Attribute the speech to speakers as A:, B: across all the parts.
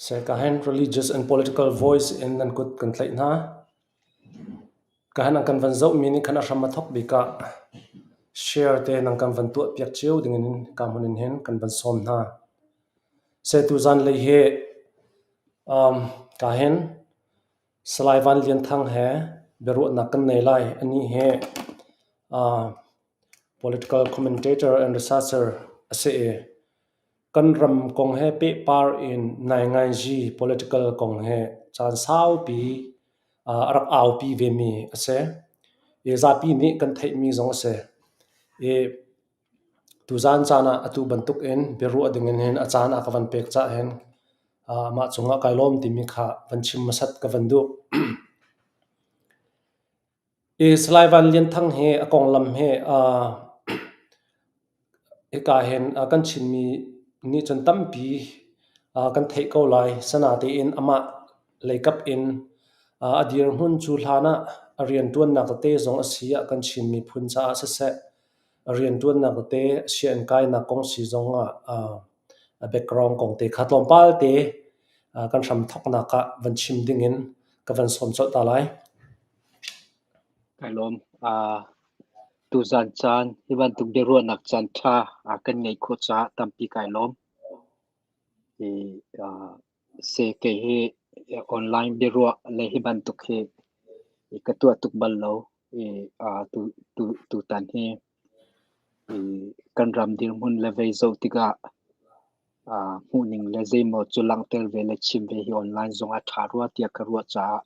A: Sekahen religious and political voice in nan kut kan tlaih hna. Kahan an kan van zohmi nih khan a hram a thawk bik ah share te nan kan van tuah piak cio dingin ka hmun in hin kan van sawm hna. Se tuzan lei hi kahin Salai Van Lian Thang he biaruahnak kan nei lai. Anih hi political commentator and researcher a si i kan ram kong he pehpar in nainganzi political kong he caan saupi a rak aupi vemi a si. I zapi nih kan theihmi zong a si. I tuzaan caan ah atu bantuk in biaruah ding in hin a caan a ka van pek cah hin mah cungah kai lawm timi kha van chim hmasat ka van duh. I Salai Van Lian Thang hi a konglam hi hika hin kan Chinmi nih cun tampi kan theih ko lai. Sanatein amah leikap in a dirhmun cu hlan ah a rianṭuannak tete zong a si ah kan Chin miphun caah siseh, a rianṭuannak tete sianginn kainak kong si zong ah a background kong te kha tlawmpal te kan hramthawknak ah van chim dingin ka van sawm colh ta lai.
B: Kai lawm. Tuzaan caan hi bantuk biaruahnak caan ṭha kan ngeih khawh caah tampi kai lawm. Hi se kei hi online biaruah le hi bantuk hi ka tuah tuk bal lo. I tu tu tutan hi kan ram dirhmun le vei zoh tikah hmuhning le zeimaw cu langhter ve le chim ve hi online zong a ṭha rua tiah ka ruah caah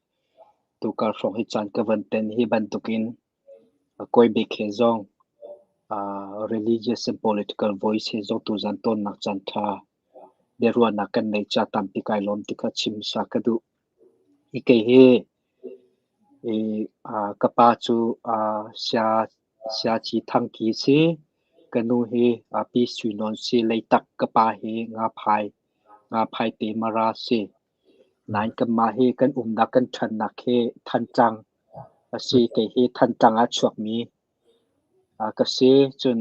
B: tukar hrawng hi caan ka van ten hi bantukin kawi bik he zong religious and political voice he zong tuzan tonnak caan ṭha biaruahnak kan neih ca tampi kai lawm ti kha chim sa ka duh. Hi kei hi ka pa cu sia Siaci Thangki si. Ka nu hi Pi Sui Nawn si. Leitak ka pa hi Ngaphai, Ngaphai te Mara si. Nain kanmah hi kan umnak kan ṭhannak hi Thantlang a si. Kei hi Thantlang ah chuakmi ka si. Cun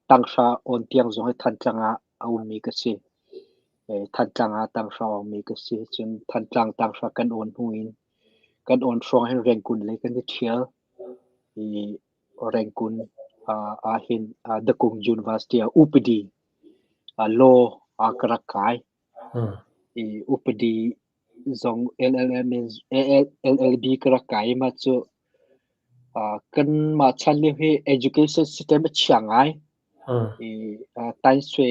B: tanghra awn tiang zong hi Thantlang ah a ummi ka si. Thantlang ah tanghra awngmi ka si. Cun Thantlang tanghra kan awn hnu in kan awn hrawng hin Rengkun lei kan i ṭhial. I Rengkun ahhin Dakung University ah upadi law ka rak kai. I upadi zong LLM in LLB ka rak kai i mah cu kanmah chan lio hi education system a chia ngai. I Taiswe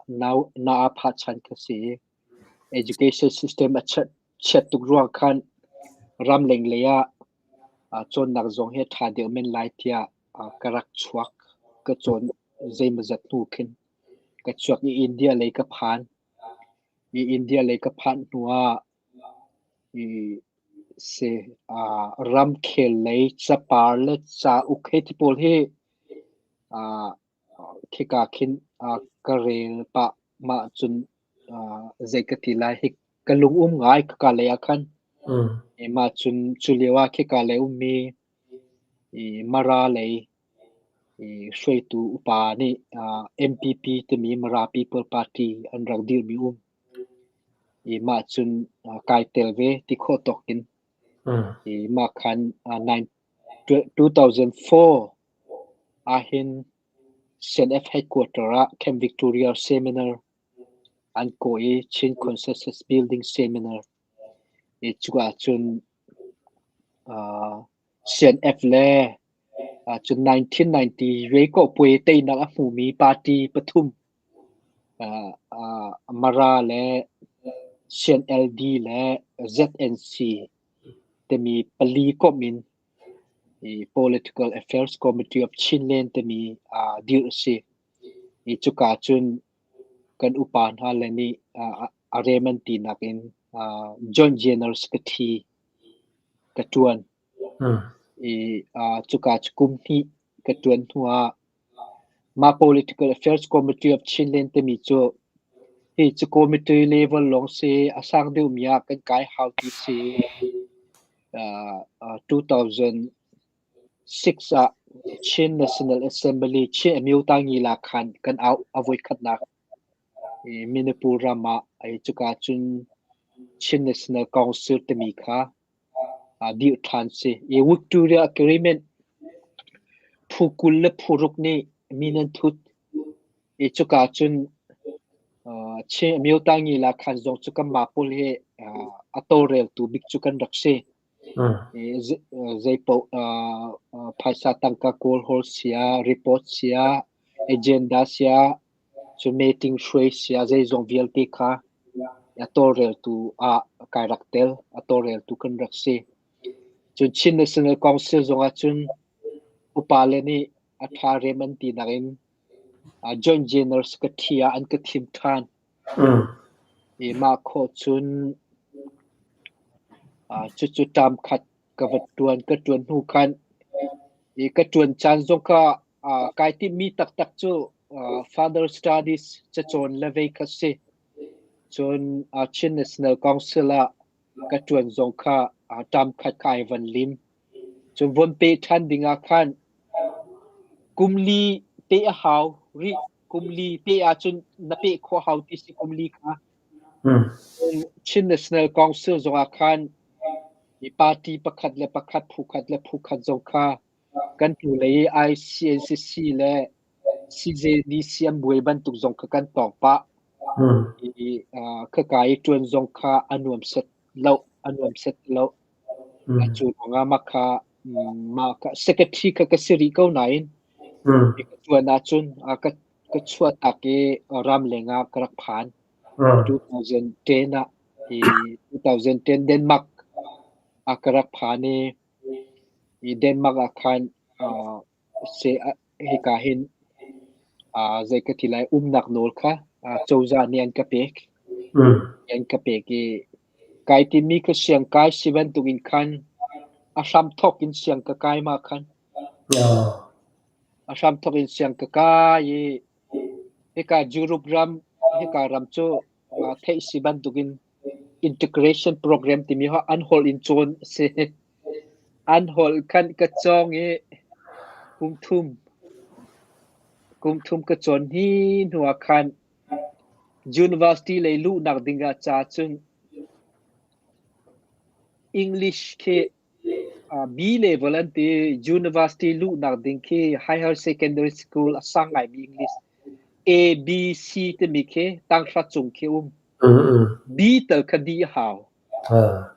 B: na a phah chan kha si i education system a chiat tuk ruang khan ramleng lei ah cawnnak zong hi a ṭha deuh men lai tiah ka rak chuak. Ka cawn zeimawzat hnu khin ka chuak i India lei ka phan. I India lei ka phanh hnu ah i si ramkhel lei capar le cauk hei ti pawl hi khika khin ka rel pah. Mah cun zei ka ti lai hi ka lung um ngai khika lei ah khan. Mah cun cu lio ah khika lei ummi i Mara lei i hruaitu upa nih MPP timi Mara People Party an rak dirmi um. I mah cun kai tel ve ti khawh tawk in. I mah khan 2004 ahhin CNF headquarter ah Camp Victoria Seminar an kawh i Chin Consensus Building Seminar i cuka ahcun CNF le cun 1990 Reikawhpuai teinak a hmumi party pathum Mara le CNLD le ZNC timi pali komh in Political Affairs Committee of Chinland timi dirh a si. I cuka cun kan upa hna le nih a rem an tinak in Joint General Secretary ka ṭuan. I cuka cu kum hnih ka ṭuan hnuah mah Political Affairs Committee of Chinland timi cu hi cu committee level lawng si a sang deuhmi ah kan kai hau ti si. 2006 ah Chin National Assembly Chin Amyota Ngila khan kan auh a voikhatnak Manipur ram ah. Ai cuka cun Chin National Council timi kha dirh ṭhan si. I Victoria Agreement phu 20 le phu ruk nih min an thut. I cuka cun Chin Amyotha la khan zong cu kanmah pawl hi a tawlreltu bik cu kan rak si. Zeipaoh phaisa tangka kawlhawl sia, report sia, agenda sia, cu meeting hruai sia zeizong vialte kha a tawlreltu ah kai rak tel, a tawlreltu kan rak si. Cun Chin National Council zong ah cun upa le nih a ṭha rem an ti nakin Joint General Secretary ah an ka thim ṭhan. I mah khawh cun cucu term khat ka va ṭuan. Ka ṭuan hnu khan i ka ṭuan caan zong kha kai timhmi taktak cu Further Studies cacawn le vei kha si. Cun Chin National Council ah ka ṭuan zong kha term khat kha ai van lim. Cun von peh ṭhan ding ah khan kum li peh a hau rih. Kum li peh ahcun na peh khawh hau ti si kum li kha. Chin National Council zong ah khan i party pakhat le pakhat, phu khat le phu khat zong kha kan hnulei i ICNCC le CJDC an buai bantuk zong kha kan tawng pah. I khaka i ṭuan zong kha a nuam set lo, a nuam set lo. Cu ruangah mah kha mah kha secretary kha ka si rih ko nain ka ṭuan ahcun ka ka chuahtak i ramleng ah ka rak phan. 2010 ah i 2010 Denmark ah ka rak phan i Denmark ah khan hika hin zei ka ti lai, umnak nawl kha cozah nih an ka pek. An ka pek i kai timi ka siang kai si bantuk in khan a hramthawk in siang ka kai ma khan. A hramthawk in siang ka kai i hika Europe ram, hika ram cu theih si bantuk in integration program timi ha an holh in cawn a si. An holh khan ka cawng i kum thum kum thum ka cawn hi hnu ah khan university lei luhnak ding ah ca cun English khi B level an ti. University luhnak ding khi higher secondary school a sang ngaimi English A B C timi khi tanghra cung khi um. B tal kha dih a hau.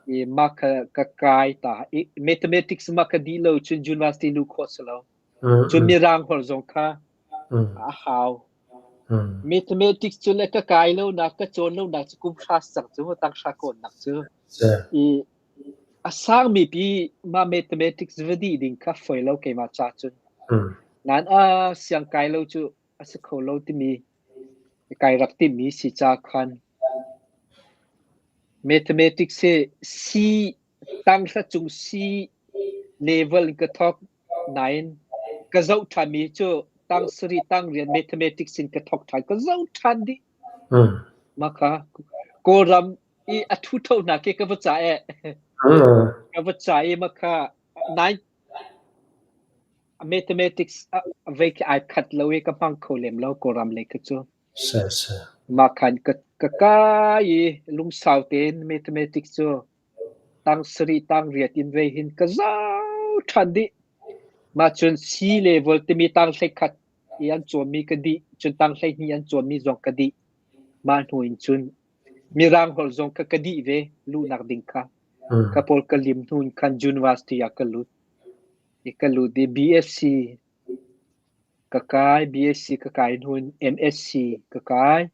B: I mah kha ka kai ta. I mathematics mah ka dih lo cun university luh khawh si lo. Cun mirang holh zong kha a hau. Mathematics cu le ka kai lo nak, ka cawn lo nak cu kum hra cang cu, tanghra kawnnak cu. I a sangmi pi mah mathematics va dih ding kha foi lo keimah ca cun. Nain a siang kai lo cu a si kho lo timi kai rak timmi si ca khan mathematics hi C tanghra cung C level in ka thawk nain ka zoh ṭhanmi cu tang sarih tang rian mathematics in ka thawk ṭhan, ka zoh ṭhan dih. Mah kha Kawlram i a ṭhutho hna khi ka va ca eh. Ka va ca i mah kha nine mathematics vei khi ai khat lo i ka hmang kho lem lo Kawlram lei kha cu. Mah khan ka ka kai i lungsau tein mathematics cu tang sarih tang riat in vei hin ka zau ṭhan dih. Mah cun C level timi tang hleikhat i an cawnmi ka dih, cun tang 12 an cawnmi zong ka dih. Mah hnu in cun Mirang holh zong kha ka dih ve luhnak ding kha. Ka pawl ka lim hnu in khan university ah ka lut. I ka lut i BSc ka kai, BSc ka kai hnu in MSc ka kai.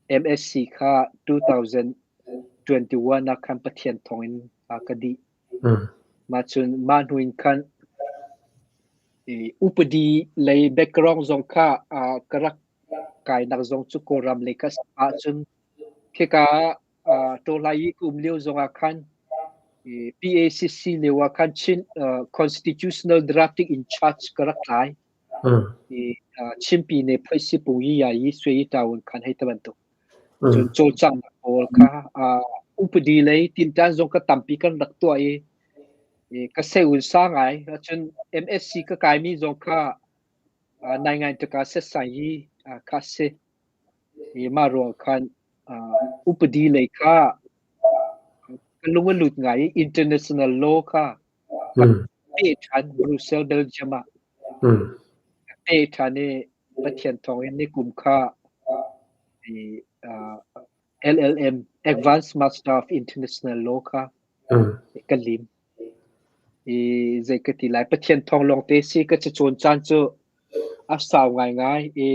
B: MSc kha 2021 ah khan Pathian thawng in ka dih. Mah cun mah hnu in khan i upadi lei background zong kha ka rak kainak zong cu Kawlram lei ka si ahcun khika ah Tawhlai i ka um lio zong ah khan PACC lio ah khan Chin Constitutional Drafting in Charge ka rak tlai. Chinpi ne phoisi pung yi ya yi sui yi tawun khan hei ta bantuk. Cun cawlcanghnak pawl kha upadi lei tinṭan zong ka tampi kan rak tuah i ka seun sa ngai. Cun MSc ka kaimi zong kha nai ngai taka setsai hi kha si. I mah ruang khan Upadi lei kha ka lung a lut ngai i international law kha ka peh ṭhan Brussels, Belgium ah. Ka peh ṭhan i Pathian thawng in nikum kha LLM Advanced Master of International Law kha ka lim. I zei ka ti lai Pathian thawng lawngte si ka cacawn caan cu a sau ngaingai i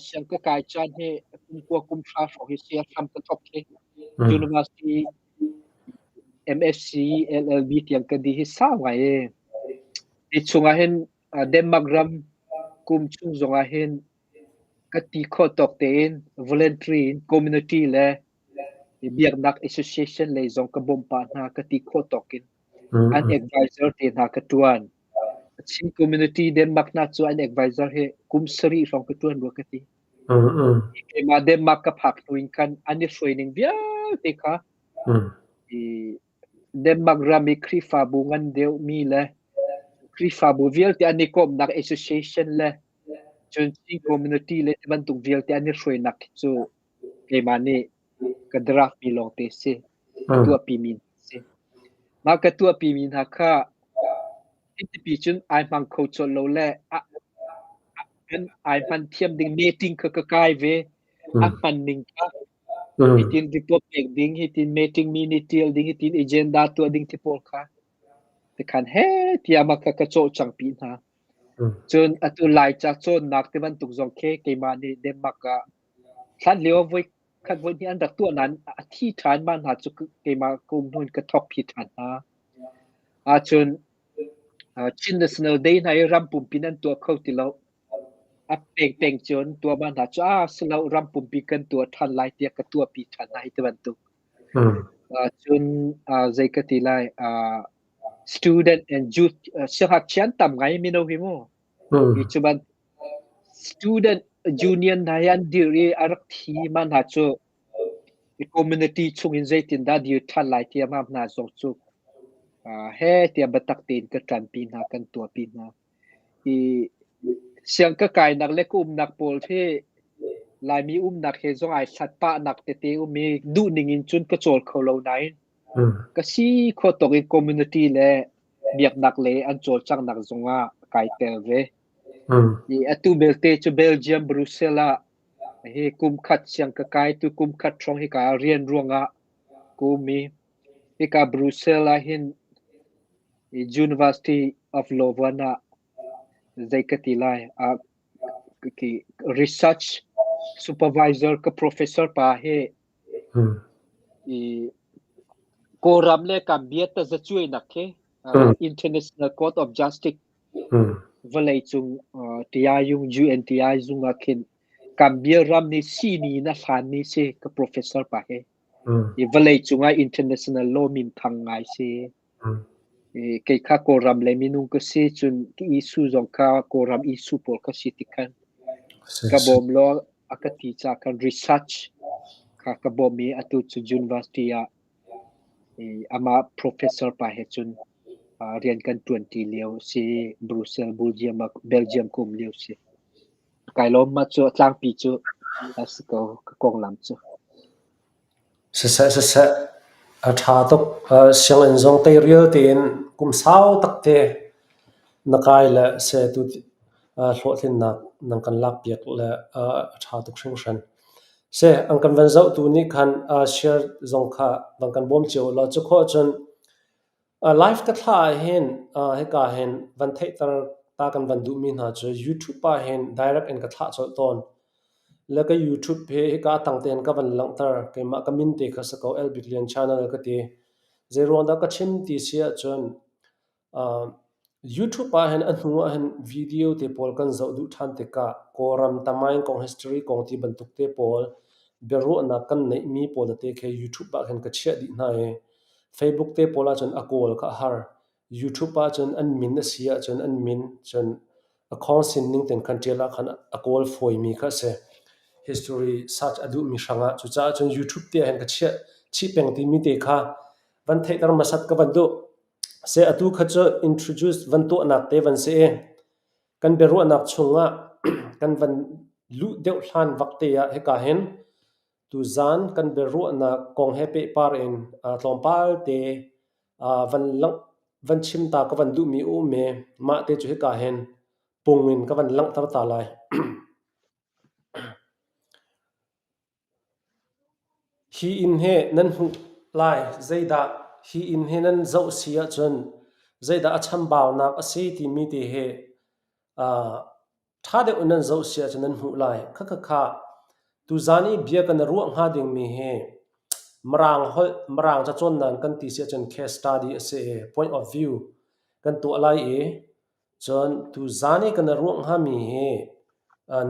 B: siang ka kai caan hi kum kua kum hra hrawng hi si a hram ka thawk hi. University MSc LLB tiang ka dih hi sau ngai e. Hi chungah hin Denmark ram kum chung zongah hin ka ti khawh tawk tein voluntary in community le biaknak association lei zong ka bawmh pah hna ka ti khawh tawk in an advisor te hna ka ṭuan. Chin community Denmark hna cu an advisor hi kum sarih hrawng ka ṭuan rua ka ti. Keimah Denmark ka phak hnu in khan an i hruai ning vialte kha Denmark ram i Khrihfabu ngan deuhmi le Khrihfabu vialte an i kawmhnak association le cun Chin community le ti bantuk vialte an i hruainak khi cu keimah nih ka draft mi lawngte si. Ka tuahpi mi si. Mah ka tuahpi mi hna kha hitipi cun ai hmang kho colh lo le an ai hman thiam ding meeting kha ka kai ve. A hman ning kha hitin report pek ding, hitin meeting minute tial ding, hitin agenda tuah ding ti pawl kha tikhan he tiah mah kha ka cawh cang pi hna. Cun atu Laica cawnnak ti bantuk zong khi keimah nih Denmark ah hlan lio voi khat voi hnih an rak tuah nain a thi ṭhan mah hna cu keimah ka um hnu in ka thawk phi ṭhan hna. Ahcun Chin National Day hna hi ram pumpi in an tuah kho ti lo. A pengpeng cun tuah mah hna cu ah si lo ram pumpi kan tuah ṭhan lai tiah ka tuahpi ṭhan hna hi ti bantuk. Cun zei ka ti lai student and youth siangngakchia an tam ngai mino hi mu. Hi cu ban student union hna hi an dir i a rak thi ma hna cu community chung in zeitindah dir ṭhan lai tiah ma hna zong cu he tiah biatak tein ka ṭanpi hna kan tuahpi hna. I siang ka kainak le ka umnak pawl hi Laimi umnak he zong ai hlat pahnak tete um i duhning in cun ka cawl kho lo nain ka si khawh tawk in community le biaknak lei an cawlcanghnak zongah kai tel ve. I atu belte cu Belgium Brussels ah hi kum khat siang ka kai tu kum khat hrawng hika rian ruangah ka um i hika Brussels ah hin University of Leuven ah zei ka ti lai research supervisor ka professor pa hi i Kawlram le Gambia tazacuainak khi International Court of Justice vawleicung tiayung UNTI zung ah khin Gambia ram nih sini in a hlanmi si ka professor pa hi. I vawleicung ah international law minthang ngai si. Kei kha Kawlram lei minung ka si cun ka issue zong kha Kawlram issue pawl kha si ti khan ka bawm law a ka ti caah khan research kha ka bawm i atu cu university ah amah professor pa he cun rian kan ṭuanṭi lio a si. Brussels, Belgium ah Belgium ka um lio a si. Kai lawm mah cu a tlangpi cu a si ko ka konglam cu.
A: Siseh siseh, a ṭha tuk. Sianginn zong teirial tein kum sau takte na kai le seh tu hlawhtlinnak nan kan lakpiak le a ṭha tuk hringhran. Seh, an kan van zohtu nih khan share zong kha van kan bawm cio ulaw cu khawh cun Live ka thlah ahhin hika hin van theihter ta kan van duhmi hna cu YouTube ah hin direct in ka thlah colh tawn. Le ka YouTube hi hika a tang tein ka van langhter. Keimah ka min te kha si ko El Bik Lian Channel ka ti. Zeiruang dah ka chim ti si ahcun YouTube ah hin a hnu ah hin video te pawl kan zoh duh ṭhan tikah Kawlram tamain kong history kong ti bantuk te pawl biaruahnak kan neihmi pawl tete khi YouTube ah khin ka chiah dih hna i Facebook te pawl ahcun a kawl kha a har. YouTube ahcun an min a si ahcun an min cun a khawng sining tein khan ṭial ah khan a kawl fawimi kha a si. History search a duhmi hrangah cucaah cun YouTube te ah hin ka chiah chih peng timi te kha van theihter hmasat ka van duh. Seh atu kha cu introduce van tuahnak te van si i kan biaruahnak chungah kan van luh deuh hlan vak te ah hika hin. Tuzaan kan biaruahnak kong he pehpar in tlawmpal te van langh van chim ta ka van duhmi a um i mah te cu hika hin pung in ka van langhter ta lai. Hi inn hi nan hmuh lai. Zeidah hi inn hi nan zoh si ahcun zeidah a chambaunak a si timi te hi ṭha deuh in nan zoh si ahcun nan hmuh lai. Khakha tuzaan i bia kan i ruah hnga dingmi hi Mirang holh, Mirang cacawnnak kan ti si ahcun case study a si i point of view kan tuah lai i Cun tuzaan i kan i ruah hngami hi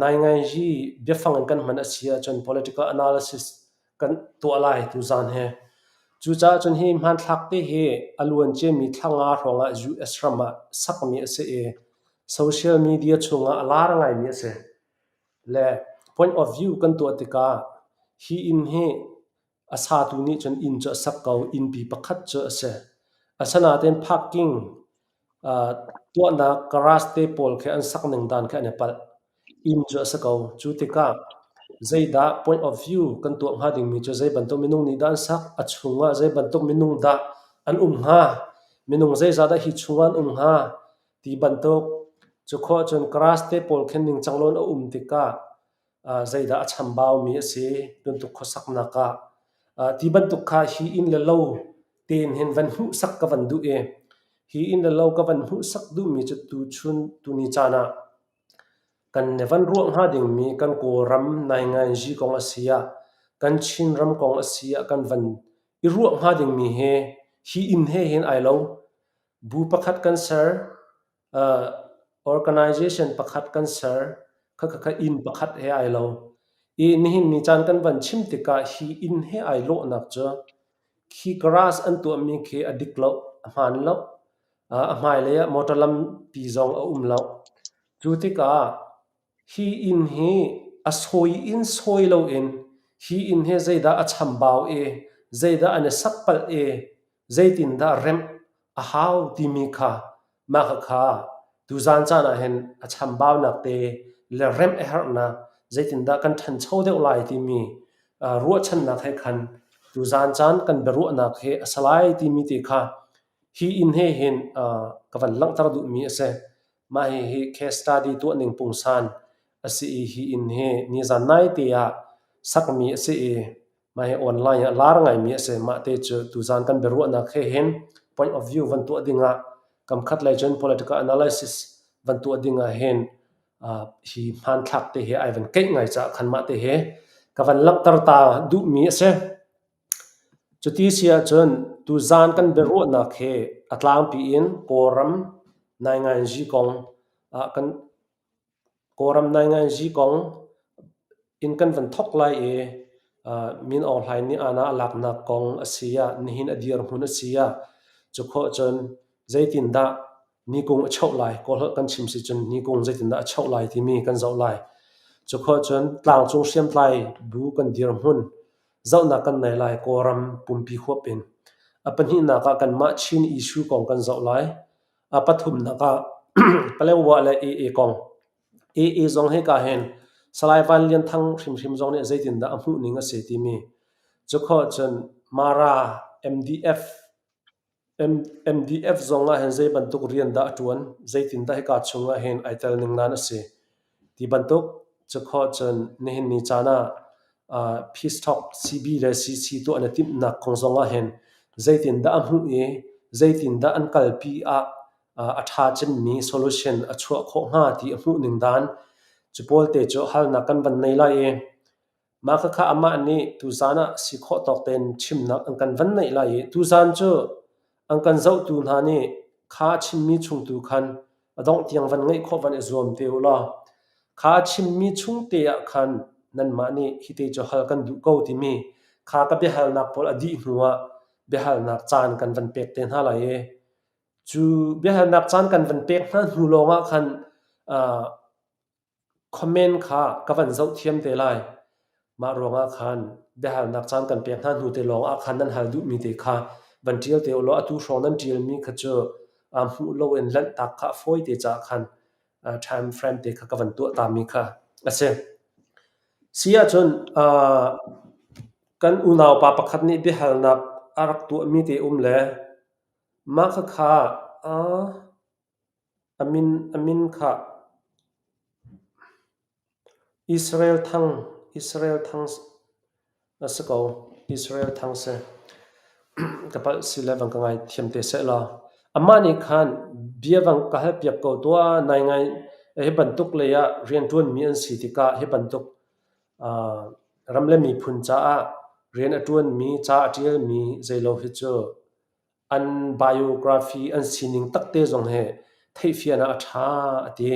A: nainganzi biafang in kan hman a si ahcun political analysis kan tuah lai tuzaan hi. Cucaah cun hi hmanthlak te hi a luan ciami thla nga hrawng ah US ram ah sakmi a si i social media chungah a lar ngaimi a si. Le point of view kan tuah tikah hi inn hi a satu nih cun inn cu a sak ko, innpi pakhat cu a si. Asinain parking tuahnak garage te pawl khi an sak ning dan khi an i palh. Inn cu a si ko. Cu tikah zeidah point of view kan tuah hnga dingmi cu zei bantuk minung nih dah an sak, a chungah zei bantuk minung dah an um hnga, minung zeizah dah hi chungah an um hnga ti bantuk. Cu khawh cun garage te pawl khin ningcang loin a um tikah zeidah a chambaumi a si tuntuk khuasaknak ah ti bantuk kha hi inn le lo tein hin van hmuhsak ka van duh i hi inn le lo ka van hmuhsak duhmi cu tuchun tuni caan ah kan ne van ruah hnga dingmi kan Kawlram nainganzi kong a si ah kan Chinram kong a si ah kan van i ruah hnga dingmi hi hi inn he hin ai lo. Bu pakhat kan ser Organization pakhat kan ser. Khakha inn pakhat he ai lo. I nihin ni caan kan van chim tikah hi inn he ai lawhnak cu khi garage an tuahmi khi a dik lo, a hmaan lo. A hmailei ah motor lampi zong a um lo. Cu tikah Hi inn hi a sawi in sawi loin hi inn hi zeidah a chambau i zeidah an i sak palh i zeitindah remh a hau timi kha mah khakha tuzaan caan ah hin a chambaunak te le remh a herhnak zeitindah kan ṭhancho deuh lai timi ruahchannak he khan tuzaan caan kan biaruahnak hi a si lai timi te kha hi inn he hin ka van langhter duhmi a si. Mah hihi case study tuahning pungsan a si i hi inn hi nizan naite ah sakmi a si i mah hi online ah lar ngaimi a si. Mah te cu tuzan kan biaruahnak he hin point of view van tuah dingah kamkhat lei cun political analysis van tuah dingah hin hi hmanthlak te hi ai van keih ngai caah khan mah te hi ka van langhter ta duhmi a si. Cuti si ahcun tuzaan kan biaruahnak hi a tlangpi in Kawlram nainganzi kong ah kan Kawlram nainganzi kong in kan van thawk lai i Min Aung Hlaing nih aana a laknak kong a si ah nihin a dirhmun a si ah cu khawh cun zeitindah nikung a cheuh lai, Kawlholh kan chim si cun nikung zeitindah a cheuh lai timi kan zoh lai. Cu khawh cun tlangcung hriamtlai bu kan dirhmun zohnak kan nei lai Kawlram pumpi huap in. A pahnihnak ah kanmah Chin issue kong kan zoh lai. A pathumnak ah Paletwa le AA kong. AA zong hika hin Salai Van Lian Thang hrimhrim zong nih zeitindah a hmuh ning a si timi. Cu khawh cun Mara MDF MDF zong ah hin zei bantuk rian dah a ṭuan, zeitindah hika chungah hin ai tel ning nan a si ti bantuk cu khawh cun nihin ni caan ah Peace Talk CB le CC tuah na timhnak kong zong ah hin zeitindah a hmuh i zeitindah an kalpi ah a ṭha cemmi solution a chuah khawh hnga ti a hmuh ning dan cu pawl te cu halnak kan van nei lai i Mah khakha amah nih tuzaan ah si khawh tawk tein chimnak an kan van neih lai i tuzaan cu an kan zohtu hna nih kha a chimmi chung tu khan a dongh tiang van ngeih khawh van i zuam te u law kha a chimmi chung te ah khan nanmah nih hite cu hal kan duh ko timi kha ka biahalnak pawl a dih hnu ah biahalnak caan kan van pek te hna lai i cu biahalnak caan kan van pek hna hnu lawng ah khan Comment kha ka van zoh thiam te lai. Mah ruangah khan biahalnak caan kan pek hna hnu te lawng ah khan nan hal duhmi te kha van ṭial te ulaw atu hrawng nan ṭialmi kha cu hmuh loin lanhtak kha a fawi te caah khan time frame te kha ka van tuah tami kha a si. Si ahcun. Kan unaupa pakhat nih biahalnak a rak tuahmi te um le mah khakha a min kha Israel Thang Israel Thang a si ko. Israel Thang si. Ka palh si le van ka ngaithiam te seh law. Amah nih khan bia van ka halpiak ko tuah nai ngai hi bantuk lei ah rianṭuanmi an si tikah hi bantuk ram le miphun caah rian a ṭuanmi, ca a ṭialmi zeilo hi cu an biography an sining takte zong hi theihfian ah a ṭha a ti.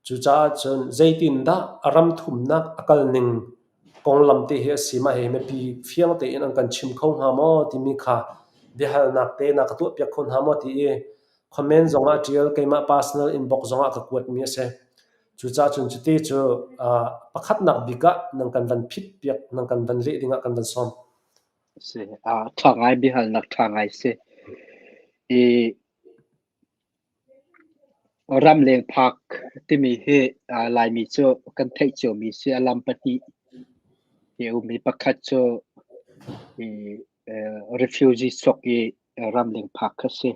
A: Cucaah cun zeitindah a ram thumnak a kalning konglam te hi a si mah hi mipi fiang tein an kan chim kho hnga maw timi kha biahalnak te na ka tuahpiak kho hna maw ti i comment zongah a ṭial keimah personal inbox zongah ka kuatmi a si. Cucaah cun cuti cu pakhatnak bik ah nan kan van phit piak nan kan van leh dingah kan van sawm.
B: Si, ṭha ngai biahalnak ṭha ngai si. I ramleng phak timi hi Laimi cu kan theih ciomi si. A lam pahnih hi a um i pakhat cu i refugee sok i ramleng phak kha si.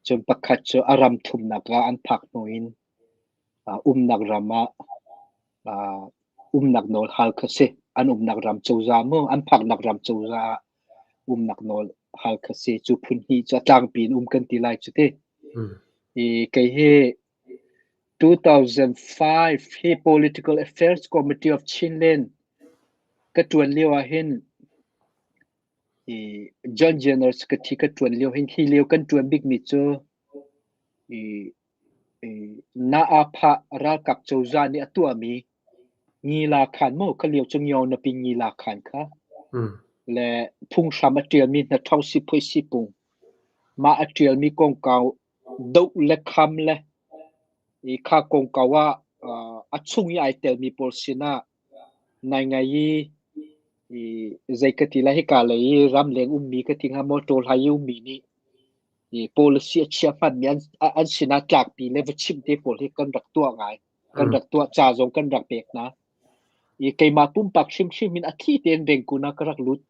B: Cun pakhat cu a ram thumnak ah an phak hnu in umnak ram ah umnak nawl hal kha si. An umnak ram cozah mu, an phaknak ram cozah ah umnak nawl hal kha si. Cu phun hnih cu a tlangpi in um kan ti lai cu ti. I kei hi 2005 hi Political Affairs Committee of Chinland ka ṭuan lio ah hin i John General Secretary ka ṭuan lio hin hi lio kan ṭuan bikmi cu i Na-a-phah ralkap cozah nih a tuahmi Ngila khan maw kha lio cu Ngio-na-pin Ngila khan kha le phunghram a ṭialmi hna ṭhosi phoisi pung mah a ṭialmi kongkau doh le kham le i kha kongkau ah a chung i ai telmi pawl sinah ngaingai i i zei ka ti lai hika lei i ramleng ummi ka ti hnga maw ṭawlhai i ummi nih i policy a chia hmanmi an sinah tlakpi le va chimh te pawl hi kan rak tuah ngai. Kan rak tuah ca zong kan rak pek hna. I keimah pumpak hrimhrim in a thli tein Rangoon ah ka rak lut.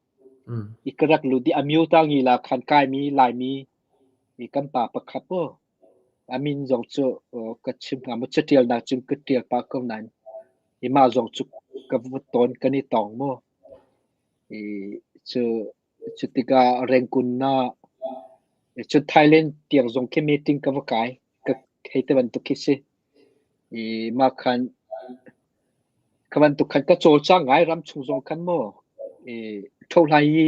B: I ka rak lut i Amyota ngila khan kaimi Laimi i kan pa pakhat maw a min zong cu ka chim hnga maw catialnak cun ka tial pah ko nain i mah zong cu ka va tawn kan i tong maw i cu Cu tikah Rangoon ah cun Thailand tiang zong khi meeting ka va kai. Ka hei ti bantuk khi si. I mah khan kha bantuk khan ka cawlcang ngai ram chung zong khan maw. I ṭhohlai i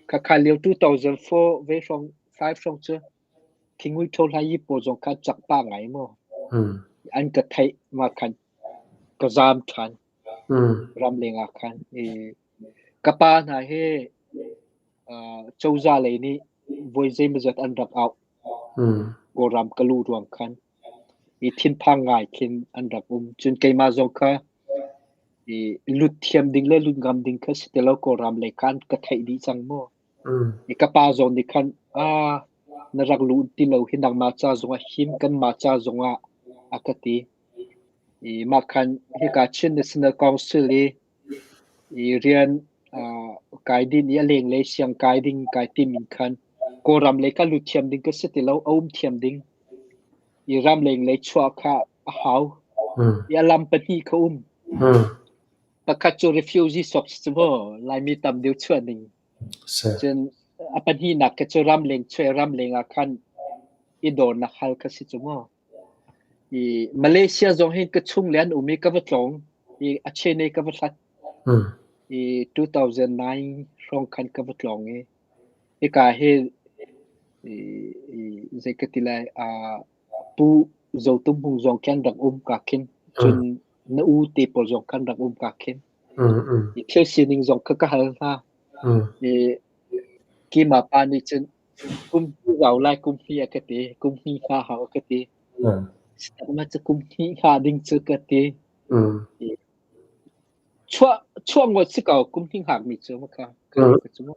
B: khakha lio 2004 ve hrawng 5 hrawng cu thingui ṭhohlai i pawl zong khan cak pah ngai maw. An ka theih mah khan ka zaam ṭhan. Ramleng ah khan. I Ka pa hna hi cozah lei nih voi zeimawzat an rak auh. Kawlram ka luh ruang khan i thinphang ngai khin an rak um. Cun keimah zong kha i lut thiam ding le lut ngam ding kha si ti lo Kawlram lei kha an ka theih dih cang mu. I ka pa zong nih khan ah na rak luh ti lo hi nangmah ca zongah him kanmah ca zongah a ka ti. I mah khan hika Chin National Council i I rian kai din i a lenglei siang kai ding kai tim in khan Kawlram lei ka lut thiam ding ka si ti lo, a um thiam ding. I ramleng lei chuah kha a hau. I a lam pahnih kha um. Pakhat cu refugee sok si mu, Laimi tam deuh chuah ning. Cun a pahnihnak kha cu ramleng chuah i ramleng ah khan i dawrnak hal kha si cu mu. I Malaysia zong hin ka chung le an um i ka va tlawng i a chen i ka va hlat. I 2009 hrawng khan ka va tlawng i hika hi i, i zei ka ti lai Pu Zo Tum Hmung zong khi an rak um ka khin cun na u te pawl zong khan rak um ka khin. I thil sining zong kha ka hal hna. I keimah pa nih cun Kum hnih rau lai kum hnih a ka ti. Kum hnih hngah hau a ka ti. Sitak cu kum hnih hngah ding cu ka ti. Chuah chuah ngawt si ko kum hnih hngak mi cu maka ka cu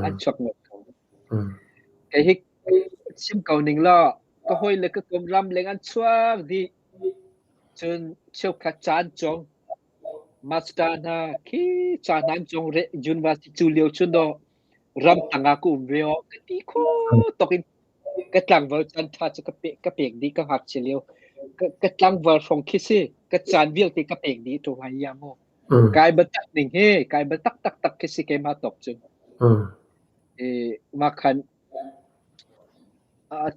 B: an chuak ngawt ko. Kei hi chim ko ning law ka hawi le ka kom ram leng an chuak dih. Cun cheukhat ca an cawng. Master hna khi ca hna an cawng reh university cu lio cun dawh ram tang ah ka um ve aw ka ti kho tok in ka tlangval caan ṭha cu ka pek dih ka ngakchia lio ka tlangval hrawng khi si ka caan vialte ka pek dih ṭo hai ya mu kai biatak ning hi kai biatak taktak khi si keimah tawk cun e mah khan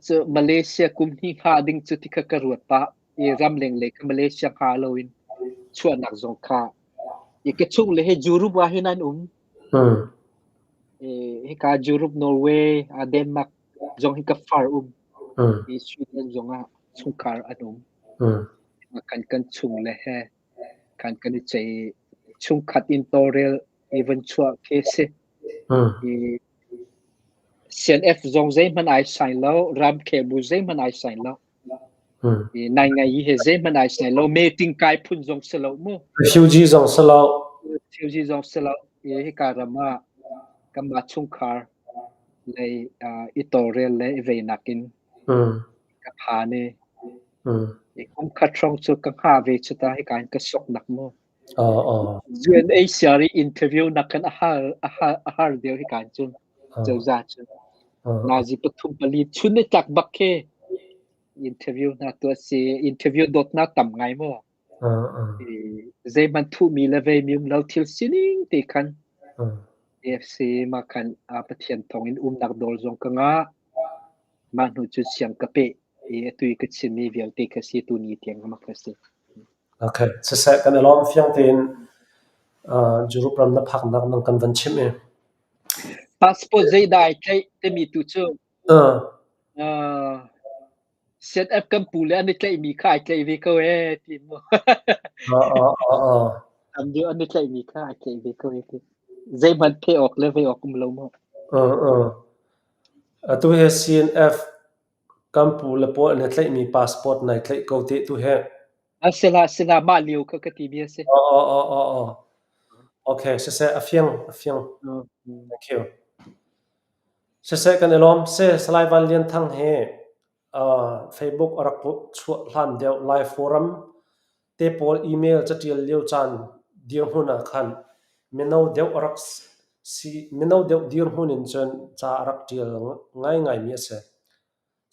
B: cu Malaysia kum hnih hnga ding cu ti kha ka ruat pah i ramleng lei kha Malaysia hnga loin chuahnak zong kha i ka chung le he Europe ah hin an um. I hika Europe, Norway, Denmark zong hi ka far um. I Sweden zong ah chungkhar an um. Kan kan chung le he kan kan i cei chungkhat in tawlrel i van chuah khi si. I CNF zong zeihmanh ai sai lo, ramkhel bu zeihmanh ai sai lo. I nai ngai hi zeihmanh ai sai lo, meeting kai phun zong si lo mu.
A: Refugee zong si lo.
B: Refugee zong si lo. I hika ram ah kanmah chungkhar lei i tawlrel le i veinak in ka phan i kum khat hrawng cu ka hnga ve cu ta hika in ka soknak mu. UNHCR i interview nak khan a har a har a har deuh hika in cun cozah cun nazi pathum pali chun ni tlak bak khi interview hna tuah si interview dawtnak tam ngai mu. Zeihmanh thuhmi le veimi um lo thil sining te khan AFC mah khan Pathian thawng in umnak dawr zong ka ngah. Mah hnu cu siang ka peh i atu i ka chimmi vialte kha si tu ni tiang mak ka si.
A: Okay, siseh kan i lawm fiang tein Europe ram na phaknak nang kan van chimh i.
B: Passport zeidah ai tlaih timi tu cu CNF kan pu le an i tlaihmi kha ai tlaih ve ko ee ti mu. An nih an i tlaihmi kha ai tlaih ve ko ee ti. Zeihmanh pheh awk le vei awk um lo mu.
A: Atu hi CNF kan pu le pawl an i tlaihmi passport nai tlaih ko te tu hi.
B: A sila sila mah lio kha ka ti mi a si.
A: Okay, siseh a fiang a fiang. Thank you. Siseh kan i lawm. Seh Salai Van Lian Thang hi Facebook a rak chuah hlan deuh Lai Forum te pawl email catial lio caan dirhmun ah khan mino deuh a rak si mino deuh dirhmun in cun ca a rak tial ngaingaimi a si.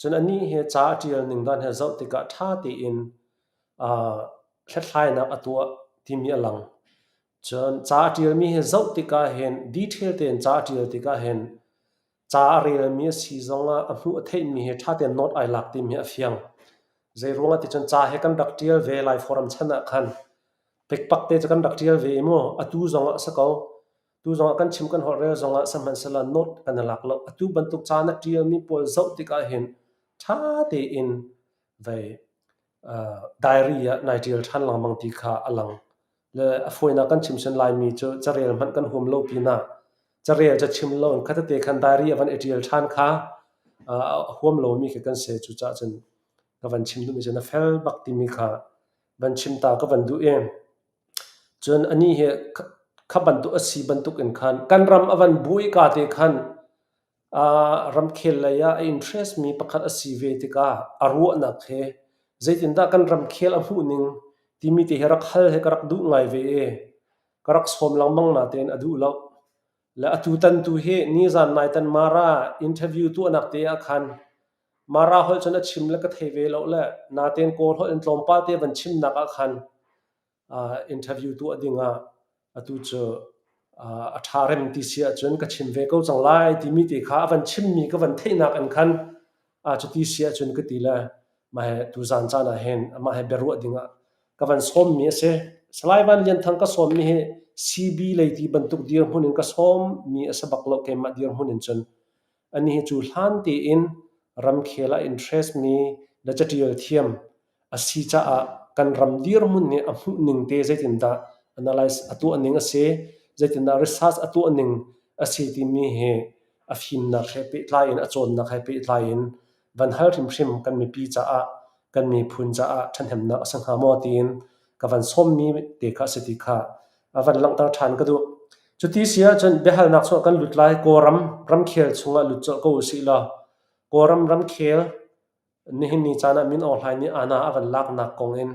A: Cun anih hi ca a ṭial ning dan he zoh tikah ṭha tein hlathlainak a tuah timi a lang. Cun ca a ṭialmi hi zoh tikah hin detail tein ca a ṭial tikah hin ca a relmi a si zongah a hmuh a theihmi hi ṭha tein note ai lak timi hi a fiang. Zeiruangah ti cun ca hi kan rak ṭial ve Lai Forum chan ah khan pikpak te cu kan rak ṭial ve i mu atu zongah a si ko. Tu zongah kan chim kan holhrel zongah sihmanhsehlaw note kan i lak lo. Atu bantuk ca na ṭialmi pawl zoh tikah hin ṭha tein vei diary ah nai ṭial ṭhan lengmang ti kha a lang. Le a fawinak kan chim sin Laimi cu carel hmanh kan huam lo pinah carel ca chim lo in khatete khan diary a van i ṭial ṭhan kha a huam lomi khi kan si. Cucaah cun ka van chim duhmi cu na fel bak timi kha van chim ta ka van duh i Cun anih hi kha bantuk a si bantukin khan kan ram a van buaika te khan ramkhel lei ah a interest mi pakhat a si ve tikah a ruahnak he zeitindah kan ramkhel a hmuhning timi te hi rak hal hi ka rak duh ngai ve i ka rak sawm lengmang natein a duh lo. Le atutan tu hi nizan naitan Mara interview tuahnak te ah khan Mara holh cun a chim le ka thei ve lo le natein Kawl holh in tlawmpal te van chimnak ah khan interview tuah dingah atu cu a ṭha rem ti si ahcun ka chim ve ko cang lai timi te kha a van chimmi ka van theihnak in khan cuti si ahcun ka ti le mah he tuzan caan ah hin amah he biaruah dingah ka van sawmmi a si. Salai Van Lian Thang ka sawmmi hi CB lei ti bantuk dirhmun in ka sawmmi a si bak lo keimah dirhmun in cun. Anih hi cu hlan tein ramkhel ah interest mi le catial thiam a si caah kan ram dirhmun nih a hmuh ning te zeitindah analyze a tuah ning a si, zeitindah research a tuah ning a si timi hi a fimnak he pehtlai in a cawnnak he pehtlai in van hal hrimhrim kan mipi caah kan miphun caah ṭhahnemnak a si hnga maw tiin ka van sawmmi te kha a si ti kha a van langhter ṭhan ka duh. Cuti si ahcun biahalnak chungah kan lut lai. Kawlram ramkhel chungah lut colh ko usih law Kawlram ramkhel nihin ni caan ah Min Aung Hlaing nih aana a van laknak kong in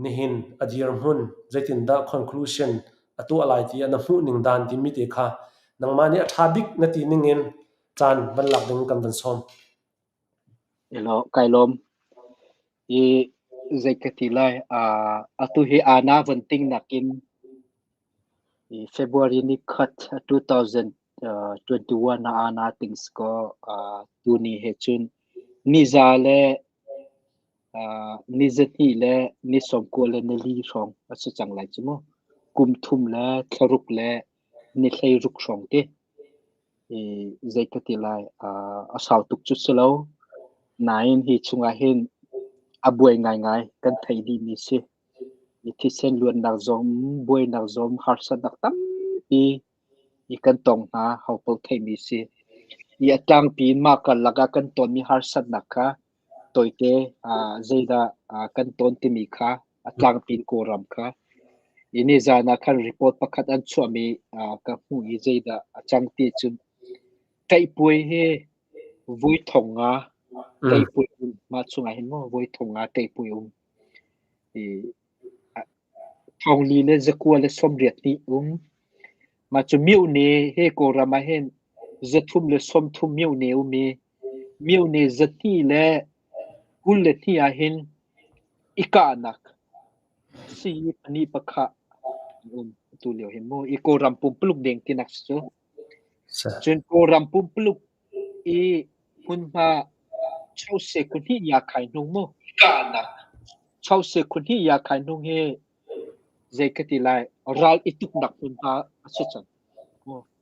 A: Nihin a dirhmun zeitindah conclusion a tuah lai ti na hmuh ning dan timi te kha nangmah nih a ṭha bik na ti ning in caan van lak ding kan van sawm.
B: Elo, kai lawm. I zei ka ti lai, atu hi ana van ting nakin i February ni khat 2021 ah ana ting ko tuni he cun niza le ni zahnih le ni 90 le ni li hrawng a si cang lai cu mu. Kum thum le thlaruk le ni 16 hrawng ti. I zei ka ti lai, a sau tuk cu si lo. Nain hi chungah hin a buai ngaingai kan theih dihmi si. I thisen luannak zong, buainak zong, harsatnak tampi i kan tong hna, hopaoh theihmi si. I a tlangpi in mah karlak ah kan tonmi harsatnak kha tawite zeidah kan tawn timi kha a tlangpi in Kawlram kha. I nizan ah khan report pakhat an chuahmi ka hmuh i zeidah a cang ti cun ṭaihpuai hi voi 5000 ṭaihpuai um mah chungah hin maw voi 5000 ṭaihpuai um. I 400 le 900 le 80 hnih um. Mah cu myohne he Kawlram ah hin 330 myohne um i myohne 222 ah hin i kahnak sii pahnih pakhat an um atu lio hin mu. I Kawlram pumpuluk deng tinak si cu. Cun Kawlram pumpuluk i hmunhma chause khuhnih ya khai hnung mu. Chause khuhnih ya khai hnung hi zei ka ti lai ral i tuknak hmunhma a si cang.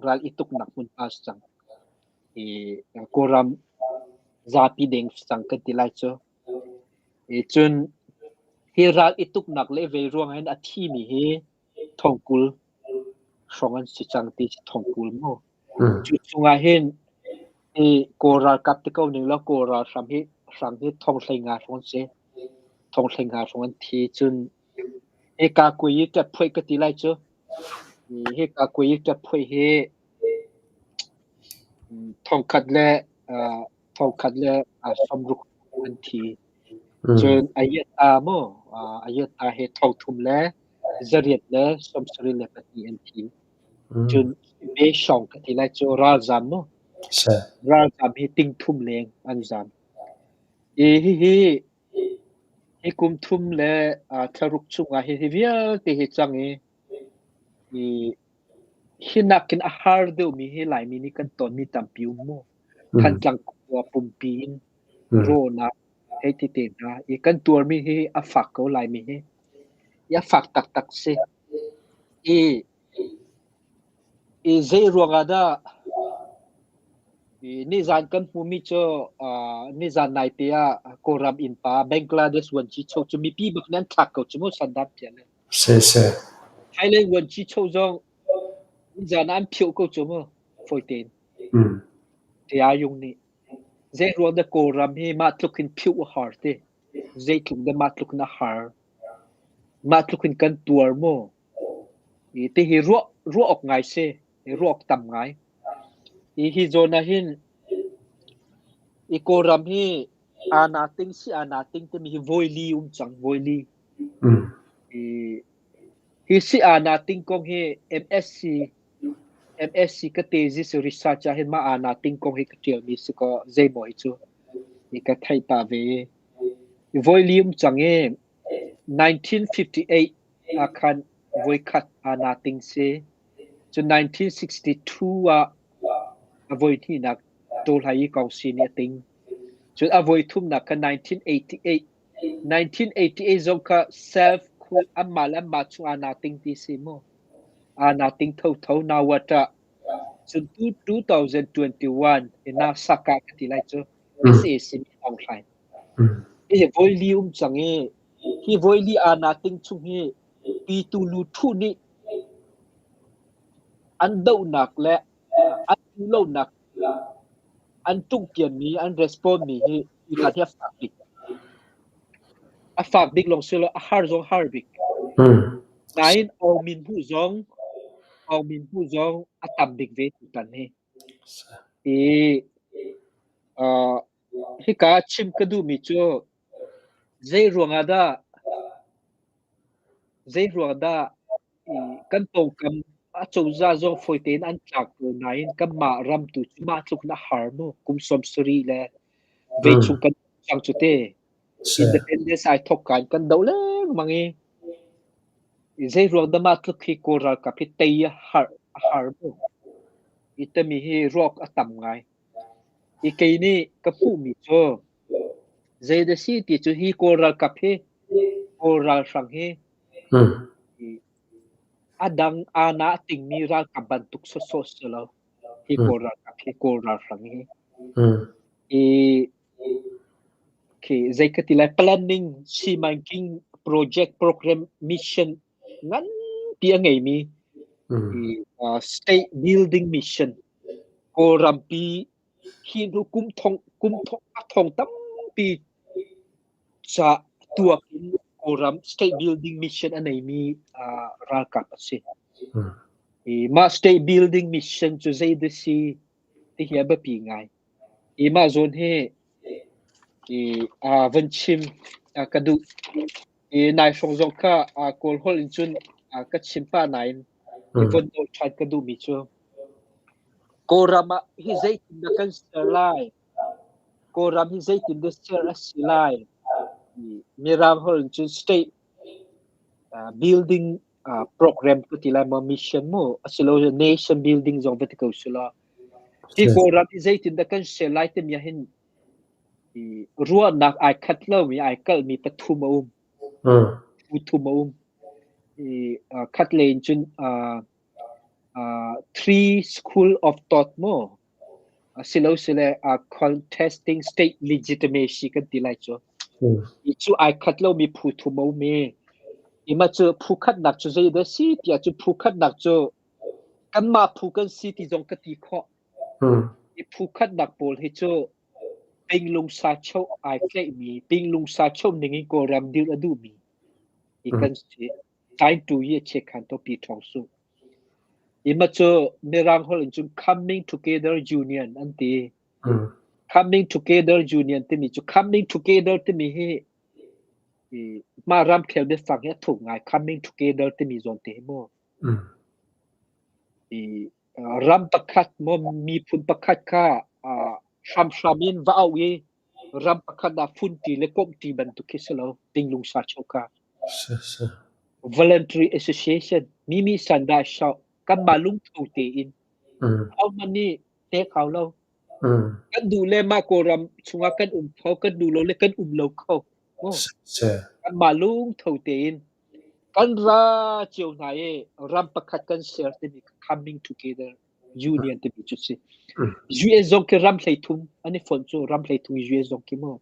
B: Ral i tuknak hmunhma a si cang. I Kawlram zapi deng si cang kan ti lai cu. I cun hi ral i tuknak le vei ruang hin a thimi hi 20,000 hrawng an si cang ti 20,000 mu. Cu chungah hin i Kawl ralkap ti ko ning law Kawl ralhrang hi hrang hi 15,000 hrawng an si. 15,000 hrawng an thi. Cun hika kui i ṭapphuaih ka ti lai cu. Hika kui i ṭapphuaih hi 1,000 le 1,000 le 60 an thi. Cun Ayiata mu Ayiata hi 300 le 800 le 72 an thi. Cun Meshong ka ti lai cu ralzam mu. Ralzam hi 3,000 leng an zam. I hihi hi kum thum le thlaruk chungah hi hi vialte hi cang i i hi nakin a har deuhmi hi Laimi nih kan tonmi tampi um mu. Thantlang khua pumpi in rawhnak hei ti te hna i kan tuarmi hi a fak ko Laimi hi. I a fak taktak si. I i zei ruangah dah i nizan kan hmuhmi cu nizan naite ah Kawlram innpa Bangladesh vuanci-cho cu mipi bak nih an thlak ko cu mu Sandap tiah le.
A: Si si.
B: Thailand vuanci-cho zong nizan ah an phioh ko cu mu fawi tein. Tiayung nih zei ruang dah Kawlram hi mah tluk hin phioh a har ti. Zeitluk dah mah tluk in a har. Mah tluk in kan tuar maw? I tihi ruah ruah awk ngai si. I ruah awk tam ngai. I hi zawn ah hin i Kawlram hi aa ting si aa ting timi hi voi li um cang voi li. I hi si aa ting kong hi MSc MSc ka thesis research ah hin mah aa ting kong hi ka ṭialmi si kaw zeimaw hi cu i ka theih pah ve i voi li um cang i 1958 ah khan voikhat aa ting si. Cun 1962 ah a voi hnihnak Tawhlai Kawngsi nih a ting. Cun a voi thumnak kha 1988 1988 zong kha self anmah le anmah chung aa ting ti si mu. Aa ting thotho nawata. Cun 2021 na saka ka ti lai cu SAC nih Aung Hlaing. Hi voi li um cang i hi voi li aa ting chung hi pitu lu ṭhu nih an dohnak le an duhlonak an tungpianmi an respond mi hi tutan hi a fak bik. A fak bik lawng si lo a har zong har bik. Nain Aung Min hmuh zong Aung Min hmuh zong a tam bik ve tutan hi. I hika chim ka duhmi cu zei ruangah dah. Zei ruang dah kan pawngkam acozah zong fawi tein an tlak ko nain kanmah ram tu cu mah tluk in a har mu. Kum 70 le vei chung kan cang cu te. Independence ai thawk ka in kan doh lengmang i zei ruang dah mah tluk hi Kawl ralkap hi tei a har a har mu. I timi hi ruak a tam ngai. I kei nih ka hmuhmi cu zei dah si ti cu hi Kawl ralkap hi Kawl ralhrang hi a dang aana a tingmi ralkap bantuk sawsawh si lo. Hi Kawl ralkap hi Kawl ralhrang hi. I khi zei ka ti lai planning simanking project program mission nganpi a ngeimi state building mission Kawlrampi hi hnu kum thong kum thong a thong tampi ca tuak in Kawlram state building mission a neimi ralkap a si. I mah state building mission cu zei dah si ti hi a biapi ngai. I mah zawn hi i van chim ka duh. I nai hrawng zong kha Kawl holh in cun ka chim pah nain i von nawl ṭhan ka duhmi cu Kawlram ah hi zeitindah kan ser lai? Kawlram hi zeitindah ser a si lai? Mirang holh in cun state building program ka ti lai maw mission mu asilo nation building zong va ti ko sila. Hi Kawlram hi zeitindah kan ser lai timi ah hin ruahnak ai khat lomi ai kalhmi pathum a um. Phu thum a um. I khat lei in cun three school of thought mu asilo sile contesting state legitimacy kan ti lai cu. I cu ai khat lomi phu thum a um i ima cu phu khatnak cu zeidah si tiah cu phu khatnak cu kanmah phu kan si ti zong ka ti khawh. I phu khatnak pawl hi cu pinglung sacho ai tlaihmi pinglung sacho ning in Kawlram dirh a duhmi hi kan si. Tain tu yi che khan to pi thong su. Ima cu Mirang holh in cun coming together union an ti. Coming together union timi cu coming together timi hi mah ramkhel biafang hi a thuk ngai coming together timi zawn te hi mu. I ram pakhat maw miphun pakhat kha hramhram in va auh i ram pakhat ah funṭi le komhṭi bantuk khi si lo tinglung sa choka. Voluntary association mimi sandah shau kanmah lungtho tein ahohmanh nih tek hau lo. Kan duh le mah Kawlram chungah kan um kho, kan duh lo le kan um lo kho. Kanmah lungtho tein kan ra cio hna i ram pakhat kan ser timi coming together union timi cu si. US zong khi ram 13 an i fonh cu ram 13 US zong khi mu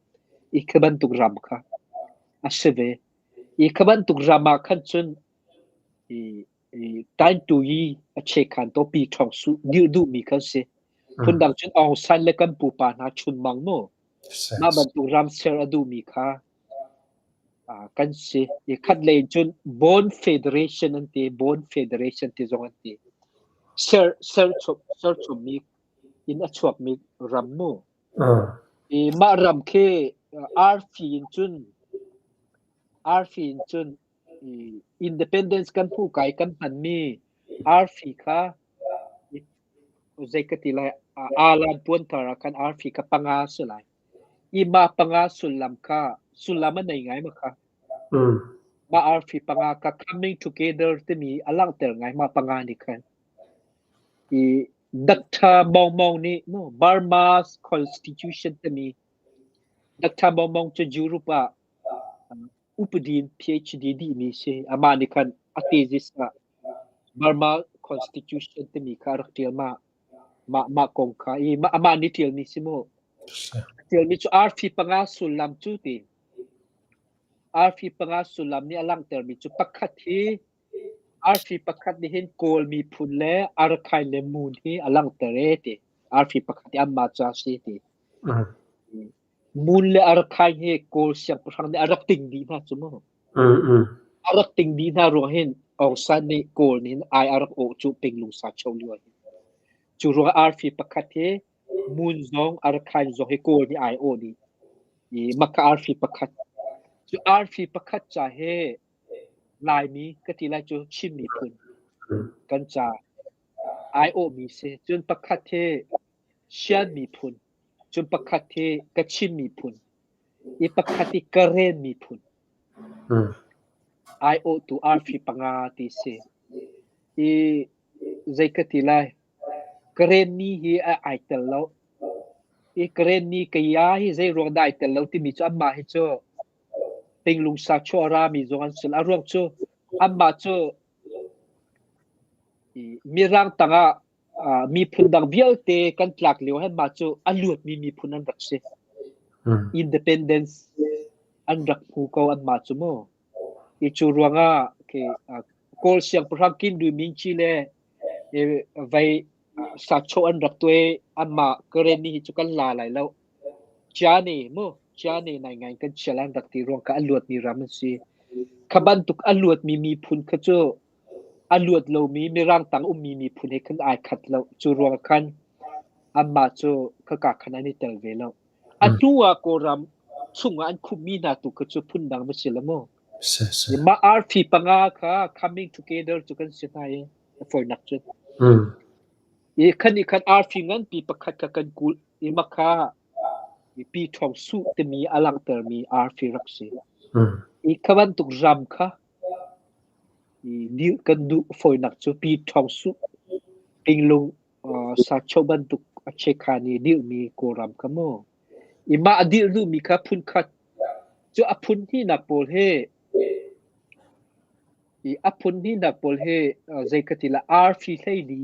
B: i khi bantuk ram kha a si ve. I khi bantuk ram ah khan cun i Taintu i a chekhan to pi ṭhawng su dirh duhmi kan si. Phundang cun Aung San le kan pupa hna chunmang mu. Mah bantuk ram ser a duhmi kha kan si. I khat lei in cun Bone Federation an ti, Bone Federation ti zong an ti. Ser ser ser chommi in a chuakmi ram mu. I mah ram khi arfi in cun arfi in cun independence kan hmuh kai kan hmanmi arfi kha zei ka ti lai alan puanthar ah khan arfi kha panga si lai. I mah panga sullam kha sullam a nei ngai ma kha. Mah arfi panga kha coming together timi a langhter ngai mah panga nih khan. I Dr. Maung Maung nih no Burma's Constitution timi Dr. Maung Maung cu Europe ah upadi in PhD dihmi si. Amah nih khan a thesis ah Burma Constitution timi kha a rak ṭial mah mah mah kong kha i mah amah nih ṭialmi si mu. A ṭialmi cu arfi panga sullam cu ti. Arfi panga sullam nih a langhtermi cu pakhat hi arfi pakhat nih hin Kawl miphun le Arakan le Mon hi a langhter e ti. Arfi pakhat hi anmah ca si ti. Mon le Arakan hi Kawl siangpahrang nih a rak ting dih hna cu mu. A rak ting dih hna ruang hin Aung San nih Kawl nih hin ai a rak awh cu Pinglung sa cho lio hin. Cu ruang arfi pakhat hi Mon zong Arakan zong hi Kawl nih ai awh dih. I maka arfi pakhat. Cu arfi pakhat ca hi Laimi ka ti lai cu Chin miphun kan ca aiawhmi si. Cun pakhat hi Shan miphun, cun pakhat hi Kachin miphun, i pakhat hi Karen miphun. Aiawhtu arfi panga ti si. I zei ka ti lai? Karen mi hi a ai tel lo. I Karen mi kaya hi zei ruang dah ai tel lo timi cu anmah hi cu Pinglungsa chuah a rami zong an si. A ruang cu anmah cu Mirang tangah miphun dang vialte kan tlak lio ah mah cu a luatmi miphun an rak si. Independence an rak hmu ko anmah cu mu. I cu ruangah Kawl siangpahrang King Min Ci le vei sachaw an rak tuah i anmah Karen nih hi cu kan la lai lo. Ciane mu ciane nai ngai kan chia lai an rak ti ruang kha a luatmi ram an si. Kha bantuk a luatmi miphun kha cu a luat lomi Mirang tang ummi miphun he khan ai khat lo. Cu ruang khan anmah cu khaka khan an i tel ve lo. A hnu ah Kawlram chungah an khummi hna tu kha cu phundang va si lo mu. Mah arfi panga kha coming together cu kan si hna i a fawinak cun. I khan i khan arfi nganpi pakhat kha kan kulh i mah kha pi ṭhawng suh timi a langhtermi arfi rak si. I kha bantuk ram kha i kan duh fawinak cu pi ṭhawng suh pinglung sacho bantuk a chekhan i dirhmi Kawlram kha mu. I mah a dirh duhmi kha phunkhat cu a phun hnihnak pawl he i a phun hnihnak pawl he zei ka ti lai arfi hleili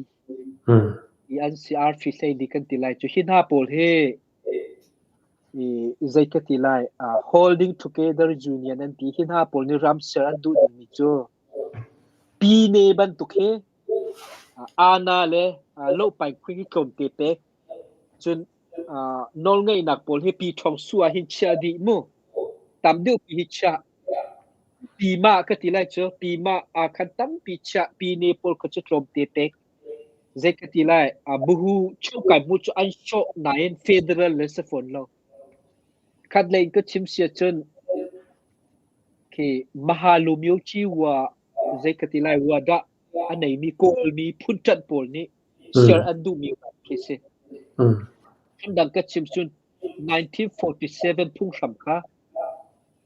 B: i an si arfi hleili kan ti lai cu hi hna pawl he i zei ka ti lai holding together union an ti hi hna pawl nih ram ser an duh dingmi cu pine bantuk he ana le lohpai khui hi tlawmte pek cun nawlngeihnak pawl hi pi ṭhawng su ah hin chia dih mu tam deuh pi hi chia pi ma ka ti lai cu pi ma ah khan tampi chia pi ne pawl kha cu tlawmte pek zei ka ti lai buhu chukai mu cu an sawh nain federal le si fawn lo khat lei in ka chim sia cun khi mahalumyo chi wa zei ka ti lai wa dah a neimi Kawlmi phunṭanh pawl nih ser an duhmi khi si. Phundang ka chim cun 1947 phunghram kha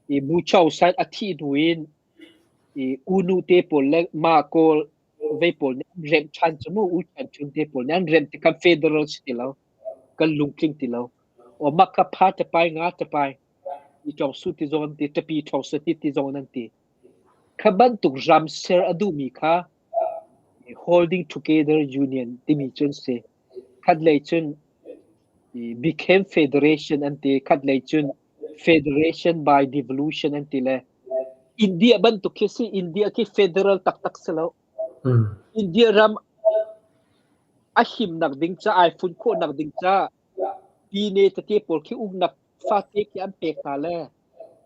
B: i Buchau San a thih hnu in i unu te pawl le ma Kawl vei pawl nih an remh ṭhan cu mu U Chan Chun te pawl nih an remh tikah federal si ti lo kan lungtling ti lo o mah kha pha tapai nga tapai i ṭawng su ti zong an ti ṭapi ṭhawng su ti ti zong an ti Kha bantuk ram ser a duhmi kha Holding Together Union timi cu an si. Khatlei cun Became Federation an ti, khatlei cun Federation by Devolution an ti le India bantuk khi si. India khi federal taktak si lo. India ram a himnak ding ca, ai fun khawhnak ding ca, pine tete pawl khi uknak fate khi an pek hna le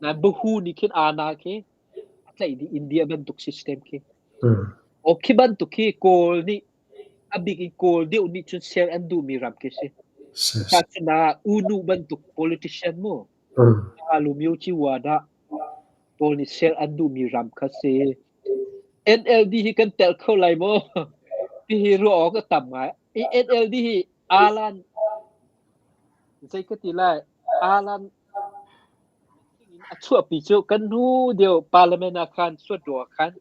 B: Nain Bahu nih khin Ana khi a tlaih dih India bantuk system khi. O khi bantuk khi Kawl nih a bik in Kawl deuh nih cun ser an duhmi ram khi si. Tahchun ah Unu bantuk politician mu. Alu Myo Ci Wada pawl nih ser an duhmi ram kha si. NLD hi kan tel kho lai maw? Tihi ruah awk a tam ngai. I NLD hi Alan zei ka ti lai Alan A chuahpi cu kan hnu deuh parliament ah khan suat ruah ah khan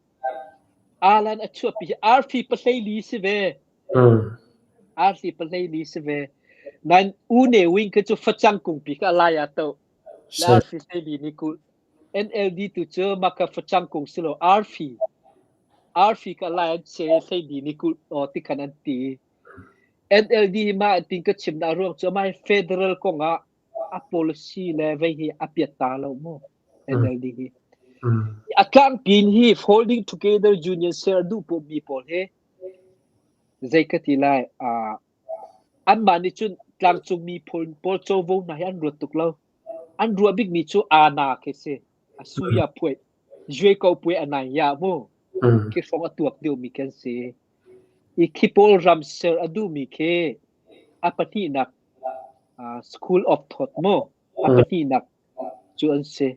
B: Alan a chuahpi hi arfi pahleili si ve. Arfi pahleili si ve. Nain U Ne Win khi cu facang kungpi kha a lai ah toh. Le arfi hleili nih kulh. NLD tu cu maka facang kung si lo arfi. Arfi ka lai an che hleili nih kulh aw ti khan an ti. NLD hi mah tin ka chim na ruang cu mai federal kong ah a policy le vei hi a piat ta lo mu NLD hi. A tlangpin hi folding together union ser duh pu mi pawl hi zei ka ti lai anmah nih cun tlangcung mi pawl covo hna hi an ruat tuk lo. An ruah bikmi cu ana khi si. A suya phuai zue ko puai anai ya mu. Khi hrawng a tuak deuhmi kan si. I khi pawl ram ser a duhmi khi a pahnihnak school of thought mu a pahnihnak cu an si.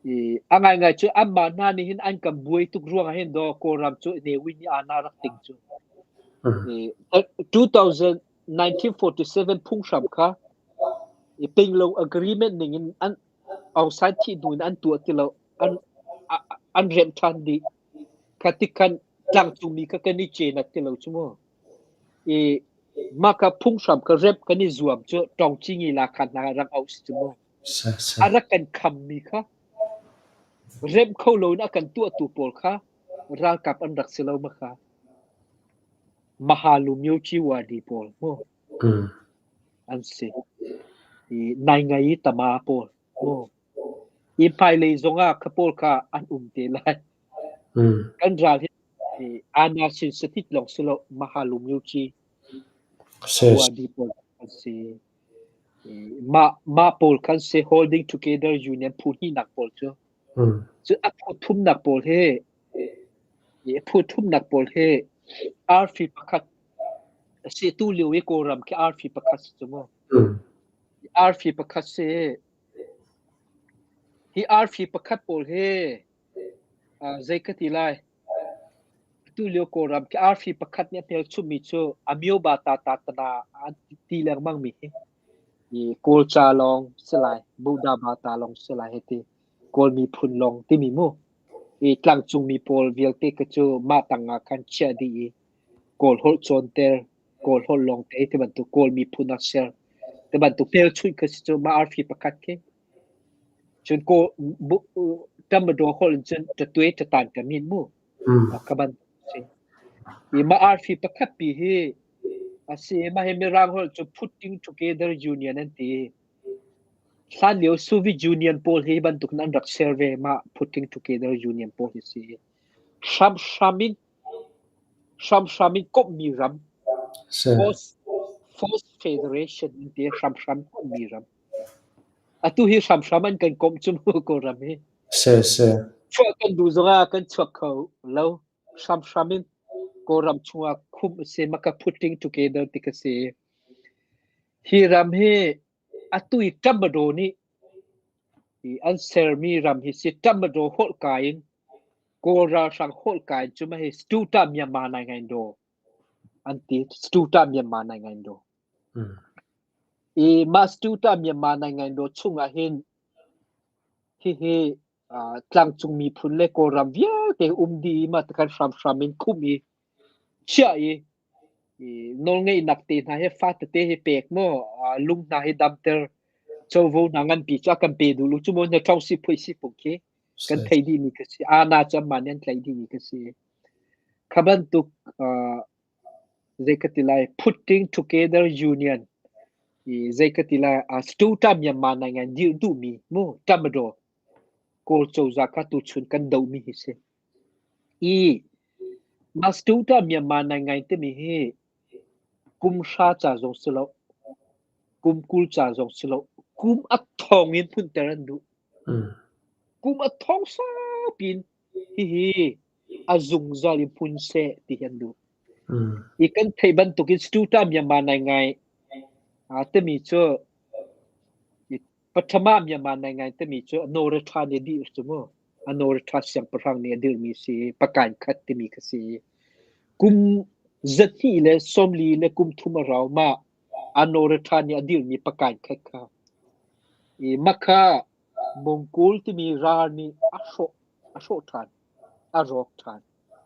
B: I a ngaingai cu anmah hna nih hin an kan buai tuk ruangah hin daw Kawlram cu Ne Win nih aa rak ting cu. I 2000 1947 phunghram kha i Pinglo agreement ning in an Aung San thih hnu in an tuah ti lo. An remh ṭhan dih. Kha tik khan tlangcungmi kha kan i cenat ti lo cu mu. I mah kha phunghram kha remh kan i zuam cu Tawngcingi la khan hna rak auh si cu mu. A rak kan khammi kha remh kho loin a kan tuahtu pawl kha ralkap an rak si lo ma kha. Mahalu Myoci Wadi pawl mu an si. I naingai i tama pawl mu. I hmailei zongah kha pawl kha an um te lai. Kan ral hi Ana sin satit lawng si lo Mahalu Myoci Wadi pawl an si. Mah pawl khan si Holding Together Union phu hnihnak pawl cu. Cu a phu thumnak pawl hi phu thumnak pawl hi arfi pakhat a si. Tu lio i Kawlram khi arfi pakhat si cu mu. Arfi pakhat si. Hi arfi pakhat pawl hi zei ka ti lai? Atu lio Kawlram khi arfi pakhat nih a hmelchunhmi cu Amyoba Tata Tana an ti lengmangmi hi Kawlca lawng si lai, Buddha Bata lawng si lai hei ti. Kawl miphun lawng timi mu. I tlangcungmi pawl vialte kha cu mah tang ah khan chiah dih i Kawl holh cawnter, Kawl holh lawng te ti bantuk Kawl miphun ah ser ti bantuk hmelchunh kha si cu mah arfi pakhat khi. Cun kaw Tambadaw holh in cun ṭatuai ṭatan ka min mu. Ka bantuk si. I mah arfi pakhat pi hi a si mah hi Mirang holh cu Putting Together Union an ti. Hlan lio Soviet Union pawl hi bantuk in an rak ser ve mah Putting Together Union pawl hi si. Hramhram in hramhram in komhmi ram Force Force Federation an ti hramhram komhmi ram. Atu hi hramhram an kan komh cu mu Kawlram hi. Chuah kan duh zongah kan chuak kho lo. Hramhram in Kawlram chungah khumh a si. Maka putting together ti ka si. Hi ram hi atu i Tambadaw nih an sermi ram hi si Tambadaw holh ka in Kawl ralhrang holh ka in cu ma hi Stuta Myanmar nai ngain daw an ti Stuta Myanmar nai ngain daw. I mah Stuta Myanmar nai ngain daw chungah hin hihi tlangcung miphun le Kawlram vialte um dih i mah tikhan hramhram in khumh i chiah i nawlngeihnak te hna hi fa tete hi pek maw lung hna hi damter covo hna nganpi cu a kan pe duh lu cu maw na ṭong si phui si pung khi kan thei dih mi ka si ana cu amah nih an tlaih dih mi ka si kha bantuk zei ka ti lai putting together union i zei ka ti lai stuta Myanmar nai ngai dir duh mi mu tamado Kawl cozah kha tuchun kan doh mi hi si i mah stuta Myanmar nai ngai timi hi kum hra ca zong si lo kum 20 ca zong si lo kum a thong in phunter an duh kum a thong saupi in hihi a zungzal in hmun seh ti hi an duh. I kan theih bantukin Stuta Myanmar nai ngai timi cu Pathama Myanmar nai ngai timi cu Nawratha nih a dirh cu mu. A Nawratha siangpahrang nih a dirhmi si pakain khat timi kha si. Kum zahnih le 40 le kum thum a rau mah a Nawratha nih a dirhmi pakain khat kha. I makha Mongol timi ral nih a hrawh a hrawh ṭhan, a rawk ṭhan.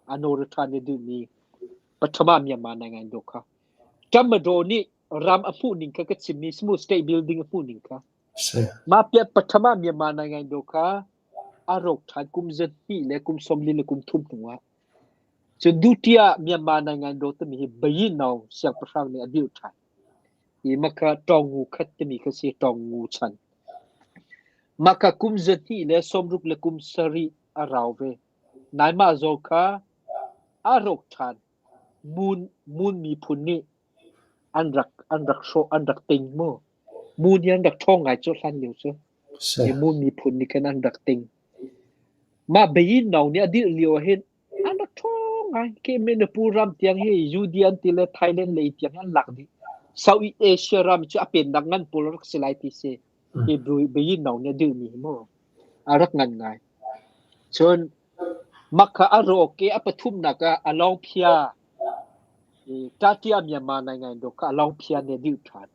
B: A nawl ṭhan i duhmi Pathama Myanmar nai ngai dawh kha. Ṭamadaw nih ram a hmuh ning kha ka chimmi simu state building a hmuh ning kha. Mah piat Pathama Myanmar nai ngai dawh kha a rawk ṭhan kum 2 le kum 40 le kum 30 hnu ah. Cun Dutiya Myanmar nai ngai dawh timi hi Bayinaung siangpahrang nih a dirh ṭhan. I maka Tawngu khat timi kha si Tawngu chan. Maka kum 2 le 60 le kum 7 a rau ve. Nai mah zaw kha a rawk ṭhan. Mun, Mun miphun nih an rak hrawh, an rak ting mu. Mun hi an rak ṭhawng ngai cu hlan lio cu. I Mun miphun nih khan an rak ting. Mah Bayinnaung nih a dirh lio ah hin an rak ṭhawng ngai. Khi Manipur ram tiang hi Yudian ti le Thailand lei tiang an lak dih. Southeast Asia ram cu a pennak ngan pawl rak si lai ti si. Hi Bayinnaung nih a dirhmi hi mu. A rak ngan ngai. Cun mah kha a rawk i a pathumnak ah a lawngphia i Tatia Myanmar nai do kha a lawngphia nih a dirh ṭhan.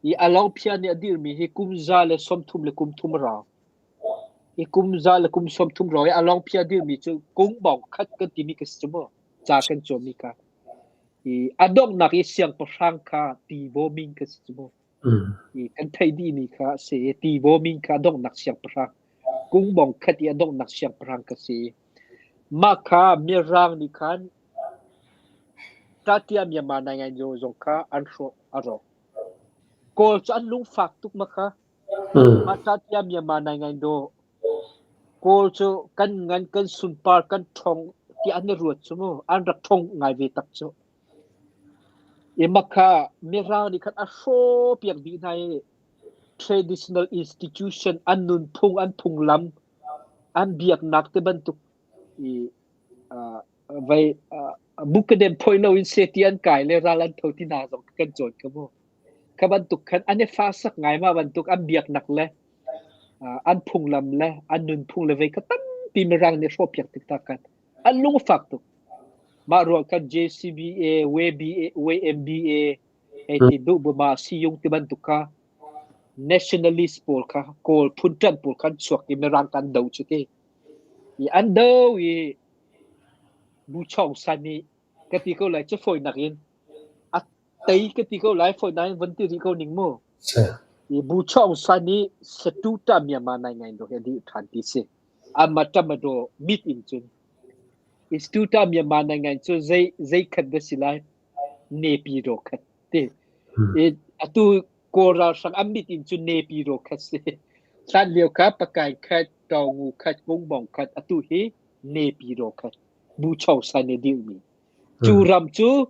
B: I a lawngphia nih a dirhmi hi kum 133 rau. I kum 130 rau i a lawngphia dirhmi cu kungbawng khat kan timi ka si cu mu. Ca kan cawmmi kha. I a donghnak i siangpahrang kha Tibaw Ming ka si cu mu. I kan theih dihmi kha a si i Tibaw Ming kha a donghnak siangpahrang kungbawng khat i a donghnak siangpahrang ka si. Mah kha Mirang nih khan Tatia Myanmar nai ngai zong kha an hrawh a rawk. Kawl cu an lungfak tuk ma kha. Mah Tatia Myanmar nai ngai do Kawl cu kan ngan kan sunpar kan ṭhawng ti an i ruat cu mu an rak ṭhawng ngai ve tak cu. I mah kha Mirang nih khan a hrawh piak dih hna i traditional institution an nunphung an phunglam an biaknak te bantuk i vai bukadem phoi lo in seti an kai le ral an tho ti hna zong kan cawn kha mu. Kha bantuk khan an i fa sak ngai ma bantuk an biaknak le an phunglam le an nunphung le vei kha tampi mirang nih hrawh piak tik ta kan an lung fak tuk. Mah ruang khan JCBA, WBA, WMBA hei ti duh bu ma siyung ti bantuk kha nationalist pawl kha Kawl phun ṭanh pawl khan chuak i mirang kan do cu ti. I an do i Bu Chong San nih ka ti ko lai cu fawinak in a tei ka ti ko lai fawinak in von ti rih ko ning mu. I Bu Chong San nih Satuta Myanmar nai ngai do he di ṭhan ti si. Ama ṭamado mit in cun Instituta Myanmar nai ngai cu zei zei khat da si lai Nepi ro khat ti. I atu Kawl ralhrang an mit in cun Nepi ro khat si. Hlan lio kha pakai khat, tawngu khat, ngungbong khat, atu hi Nepi ro khat. Bu Cho San i dirhmi. Cu ram cu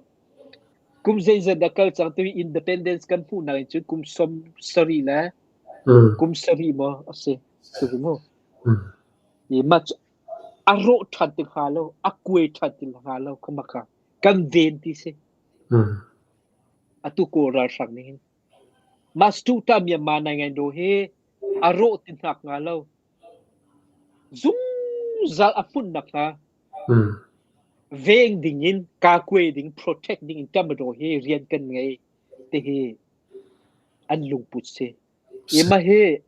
B: kum zeizat dah kal cang tu independence kan hmuhnak in cun kum 70 le kum sarih maw a si. Tu hi mu. I mah cu a rawh ṭhan ti hnga lo, a kuai ṭhan ti hnga lo kha maka. Kan ven ti si. Atu Kawl ralhrang nih hin. Mah Stuta Myanmar nai ngai do hi a rawh ti hnak hnga lo. Zungzal a hmunh nak hnga veng ding in kakue ding protect ding in Tamadaw hi rian kan ngei ti hi an lungput si. I mah hi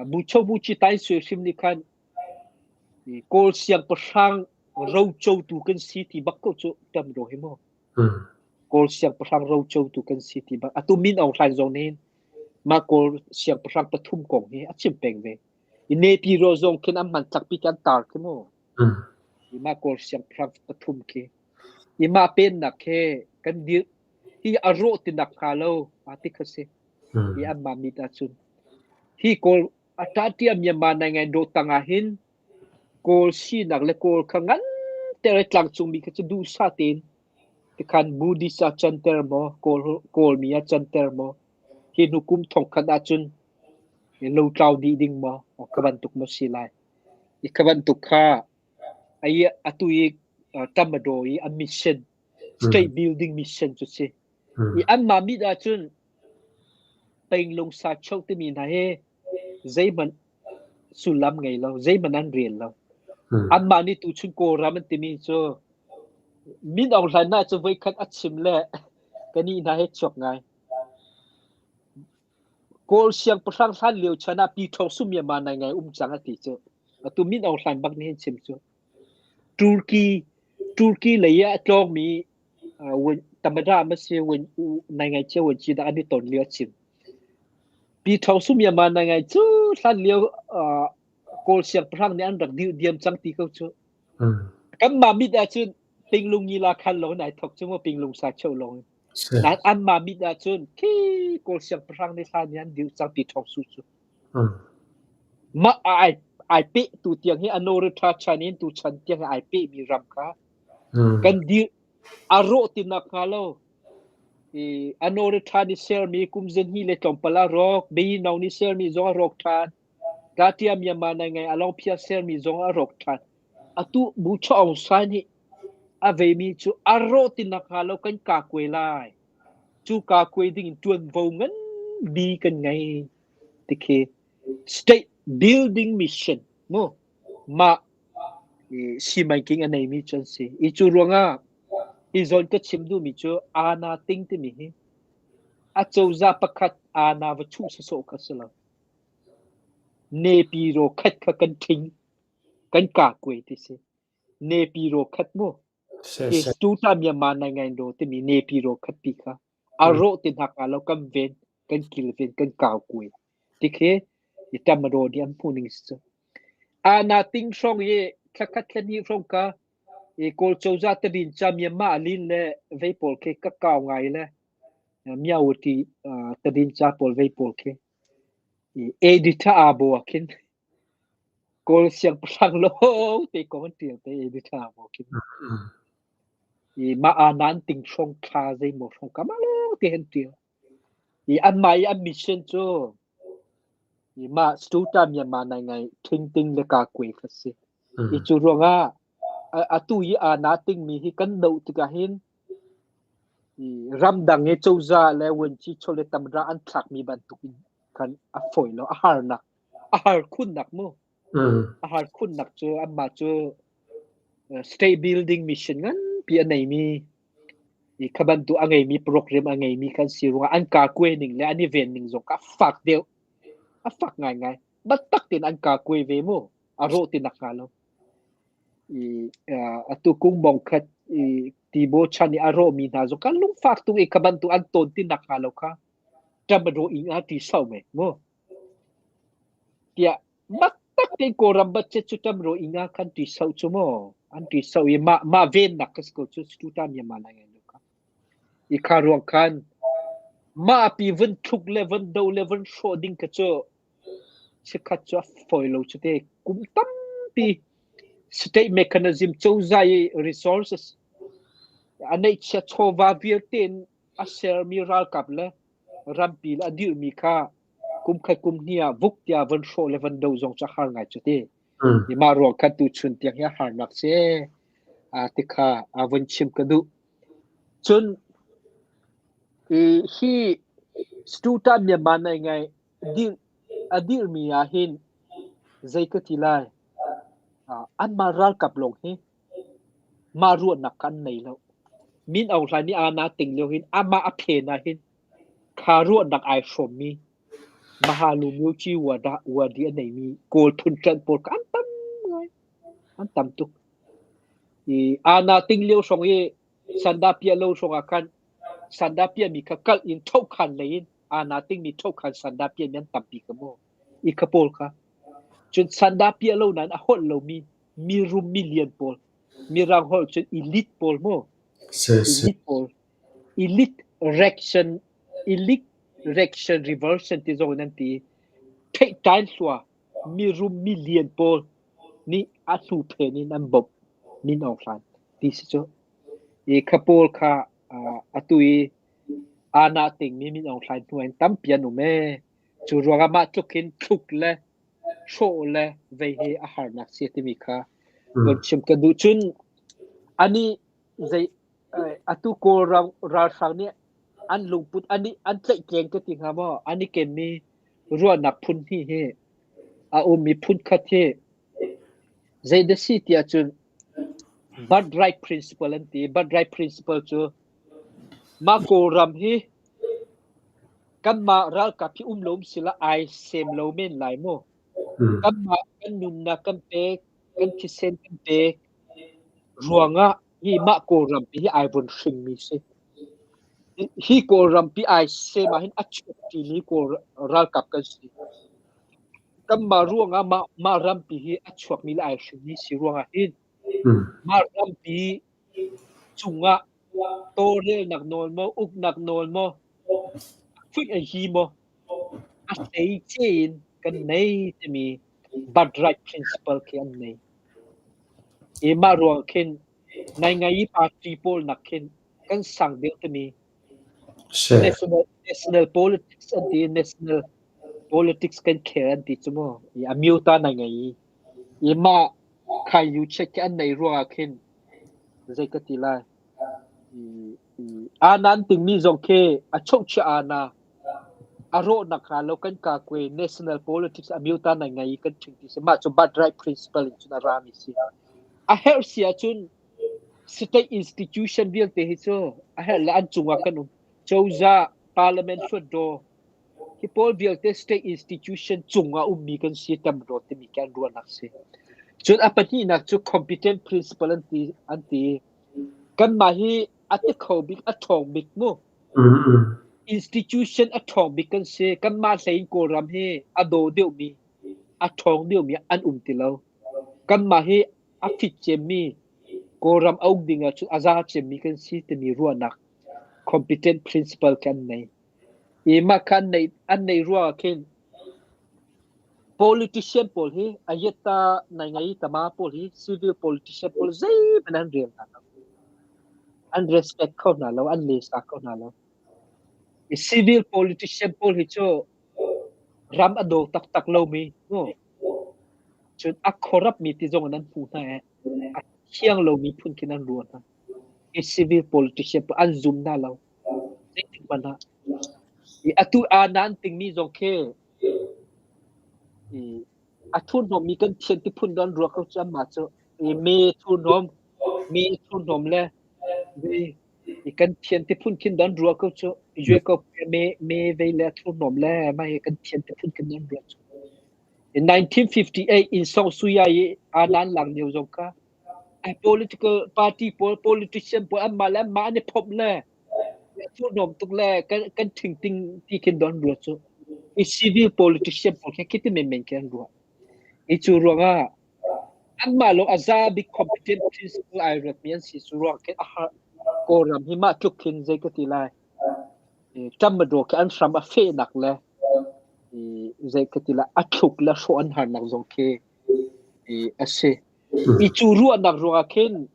B: Bucho Buchi Tai Sui hrim nih khan Kawl siangpahrang rocotu kan si ti bak ko cu Tamadaw hi mu. Kawl siangpahrang rocotu kan si ti bak. Atu Min Aung Hlaing zong nih mah Kawl siangpahrang pathum kong hi a chim peng ve. I Nepi ro zong khin an hman tlakpi an tar khi mu. I mah Kawl siangpahrang pathum khi. I mah pennak khi kan dir hi a rawh tinak hnga lo a ti kha si. Hi anmah mit ahcun. Hi Kawl a ṭaṭia Myanmar nai ngai dawt tang ah hin Kawl sinak le Kawl kha ngan ter i tlangcungmi kha cu duhsah tein tikhan Buddhist ah canter maw, Kawl Kawlmi ah canter maw, hi hnu kum thongkhat ahcun lotlau dih ding maw, kha bantuk maw si lai. I kha bantuk kha ai atu i Tamadaw i a mission, state building mission cu si. I anmah mit ahcun Penglung sacho timi hna hi zeihmanh sullam ngei lo, zeihmanh an rel lo. Anmah nih tuchun Kawlram an timi cu Min Aung Hlaing cu voikhat a chim le kanih hna he chuak ngai. Kawl siangpahrang hlan lio chan ah Pi Ṭhawng Su Myanmar nai ngai um cang a ti cu. Atu Min Aung Hlaing bak nih hin chim cu. Turkey Turkey lei ah a tlawngmi Tamada ma si wen u nai ngai chia wen chi dah an i ton lio a chim. Pi Ṭhawng Su Myanmar nai ngai cu hlan lio Kawl siangpahrang nih an rak dirh diam cang ti ko cu. Kanmah mit ahcun pinglung ngila khan lawng in ai thok cu mu pinglung sa cheu lawng in. Nain anmah mit ahcun khi Kawl siangpahrang nih hlan nih an dirh cang Pi Ṭhawng Su cu. Mah ai ai peh tu tiang hi Anorita chan in tu chan tiang hi ai peh mi ram kha kan dir a rawh ti nak hnga lo. I Anorita nih sermi kum zenhnih le tlawmpal a rawk, Beino nih sermi zong a rawk ṭhan. Katia Myanmar nai ngai Alongphia sermi zong a rawk ṭhan. Atu Bu Chaung San hi a veimi cu a rawh ti nak hnga lo kan kakuai lai. Cu kakuai ding in ṭuanvo nganbi kan ngei ti khi state Building mission mu mah simanking a neimi cu an si. I cu ruangah hi zawn ka chim duhmi cu aana ting timi hi a cozah pakhat aana va chuh sawsawh kha si lo. Nepi ro khat kha kan ṭhing, kan kakuai ti si. Nepi ro khat mu. Hi Stuta Myanmar nai ngai ro timi nepi ro khat pi kha a rawh ti hna hnga lo kan ven, kan kilven, kan kau kuai. Tikhi i tamaro nih an hmuh ning si cu. Ana ting hrawng i thlakhat thlahnih hrawng ka i Kawl cozah tadin ca Myanmar alin le vei pawl khi ka kau ngai le Myawaddy tadin ca pawl vei pawl khi i editor abo ah khin Kawl siangpahrang lo te kong an ṭial te editor abo khin. I mah anan ting hrawng thla zeimaw hrawng ka mah lawng te han ṭial. I anmah i an mission cu i mah Stuta Myanmar nai ngai Ṭhingting le Kakwe kha si. I cu ruangah atu i aa na tingmi hi kan doh tikah hin i ramdang i cozah le vuanci chawlet tamra an thlakmi bantuk in khan a fawi lo, a harnak, a har khunnak mu. A har khunnak cu anmah cu state building mission nganpi a neimi i kha bantuk a ngeimi program a ngeimi kan si ruangah an kaa ning le an i ven ning zong kha a fak deuh. A fak ngaingai. Biatak tein an kaa kuai ve mu. A rawh ti nak hnga lo. I atu kung khat i tibaw chan i a rawhmi hna zong kha lungfak tuk i kha bantuk an tawn ti nak hnga lo kha ṭam a rawh ing a ti sau me mu. Tiah Maktak tein Kawlram budget cu tam ro inga khan ti so cu maw an ti so i mah mah vennak ka si ko cu tuta Myanmar lai ngai lo kha i kha ruang khan mah pi vun thluk le vun do le vun hrawh ding ka cu chikkhat cu a fawi lo cu te kum tampi state mechanism cozah i resources a neihchia chawva vialte in a sermi ralkap le rampi le a dirhmi kha kum khat kum hnih ah vuk tiah von hrawh le von do zong cu a har ngai cu ti. I mah ruang khan tu chun tiang hi a harnak si a ti kha a von chim ka duh. Cun i hi Stuta Myanmar nai ngai dir a dirmi ah hin zei ka ti lai anmah ralkap lawng hi mah ruahnak kha an nei lo. Min Aung Hlaing nih aa na ting lio hin amah a phen ah hin Kha ruahnak ai hrawmmi Mahalu Myuci Wadi a neimi Kawl phunṭanh pawl kha an tam ngai. An tam tuk. I Ana ting lio hrawng i sandah piah lo hrawng ah khan sandah piahmi kha kalh in ṭhohkhan lei in Ana tingmi ṭhohkhan sandah piahmi an tampi ka mu. I kha pawl kha. Cun sandah piah lo nain a holh lomi mirum milian pawl mirang holh cun elite pawl mu. Elite pawl. Elite reaction elite reaction reversion ti zong in an ti. Theihtlai hlua mirum milian pawl nih a hnu phen in an bawmh min Aung Hlaing ti si cu. I kha pawl kha atu i aa tingmi Min Aung Hlaing hnu in tampi an um ee. Cu ruangah mah tluk hin thluk le hrawh le vei hi a harnak si timi kha von chim ka duh. Cun anih zei Atu Kawlram ralhrang nih an lungput an i an tlaihtleng ka ti hnga maw? An i kenmi ruahnak phun hnih hi a ummi phun khat hi zeidah si tiah cun birthright principle an ti. Birthright principle cu mah Kawlram hi kanmah ralkap hi um lo um sila ai sem lo men lai mu. Kanmah kan nunnak kan pek, kan thisen kan pek ruangah hi mah Kawlrampi hi ai vun hringmi si. Hi Kawlrampi ai sem ahhin a chuakṭimi Kawl ralkap kan si. Kanmah ruangah mah, mah rampi hi a chuakmi le ai hringmi si ruangah hin mah rampi cungah tawlrelnak nawl maw, uknak nawl maw, fuih a hi maw, a hleice in kan nei timi birthright principle khi an nei. I mah ruang khin naingai party pawl nak khin kan sang deuh timi national national politics an ti national politics kan khel an ti cu mu. I a myo ta naingai i mah khai yu check khi an nei ruangah khin zei ka ti lai. Ana an tingmi zong khi a chohchia ana. A rawhnak hnga lo kan kakwe national politics amyota nai ngai kan ṭhing ti si. Mah cu birthright principle in cun a rami si. A herh si ahcun state institution vialte hi cu a herh le an cungah kan um. Cozah, parliament hluatdaw, hi pawl vialte state institution cungah ummi kan si tam daw timi kan ruahnak si. Cun a pahnihnak cu competent principle an ti an ti. Kanmah hi a ti kho bik, a ṭhawng bik mu. Institution a ṭhawng bik kan si. Kanmah hlei in Kawlram hi a daw deuhmi, a ṭhawng deuhmi an um ti lo. Kanmah hi a fit cemmi Kawlram a uk ding ahcun a za cemmi kan si timi ruahnak competent principle kan nei. I mah kha an neih ruangah khin politician pawl hi ayitta nai ngai tama pawl hi civil politician pawl zeihmanh an rel hna lo. An respect kho hna lo, an lesa kho hna lo. I civil politician pawl hi cu ram a daw taktak lomi mu. Cun a corrupt mi ti zong in an hmuh hna i a thiang lomi phun khin an ruah hna. I civil politician pawl an zum hna lo. Zeitik hmanh ah. I atu aa an tingmi zong khi i a thurhnawmmi kan thian ti phun an ruah ko cu anmah cu. I me thurhnawm, mi thurhnawm le i kan thian ti phun khin an ruah ko cu. Yue ko me me vei le thurhnawm le mah hi kan thian ti phun khin an ruah cu. In 1958 in Song Suya i Anan lang lio zong kha political party pawl politician pawl anmah le anmah an i phomh le thurhnawm tuk le kan ṭhingting ti khin don ruat cu. I civil politician pawl khi khiti menmen khi an ruah. I cu ruangah anmah lawng a za bik competent principle ai ruatmi an si cu ruang khin a har. Kawlram hi mah tluk khin zei ka ti lai. Ṭamadaw khi an hram a fehnak le zei ka ti lai a thluk le hrawh an harnak zong khi a si. I cu ruahnak ruangah khin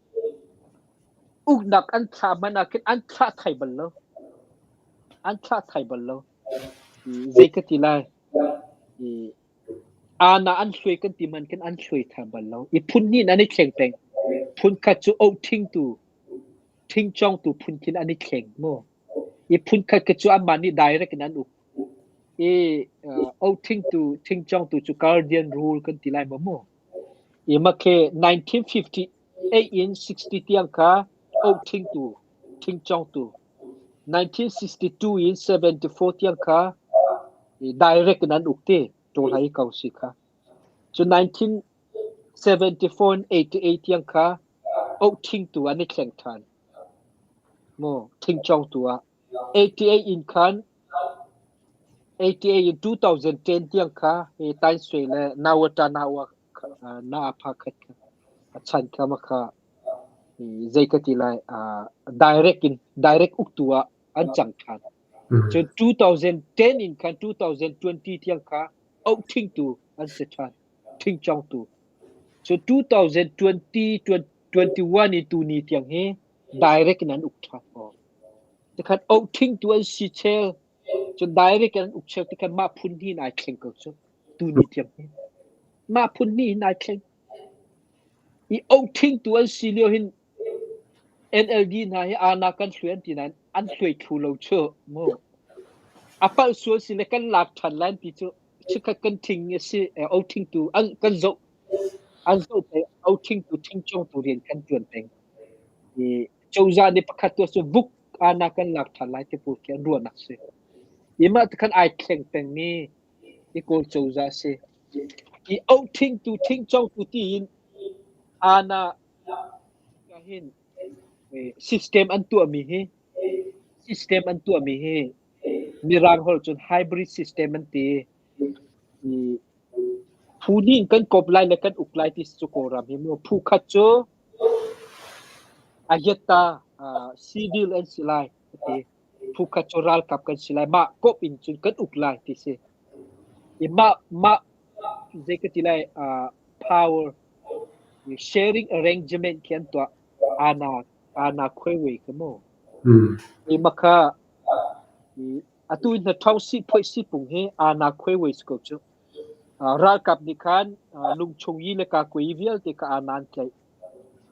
B: uknak an thlah hmanh ah khin an thlah thai bal lo. An thlah thai bal lo. Zei ka ti lai? Aana an hluai kan ti man khin an hluai thai bal lo. I phun hnih in an i thleng peng. Phun khat cu othingtu, thingcawngtu phun khin an i thleng mu. I phun khat khi cu anmah nih direct in an uk. I othingtu, thingcawngtu cu guardian rule kan ti lai maw mu. I makhe 1958 in 60 tiang kha othingtu, thingcawngtu. 1962 in 74 tiang kha direct in an uk te Tawlhai ko si kha. Cu 1974 in 88 tiang kha othingtu an i thleng ṭhan. Mu thingcawngtu ah 88 in khan 88 in 2010 tiang kha hi Taisui le Nawata Nawa na apha khat kha a chan kha ma kha zei ka ti lai direct in direct uktu ah an cang ṭhan. Cun 2010 in khan 2020 tiang kha auh thingtu an si ṭhan. Thingcawngtu. Cun 2020 21 in tuni tiang hi direct in an uk ṭhan. Tikhan auh thingtu an si chel cun direct in an uk chel tikhan mah phun hnih in ai thleng ko cu tuni tiang hi. Mah phun hnih in ai thleng. I auh thingtu an si lio hin NLD hna hi aana kan hluai an ti nain an hluai thlu lo cu mu. A palh sual si le kan lak ṭhan lai an ti cu chikkhat kan thing a si o thingtu an kan zoh an zoh peng o thingtu thingcawngtu rian kan ṭuan peng. I cozah nih pakhat tu cu vuk aana kan lak ṭhan lai ti pawl khi an ruahnak si. I mah tikhan ai thleng pengmi i Kawl cozah si. I o thingtu thingcawngtu tiin aana hin system an tuahmi hi system an tuahmi hi Mirang holh cun hybrid system an ti. I phu nih kan kawp lai le kan uk lai ti cu Kawlram hi mu. Phu khat cu Ahiatta civil an si lai a ti. Phu khat cu ralkap kan si lai. Mah kawp in cun kan uk lai ti si. I mah mah zei ka ti lai power sharing arrangement khi an tuah. Ana ana khuaiwei kha mu. I makha atu in hna si phoi si pung hi ana khuaiwei si ko cu. Ralkap nih khan lungchung yi le kakui vialte kha ana an tlaih.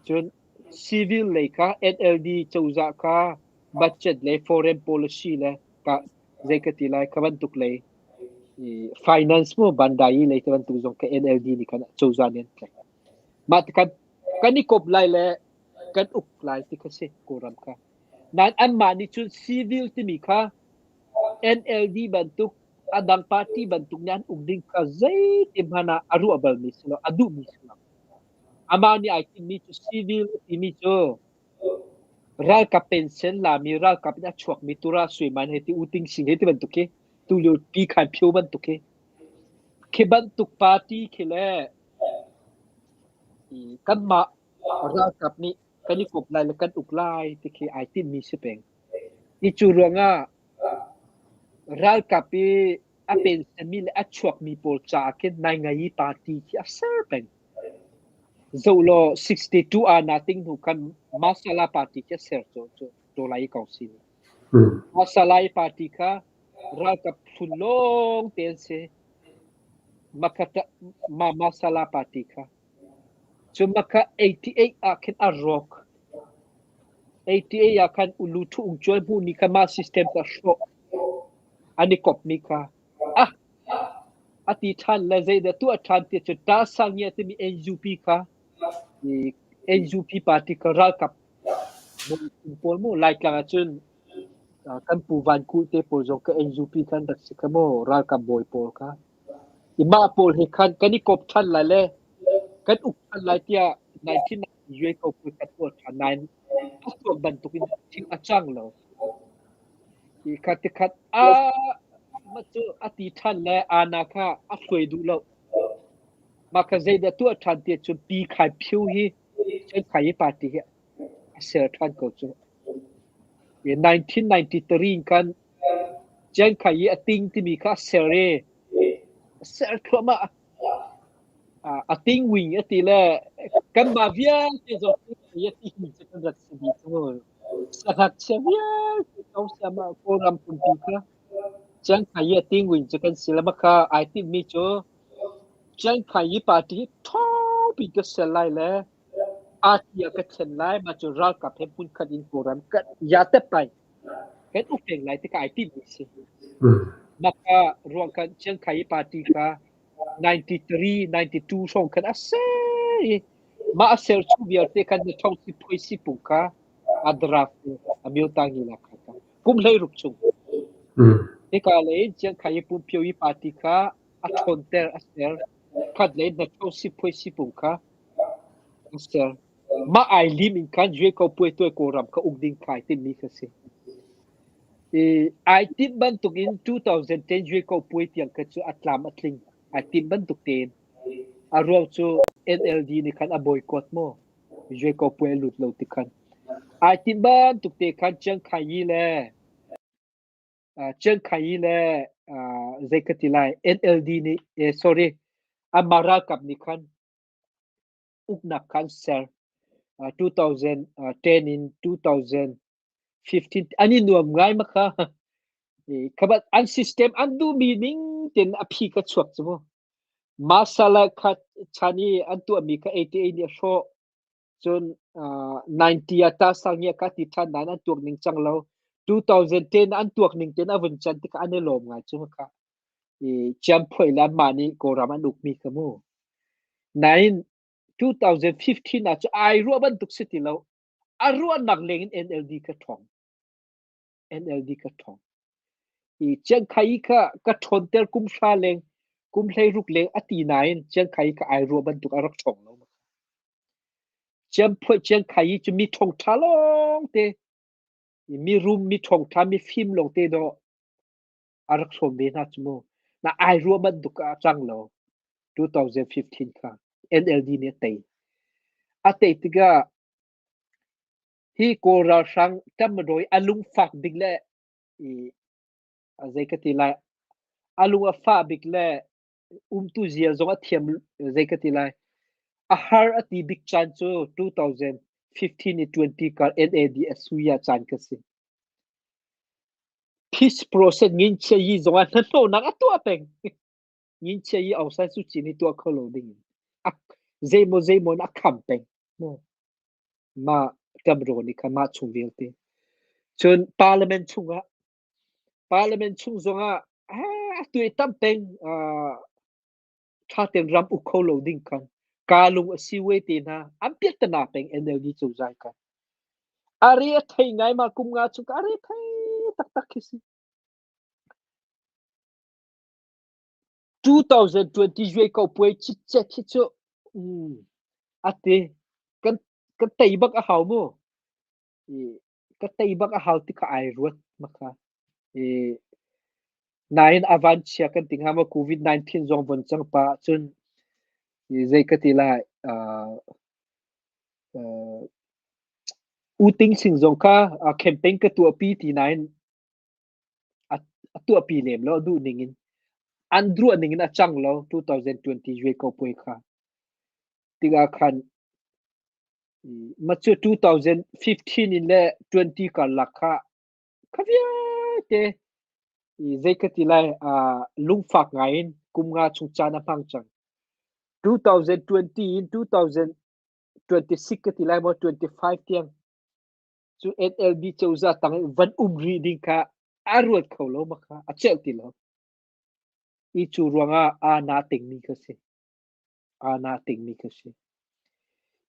B: Cun civil lei kha NLD cozah kha budget le foreign policy le ka Zei ka ti lai, kha bantuk lei finance mu bandai lei te bantuk zong ka NLD nih khan cozah nih an tlaih. Mah tikhan kan i kop lai le kan uk lai ti kha si Kawlram kha. Nain anmah nih cun civil timi kha NLD bantuk a dang party bantuk nih an uk ding kha zeiti hmanh ah a ruah balmi si lo, a duhmi si lo. Amah nih ai timhmi cu civil a timi cu ralkap pension lami ralkap in a chuakmi Tura Suiman he ti U Ting Sing he ti bantuk khi tulio Pi Khan Phyo bantuk khi khi bantuk party khi le kanmah ralkap nih kan i kop lai le kan uk lai ti khi ai timhmi si peng. Hi cu ruangah ralkap i a pensionmi le a chuakmi pawl caah khin naingai party khi a ser peng. Zoh law 62 ah na ting hnu khan Masala party khi a ser cu cu lai ko si. Masala party kha ralkap hlun lawng te an si. Makata ma Masala party kha. Cu maka 88 ah khin a rawk. 88 ah khan ulu thu ung chuai hmuh ni kha mah system ka hrawh. An i kop mi kha. Ah a ti ṭhan le zeidah tuah ṭhan ti cu Ta Sangia timi NUP kha NUP party kha ralkap pawl mu Laitlang ahcun kan pu Van Kulh te pawl zong ka NUP khan rak si kha mu ralkap bawi pawl kha. I mah pawl he khan kan i kop ṭhan lai le kan uk ṭhan lai tiah 1990 yuai ko pawl kan tuah ṭhan nain a tuak bantukin thil a cang lo. Hi kha tikhat a mah cu a ti ṭhan le Anna kha a hruai duh lo. Mah kha zeidah tuah ṭhan ti ahcun Pi Khai Phyu hi Chiangkhai i party hi a ser ṭhan ko cu. 1993 in khan Chiangkhai i a ting timi kha a ser i a ser thluahmah. A ting wing a ti le kanmah vialte zong a ti hi cu kan rat si dih cu. Sangakchia vialte ko siamah Kawlram pumpi kha Chiangkhai i a ting wing cu kan si le mah ai timhmi cu Chiangkhai i party hi ṭhawngpi ka ser lai le party ah ka thlen lai mah cu ralkap he hmunkhat in Kawlram kan ya tep lai. Kan uk peng lai ti kha ai timhmi a si. Mah kha ruang khan Chiangkhai i party kha 93, 92 hrawng khan a ser i mah a ser chung vialte khan na ṭhawng siphuai sipung kha a draft i a myo tangi la kha kum 16 chung. Hika lei in Chiangkhai i Pumphio i party kha a ṭhawnter a ser. Khat lei na ṭhawng siphuai sipung kha a ser. Mah ai lim in khan Yue Ko Puai Tuai Kawlram kha uk ding kha ai timhmi kha si. I ai timh bantuk in 2010 Yue Ko Puai tiang kha cu a tlam a tling. Ai timh bantuk tein. A ruang cu NLD nih khan a boycott maw? Yue Ko Puai a lut lo ti khan. Ai timh bantuk te khan Chiang Kai-yi le Chiang Kai-yi le zei ka ti lai NLD nih sorry anmah ralkap nih khan uknak kha an ser. 2010 in 2015 an i nuam ngai ma kha. Khabat an system an duhmi ning tein a phi ka chuak cu mu. Masala kha chan i an tuahmi kha 88 nih a hrawh. Cun 90 ah ta sangia ka ti ṭhan nain an tuak ning cang lo. 2010 an tuak ning tein a vun can tikah an i lawm ngai cu kha. I Chiangphuai le anmah nih Kawlram an ukmi kha mu. Nain 2015 ah cu ai ruah bantuk si ti lo. A ruahnak leng in NLD ka ṭhawng. NLD ka ṭhawng. I Chiangkhai kha ka ṭhawnter kum hra leng, kum 16 leng a ti nain Chiangkhai kha ai ruah bantuk a rak ṭhawng lo. Chiangphuai Chiangkhai cu mi ṭhawngṭha lawngte, mi rum, mi ṭhawngṭha, mi fim lawngte dawh a rak hrawm ve hna cu mu. Na ai ruah bantuk ah a cang lo. 2015 kha NLD nih a tei. A tei tikah hi Kawl ralhrang ṭamrawi a lungfak bik le i zei ka ti lai a lung a fah bik le umtu zia zong a thiam zei ka ti lai a har a ti bik caan cu 2015 i 20 kar NAD a suya caan ka si. Peace process nginchia yi zongah hnahnawhnak a tuah peng. Nginchia yi Aung San Suu Kyi nih tuah kho lo ding in zeimaw zeimaw in a kham peng. Mah ṭamraw nih khan mah chung vialte. Cun parliament chungah Parliament chung zongah a tuaitam peng ṭha tein ram uk kho lo ding khan kaa lung a si we te hna an piahtana peng NLD cozah kha. A re a thei ngai ma kum nga chung ka a re thei taktak khi si. 2020 zuai ko puai chitchet hi cu ate kan kan tei bak a hau mu. I ka tei bak a hau ti kha ai ruat makha. I nain a vanchia kan ti hnga maw COVID-19 zong von cang pa ahcun i zei ka ti lai U Ting Sing zong kha campaign ka tuahpi ti nain a tuahpi lem lo a duh ning in an ruah ning in a cang lo 2020 yue ko puai kha tikah khan ma cu 2015 in le 20 karlak kha kha vialte zei ka ti lai lungfak ngai in kum nga chung caan a hmang cang. 2020 in 2026 ka ti lai maw 25 tiang cu NLD cozah tang i van um rih ding kha a ruat kho lo ma kha a celh ti lo. I cu ruangah aa na tingmi kha si. Aa na tingmi kha si.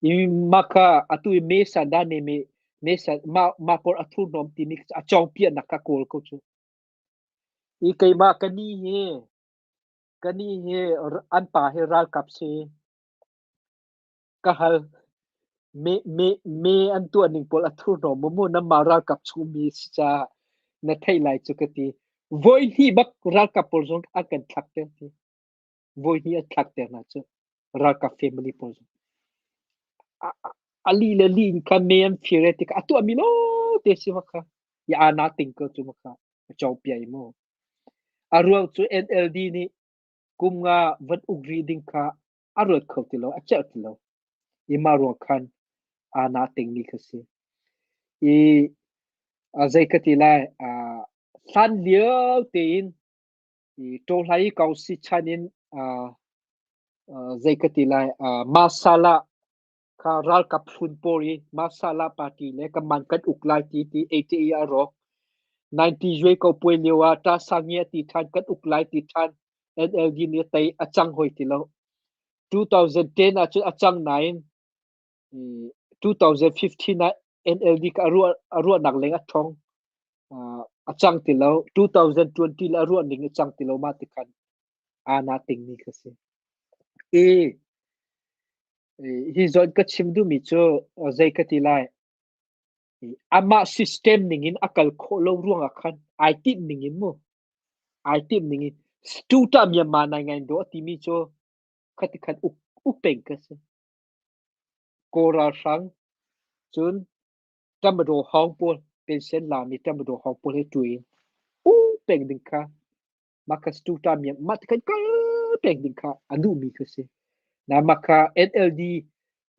B: I mah kha atu i me san dah ne me me san mah mah pawl a thurhnawm timi a cawngpiahnak kha kawl ko cu. I keimah ka ni hi an pa hi ralkap si. Ka hal. Me me me an tuah ning pawl a thurhnawm mu mu nanmah ralkap chungmi si caah na theih lai cu ka ti. Voi hnih bak ralkap pawl zong an kan thlak ter ti. Voi hnih an thlak ter hna cu ralkap family pawl zong. A lih le lih in kha me an fir e ti kha a tuahmi lawngte si ma kha. I aa na ting ko cu ma kha a cawngpia i mu. A ruang cu NLD nih kum nga van uk rih ding kha a ruat kho ti lo, a celh ti lo. I mah ruang khan aa na tingmi kha si. I zei ka ti lai, hlan lio tein i Ṭawhlai Kausi chan in zei ka ti lai, Masala kha ralkap hlun pawl i Masala party le kanmah kan uk lai ti ti ATA a rawk. 90 yue ko puai lio ah Ta Sangi a ti ṭhan kan uk lai ti ṭhan NLD nih tei a cang hoi ti lo. 2010 ah cun a cang nain 2015 ah NLD ka a ruahnak leng a ṭhong. A cang ti lo. 2020 le a ruah ning a cang ti lo mah ti khan aa na tingmi kha si. I hi zawn ka chim duhmi cu zei ka ti lai. Amah system ning in a kal khawh lo ruangah khan ai tinh ning in mu. Ai timh ning in Stuta Myanmar nai ngai do timi cu khati khan uk uk peng ka si. Kawl ralhrang cun Tamadaw hawng pawl pension lami Tamadaw hawng pawl he ṭuin u peng ding kha mah kha Stuta Myanmar mah ti khan kal peng ding kha a duhmi kha si. Na mah kha NLD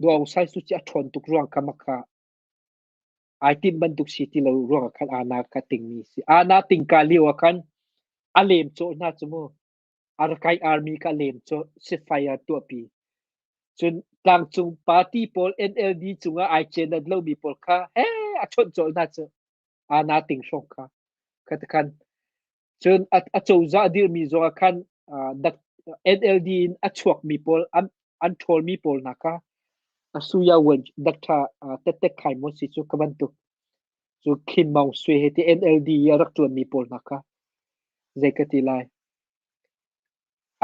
B: Daw Aung San Suu Kyi a ṭhawn tuk ruang kha mah kha ai timh bantuk si ti lo ruangah khan aa kha tingmi si. Aa tingka lio ah khan a lem cawh hna cu mu. Arakai Army kha a lem cawh ceasefire tuahpi. Cun tlangcung party pawl NLD cungah ai cenat lomi pawl kha he a chawnh cawh hna cu. Aa ting hrawng kha. Kha ti khan cun a cozah dirmi zongah khan NLD in a chuakmi pawl an an ṭhawlmi pawl hna kha Asuya Wen Dr. Tetek Khai Maw si cu ka bantuk cu Khin Maung Swe he ti NLD i a rak ṭuanmi pawl hna kha zei ka ti lai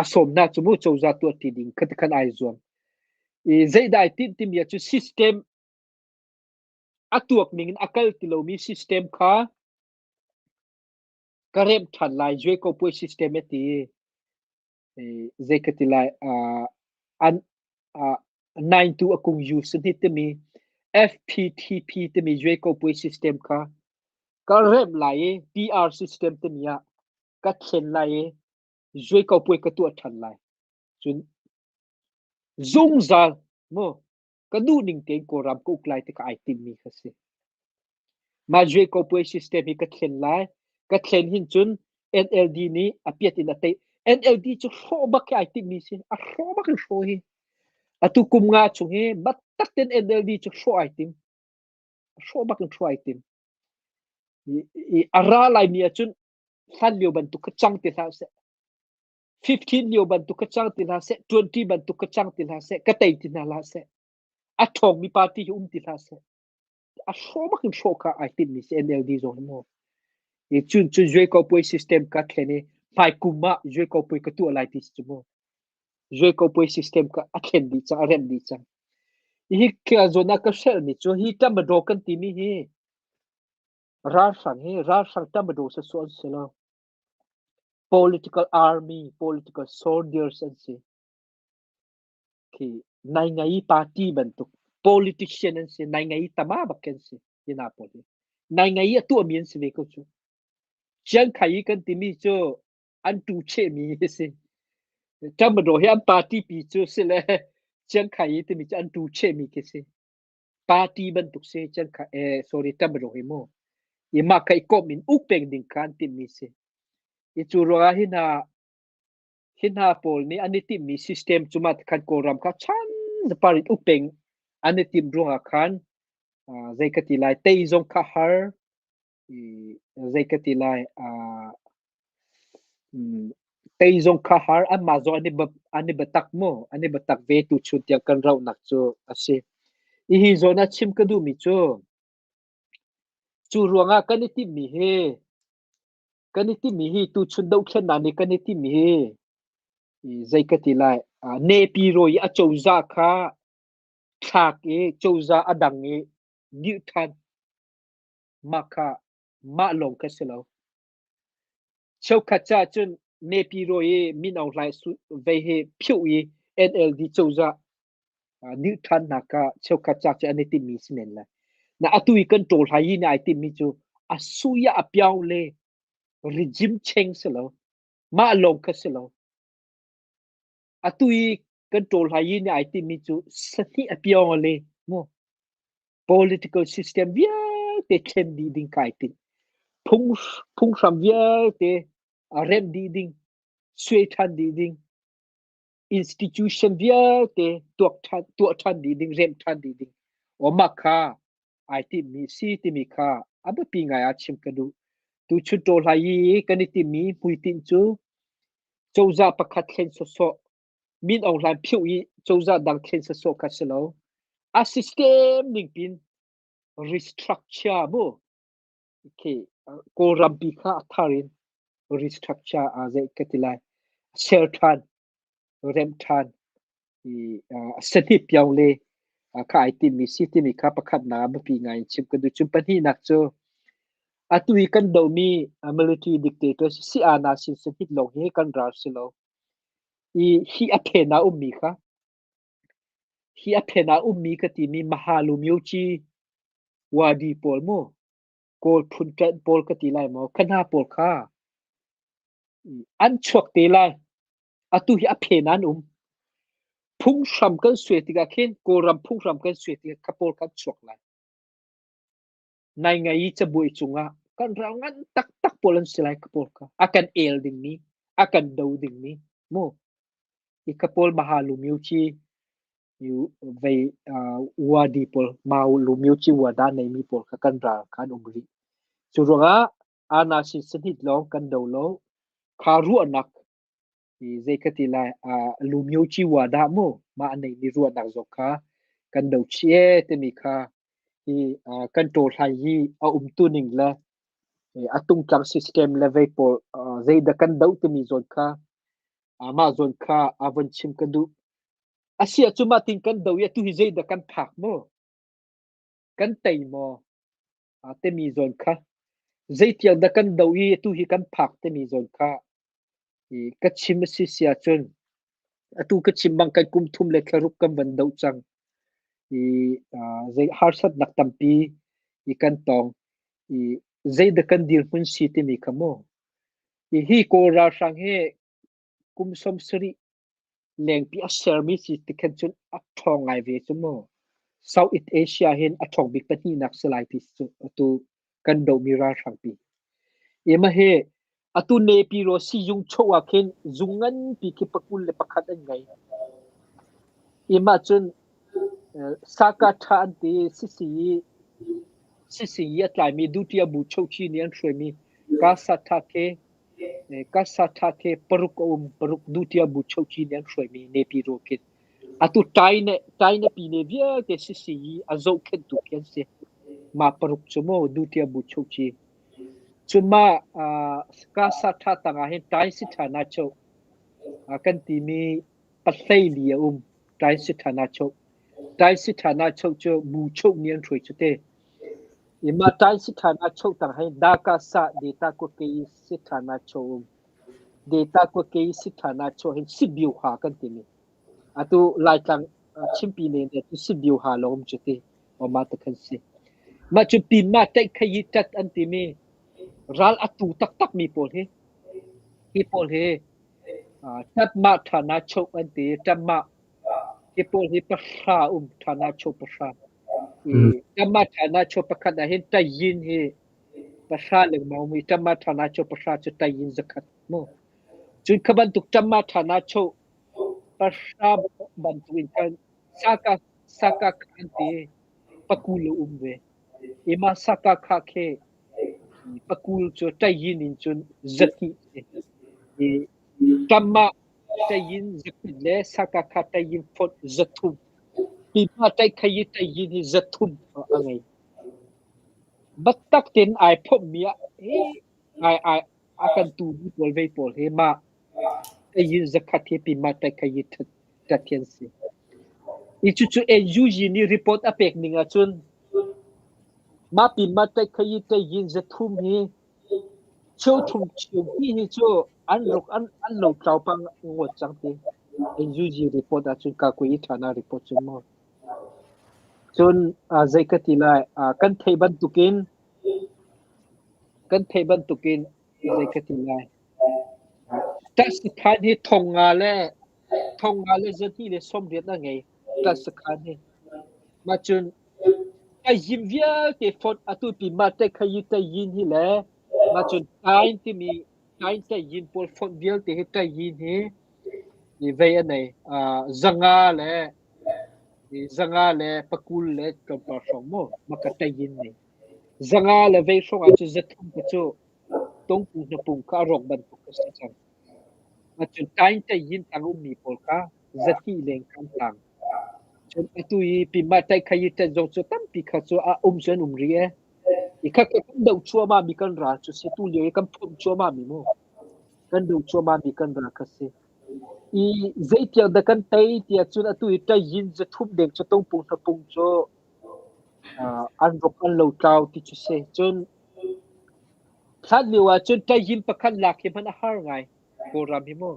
B: a sawm hna cu mu cozah tuah ti ding kha ti khan ai zuam i zeidah ai tinh timi ah cu system a tuak ning in a kal ti lomi system kha ka remh ṭhan lai zue ko puai system a ti zei ka ti lai an nine tu a kung yu sahnih timi FPTP timi zue ko puai system kha ka remh lai i PR system timi ah ka thlen lai i zue ko puai ka tuah ṭhan lai cun zungzal mu ka duh ning tein Kawlram ka uk lai ti kha ai timmi kha si. Mah Zue system hi ka thlen lai. Ka thlen hin cun NLD nih a piat in a tei. NLD cu hrawh bak hi ai timmi si. A hrawh bak in hrawh hi. Atu kum nga chung hi biatak tein NLD cu hrawh ai tim. Hrawh bak in hrawh ai tim. I, i a ra laimi ahcun Hlan lio bantuk kha cang ti hlah seh. 15 lio bantuk kha cang ti hlah seh. 20 bantuk kha cang ti hlah seh. Ka tei ti hna hlah seh. A ṭhawngmi party hi um ti hlah seh. A hrawh bak in hrawh kha ai timmi si NLD zong hi mu. I cun cun Zuaikopui system ka thlen i hmai kum ah Zuaikopui ka tuah lai ti si cu mu. Zuaikopui system ka a thlen dih cang, a remh dih cang. Hi ka zawn ah ka hrelhmi cu hi Tamadaw kan timi hi ralhrang hi ralhrang Tamadaw sawsawh an si lo. Political army, political soldiers an si. Khi naingai party bantuk politician an si, naingai tama bak an si. Hi hna pawl hi. Naingai a tuahmi an si ve ko cu. Chiangkhai kan timi cu an tu chehmi a si. Tamadaw hi an party pi cu si le Chiangkhai timi cu an tu chehmi khi si. Party bantuk si Chiangkhai eh sorry Tamadaw hi mu. I mah kha i komh in uk peng ding kha an timhmi si. I cu ruangah hi hna pawl nih an i timhmi system cu mah khan Kawlram kha chan zapar in uk peng an i timh ruangah khan zei ka ti lai tei zong kha har zei ka ti lai tei zong kha har anmah zong an i biatak mu an i biatak ve tuchun tiang kan rauhnak cu a si. Hihi zawn ah chim ka duhmi cu cu ruangah kan i timhmi hi kan i timhmi hi tuchun dohthlennak nih kan i timhmi hi zei ka ti lai Nepi rawi i a cozah kha thlak i cozah a dang i dirh ṭhan mah kha mah lawng kha si lo. Cheukhat caah cun Nepi rawi i Min Aung Hlaing vei hi phiuh i NLD cozah dirh ṭhannak kha cheukhat ca cu an i timhmi si men lai. Na atu i kan ṭawl hai i nih ai timhmi cu a sui ah a piao le regime change si lo. Mah lawng kha si lo. Atu i kan ṭawl hai i nih ai timhmi cu sahnih a piao le mu political system vialte thlen dih ding kai timh. Phung phunghram vialte a remh dih ding, suai ṭhan dih ding, institution vialte tuak ṭhan, tuah ṭhan dih ding, remh ṭhan dih ding. Aw mah kha ai timhmi si timi kha a biapi ngai ah chim ka duh. Tuchun ṭawlhai i kan i timmi hmuitinh cu cozah pakhat thlen sawsawh, Min Aung Hlaing phiuh i cozah dang thlen sawsawh kha si lo. A system ning pin restructure mu. Okay, Kawlrampi kha a thar in restructure a zei ka ti lai. Ser ṭhan, remh ṭhan, i sahnih piao le kha ai timmi si timi kha pakhatnak ah biapi ngai in chim ka duh. Cun pahnihnak cu atu i kan dohmi military dictator si ana sin sahnih lawng hi kan ral si lo. I hi a phen ah ummi kha hi a phen ah ummi ka timi Mahalu Myoci Wadi pawl mu Kawl phun ṭanh pawl ka ti lai maw kha hna pawl kha an chuak te lai. Atu hi a phen ah an um. Phunghram kan suai tikah khin Kawlram phunghram kan suai tikah kha pawl kha an chuak lai. Naingai i cabuai cungah kan ral ngan taktak pawl an si lai kha pawl kha. A kan el dingmi, a kan do dingmi mu. Hi kha pawl Mahalu Myuci vei wadi pawl Mahalu Myuci wada neimi pawl kha kan ral kha an um rih. Cu ruangah Ana sin sahnih lawng kan do lo. Kha ruahnak zei ka ti lai lumyoci wa dah mu mah a neimi ruahnak zong kha kan do chih ee timi kha hi kan ṭawlhlai hi a umtu ning le a tungtlang system le vei pawl zeidah kan doh timi zawn kha mah zawn kha a von chim ka duh. Asi ahcun mah tin kan do i atu hi zeidah kan phak mu? Kan tei maw? Timi zawn kha zeitiang dah kan doh i atu hi kan phak timi zawn kha ka chim a si si ahcun atu ka chim bang kan kum thum le thlaruk kan van doh cang i zei harsatnak tampi i kan tong i zeidah kan dirhmun si timi kha mu hi Kawl ralhrang hi kum 70 lengpi a sermi si tikhan cun a ṭhawng ngai ve cu mu. Southeast Asia hin a ṭhawng bik pahnihnak si lai ti cu atu kan dohmi ralhrangpi. Ema he atu Nepi ro sizung cho ah khin zung nganpi khi pakul le pakhat an ngei. Ema cun Saka ṭha an ti sisi sisi i a tlaimi Dutiya bu chochi nih an hruaimi Ka Sa Tha ke. Kasatha khi paruk a um, paruk Dutya bu chochi nih an hruaimi Nepiro khi. Atu Taine Taine pine vialte sisi i a zohkhenhtu khi an si. Mah paruk cu mu Dutya bu chochi. Cun mah Kasatha tangah hin Tai Sithana cho kan timi pahlei a um. Tai Sithana cho. Tai Sithana cho cu bu cho nih an hruai cu te. Mah Tai Sithana cho tang hin Dakasa Data Kukei Sithana cho um. Data Kukei Sithana cho hin Sibiuha kan timi. Atu Laitlang Chimpi ne ne cu Sibiuha lawng um cu ti. Mah te khan si. Mah cu pin ma taih khayi tat an timi ral a tu taktak mi pawl hi hi pawl hi ṭatmah ṭhana choh an ti. Ṭatmah hi pawl hi pahra um ṭhana choh pahra. Ṭatmah ṭhana choh pakhat ah hin ṭayin hi pahra lengmang um i ṭatmah ṭhana choh pahra cu ṭayin zakhat mu. Cun kha bantuk ṭatmah ṭhana choh pahra bantuk in khan saka saka khan ti pakul a um ve. Ima saka kha khi pakul cu ṭayin in cun zahnih i ṭamah ṭayin zakhat le saka kha ṭayin fonh zathum. Pipa ṭaikhayi ṭayin hi zathum a ngei. Biatak tein ai phomhmi ah hi ai ai a kan tu mi pawl vei pawl hi mah ṭayin zakhat hi pima ṭaikhayi ṭat hi an si. I cucu NUG nih report a pek ning ahcun mah pima ṭaikhayi ṭayin zathum hi cheuthum cheuhnih hi cu an ruk an an lotlau pah ngawt cang ti. NUG report ahcun Kakuyi Thana report cun maw. Cun zei ka ti lai, kan theih bantukin kan theih bantukin zei ka ti lai. Ṭah sakhan hi thong nga le 280 a ngei. Ṭah sakhan hi. Mah cun a yim vialte fonh atu pi mah ṭekhayi ṭayin hi le mah cun tain timi tain ṭayin pawl fonh vialte hi ṭayin hi vei a nei. 500 le 140 le tlawmpal hrawng maw maka ṭayin nei. 500 le vei hrawng ahcun 300 ka cu tungpung hnapung kha a rawk bantuk a si cang. Cun tain ṭayin tang ummi pawl kha 200 leng kha an tang. Cun atu i pimah ṭaikhayi ṭet zong cu tampi kha cu a um cu an um rih ee. I kha kan doh cuahmah mi kan ral cu si tu lio i kan phomh cuahmah mi mu. Kan doh cuahmah mi kan ral kha si. I zeitiang dah kan tei tiah cun atu i ṭayin 300 deng cu tungpung hnapung cu an ruk an lotlau ti cu si. Cun hlan lio ah cun ṭayin pakhat lak hi hmanh a har ngai Kawlram hi mu.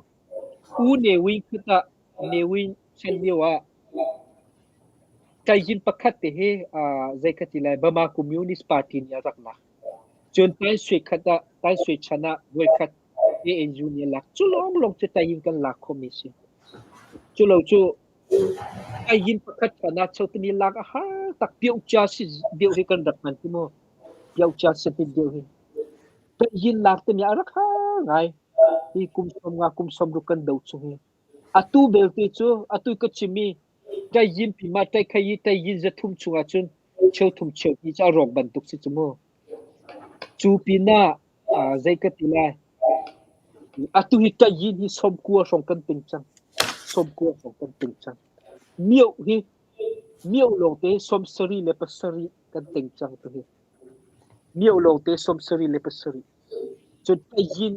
B: U Ne Win kut ah Ne Win chan lio ah ṭayin pakhat te hi zei ka ti lai Burma Communist Party nih a rak lak. Cun Tan Sui khat ah Tan Sui chan ah voikhat ANU nih a lak. Cu lawnglawng cu ṭayin kan lak khomi si. Cu lo cu ṭayin pakhat chan ah chotimi lak a har tak piocha si deuh hi kan rak hman ti mu. Piocha si ti deuh hi. Ṭayin lak timi a rak har ngai. Hi kum 50 kum 60 kan do chung hi. Atu belte cu atu ka chimmi ṭayin pima ṭaikhayi ṭayin 300 chungah cun cheuthum cheuhnih cu a rawk bantuk si cu mu. Cu pinah zei ka ti lai. Atu hi ṭayin hi 90 hrawng kan ting cang. 90 hrawng kan ting cang. Mioh hi mioh lawngte 77 kan ting cang tu hi. Mioh lawngte 77. Cun ṭayin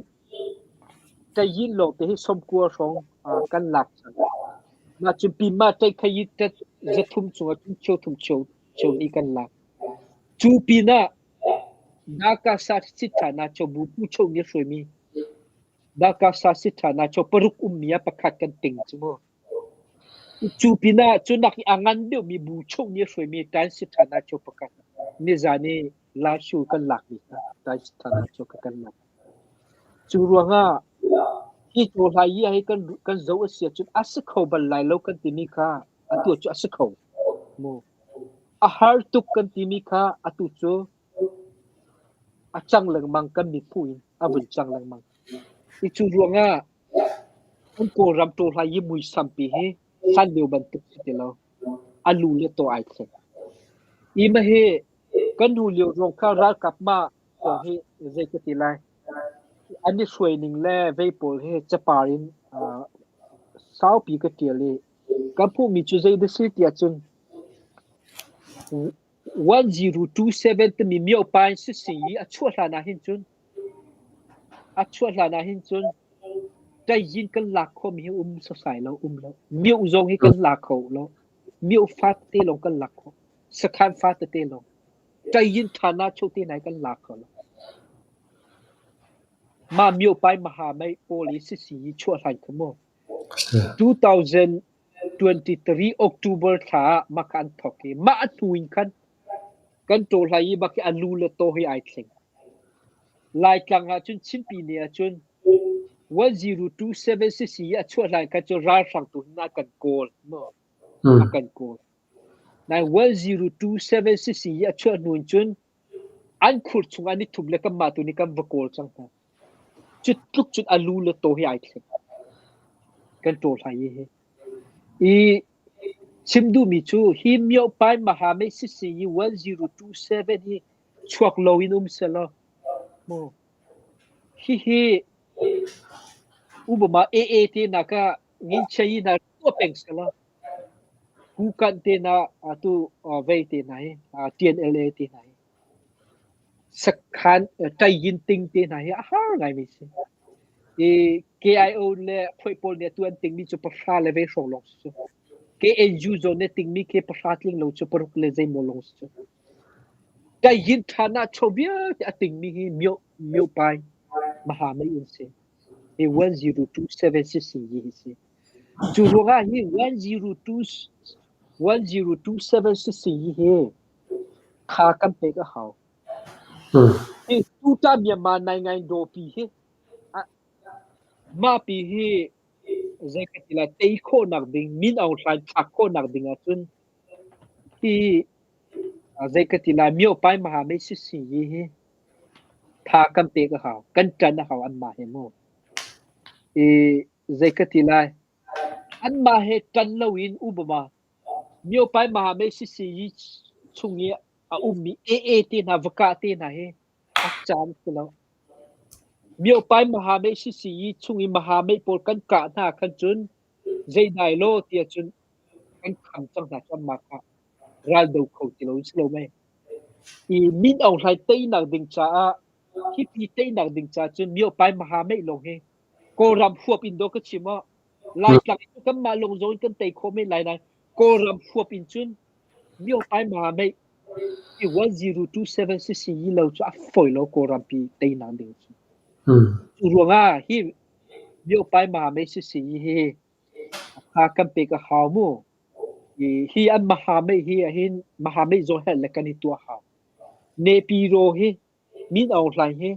B: ṭayin lawngte hi 90 hrawng kan lak cang. Mah cun pima ṭaikhayi ṭat 300 cungah cun cheuthum cheu cheuhnih kan lak. Cu pinah Nakasa Sithana cho bupu cho nih a hruaimi Nakasa Sithana cho paruk ummi ah pakhat kan ting cu mu. Cu pinah cu nak i a ngan deuhmi bu chung nih a hruaimi Tan Sithana cho pakhat nizan i Lashu kan lakmi kha Tan Sithana cho kha kan lak. Cu ruangah hi cawhlai hi hi kan kan zoh a si ahcun a si kho bal lai lo kan timi kha atu cu a si kho mu. A har tuk kan timi kha atu cu a cang lengmang kan mithmuh in a vun cang lengmang. I cu ruangah kan Kawlram cawhlai i muisampi hi hlan lio bantuk si ti lo. A lu le taw ai thleng. I ma hi kan hnu lio ruang kha ralkap mah kong hi zei ka ti lai. An i hruai ning le vei pawl hi capar in saupi ka ṭial i ka hmuhmi cu zei dah si tiah cun 1027 timi miohpa in sisi i a chuah hlan ah hin cun a chuah hlan ah hin cun ṭaiyin kan lak khawhmi hi um sasai lo, um lo. Mioh zong hi kan la kho lo. Mioh fa tete lawng kan lak khawh. Sakhan fa tete lawng. Ṭaiyin ṭhan ah chote nai kan la kho lo. Mah miohpai maha mei pawl i sisi i chuah hlan kha mu. 2023 October thla ah mah kha an thawk i mah a hnu in khan kan ṭawhlai i bak hi a lu le taw hi ai thleng. Laitlang ah cun Chinpi ne ah cun 1027 sisi i a chuah hlan khan cun ralhrang tu hin a kan kawl mu. A kan kawl. Nai 1027 sisi i a chuah hnu in cun an khur chung an i thup le kanmah tu nih kan va kawl cang hna. Cu tluk cun a lu le taw hi ai thleng. Kan ṭawl hlai hi hi. I chim duhmi cu hi Myopai Mahamei sisi i 1027 hi chuak loin um selaw mu hihi Ubama AA te na ka nginchei na tuah peng selaw Kukanh te na atu vei te hna hi TNLA te hna hi sakhan ṭaiyin ting te hna hi a har ngaimi si. I KIO le phoih pawl nih atu an tingmi cu pahra le ve hrawng lawng si cu. KNU zawn nih tingmi khi pahra tling lo cu paruk le zeimaw lawng si cu. Ṭaiyin ṭhan ah cho vialte a tingmi hi myo myopai maha mei an si. Hi 1027 hi hi si. Cu ruangah hi 1027 hi tha kan pek a hau. Hi tuta Myanmar naingai dawpi hi mah pi hi zei ka ti lai tei khawhnak ding Min Aung Hlaing thlak khawhnak ding ahcun hi zei ka ti lai Myopai Maha Mei Sisi hi tha kan pek a hau kan ṭan a hau anmah he mu. I zei ka ti lai anmah he ṭan loin Obama Myopai Maha Mei Sisi chung i a ummi AA te hna va kah te hna hi a caan si lo. Myopai Maha Mei Sisi chung i Maha Mei pawl kan kah hna khan cun zeidai law tiah cun kan kham cang hna cu anmah kha ral do kho ti lo si lo mei. I Min Aung Hlaing teinak ding caah hipi teinak ding caah cun Myopai Maha Mei lawng hi Kawlram huap in dawh ka chim aw. Laitlang in kanmah lawng zong in kan tei khawh men lai nain Kawlram huap in cun Myopai Maha Mei i 1027 sisi yi lo cu a fawi lo Kawlram pi teinak ding cu. Cu ruangah hi Myopai Maha Mei sisi yi hi kha kan pek a hau mu. Hi an Maha Mei hi ahhin Maha Mei zong hel le kan i tuah hau. Nepiro hi Min Aung Hlaing hi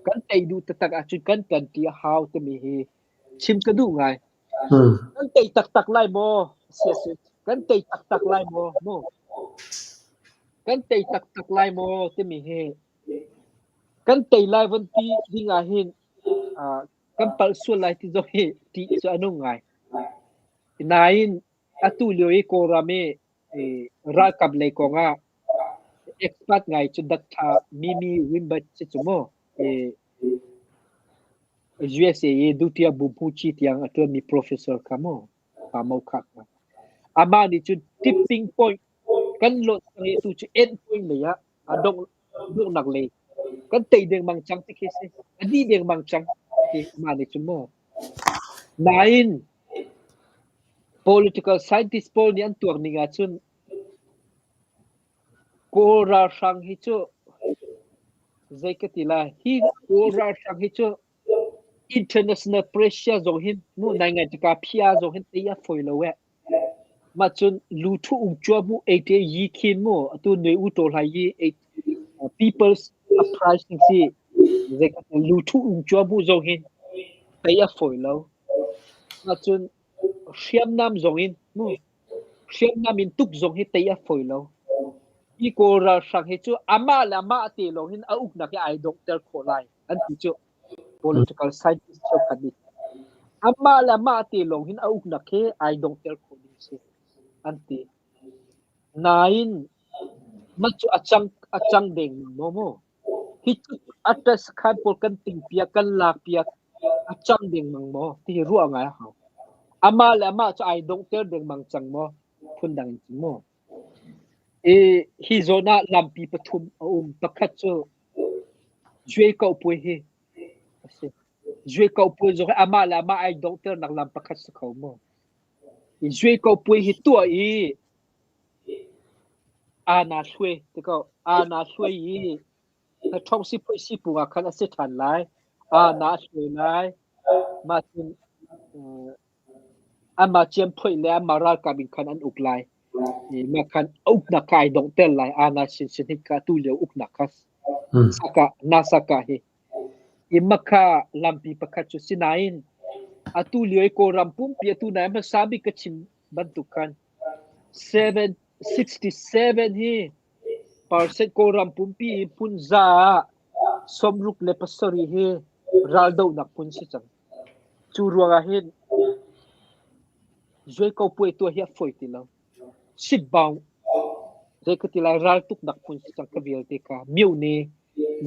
B: kan tei duh taktak ahcun kan ṭanṭi a hau timi hi chim ka duh ngai. Kan tei taktak lai maw? Si kan tei taktak lai maw? Mu. Kan tei taktak lai maw timi hi kan tei lai von ti ding ah hin kan palh sual lai ti zong hi ṭih cu a nung ngai. Nain atu lio i Kawlram i ralkap lei kong ah expert ngai cu Dr. Mimi Wimbat si cu mu. USA i Dutya Bumhuchi tiang a ṭuanmi professor kha mu. Pa Mo kha kha. Amah nih cun tipping point kan lawt cang i tu cu end point lei ah a dongh donghnak lei kan tei dengmang cang ti khi si. A dih dengmang cang ti amah nih cun mu. Nain political scientist pawl nih an tuak ning ahcun Kawl ralhrang hi cu zei ka ti lai hi Kawl ralhrang hi cu international pressure zong hin mu nai ngai tika phia zong hin tei a fawi lo eh. Mah cun luthu ung chua mu ate yi khin mu atu nui u to lai yi people's uprising si zei ka ti luthu ung chua mu zong hin tei a fawi lo. Mah cun hriamnam zong in mu Hriamnam in tuk zong hi tei a fawi lo. Hi Kawl ralhrang hi cu amah le amah te lawng hin a uknak hi ai donghter khawh lai an ti cu. Political scientist cheukhat nih. Amah le amah te lawng hin a uknak hi ai donghter khawh ding si an ti. Nain mah cu a cang a cang deng maw mu. Hi tluk a ṭet sakhan pawl kan tingpiak, kan lakpiak, a cang dengmang maw ti hi ruah ngai a hau. Amah le amah cu ai donghter dengmang cang maw? Phundang in chim mu. I hi zawn ah lampi pathum a um. Pakhat cu Zuaikohpuai hi a si. Zuaikohpuai zong hi amah le amah ai donghternak lam pakhat si kho mu. I Zuaikohpuai hi tuah i Ana hluai ti ko. Ana hluai i ṭhawng siphuai sipung ah khan a si ṭhan lai. Ana a hluai lai. Mah cun amah ciamphoih le amah ralkap in khan an uk lai. I mah khan uknak kha ai donghter lai. Ana sinsin hi kha tu lio uknak kha saka nasaka hi. I makha lampi pakhat cu sinain atu lio i Kawlram pumpi atu nai hmasa bik ka chim bantuk khan 767 hi percent Kawlram pumpi i hmun za ah 67 hi raldohnak hmun si cang. Cu ruangah hin zuaiko puai tuah hi a fawi ti lo. Sitbaung zei ka ti lai raltuknak hmun si cang ka vialte ka myone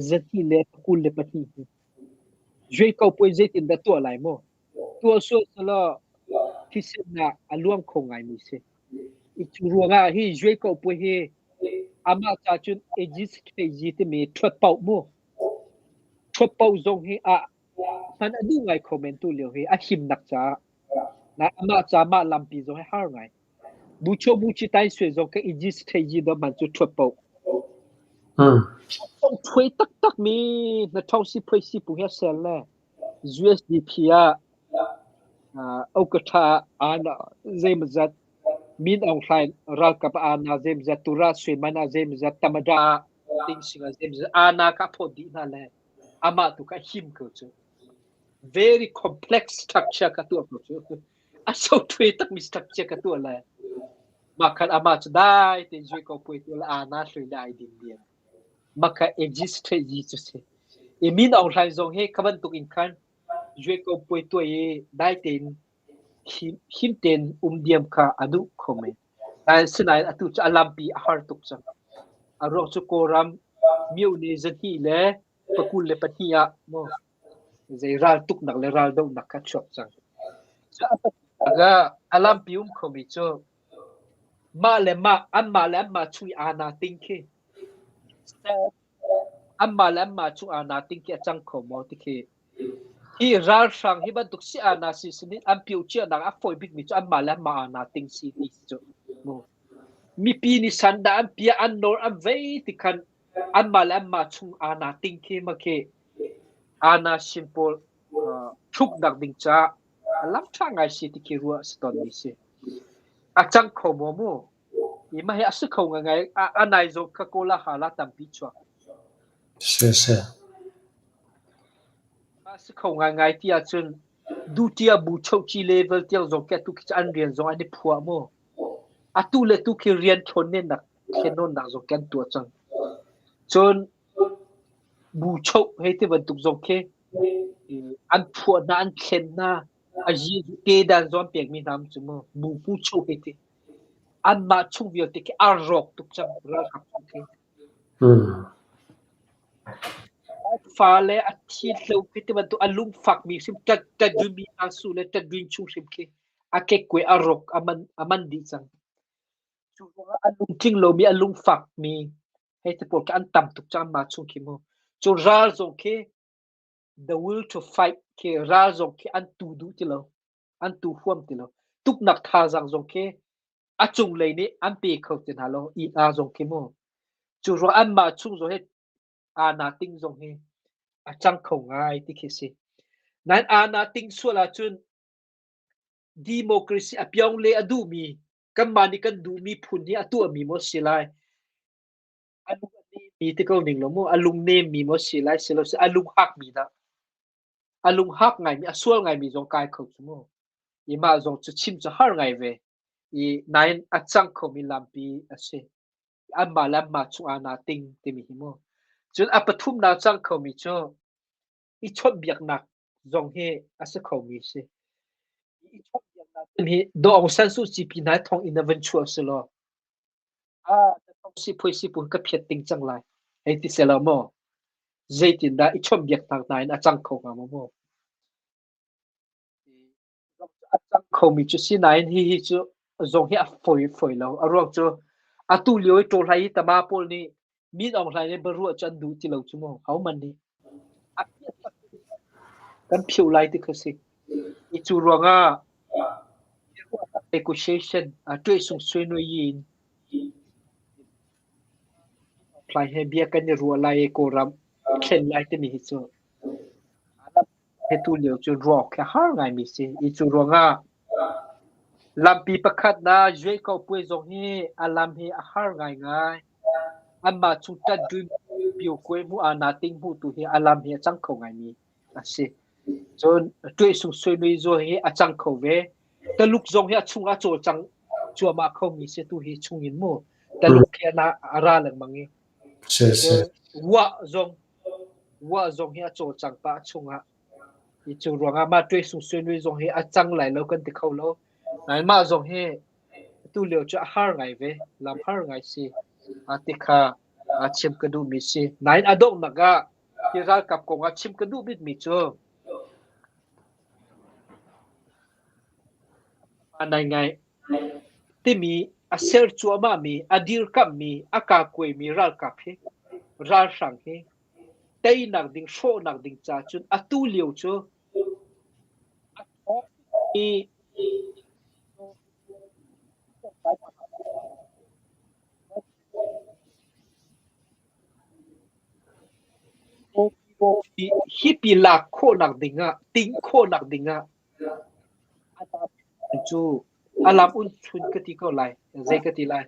B: zahnih le 22 hi. Zuaiko puai zeitin dah tuah lai maw? Tuah sual selaw thisen ah a luang kho ngaimi si. I cu ruangah hi zuaiko puai hi amah ca cun Aegis Kheiji timi ṭhuat paoh mu. Ṭhuat paoh zong hi ah hman a duh ngai kho men tu lio hi a himnak caah. Na amah ca mah lampi zong hi har ngai. Bucho buchi tai sui zong ka Aegis Kheiji do man cu ṭhuat paoh. Ṭhuai taktak mi na ṭhong si phuai si pu hi a sel le. USDP ah Okatha ah zeimawzat Min Aung Hlaing ralkap ah zeimawzat Tura Suiman ah zeimawzat Tamada ah Tingsing ah zeimawzat Ana kha a phawt dih hna le amah tu kha a him ko cu. Very complex structure kha tuah ko cu. A so ṭhui takmi structure kha tuah le mah khan amah cu dai tein zui ko puai tu le Ana hlui le ai din diam. Mah kha Aegis cu si. I Min Aung Hlaing zong hi kha bantuk in khan Zuaiko puai tuah i dai tein him tein um diam kha a duh kho men. Asinain atu cu a lampi a har tuk cang. A ruang cu Kawlram myone 222 ah maw zei raltuknak le raldohnak kha chuak cang. A lampi um khomi cu mah le mah anmah le anmah chung i aa naa ting khi anmah le anmah chung aa naa ting khi a cang kho maw ti khi hi ralhrang hi bantuk si aa naa si sin in an pio cianak a fawi bikmi cu anmah le anmah aa naa ting si ti cu mipi nih sandah an pia an nawl an vei ti khan anmah le anmah chung aa naa ting khi ma khi aa naa sin pawl thluknak ding caah a lam ṭha ngai si ti khi ruah si tawnmi si. A cang kho maw mu? I mah hi a si kho ngaingai. A nai zawt kha Kawla hala tampi chuak.
A: Si si.
B: A si kho ngaingai ti ahcun duty a bu chochi level tiang zong khi atu khi an rian zong an i phuah mu. Atu le tu khi rian thlawn ne nak thlennawnnak zong khi an tuah cang. Cun bu choh hei ti bantuk zong khi an phuah hna, an thlen hna. A yi kedan zong an pekmi hna cu mu bu pu choh hei ti. Anmah chung vialte khi a rawk tuk cang ralkap chung khi. Fale a thi hlo khi ti bantuk a lungfakmi hrim ṭat mi hna su le ṭat chung hrim khi a kekkuai a rawk a man dih cang. Cu ruangah a lungtling lomi a lungfakmi hei ti pawl khi an tam tuk cang anmah chung khi mu. Cu ral zong khi the will to fight khi ral zong khi an tu duh ti lo. An tu huam ti lo. Tuknak thazaang zong khi a cunglei nih an pe kho ti hna lo. Inn zong khi mu. Cu ruang anmah chung zong hi aa ting zong hi a cang kho ngai ti khi si. Nain aa ting sual ahcun democracy a piong le a duhmi kanmah nih kan duhmi phun hi a tuahmi maw si lai a lung a nemmi ti ko ning lo mu a lung nemmi maw si lai si lo si a lung hakmi dah a lung hak ngaimi a sual ngaimi zong kai kho cu mu i mah zong cu chim cu har ngai ve i nain a cang khomi lampi a si anmah le anmah chung ah naa ting timi hi mu cun a pathumnak cang khomi cu i chawnhbiaknak zong hi a si khomi a si. I chawnhbiaknak hi Daw Aung San Suu Kyi pi hna thong in a van chuah si law ah si phui si pun ka phiat ting cang lai hei ti selaw maw. Zeitindah i chawnhbiaknak hna in a cang kho hnga maw? A cang khomi cu si nain hihi cu zong hi a fawi fawi lo. A ruang cu atu lio i ṭawlhlai i tama pawl nih Min Aung Hlaing le biaruah cu an duh ti lo cu mu. Hohmanh nih a kan philh lai ti kha si. I cu ruangah negotiation ṭuaisung suinui in Hlai he bia kan i ruah lai i Kawlram thlen lai timi hi cu tu lio cu ruah awk khi a har ngaimi si. I cu ruangah lampi pakhat na Zuaiko puai zong hi a lam hi a har ngaingai. Anmah chung ṭat pio kuai hmu ah na ting hmu tu hi a lam hi a cang kho ngaimi a si. Cun ṭuaisung suainui zaw hi a cang kho ve. Taluk zong hi a chung ah cawlcang cuahmah khomi si tu hi chung in mu. Taluk khi a ra lengmang i. Wah zong wah zong hi a cawlcang pah a chungah. Hi cu ruangah mah ṭuaisung suainui zong hi a cang lai lo kan ti kho lo. Nain mah zong hi atu lio cu a har ngai ve. Lam har ngai si. A ti kha a chim ka duhmi si. Nain a donghnak ah hi ralkap kong ah chim ka duh bikmi cu Ngai timi a ser cuahmahmi, a dirkamhmi, a kakuaimi ralkap hi ralhrang hi teinak ding, hrawhnak ding ca cun atu lio cu a i Hipi lak khawhnak dingah, ting khawhnak dingah cu a lam un chun ka ti ko lai. Zei ka ti lai?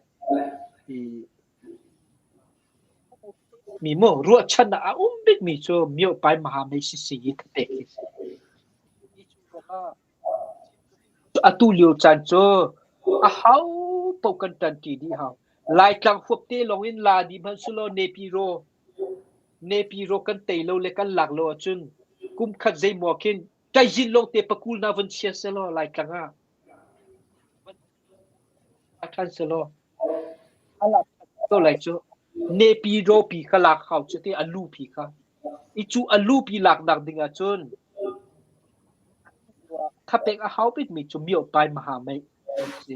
B: Mi mu ruahchannak a um bikmi cu miopai mahamei sisi i thatek hi si. Atu lio caan cu aho paoh kan ṭanṭi dih hau. Laitlang huap te lawng in la dih hmanh sulaw Nepiro kan tei lo le kan lak lo ahcun kum khat zeimaw khin ṭaizin lawng te pakul na vun chia selaw Laitlang ah ṭhan selaw a lak ko lai cu. Nepiro pi kha lak hau cu te a lu pi kha. I cu a lu pi lak nak ding ahcun thapek a hau bikmi cu miopai mahamei an si.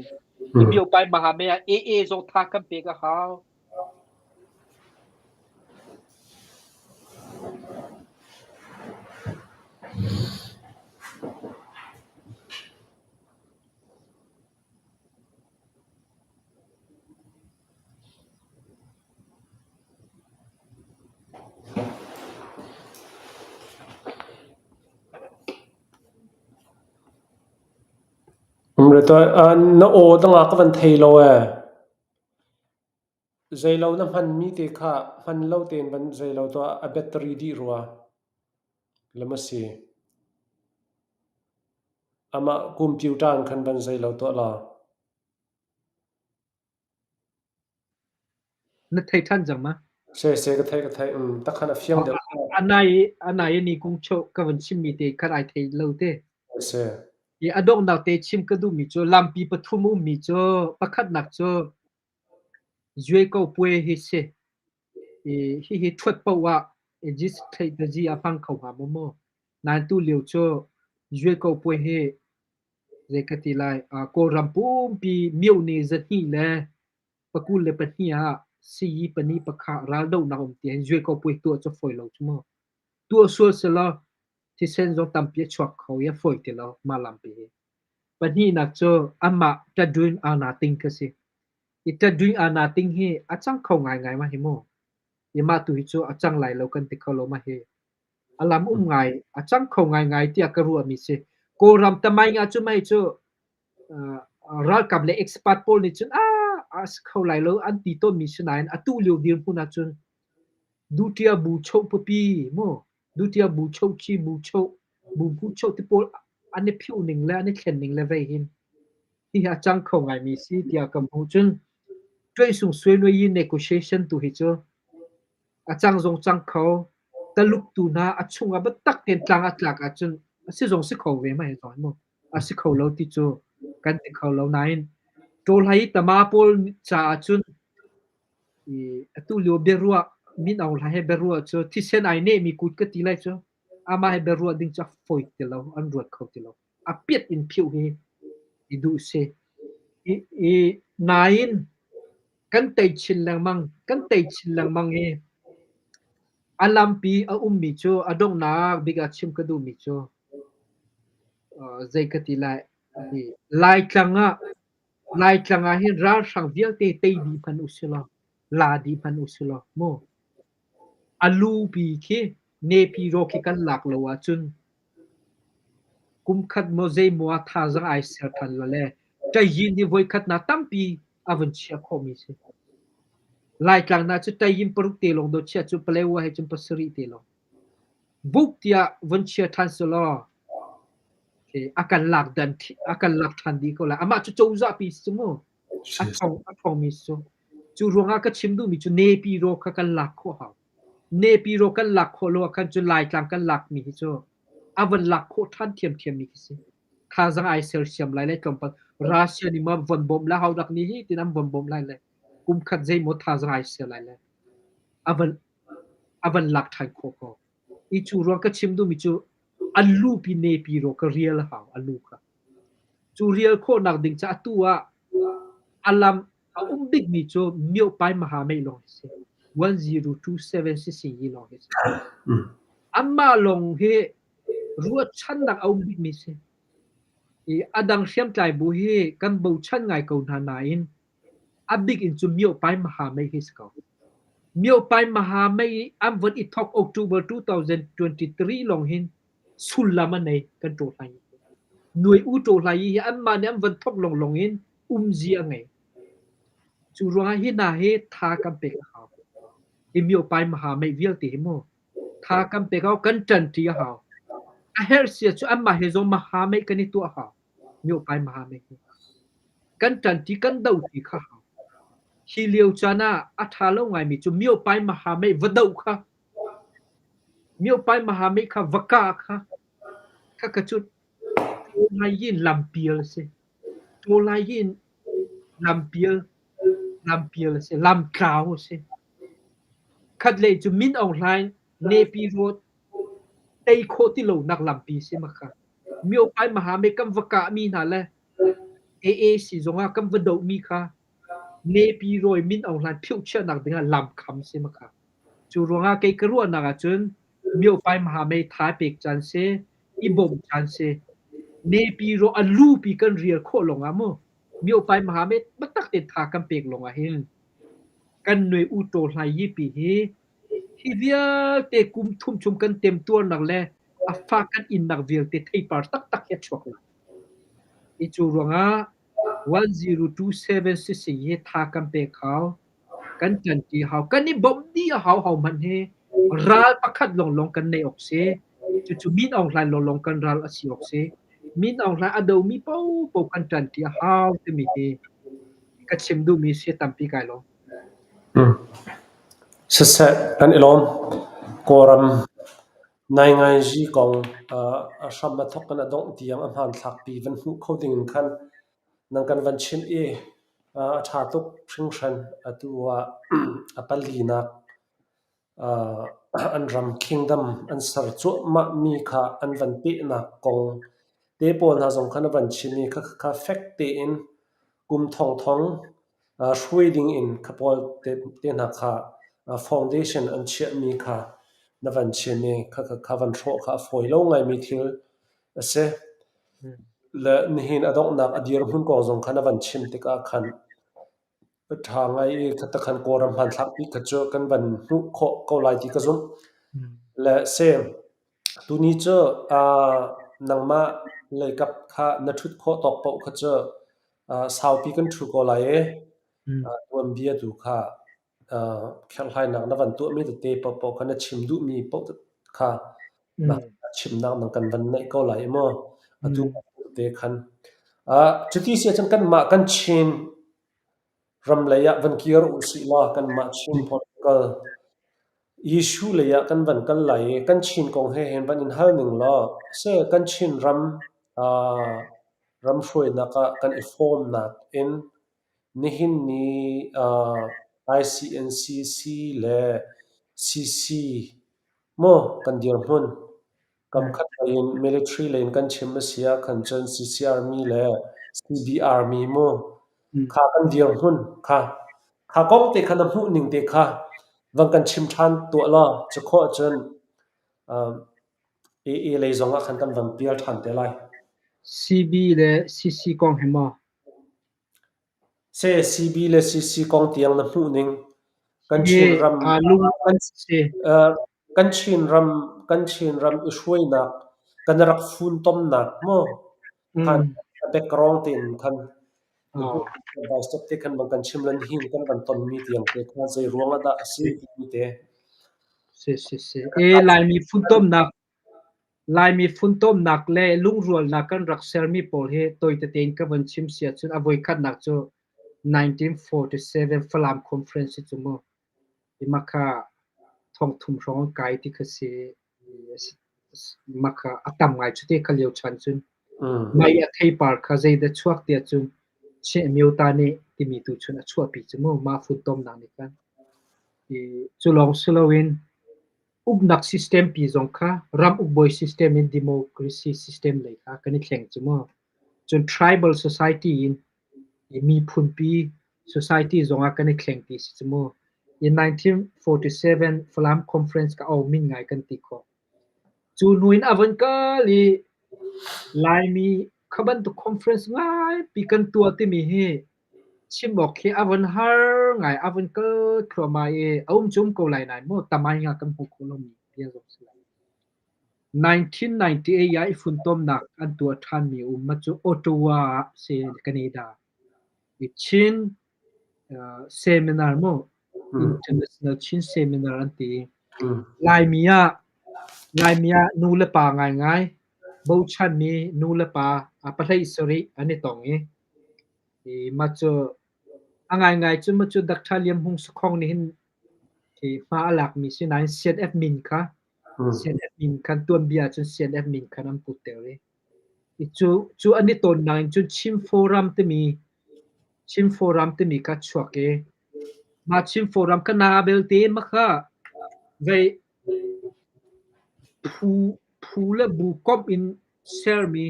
B: I miopai mahamei ah AA zong tha kan pek a hau.
A: Na aw dangah ka van thei lo ee. Zeilo na hmanmi te kha hman lo tein van zeilo tuah a battery dih rua. Lam a si. Amah computer in khan van zeilo tuah law.
B: Na thei ṭhan cang ma?
A: Se se ka theih ka theih. Takhan a fiang deuh.
B: A nai a nai ni kung cheu ka van chimmi te khan ai thei lo te.
A: Se.
B: I a donghnak te chim ka duhmi cu lampi pathum ummi cu pakhatnak cu Zueko puai hi si. I hihi ṭhuat paoh ah Egypt theihtazi a hmang kho hnga maw maw? Nain tu lio cu Zueko puai hi zei ka ti lai Kawlram pumpi myohne zahnih le 22 ah siyi pahnih pakha raldohnak um ti hin Zueko puai tuah cu fawi lo cu mu. Tuah sual selaw thisen zong tampi a chuak kho i a fawi ti lo mah lampi hi. Pahnihnak cu amah ṭaṭuin aa ting kha si. I ṭaṭuin aa ting hi a cang kho ngaingai ma hi mu. I mah tu hi cu a cang lai lo kan ti kho lo ma hi. A lam um ngai, a cang kho ngaingai tiah ka ruahmi si. Kawlram tamaing ah cu mei cu ralkap le expert pawl nih cun a si kho lai lo an ti tawnmi si nain atu lio dirhmun ahcun Dutia bu choh pupi mu Dutia bu choh khi bu choh bu bu choh ti pawl an i phiuh ning le an i thlen ning le vei hin hihi a cang kho ngaimi si tiah ka hmuh. Cun Ṭuaisung Suenui negotiation tu hi cu a cang zong cang kho. Taluk tu hna a chungah biatak tein tlang a tlak ahcun a si zong si kho ve ma hi zong mu. A si kho lo ti cu kan ti kho lo nain Ṭawlhai tama pawl caah cun atu lio biaruah
C: Min Aung Hlaing he biaruah cu thisen ai nehmi kut ka ti lai cu amah he biaruah ding cu a fawi ti lo, an ruat kho ti lo. A piat in phiuh hi i duh si. I nain kan tei chin lengmang, kan tei chin lengmang i a lampi a ummi cu a donghnak bik ah chim ka duhmi cu zei ka ti lai Laitlang ah Laitlang ah hin ralhrang vialte tei dih hmanh usilaw, la dih hmanh usilaw mu a lupi khi Nepiro khi kan lak lo ahcun kumkhat maw zeimaw ah thazaang ai ser ṭhan la le ṭayin hi voikhat nak tampi a vun chiah khawhmi si. Laitlang hna cu ṭayin paruk te lawng dawh chiah cu Palewa he cun pasarih te lawng. Buk tiah vun chia ṭhan selaw a kan lak dan a kan lak ṭhan dih ko lai. Amah cu cozah pi si mu. A ṭhong a ṭhongmi si cu. Cu ruangah ka chim duhmi cu Nepiro kha kan lak khawh hau. Nepiro kan lak khawh lo ahkhan cun Laitlang kan lakmi hi cu a van lak khawh ṭhan ṭhiamṭhiammi khi si. Thazaang ai sersiam lai le tlawmpal Russia nih maw von bawmh lai hodak nih hi tin an von bawmh lai le kum khat zeimaw thazaang ai ser lai le a van a van lak ṭhan khawh ko. I cu ruang ka chim duhmi cu a lupi Nepiro ka rial a hau a lu kha. Cu rial khawhnak ding ca atu ah a lam a um bikmi cu Myopai Mahamei lawng hi si. 1027 sisi lawng hi si. Anmah lawng hi ruahchannak a um bikmi si. I a dang hriamtlai bu hi kan bochan ngai ko hna nain a bik in cu Myopai Mahamei hi si ko. Myopai Mahamei an von i thawk October 2023 lawng hin sullam a nei kan ṭaw hlai. Nuai u ṭaw hlai hi anmah nih an von thawk lawnglawng in umzia a ngei. Cu ruangah hi hna hi tha kan pek a hau. Hi Myopai Mahamei vialte hi mu tha kan pek a hau, kan ṭanṭi a hau. A herh sia cu anmah he zong Mahamei kan i tuah a hau. Myopai Mahamei hi. Kan ṭanṭi kan doṭi kha hau. Hi lio caan ah a ṭha lo ngaimi cu Myopai Mahamei va doh kha Myopai Mahamei kha va kah kha khakha cu ṭawlai in lampial a si. Ṭawlai in lampial lampial a si. Lamtlau a si. Khatlei cu Min Aung Hlaing Nepi Road tei khawh ti lonak lampi a si makha. Myopai Mahamei kan va kahmi hna le AAC zongah kan va dohmi kha Nepi Roy Min Aung Hlaing phiohchiahnak dingah lam kham si makha. Cu ruangah kei ka ruahnak ahcun Myopai Mahamei tha pek caan si, i bawmh caan si. Nepi ro a lupi kan rial khawh lawngah mu Myopai Mahamei biatak tein tha kan pek lawngah hin kan nuai u taw hlai yipi hi hi vialte kum thum chung kan temtuarnak le a fa kan innak vialte theipar taktak hi a chuak lai. Hi cu ruangah 1027 sisi hi tha kan pek hau. Kan ṭanṭi hau. Kan i bawmh dih a hau hau hmanh hi ral pakhat lawnglawng kan neih awk si. Cucu Min Aung Hlaing lawnglawng kan ral a si awk si. Min Aung Hlaing a domi paohpaoh kan ṭanṭi a hau timi hi ka chim duhmi si tampi kai lawm.
A: Siseh, kan i lawm. Kawlram naingainzi kong a hram a thawk in a dongh tiang a hmanthlakpi van hmuh kho ding in khan nan kan van chimh i a ṭha tuk hringhran. Atu ah a palinak an ram kingdom an ser cuahmahmi kha an van pehnak kong te pawl hna zong kha na van chim i khakha fek tein kum thongthong hruai ding in kha pawl te hna kha foundation an chiahmi kha na van chim i khakha van hrawh kha a fawi lo ngaimi thil a si. Le nihin a donghnak a dirhmun kong zong kha na van chim tikah khan a ṭha ngai i khatakhan Kawlram hmanthlak pi kha cu kan van hmuh khawh ko lai ti ka zumh. Le sem, tuni cu nangmah leikap kha na ṭhut khawh tawk paoh kha cu saupi kan ṭhu ko lai i tuanbia tu kha kherhhlainak na van tuahmi tete paohpaoh kha na chim duhmi paoh kha na chimnak nang kan van neih ko lai maw atu te khan cuti si ahcun kanmah kan Chin ram lei ah van kir u sih law kanmah Chin political issue lei ah kan van kal lai i kan Chin kong he hin van in hal ning law se kan Chin ram ram hruainak ah kan i fawmnak in Nihin ni ICNCC le CC maw kan dirhmun kamkhat lei in military lei in kan chim a si ahkhan cun CC Army le CB Army mu kha kan dirhmun kha kha kong te kha na hmuh ning te kha van kan chim ṭhan tuah law cu khawh ahcun AA lei zong ah khan kan van pial ṭhan te lai.
C: CB le CC kong hi maw?
A: Se CB le CC kong tiang na hmuh ning kan Chinram kan Chinram kan Chinram i hruainak kan rak funtomnak maw khan background tein khan by step te khan bang kan chim lan hin kan van tonmi tiang te kha zei ruang ah dah a si timi te.
C: Si si si. E Laimi funtomnak Laimi funtomnak le lungrualnak kan rak sermi pawl hi tawi tete in ka von chim si ahcun a voikhatnak cu 1947 Falam Conference si cu mu. Mah kha thongthum hrawng an kai ti kha si. Mah kha a tam ngai cu te kha lio chan cun. Mei a theipar kha zeidah chuak tiah cun Chin Amyota nih timi tu cun a chuahpi cu mu mah funtomnak nih khan. Cu lawng si loin Uknak system pi zong kha ram ukbawi system in democracy system lei kha kan i thleng cu mu. Cun tribal society in miphunpi society zong ah kan i thleng ti si cu mu. In 1947 Falam Conference ka au min ngai kan ti khawh. Cu hnu in a von kal i Laimi kha bantuk conference ngaipi kan tuah timi hi Chim awk hi a von har ngai, a von kal thluahmah i a um cu um ko lai nain maw tamai nga kan hmuh khawh lomi bia zong si lai. 1998 ah i funtomnak an tuah ṭhanmi a um. Mah cu Ottawa ah si Canada. I Chin seminar maw International Chin Seminar an ti. Laimi ah Laimi ah nu le pa ngaingai bochanmi nu le pa pahlei sarih an i tong i Mah cu a ngaingai cu mah cu Doctor Liam Hmung Sakhong nih hin hma a lakmi si nain CNF min kha CNF min khan tuanbia ahcun CNF min khan an putter i cu cu an i tawnnak in cun Chin Forum timi Chin Forum timi kha chuak i mah Chin Forum kha na belte mah kha vei phu phu le bu komh in sermi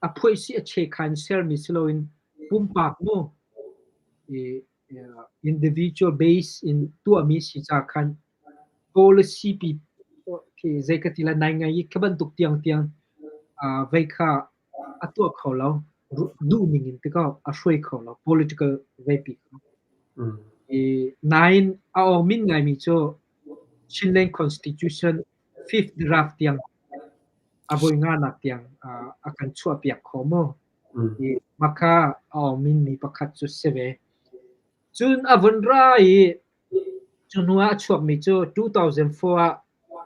C: a phuaisi a chekha in sermi si loin pumpak mu individual base in tuahmi si ca khan policy pi zei ka ti lai nai ngai i kha bantuk tiangtiang vei kha a tuah kho lo duh ning in tikaw a hruai kho lo political vei pi kha. Nain a awng min ngaimi cu Chinland Constitution fifth draft tiang a voi nganak tiang a kan chuahpiak kho maw? I mah kha a awngmin mi pakhat cu si ve. Cun a vun ra i cu hnu ah a chuakmi cu 2004 ah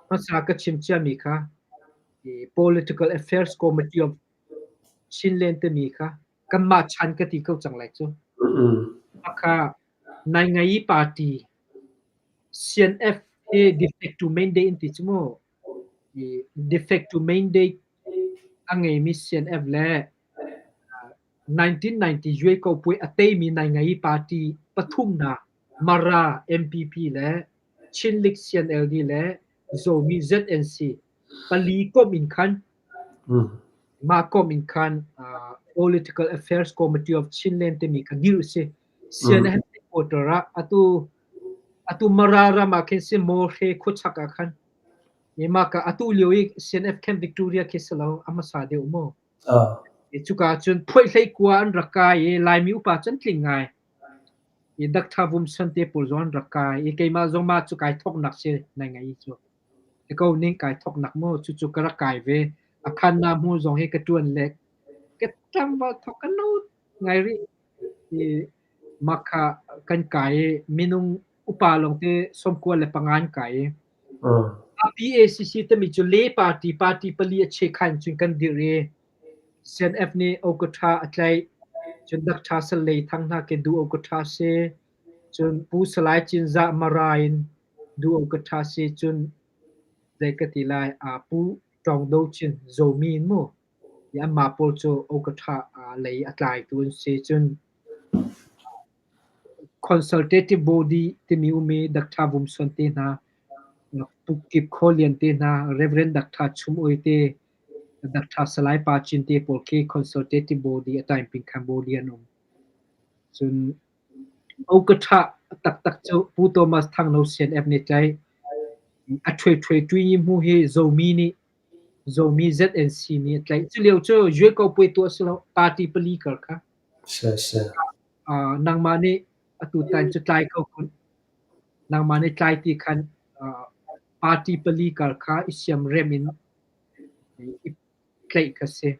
C: hmasa ka chim ciami kha Political Affairs Committee of Chinland timi kha kanmah chan ka ti ko cang lai cu. Mah kha Naingai Party CNF hi de facto mandate an ti cu mu. De facto mandate a ngeimi CNF le 1990 Yuekopui a teimi Naingai party pathum hna Mara MPP le Chin League CNLD le Zomi ZNC pali komh in khan mah komh in khan Political Affairs Committee of Chinland timi kha dirh a si. CNF headquarter ah atu atu Mara ram ah khin si Mawhre khuachak ah khan mah ka atu lio i CNF Camp Victoria khi si lo a hmasa deuh mu. Cuka cun phuaihlei kua an rak kai i Laimi upa cu an tling ngai. I Doctor Vum San te pawl zong an rak kai i keimah zong mah cu kai thawknak si nai ngai cu. Ti ko ning kai thawknak mu cucu ka rak kai ve. A khan na hmu zong hi ka ṭuan le ka tlangval thawk ka no ngai rih. I mah kha kan kai i minung upa lawngte 95 an kai i PACC timi cu Le party party pali a chekha in cun kan dirh i CNF nih Okatha a tlaih cun Doctor Sallei Thang hna ke Du Okatha si cun Pu Salai Cinzah Mara in Du Okatha si cun zei ka ti lai Pu Tawng Do Cin Zomi in mu anmah pawl cu Okatha lei a tlaitu an si cun Consultative Body timi um i Doctor Vum Suan te hna. Pu Kip Khaw Lian te hna, Rev. Dr. Chum Oi te, Dr. Salai Pa Cin te pawl khi consultative body a taingping khan body an um. Cun Okatha taktak cu Pu Thomas Thang No CNF nih tlaih. A ṭhuai ṭhuai ṭui hmu hi Zomi nih Zomi ZNC nih a tlaih. Culio cu Yueko puai tuah si lo, party pali kar kha. Nangmah nih atutan cu tlai ko kun. Nangmah nih tlai ti khan party pali kar kha i siamrem in i tlaih kha si.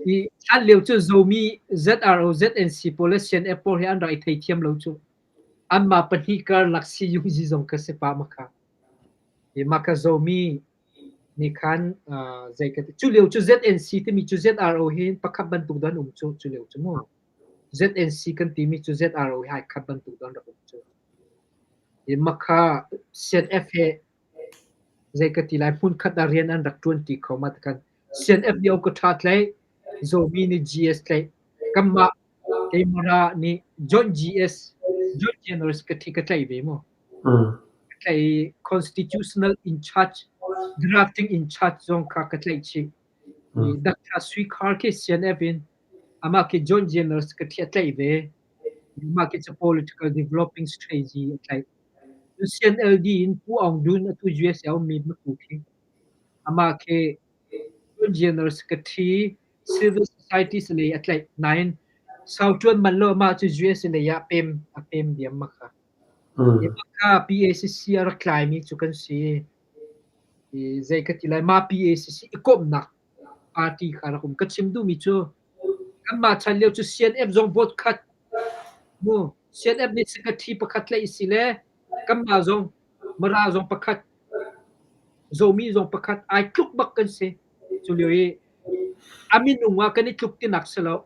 C: Hi hlan lio cu Zomi ZRO ZNC pawl le CNF pawl hi an rak i theithiam lo cu. Anmah pahnih karlak si-yungzi zong kha si pah makha. Hi mah kha Zomi nih khan zei ka ti. Cu lio cu ZNC timi cu ZRO hi pakhat bantuk dah an um cu cu lio cu mu. ZNC kan timi cu ZRO hi ai khat bantuk dah an rak um cu. Hi makha CNF he zei ka ti lai hmunkhat ah rian an rak ṭuanṭi kho ma ti khan CNF nih ka ṭha tlaih, Zomi nih GS tlaih. Kanmah keimah nih Joint GS, Joint General Secretary ka tlaih ve mu. Ka tlaih i Constitutional in charge, drafting in charge zong kha ka tlaih chih. Dr. Sui Khar khi CNF in amah khi Joint General Secretary a tlaih ve. Amah khi cu political developing strategy a tlaih. CNLD in Pu Aung Dun atu USA a ummi hmatu khi amah khi General Secretary Civil Society lei a tlaih nain sau ṭuan manh lo amah cu USA lei ah pem a pem diam ma kha. Kha PACC a rak tlaimi cu kan si. Zei ka ti lai mah PACC i komhnak party kha rak um. Ka chim duhmi cu Kanmah chan lio cu CNF zong vote khat mu CNF nih secretary pakhat tlaih si le kanmah zong Mara zong pakhat Zomi zong pakhat ai tluk bak kan si. Cu lio i a minung ah kan i tluk tinak si lo.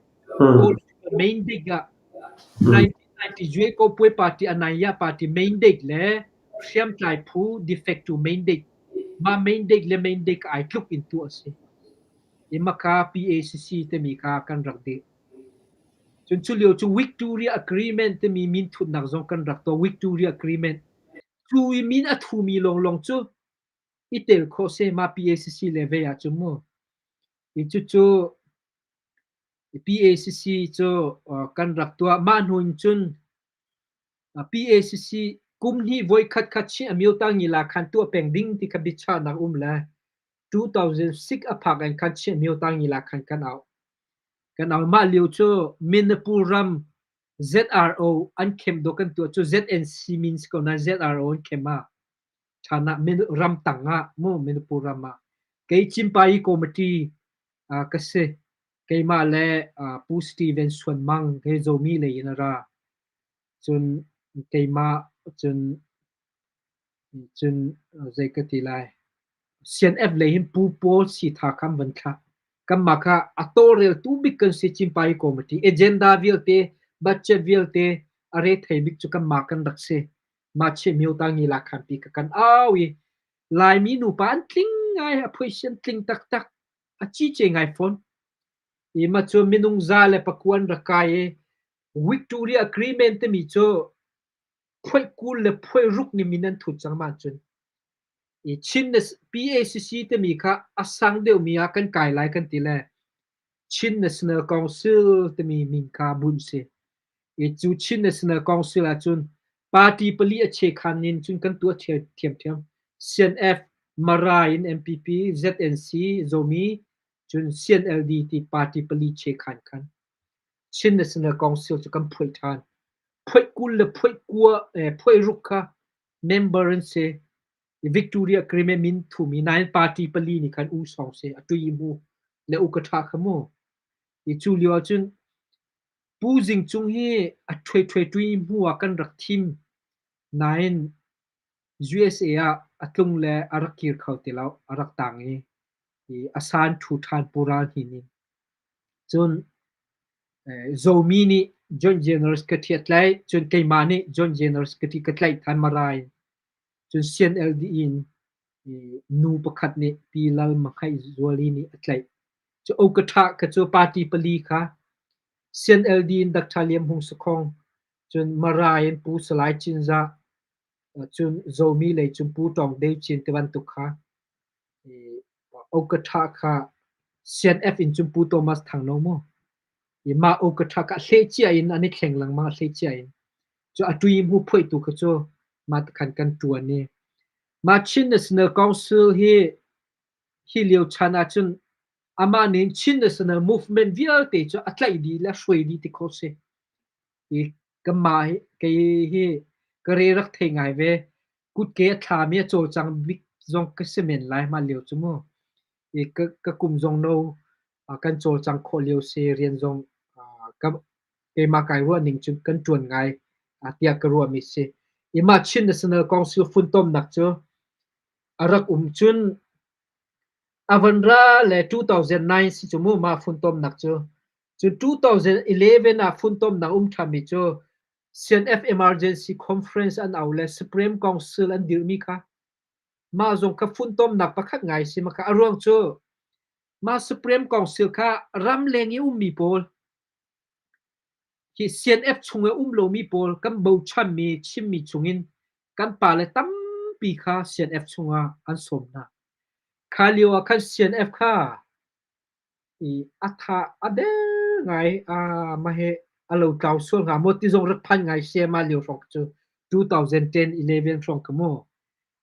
C: Main date ah 1990 Jueko Puai Party Anaya Party main date le hriamtlai phu de facto main date mah main date le main date ai tluk in tuah a si. I maka PACC timi kha kan rak dih. Cun cu lio cu Victoria Agreement timi min thutnak zong kan rak tuah. Victoria Agreement. Cu i min a thumi lawnglawng cu i tel khawh se ma PACC le vei ahcun mu. I cucu PACC cu kan rak tuah. Mah hnu in cun PACC kum hnih voikhat kha Chin Amyota Ngila khan tuah peng ding ti kha biachahnak um le 2006 a phak in khan Chin Amyota Ngila khan kan auh. Kan auh. Mah lio cu Manipur ram ZRO an khem dawh kan tuah cu ZNC min si ko nain ZRO an khem ah ṭhan ah ramtang ah mu Manipur ram ah kei Cimpai committee ka si. Keimah le Pu Steven Suan Mang he Zomi lei in a ra. Cun keimah cun cun zei ka ti lai CNF lei hin Pu Paul Sitha kha an van thlah. Kanmah kha a tawlreltu bik kan si Cimpai Committee. Agenda vialte, budget vialte a rethei bik cu kanmah kan rak si. Mah Chin Myota Ngila khanpi ka kan au i Laimi nupa an tling ngai, a phuaisian tling taktak. A cice ngai fawn. I mah cu minung 109 an rak kai i Victoria Agreement timi cu phuaih 20 le phuaih ruk nih min an thut cang mah cun. I Chin PACC timi kha a sang deuhmi ah kan kai lai kan ti le Chin National Council timi min kha bunh si. I cu Chin National Council ahcun party pali a chekhan in cun kan tuah thiamthiam. CNF, Mara in MPP, ZNC, Zomi, cun CNLD ti party pali chekhan khan. Chin National Council cu kan phuaih ṭhan. Phuaih 20 le phuaih kua, phuaih ruk kha member an si. Victoria Agreement min thumi nain party pali nih khan u sawng si a tui mu le u ka ṭha kha mu. I cu lio ahcun Pu Zing Cung hi a ṭhuai ṭhuai ṭui hmu ah kan rak thim nain USA ah a tlung le a rak kir kho ti lo, a rak tang i a san ṭhu ṭhan Pu Ral Hnin in. Cun Zomi nih Joint General Secretary a tlaih, cun keimah nih Joint General Secretary ka tlaih than Mara in. Cun CNLD in nu pakhat nih Pi Lal Mahnghaih Zuali nih a tlaih. Cu Okaṭha kha cu party pali kha CNLD in Dr. Liam Hung Sakhong, cun Mara in Pu Salai Cinzah. Cun Zomi lei cun Pu Tawng Deu Cin tibantuk kha Okatha kha CNF in cun Pu Thomas Thang No mu. I mah Okatha kha hleh cia in an i thleng lengmang hleh cia in. Cu a tui hmu phuaitu kha cu mah khan kan ṭuan i mah Chin National Council hi hi lio chan ahcun amah nih Chin National Movement vialte cu a tlaih dih le a hruai dih ti khawh si. I kanmah hi kei hi ka re rak thei ngai ve. Kutke a thlami a cawlcang bik zong ka si men lai mah lio cu mu. I ka kum zong no kan cawlcang khawh lio si rian zong ka keimah kai ruah ning cu kan ṭuan ngai tiah ka ruahmi si. I mah Chin National Council funtomnak cu a rak um cun a van ra le 2009 si cu mu mah funtomnak cu. Cun 2011 ah funtomnak um ṭhanmi cu CNF Emergency Conference an au le Supreme Council an dirhmi kha mah zong kha funtomnak pakhat ngai si mah kha a ruang cu mah Supreme Council kha ramleng i ummi pawl hi CNF chung i um lomi pawl kan bochanmi chimmi chungin kan pale tampi kha CNF chungah an sawm hna. Kha lio ah khan CNF kha I a tha a der ngai. Mah hi a lotlau sual hnga maw ti zong rak phan ngai siam ah lio hrawng cu 2010 11 hrawng kha mu.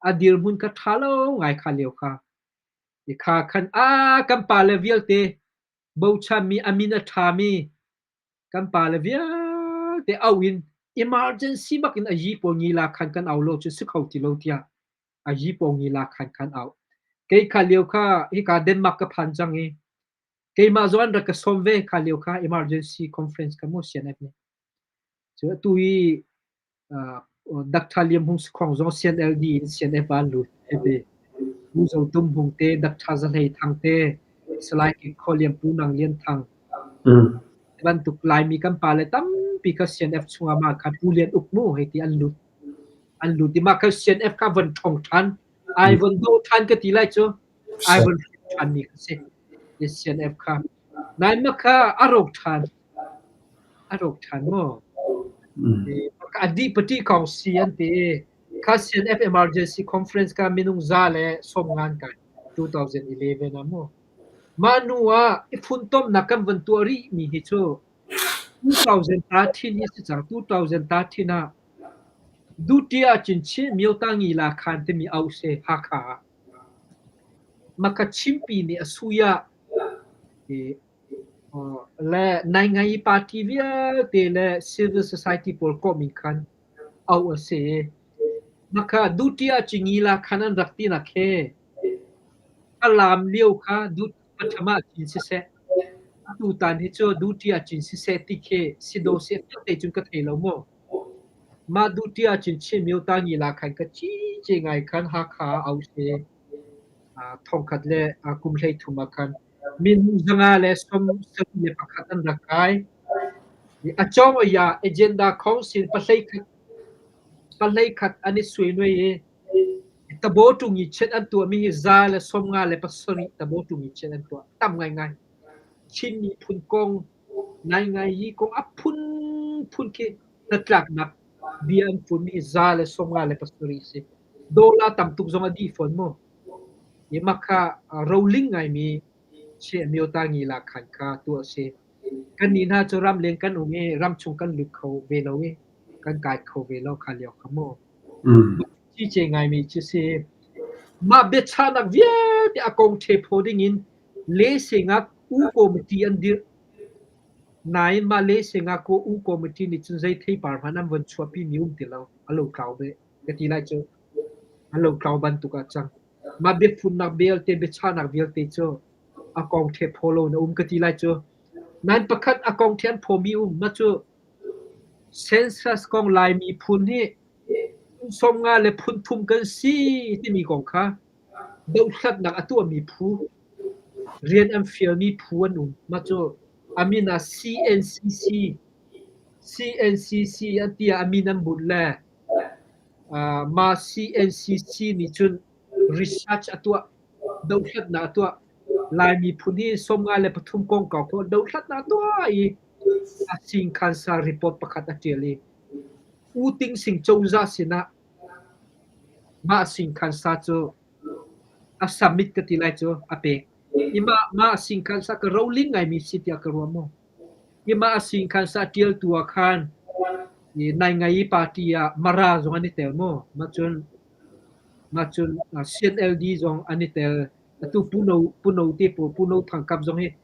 C: A dirhmun kha ṭha lo ngai kha lio kha. I kha khan a kan pale vialte bochanmi a min a ṭhami kan pale vialte auh in emergency bak in a yi pawl ngila khan kan au lo cu si kho ti lo tiah a yi pawl ngila khan khan au. Kei kha lio kha hika Denmark ka phan cang i keimah zong an rak ka sawm ve kha lio kha emergency conference ka mu CNF nih. Cu atu i Dr. Liam Hung Sakhong zong CNLD in CNF ah an lut hei Pu Zo Tum Hmung te, Dr. Za Hlei Thang te, Salai King Khaw Liam Pu Nang Lian Thang bantuk Laimi kan pale tampi kha CNF chungah mah kha Pu Lian Uk mu hei ti an lut. An lut i mah kha CNF kha von ṭhong ṭhan. Ai von do ṭhan ka ti lai cu. Ai von hrin ṭhan mi kha si. CNF kha. Nain mah kha a rawk ṭhan. A rawk ṭhan maw? A dih pati kong si an ti. Kha CNF Emergency Conference ka minung za le 90 kai 2011 ah mu. Mah hnu ah i funtomnak kan van tuah rih mi hi cu 2013 hi si cang. 2013 ah Dutiah Cinchin Myotangi La Khan timi auh si Hakha ah. Maka Chimpi nih a sui ah le naingai party vialte le civil society pawl kawm in khan auh a si. Maka Dutiah Cingi La Khan an rak tinak he a laam lio kha Pathum ah cin siseh, atutan hi cu duty ah cin siseh ti khi si dawh seh vialte cun ka thei lo mu. Mah duty ah cin Chin Myo Ta Ngi La khan ka ci ce ngai khan Hakha ah au si. Thongkhat le kum 13 ah khan minung 171 an rak kai. A cawng ya agenda council 11 21 an i suai i Tabo ṭung i chiat an tuahmi hi 157 tabo ṭung i chiat an tuah. Tam ngaingai. Chin miphun kong, ngaingai kong a phunphun khi hnatlaknak bia an funmi hi 157 si. Dollar tam tuk zong a dih fawn mu. Hi mah kha roling ngaimi Chiah Myota Ngila khan kha tuah a si. Kannih hna cu ramleng kan um i ramchung kan lut kho ve lo i kan kai kho ve lo kha lio kha mu. Cice ngaimi cu si. Mah biachahnak vialte a kong ṭhephaw dingin Lesengak U Committee an dirh. Nain mah Lesengak U Committee nih cun zei theipar hmanh an von chuahpi mi um ti lo. A lotlau ve ka ti lai cu. A lotlau bantuk ah cang. Mah biafunnak vialte, biachahnak vialte cu a kong ṭhephaw lo in a um ka ti lai cu. Nain pakhat a kong ṭhe an phawmi um. Mah cu Census kong Lai miphun hi phun 50 le phun thum kan si timi kong kha dohhlatnak a tuahmi phu, rian an fialmi phu an um. Mah cu a min ah CNCC, CNCC an ti ah a min an bunh le mah CNCC nih cun research a tuah, dohhlatnak a tuah. Lai miphun hi 53 kongkau kha dohhlatnak a tuah i a singkhansa report pakhat a ṭial i U Ting Sing cozah sinah. Mah singkhansa cu a summit ka ti lai cu a pek. I mah mah singkhansa ka roling ngaimi si tiah ka ruah maw? I mah singkhansa ṭialtu ah khan i Naingai party ah Mara zong an i tel maw? Mah cun mah cun CNLD zong an i tel. Atu Puno Puno te pawl Puno Thangkap zong hi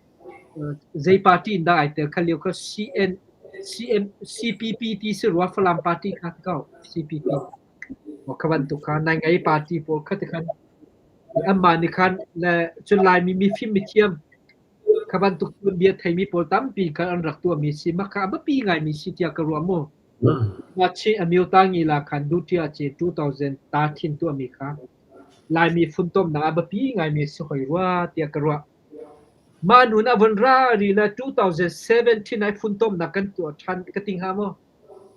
C: zei party in dah ai tel kha lio kha CN CM CPP ti si rua Falam party kha ti ko CPP. Kha bantuk kha Naingai party pawl kha ti khan anmah nih khan le cun Laimi mifim mithiam kha bantuk bia theimi pawl tampi kha an rak tuahmi si mah kha a biapi ngaimi si tiah ka ruah mu. Ngakchia Amyota Ngila khan Dutia ce 2013 tuahmi kha Laimi funtomnak a biapi ngaimi si hoi rua tiah ka ruah. Mah nun a vun ra ri le 2017 ai funtomnak kan tuah ṭhan ka ti hnga maw?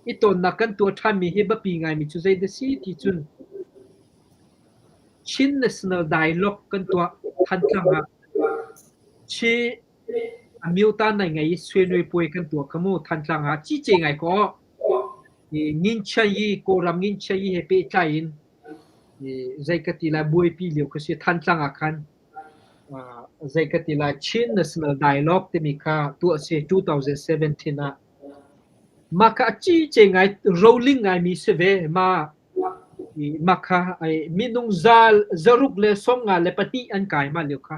C: I tawnnak kan tuah ṭhanmi hi biapi ngaimi cu zei dah si ti cun Chin National Dialogue kan tuah Thantlang ah. Chin Amyota nai ngai i suenui puai kan tuah kha mu Thantlang ah cice ngai kaw Nginchayi Kawlram Nginchayi he pehtlai in zei ka ti lai buaipi lio kha si Thantlang ah khan zei ka ti lai Chin National Dialogue timi kha tuah si 2017 ah. Mah kha a cice ngai rolling ngaimi si ve ma mah kha minung 652 an kai mah lio kha.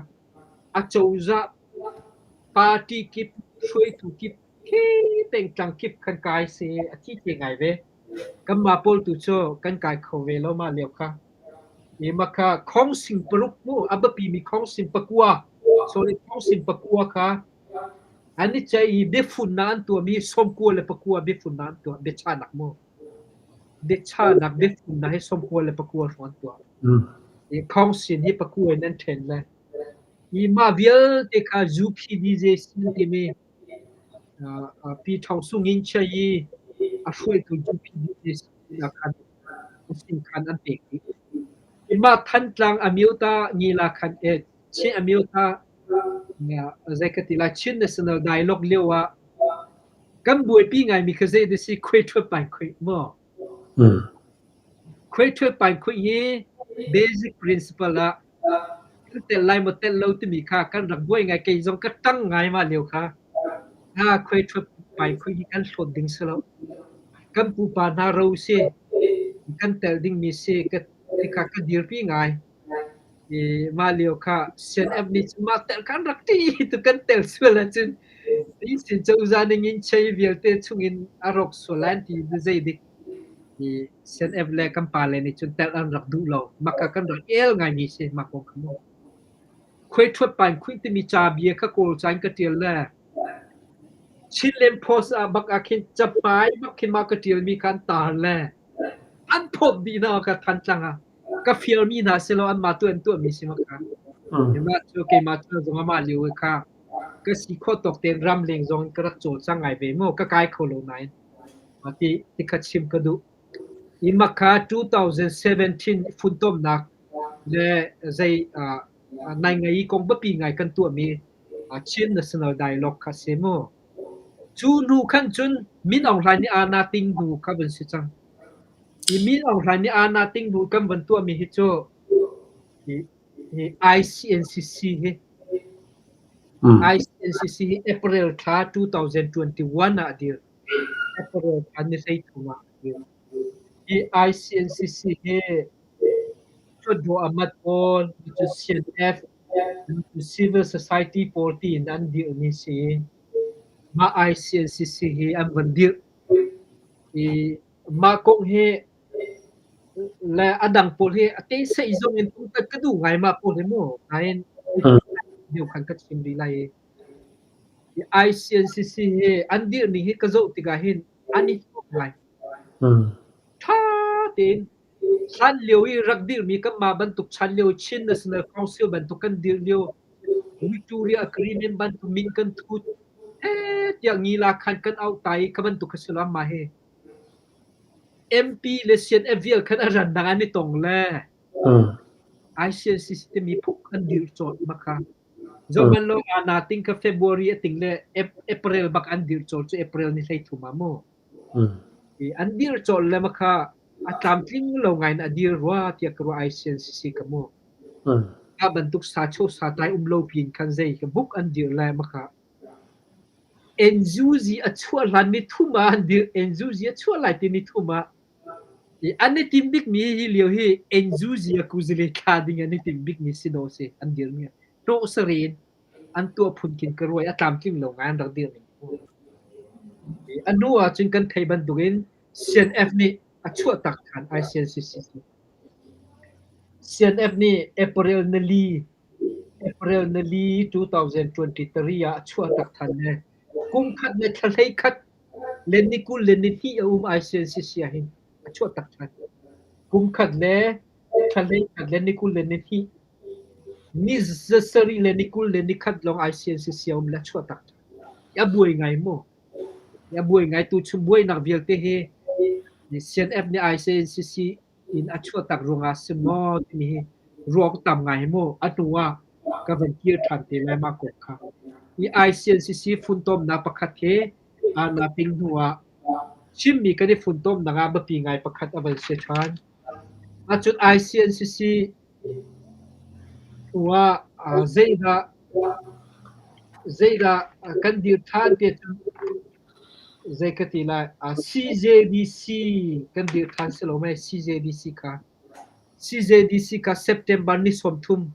C: Acozah party kip hruaitu kip khi pengtlang kip khan kai si a thi te ngai ve. Kanmah pawl tu cu kan kai kho ve lo mah lio kha. I mah kha khongsing paruk mu a biapimi khongsing pakua sorry khongsing pakua kha an i ceih i biafunnak an tuahmi 99 biafunnak an tuah biachahnak mu. Biachahnak biafunnak hi 99 hrawng an tuah. I khongsin hi pakua in an ṭhen le hi mah vialte kha UPDJC timi Pi Ṭhawng Sung in chia i a hruaitu UPDJC ah khan sin khan an pek dih. I mah Thantlang Amyota Ngila khan Chin Amyota zei ka ti lai Chin National Dialogue lio ah kan buaipi ngaimi kha zei dah si khuai ṭhuat pai khuai maw? Khuai ṭhuat pai khuai hi basic principle ah kan tel lai maw tel lo timi kha kan rak buai ngai kei zong ka ṭang ngai mah lio kha. Nga khuai ṭhuat pai khuai hi kan hlawt ding si lo. Kan pupa hna ro si kan tel dingmi si ka kha ka dirpi ngai. I mah lio kha CNF nih cun mah tel kan rak ṭih tu kan tel sual ahcun sin cozah ning in chei vialte chungin a rawk sual lai an ti zei dik. I CNF le kan pa le nih cun tel an rak duh lo. Mah kha kan rak el ngaimi si mah kong kha mu. Khuai ṭhuat pain khuih timi ca bia kha Kawl ca in ka ṭial le Chinland Post ah bak ah khin capar bak khin mah ka ṭialmi kha an tar le an phawt dih hna ka Thantlang ah. Ka fialmi hna silo anmah tu an tuahmi si ma kha. Mah cu keimah cu zong amah lio kha ka si khawh tawk tein ramleng zong in ka rak cawlcang ngai ve mu ka kai kho lo nain. Mah ti ti kha chim ka duh. I mah kha 2017 funtomnak le zei nai ngai kong biapi ngai kan tuahmi Chin National Dialogue kha si mu. Cu hnu khan cun Min Aung Hlaing nih Aana Ting hnu kha vun si cang. Hi Min Aung Hlaing nih Aana Ting hnu kan van tuahmi hi cu hi, hi ICNCC hi ICNCC hi April thla 2021 ah a dir. April thla ni 13 ah a dir. Hi ICNCC hi Hluttaw Ahmad pawl, cu CNF, civil society pawl tiin an dirhmi si. Mah ICNCC hi an van dirh. I mah kong hi le a dang pawl hi a te sei zong in ka duh ngai mah pawl hi mu. Nain lio khan ka chim rih lai i ICNCC hi an dirhning hi ka zoh tikah hin an i tluk ngai. Ṭha tein hlan lio i rak dirhmi kanmah bantuk chan lio Chin National Council bantuk kan dirh lio Victoria Agreement bantuk min kan thut he tiah ngila khan kan auh ta i kha bantuk kha si lo mah hi MP le CNF vial khan a ran dang an i tong le ICNCC timi phuk an dirh cawt ma kha Zohman lo na ting ka February a ting le April bak an dirh cawt cu April ni 13 ah mu. An dirh cawt le ma kha. A tlamtling lo ngai in a dir rua tiah ka ruah ICNCC ka mu. Kha bantuk sacho satlai um lo pin khan zei ka buk an dir lai maka. NUG a chuah hlan ni thum ah an dir. NUG a chuah lai ti ni thum ah an i tim bikmi hi lio hi NUG a kuzile thla ding an i tim bikmi si dawh si an dirmi. Hnawh sarin an tuah phun khin ka ruai a tlamtling lo ngai an rak dir ning. A hnu ahcun kan thei bantukin CNF nih a chuah tak ṭhan ICNCC cu. CNF nih April nili April nili 2023 ah a chuah tak ṭhan le kum khat le thla 11 le ni 20 le ni hnih a um ICNCC ah hin a chuah tak ṭhan. Kum khat le thla 11 le ni 20 le ni hnih ni 7 le ni 20 le ni khat lawng ICNCC a um le a chuah tak ṭhan. A buai ngai mu. A buai ngai tuchun buainak vialte hi CNF nih ICNCC in a chuahtak ruangah si maw timi hi ruak tam ngai hi mu. A hnu ah ka van kir ṭhan te lai mah kong kha. Hi ICNCC funtomnak pakhat hi aa ping hnu ah chimmi kan i funtomnak ah biapi ngai pakhat a van si ṭhan. Ahcun ICNCC hnu ah zeidah zeidah kan dir ṭhan ti ahcun zei ka ti lai CJDC kan dir ṭhan si lo mei CJDC kha CJDC kha September ni 30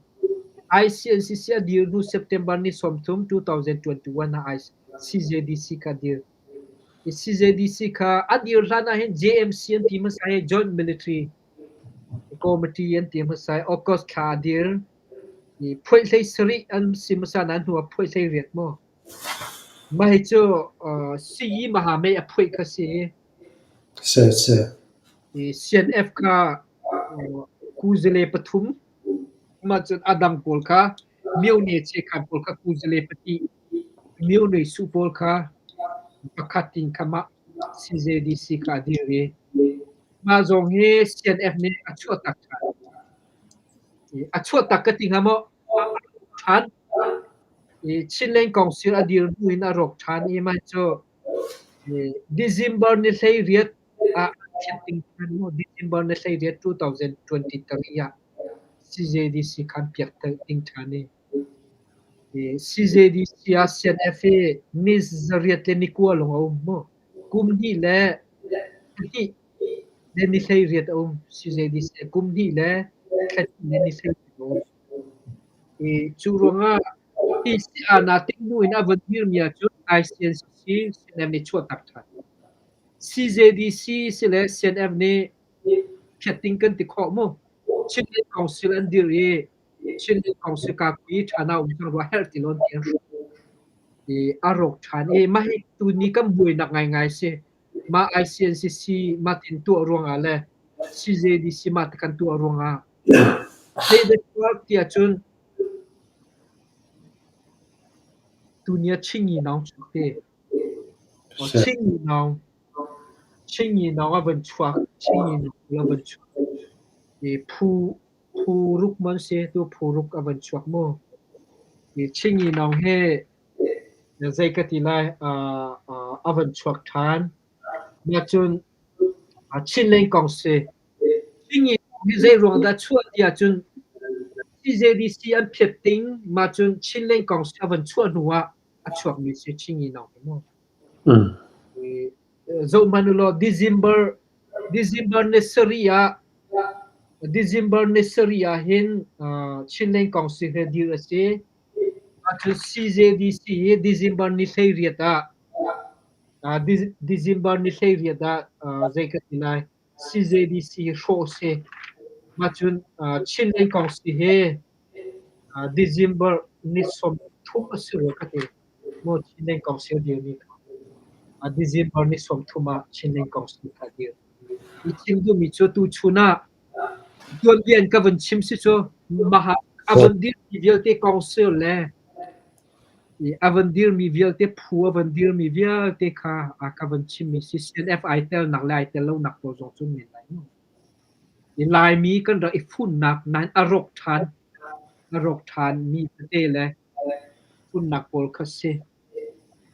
C: ICNCC a dir hnu September ni 30 2021 ah CJDC kha dir. CJDC kha a dir hlan ah hin JMC an ti hmasa i Joint Military Committee an ti hmasa i August thla a dir. I phoih hlei sarih an si hmasa nain hnu ah phoih hlei riat maw. Mah hi cu sii maha mei a phoih kha si.
A: Si si.
C: I CNF kha kuzale pathum mah cun a dang pawl kha myone chekhan pawl kha kuzale pahnih myone su pawl kha pakhat in kha mah CJDC kha a dir i mah zong hi CNF nih a chuahtak ṭhan. A chuahtak ka ti hnga maw? A ṭhan. I Chinland Council a dir hnu in a rawk ṭhan i mah cu December ni 18 ah December ni 18 2023 ah CJDC khan piak ding ṭhan i CJDC ah CNF hi ni zariat le ni kua lawng a um mu. Kum hnih le hnih le ni 18 a um CJDC kum hnih le thla hnih le ni 18 a um. I cu ruangah hi si-aana ting hnu in a von dirmi ahcun ICNCC CNF nih chuahtak ṭhan. CJDC sile CNF nih phiatting kan ti khawh mu. Chinland Council an dir i Chinland Council kakui ṭhan ah um cang rua herh ti lawn ti an hrawh. I a rawk ṭhan i mah hi tuni kan buainak ngaingai si. Mah ICNCC mah tin tuah ruangah le CJDC mah ti kan tuah ruangah zeidah tuah ti ahcun tuni ah Chingi naung chuak te. Chingi naung Chingi naung a van chuak Chingi naung a van chuak. I phu phu ruk man si tu phu ruk a van chuak mu. I Chingi naung he zei ka ti lai a van chuak ṭhan. Mah cun Chinland kong si. Chingi hi zei ruang dah chuah ti ahcun CJDC an phiat ting mah cun Chinland kong si a van chuah hnu ah a chuakmi si Chingi naung hi mu. Zoh hmanh u law December December ni sarih ah December ni sarih ah hin Chinland kong si he dir a si. Cun CJDC hi December ni 18 ah December ni 18 ah zei ka ti lai CJDC hi hrawh a si. Mah cun Chinland Council hi December ni 30 a si rua ka ti. Maw Chinland Council dirmi kha. December ni 30 ah Chinland Council kha a dir. I chim duhmi cu tuchun ah tuanbia in ka vun chim si cu maha a vun dirmi vialte council le a van dirmi vialte phu a van dirmi vialte kha a ka van chimmi si CNF ai telnak le ai tel lonak pawl zong cu men lai mu. I Laimi kan rak i funnak nain a rawk ṭhan a rawk ṭhan mi tete le funnak pawl kha si.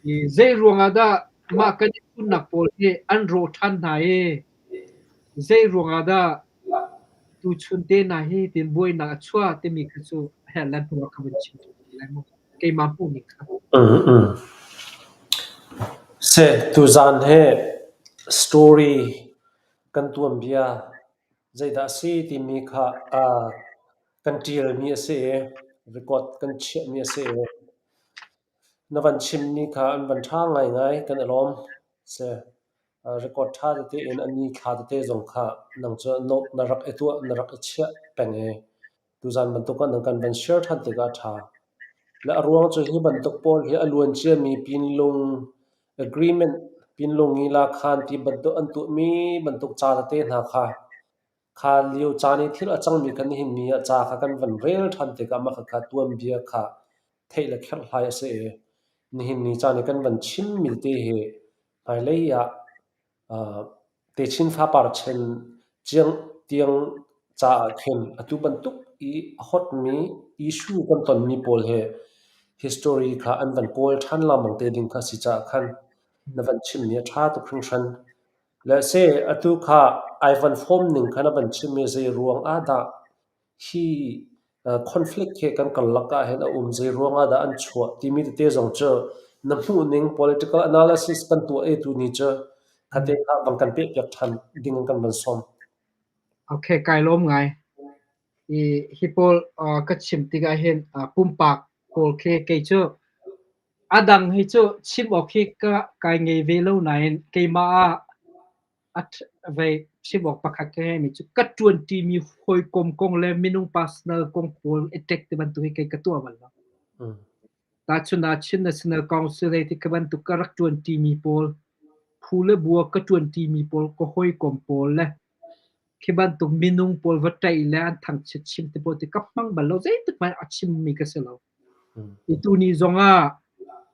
C: I zei ruangah dah mah kan i funnak pawl hi an rawh ṭhan hna i? Zei ruangah dah tuchun te hna hi tin buainak a chuah timi kha cu a herh lan hnu ah ka vun chim ṭhan te lai mu. Keimah hmuhning kha.
A: Seh, tuzaan hi story kan tuanbia zeidah a si timi kha kan ṭialmi a si i record kan chiahmi a si i na van chimmi kha an van ṭha ngaingai kan i lawm. Seh, record ṭha tete in a ni thla tete zong kha nang cu note na rak i tuah na rak i chiah peng i tuzaan bantuk ah nan kan van share ṭhan tikah a ṭha. Le a ruang cu hi bantuk pawl hi a luan ciami Pinlung agreement, Pinlung i lakhan ti bantuk an tuahmi bantuk ca tete hna kha kha lio caan i thil a cangmi kha nihin ni ah ca kha kan van rel ṭhan tikah mah khakha tuanbia kha theih le kherhhlai a si i nihin ni caan i kan van chimmi tete hi hmailei ah techin fapar chen ciang tiang caah khin atu bantuk i a hotmi issue kan tonmi pawl hi history kha an van kawl ṭhan lengmang te ding kha a si caah khan na van chimmi a ṭha tuk hringhran. Le seh atu kha ai van form ning kha na van chim i zei ruang ah dah hi conflict hi kan karlak ah hin a um, zei ruang ah dah an chuah timi tete zong cu na hmuhning political analysis kan tuah i tuni cu khate kha van kan pehpiak ṭhan ding in kan van sawm.
C: Okay, kai lawm ngai. I hi pawl ka chim tikah hin pumpak pawl khi kei cu a dang hi cu chim awk hi ka kai ngei ve lo nain keimah ah A vei chim awk pakhat ka ngeimi cu ka ṭuanṭimi hawikom kong le minung personal kong pawl attack ti bantuk hi kei ka tuah bal lo. Tahchun ah Chin National Council hei ti ka bantuk ka rak ṭuanṭimi pawl, phu le bu ah ka ṭuanṭimi pawl, ka hawikom pawl le khi bantuk minung pawl va ṭaih le an thangchiat chim ti pawl ti ka hmang bal lo. Zeitik hmanh a chimmi ka si lo. Hi tuni zongah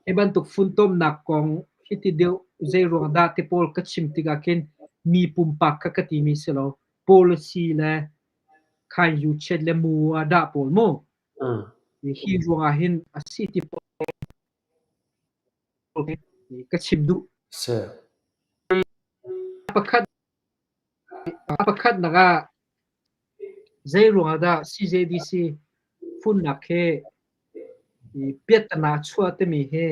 C: hi bantuk funtomnak kong hiti deuh zeiruang dah ti pawl ka chim tikah khin mi pumpak kha ka timi si lo. Policy le khainyu chiat le mu ah dah pawl mu. Hi ruangah hin a si ti pawl ka chim duh.
A: Si.
C: Pakhat Pakhatnak ah zeiruangah dah CJDC funnak hi piahtana a chuah timi hi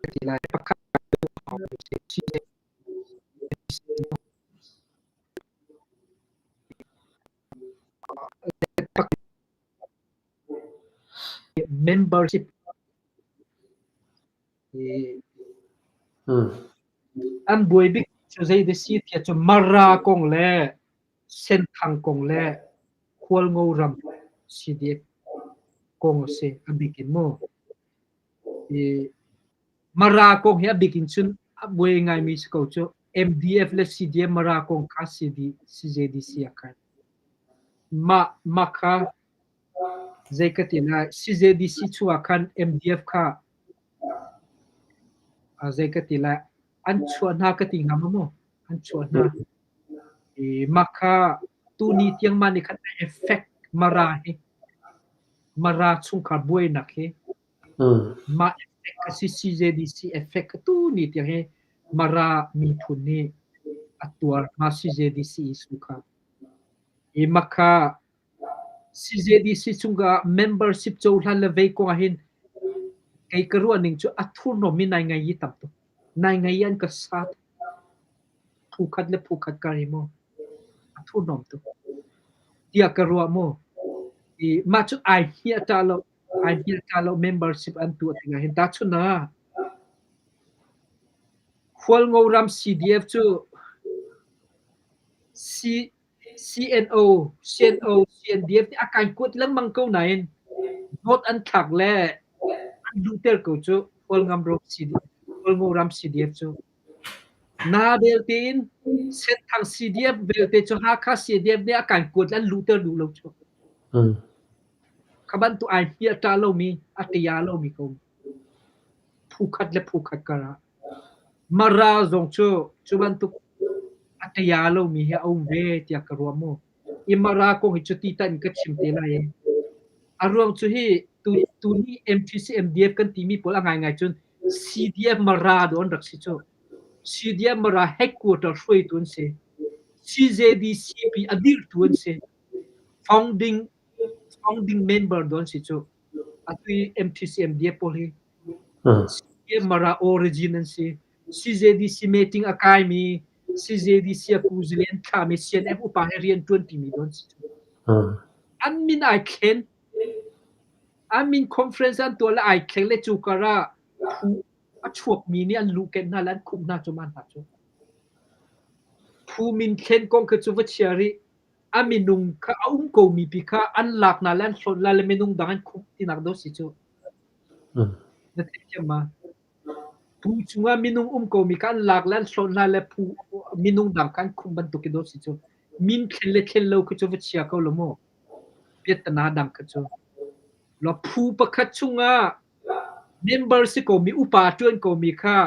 C: ka ti lai. Pakhat membership An buai bik cu zei dah si tiah cun Mara kong le Senthang kong le Khualngo ram CDF kong a si a bik in mu. Mara kong hi a bik in cun a buai ngaimi si ko cu. MDF le CDF Mara kong kha CD, CJDC ah khan. Mah, mah kha zei ka ti lai, CJDC chung ah khan MDF kha Zei ka ti lai, an chuah hna ka ti hnga maw? An chuah hna. I mah kha tuni tiang mah nih khan a effect Mara hi Mara chungkhar buainak hi mah effect a si CJDC effect kha tuni tiang hi Mara miphun nih a tuar mah CJDC issue kha. I mah kha CJDC chungah membership cohlan le vei kong ahhin kei ka ruah ning cu a thurhnawm mi nai ngai i tam tuk. Nai ngai i an ka sat. Phu khat le phu khat kar hi mu a thurhnawm tuk. Tiah ka ruah mu. I mah cu ai hniah ta lo, ai hniah ta lo membership an tuah tikah hin tahchun ah Hualngo ram CDF cu C CNO, CNO, CNDF nih a kai kuat lengmang ko nain vote an thlak le an duhter ko cu Hualngam ram CDF, Hualngo ram CDF cu. Na belte in Senthang CDF belte cu Hakha CDF nih a kai kuat le an luhter duh lo cu. Kha bantuk ai hmiah ṭah lomi, a ṭia lomi ko. Phu khat le phu khat kar ah. Mara zong cu cu bantuk a ṭia lomi hi a um ve tiah ka ruah mu. I Mara kong hi cuti tan ka chim te lai i a ruang cu hi tu tuni MTC MDF kan timi pawl a ngaingai cun CDF Mara dawh an rak si cu. CDM Mara headquarter hruaitu an si. CJDCP a dirhtu an si. Founding founding member do an si cu. Atu i MTCMDF pawl hi CDM Mara origin an si. CJDC meeting a kaimi, CJDC a kuzile an thlami, CNF upa he rian ṭuantimi do an si cu. An min ai thlen. An min conference an tuah le ai thleng le cu kar ah phu a chuakmi nih an luhken hna le an khumh hna cu mah hna cu. Phu min thlen kong khi cu va chia rih. A minung kha a um komi pi kha an lak hna le an hlawt la le minung dang an khumh tinak do si cu. Na theithiam ma? Phu chungah minung um komi kha an lak le an hlawt hna le phu minung dang kha an khumh bantuk i do si cu. Min thlen le thlen lo khi cu va chia ko lo mu. Piattana dang kha cu. Lo phu pakhat chungah member si komi upa ṭuan komi kha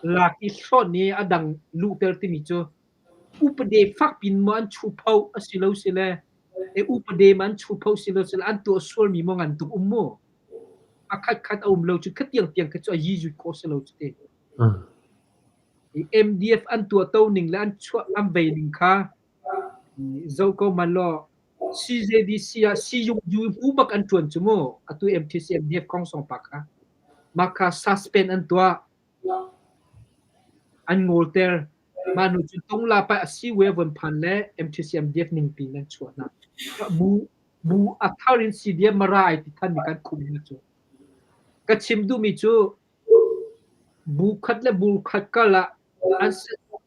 C: lak i hlawt i a dang luhter timi cu upade fakpin maw an chupho a si lo sile e upade ma an chupho si lo sile an tuah sualmi maw ngan tuk um mu a khat khat a um lo cu khatiang tiang kha cu a yi zut khawh si lo cu te. MDF an tuah to ning le an chuah an vei ning kha zoh ko man law CJDC ah siyungyu hmu bak an ṭuan cu mu. Atu MTC MDF kong song pa kha. Mah kha suspend an tuah. An ngawlter. Mah hnu cun tungla pai a si we von phan le MTC MDF ningpi in an chuah hna. Bu bu a thar in CDM mara ai ti than mi kan khum hna cu. Ka chim duhmi cu bu khat le bu khat kal ah an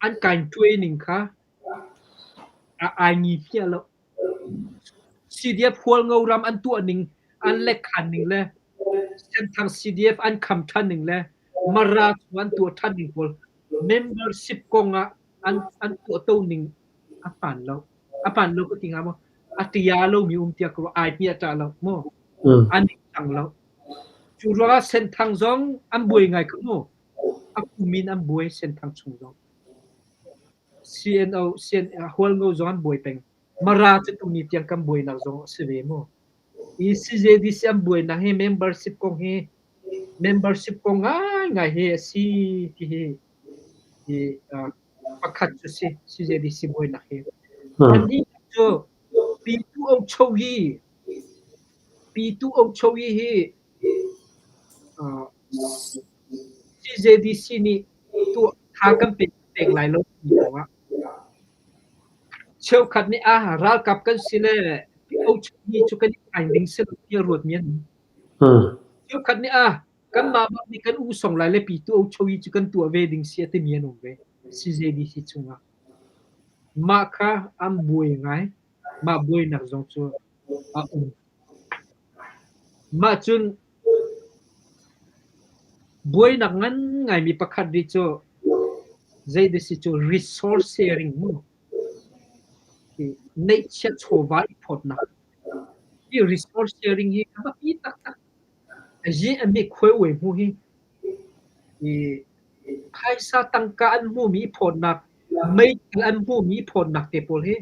C: an kain tuai ning kha A ai ngi hmiah lo. CDF Hualngo ram an tuah ning, an lekkhan ning le Senthang CDF an kham ṭhan ning le Mara chung an tuah ṭhan ning pawl membership kong ah an, an tuahto ning a hmaan lo. A hmaan lo ka ti hnga maw? A tia lomi um tiah ka ruah. Ai hmiah ṭah lo maw? An i cang lo. Cu ruangah Senthang zong an buai ngai ko mu. A kum in an buai Senthang chung zong. CNO, Hualngo zong an buai peng. Mara cu tuni tiang kan buainak zong a si ve mu. Hi CJDC an buainak hi membership kong hi membership kong ngaingai hi a si ti hi hi pakhat cu si CJDC buainak hi. Pahnih cu Pitu Ochoyi Pitu Ochoyi hi CJDC nih tuah tha kan pek pek lai lo ti kongah cheukhat nih ah ralkap kan si le Ochoyi cu kan i thaing ding si lo tiah ruatmi an um. Cheukhat nih ah kanmah bak nih kan usong lai le Pitu Ochoyi cu kan tuah ve ding si a timi an um ve CJDC chungah. Mah kha an buai ngai. Mah buainak zong cu a um. Mah cun buainak ngan ngaimi pakhat rih cu zeidah si cu resource sharing mu. Neihchiah chawva i phawtnak. Hi resource sharing hi a biapi taktak. A zi a mi khuai uai hmu hi i phaisa tangka an hmuhmi i phawtnak, meithal an hmuhmi i phawtnak te pawl hi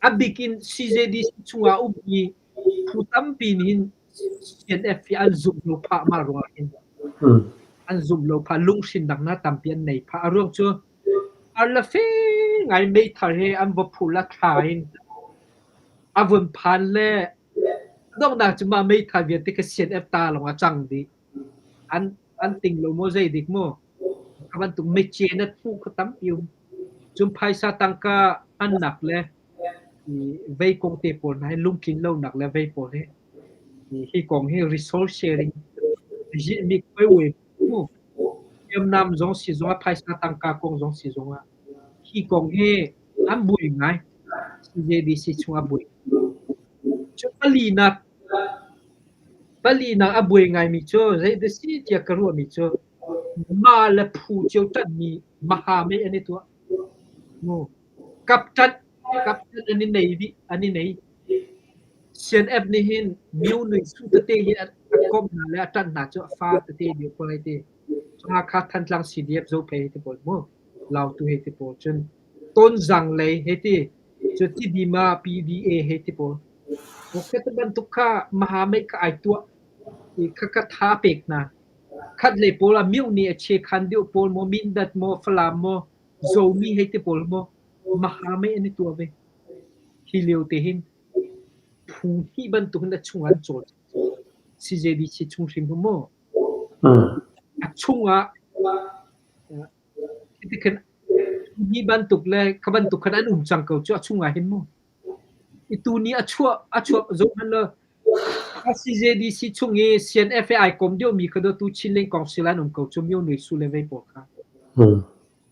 C: a bik in CJDC chungah a ummi phu tampi nih hin CNF hi an zumh lo phah mah ruangah hin an zumh lo phah lunghrinnak na tampi an nei phah. A ruang cu arla fe ngai meithal he an va phul a thla in a vun phan le donghnak cu mah meithal vialte kha CNF ta lawng a cang dih. An an ting lo maw zei dik maw? Kha bantuk mecen a hmuh kha tampi um. Cun phaisa tangka hmannak le vei kong te pawl hna hi lungtlin lonak le vei pawl hi hi kong hi resource sharing mi khuai mu hriamnam zong si zongah phaisa tangka kong zong si zongah hi kong hi an buai ngai CJDC chungah buai. Cu palinak palinak a buai ngaimi cu zeidah si tiah ka ruahmi cu mah le phu cio ṭanhmi maha mei an i tuah. Mu kapṭanh kapṭanh an i nei dih an i nei. CNF nih hin Myo Nui Su tete hi a komh hna le a ṭanh hna cu a fa tete deuh pawl hei ti. Hakha Thantlang CDF Zophei hei ti pawl mu. Lautu hei ti pawl cun Tonzang lei hei ti cu Tidim ah PDA hei ti pawl. Kha bantuk kha maha mei kha ai tuah i khakha tha pek hna. Khat lei pawl ah mioh nih a chekhan deuh pawl maw, Mindat maw, Falam maw, Zomi hei ti pawl maw, Maha mei an i tuah ve. Hi lio te hin phu hnih bantuk in a chung ah an cawl. CJDC chung hrim hu maw? A chungah khi khan hi bantuk le kha bantuk khan an um cang ko cu a chungah hin mu. I tuni a chuah a chuah zoh hmanh law CJDC chung i CNF ai kom deuhmi kha do tu Chinland Council an um ko cu myo nui su le vei pawl kha.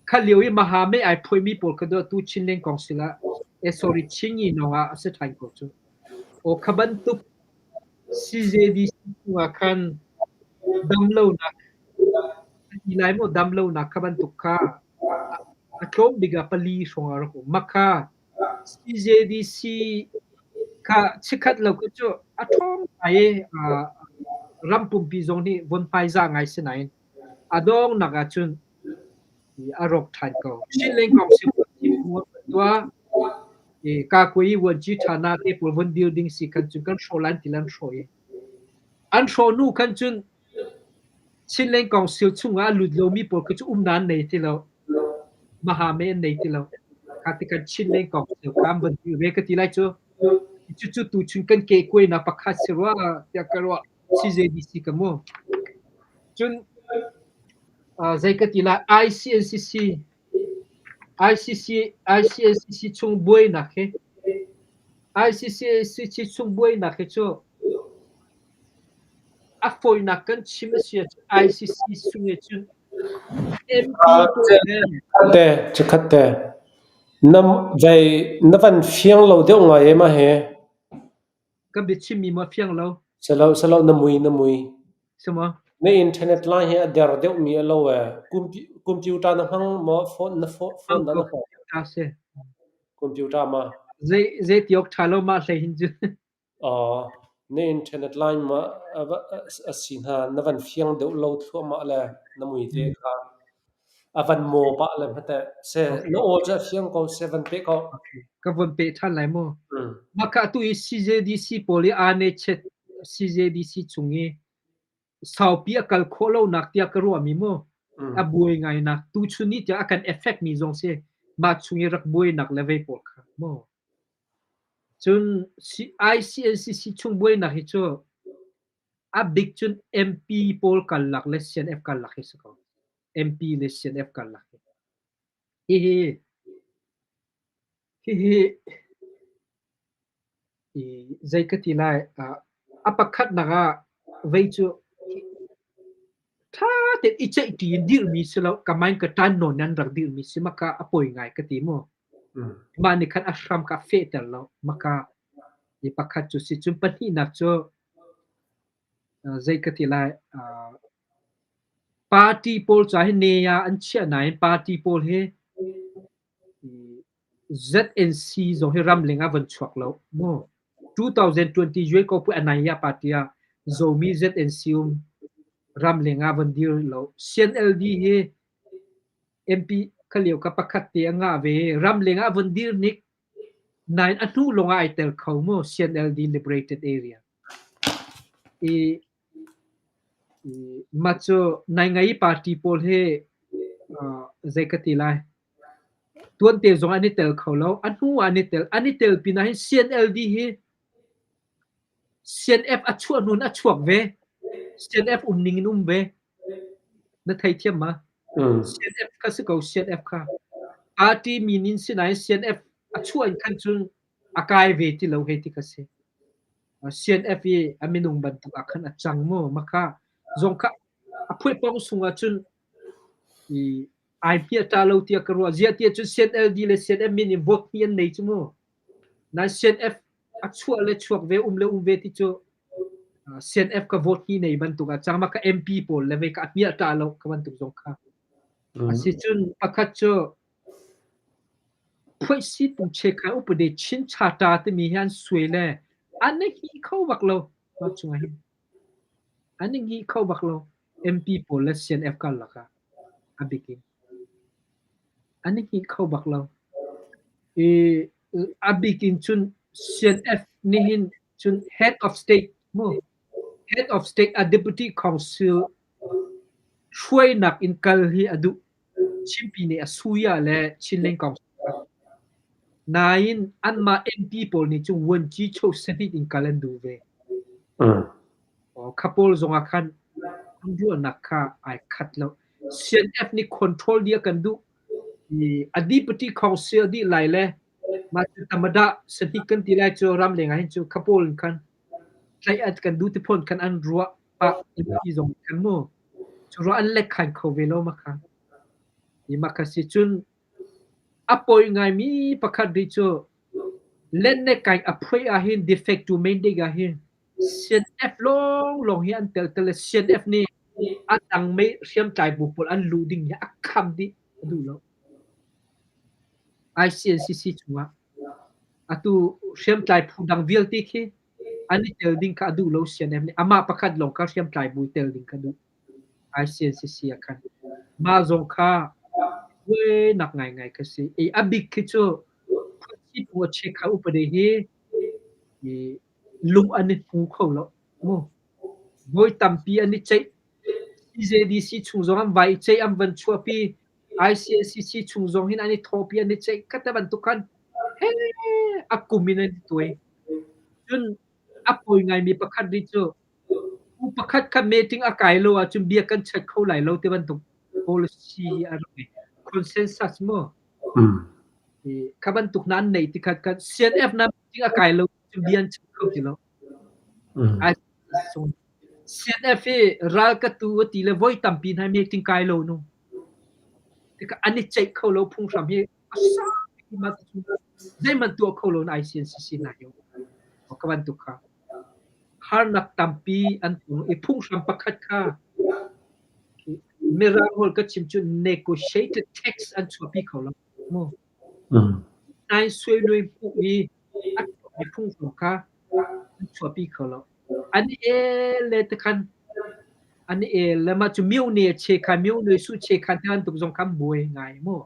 C: Kha lio i Maha mei ai phuaimi pawl kha do tu Chinland Council ah eh sorry Chingi nong ah a si ṭhan ko cu. O kha bantuk CJDC chungah khan damlonak an ti lai maw damlonak kha bantuk kha a tlawm bik ah pali hrawng ah rak um. Mah kha CJDC kha chikkhat lo kha cu a ṭhawng ngai i ram pumpi zong nih von hmaizah ngai si nain a donghnak ahcun a rawk ṭhan ko. Chinland Council tuah Kakui vuanci ṭha te pawl von dir ding si khan cun kan hrawh lan ti lan hrawh i an hrawh hnu khan cun Chinland Council chungah a lut lomi pawl khi cu umnak an nei ti lo. Mahame an nei ti lo. Kha ti kan Chinland Council kha an van dir ve ka ti lai cu. Cucu tuchun kan kehkuainak pakhat si rua tiah ka ruah. CJDC ka mu. Cun zei ka ti lai ICNCC ICC ICNCC chung buainak hi ICCC chung buainak hi cu a fawinak kan chim a si ahcun ICC chung i cun MP pawl he
A: Te, chikkhat te. Na vai na van fiang lo deuh ngai e ma he.
C: Ka biachimmi maw a fiang lo?
A: Silo, silo, na mui, na mui.
C: Si maw?
A: Na internet line hi a der deuhmi a lo ee. Computer na hmang maw? Phone na phone na hmang?
C: Computer si.
A: Computer ma?
C: Zei zei ti awk ṭha lo mah hlei hin cu.
A: Aw, na internet line ma a si hna na van fiang deuh lo thluahmah le na mui te kha. A van maw pah le hmateh. Seh, na aw cu a fiang ko, seh van peh ko.
C: Ka von peh ṭhan lai mu. Mah kha atu i CJDC pawl i aa chet CJDC chung i saupi a kal khawh lonak tiah ka ruahmi mu. A buai ngainak tuchun ni tiah a kan effect mi zong si mah chung i rak buainak le vei pawl kha mu. Cun ICNCC chung buainak hi cu A bik cun MP pawl karlak le CNF karlak hi si ko. MP le CNF karlak hi. Hihi hihi i zei ka ti lai a pakhatnak ah vei cu ṭha tein i ceihṭi in dirhmi si lo ka main ka ṭan nawn in an rak dirhmi si maka a poi ngai ka ti mu. Mah nih khan a hram kha a fehter lo. Maka i pakhat cu si cun pahnihnak cu zei ka ti lai party pawl ca hi ne ah an chiah nain party pawl hi ZNC zong hi ramleng ah van chuak lo mu. 2020 Yue Ko Pui Anaya party ah Zomi ZNC um ramleng ah van dir lo. CNLD hi MP kha lio ka pakhat te a ngah ve. Ramleng ah von dir nik nain a hnu lawng ah ai tel kho mu CNLD Liberated Area. I mah cu naingai party pawl hi zei ka ti lai tuante zong an i tel kho lo. A hnu ah an i tel. An i tel pinah hin CNLD hi CNF a chuah hnu in a chuak ve. CNF um ning in um ve. Na theithiam ma? CNF kha si ko CNF kha. Party min in si nain CNF a chuah in khan cun a kai ve ti lo hei ti kha si. CNF i a minung bantuk ah khan a cang mu. Maka zong kha a phuaipong sung ah cun i ai hmiah ta lo tiah ka ruah. Ziah tiah cun CNLD le CNF min in vote hnih an nei cu mu. Nain CNF a chuah le chuak ve um le um ve ti cu CNF ka vote hi nei bantuk ah cang ma ka MP pawl le ve ka hmiah ta lo ka bantuk zong kha. Asi cun pakhat cu phuaisi pung che kha upade chin chata timi hi an suai le an hi kho bak lo ma chungah hin an hi kho bak lo MP pawl le CNF karlak ah a bik in an hi kho bak lo. I a bik in cun CNF nihin cun head of state mu head of state a deputy council. Hruainak in kal hi a duh. Chinpi nih a suya le Chinleng Council. Nain anmah MP pawl nih cun vuanci cho sahnih in kal an duh ve. Kha pawl zongah khan an ruahnak kha ai khat lo. CNF nih control dih a kan duh. A deputy council dih lai le mah cu tamadah sahnih kan ti lai cu ramleng ah hin cu kha pawl in khan tlaih an kan duh ti phun khan an ruah pah MP zong khan mu. Cu ruah an lek khan kho ve lo ma kha. I mah kha si cun a poi ngaimi pakhat rih cu Lennekai a phuai ahhin de facto mandate ahhin CNF lawnglawng hi an tel tel le CNF nih a dang mei hriamtlai bu pawl an luh ding hi a kham dih a duh lo. ICNCC chungah atu hriamtlai phu dang vialte khi an i tel ding kha a duh lo CNF nih amah pakhat lawng kha hriamtlai bu tel ding kha duh. ICNCC ah khan mah zong kha buainak ngaingai kha si. I a bik khi cu phu a check kha upade hi lung an i hmu kho lo mu. Voi tampi an i ceih. CJDC chung zong an vai i ceih an van chuahpi. ICNCC chung zong hin an i thawhpi an i ceih kha bantuk khan he a kum in an i tuai. Cun a pawi ngaimi pakhat rih cu U pakhat kha meeting a kai lo ahcun bia kan chat kho lai lo ti bantuk policy a rak ngei. Consensus mu. Kha bantuk na an neih ti kha kan CNF na meeting a kai lo cun bia an chat kho ti lo. CNF hi ral ka tu a ti le voi tampi hna meeting kai lo nu. Tikah an i ceih kho lo phunghram hi a sang zeihmanh tuah kho lo na ICNCC hna hi. Ka bantuk kha. Harnak tampi an tong i phunghram pakhat kha Mirang holh ka chim cu negotiated text an chuahpi kho lo mu. Nai suai nuai hmuh i a chuakmi phunghram kha an chuahpi kho lo. An i el le tikhan an i el le mah cu myone che kha myone su che kha hna bantuk zong kha an buai ngai mu.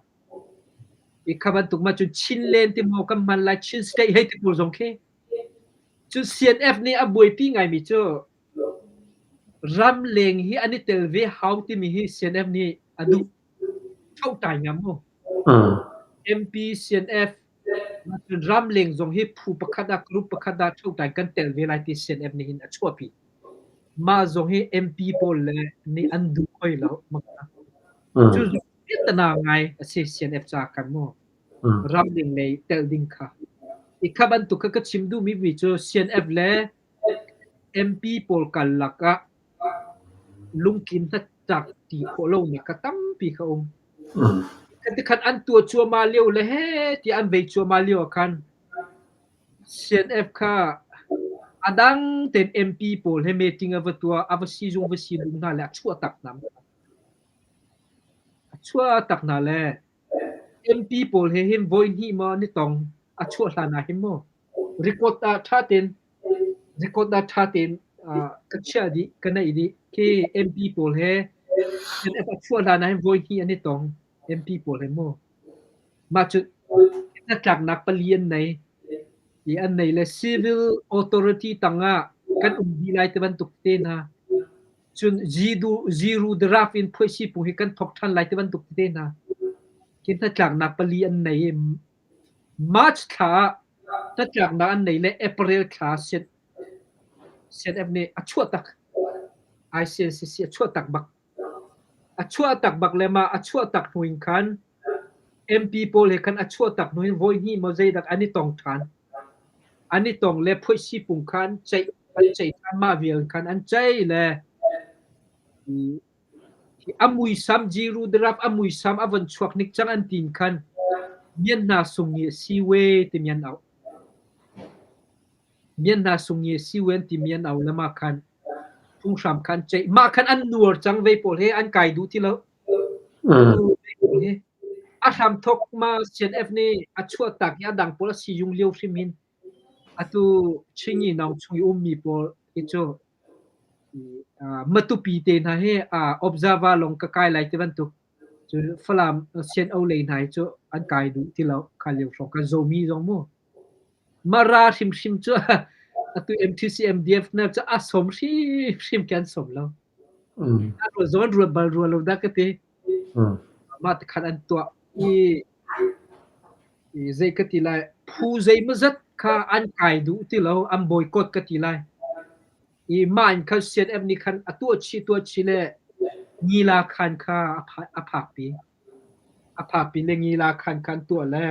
C: I kha bantuk mah cun Chinland ti maw kan hman lai Chin state hei ti pawl zong khi Cun CNF nih a buaipi ngaimi cu ramleng hi an i tel ve hau timi hi CNF nih a duh ṭhohtai ngam mu. MP, CNF, cun ramleng zong hi phu pakhat ah group pakhat ah ṭhohtai kan tel ve lai ti CNF nih hin a chuahpi. Mah zong hi MP pawl le nih an duh hoi lo. Cu zong tana ngai a si CNF ca kan mu. Ramding lei telh ding kha. I kha bantuk kha ka chim duhmi mi cu CNF le MP pawl karlak ah lungtlin hnatlak ti khawh lonak kha tampi kha um. Khatikhat an tuah cuahmah lio le he tiah an vei cuahmah lio ah khan CNF kha a dang tein MP pawl he meeting a va tuah, a va sizung va si lung hna le a chuah tak hna. A chuah tak hna le MP pawl he hin voihnih maw an i tong a chuah hlan ah hin maw record ah ṭha tein record ah ṭha tein ka chiah dih ka neih dih khi MP pawl he a chuah hlan ah hin voihnih an i tong MP pawl he maw mah cu hnatlaknak pali an nei i an nei le civil authority tangah kan um dih lai ti bantuk te hna Cun ziru draft in phuaisi-pung hi kan thawk ṭhan lai ti bantuk tete hna khi hnatlaknak pali an nei i March thla ah hnatlaknak an nei le April thla CNF nih a chuah tak. ICNCC a chuah tak bak. A chuah tak bak le mah a chuah tak hnu in khan MP pawl he khan a chuah tak hnu in voi hnih maw zeidak an i tong ṭhan. An i tong le phuaisi-pung kha an ceih an ceih ṭhan mah vial khan an ceih le a muisam Jiru darap a muisam a von chuak hnik cang an tin khan Myanmar sung i siwe timi an auh. Myanmar sung i siwe an timi an auh le mah khan phunghram kha an ceih. Mah khan an nuar cang vei pawl he an kai duh ti lo. A hramthawk ma CNF nih a chuahtak i a dang pawl a siyung lio hrim hin atu Chingi naung chung i ummi pawl hi cu Matupi te hna hi observer lawng ka kai lai ti bantuk cu Falam CNO lei hna hi cu an kai duh ti lo kha lio hrawng kan Zomi zong mu Mara hrimhrim cu atu MTC MDF na cu a som hrimhrim khi an som lo. An ruat zong an ruat bal rua lo dah ka ti. Mah ti khan an tuah i zei ka ti lai, phu zeimawzat kha an kai duh ti lo, an boycott ka ti lai. I mah in khan CNF nih khan a tuah chih tuah chih le Ngila khan kha a phakpi. A phakpi le Ngila khan khan tuah le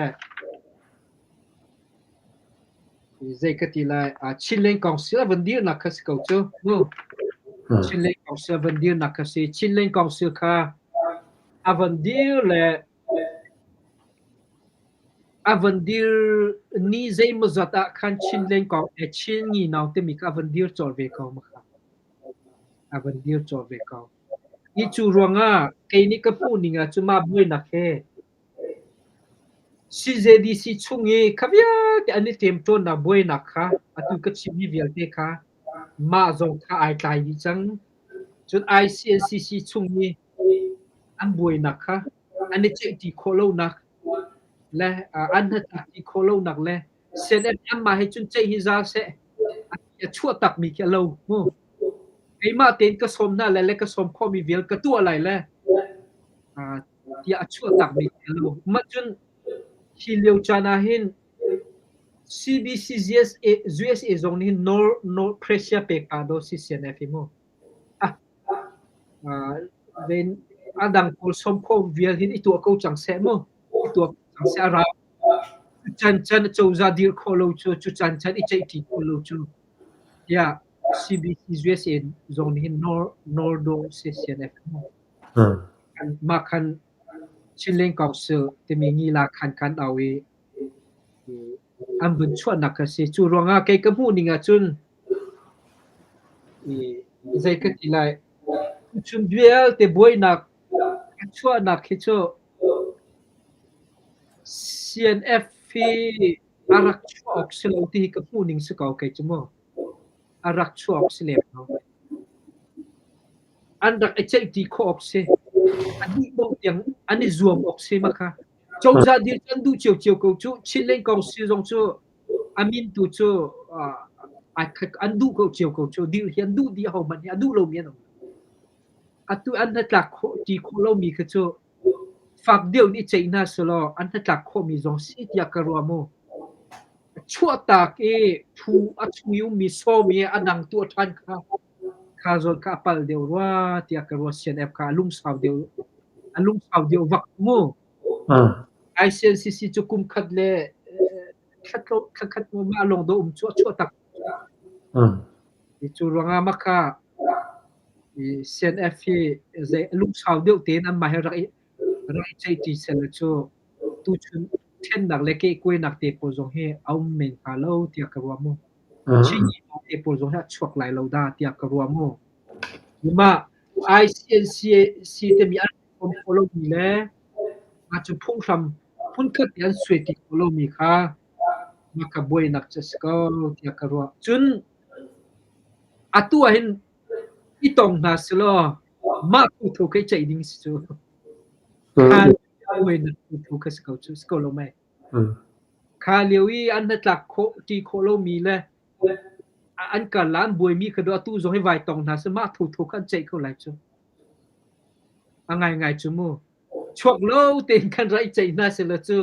C: zei ka ti lai, Chinland Council a van dirnak kha si ko cu. Mu. Chinland Council a van dirnak kha si. Chinland Council kha a van dir le a van dir ni zeimawzat ah khan Chinland Chin nginau timi kha a van dir colh ve ko ma kha. A van dir colh ve ko. Hi cu ruangah kei nih ka hmuh ning ah cu mah buainak he CJDC chung i kha vialte an i ṭemṭawnnak buainak kha atu ka chimmi vialte kha mah zong kha ai tlai dih cang. Cun ICNCC chung i an buainak kha an i ceihṭi khawh lonak le an hnatlakṭi khawh lonak le CNF anmah he cun ceih hi za seh a chuah takmi khi a lo mu. Keimah tein ka sawm hna lai le ka sawm khawhmi vial ka tuah lai le tiah a chuah takmi khi a lo. Mah cun hi lio caan ah hin CBCUSA USA zong nih hin nawl pressure pek pah dawh si CNF hi mu. A dang pawl sawm khawh vial hin i tuah ko cang seh mu. I tuah ko cang seh a rau. Cu can can cozah dir khawh lo cu, cu can can i ceihṭi khawh lo cu tiah CBC USA zong nih hin nawl dawh si CNF mu. Mah khan Chinland Council timi ngila khan kan au i an vun chuahnak a si. Cu ruangah kei ka hmuh ning ahcun zei ka ti lai, tuchun vialte buainak a chuahnak hi cu CNF hi a rak chuah awk si lo ti hi ka hmuh ning si ko kei cu mu. A rak chuah awk si lem lo. An rak i ceihṭi khawh awk si. A dih dongh tiang an i zuam awk si ma kha. Cozah dir cu an duh ciocio ko cu. Chinland Council zong cu a min tu cu an duh ko cio ko cu. Dir hi an duh dih ahohmanh hi a duh lomi an um. Atu an hnatlak khawh ṭi khawh lomi kha cu fak deuh nih ceih hna selaw an hnatlak khawhmi zong si tiah ka ruah mu. Chuahtak i phu a chung i ummi sawm i a dang tuah ṭhan kha kha zawn kha a pal deuh rua tiah ka ruah. CNF kha a lungsau deuh a lungsau deuh vak mu. ICNCC cu kum khat le thla khat mah lawng dawh um cu a chuah tak. Cu ruangah mah kha CNF hi zei lungsau deuh tein anmah he rak i rak i ceihṭi sehla cu tuchun ṭhennak le kehkuainak te pawl zong hi a um men hnga lo tiah ka ruah mu. Chinyi te pawl zong hi a chuak lai lo dah tiah ka ruah mu. Mah ICNC timi an um khawh lomi le mah cu phunghram phunkhat te an suai ti khawh lomi kha mah kha buainak cu a si ko tiah ka ruah. Cun atu ah hin i tong hna selaw mah thotho kha i ceih ding si cu. Kha buainak thotho kha si ko cu, si ko lo mei. Kha lio i an hnatlak khawh ṭi khawh lomi le an kar la an buaimi kha do atu zong hi vai tong hna seh mah thotho kha an ceih ko lai cu. A ngaingai cu mu. Chuak lo tein khan ra i ceih hna selaw cu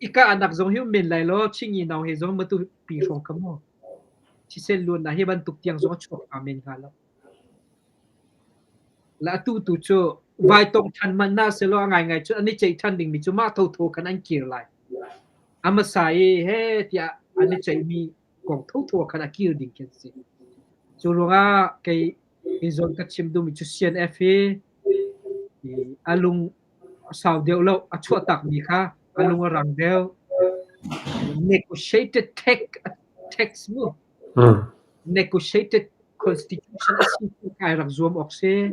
C: i kahnak zong hi um men lai lo Chingi nau he zong matu pi hrawng kha mu. Thisen luannak hi bantuk tiang zong a chuak hnga men hnga lo. Le atu tu cu vai tong ṭhan hmanh hna selaw a ngaingai cu an i ceih ṭhan dingmi cu mah thotho khan an kir lai. A hmasa i he tiah an i ceihmi kong thotho khan a kir ding khi an si. Cu ruangah kei hi zawn ka chim duhmi cu CNF hi a lung a sau deuh lo, a chuahtakmi kha a lung a rang deuh. Negotiated text mu. Negotiated constitution a si ti kai rak zuam awk si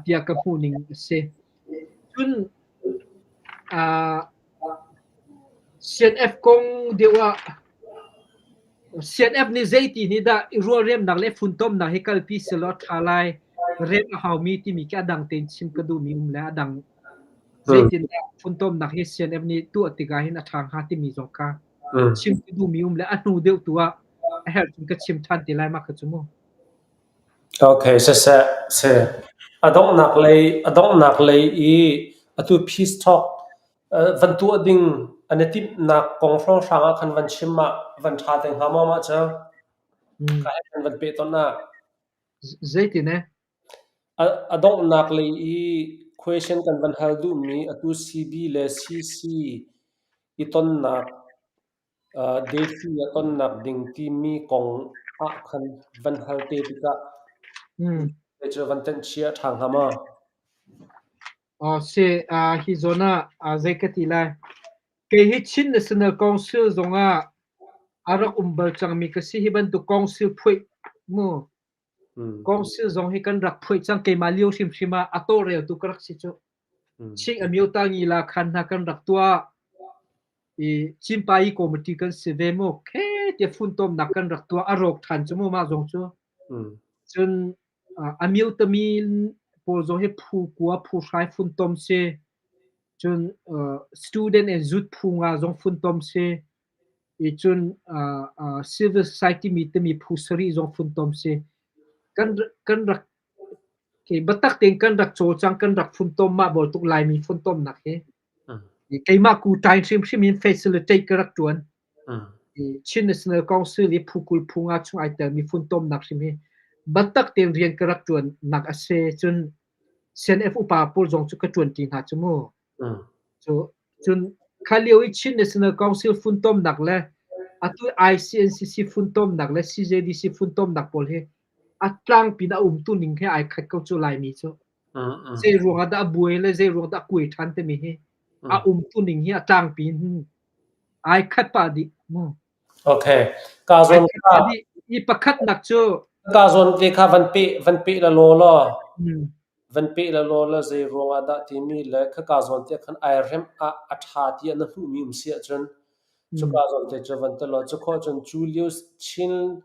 C: tiah ka hmuh ning a si. Cun CNF kong deuh ah CNF nih zeiti nih dah i rualremnak le funtomnak hi kalpi selaw a ṭha lai, rem a haumi timi khi a dang tein chim ka duhmi um le a dang zeitindah funtomnak hi CNF nih tuah tikah hin a ṭha hnga timi zong kha chim ka duhmi um le a hnu deuh tu ah a herh cun ka chim ṭhan te lai mah kha cu mu.
A: Okay, siseh, si. A donghnak lei, a donghnak lei i atu peace talk van tuah ding an i timhnak kong hrawnghrang ah khan van chim ah van ṭha te hnga maw mah cu? Ka he kan van pehtonh ah.
C: Zeitin eh?
A: A donghnak lei i question kan van hal duhmi atu CB le CC i tonnak Desi a tonnak ding timi kong ah khan van hal te tikah cu van tenh chih a ṭha hnga maw?
C: Si, hi zawn ah zei ka ti lai. Kei hi Chin National Council zongah a rak um bal cangmi ka si. Hi bantuk council phuih mu. Council zong hi kan rak phuih cang. Keimah lio hrimhrim ah a tawlreltu ka rak si cu. Chin Amyota Ngila khan hna kan rak tuah. I Chinpa i committee kan si ve mu. Khe tiah funtomnak kan rak tuah. A rawk ṭhan cu mu mah zong cu. Cun Amyotami pawl zong hi phu kua phu hrai funtom si. Cun student and youth phu nga zong funtom si. I cun civil society mi timi phu sarih zong funtom si. Kan kan rak biatak tein kan rak cawlcang kan rak funtom mah bantuk Laimi funtomnak hi. Keimah ku ṭain hrimhrim in facilitate ka rak ṭuan. Chin National Council i phu 20 phu nga chung ai telmi funtomnak hrim hi biatak tein rian ka rak ṭuannak a si. Cun CNF upa pawl zong cu ka ṭuanṭi hna cu mu. Cu cun kha lio i Chin National Council funtomnak le atu ICNCC funtomnak le CJDC funtomnak pawl hi a tlangpi in a umtu ning he ai khat ko cu Laimi cu. Zei ruangah dah a buai le zei ruang dah a kuai ṭhan timi hi a umtu ning hi a tlangpi in ai khat pah dih mu.
A: Okay. Ka zawn
C: kha i pakhatnak cu
A: ka zawn te kha van pe van pe la law law van pe la law la zei ruangah dah timi le kha ka zawn te khan ai rem ah a ṭha tiah na hmuhmi um si ahcun cu ka zawn te cu van te law cu khawh cun Julius Chin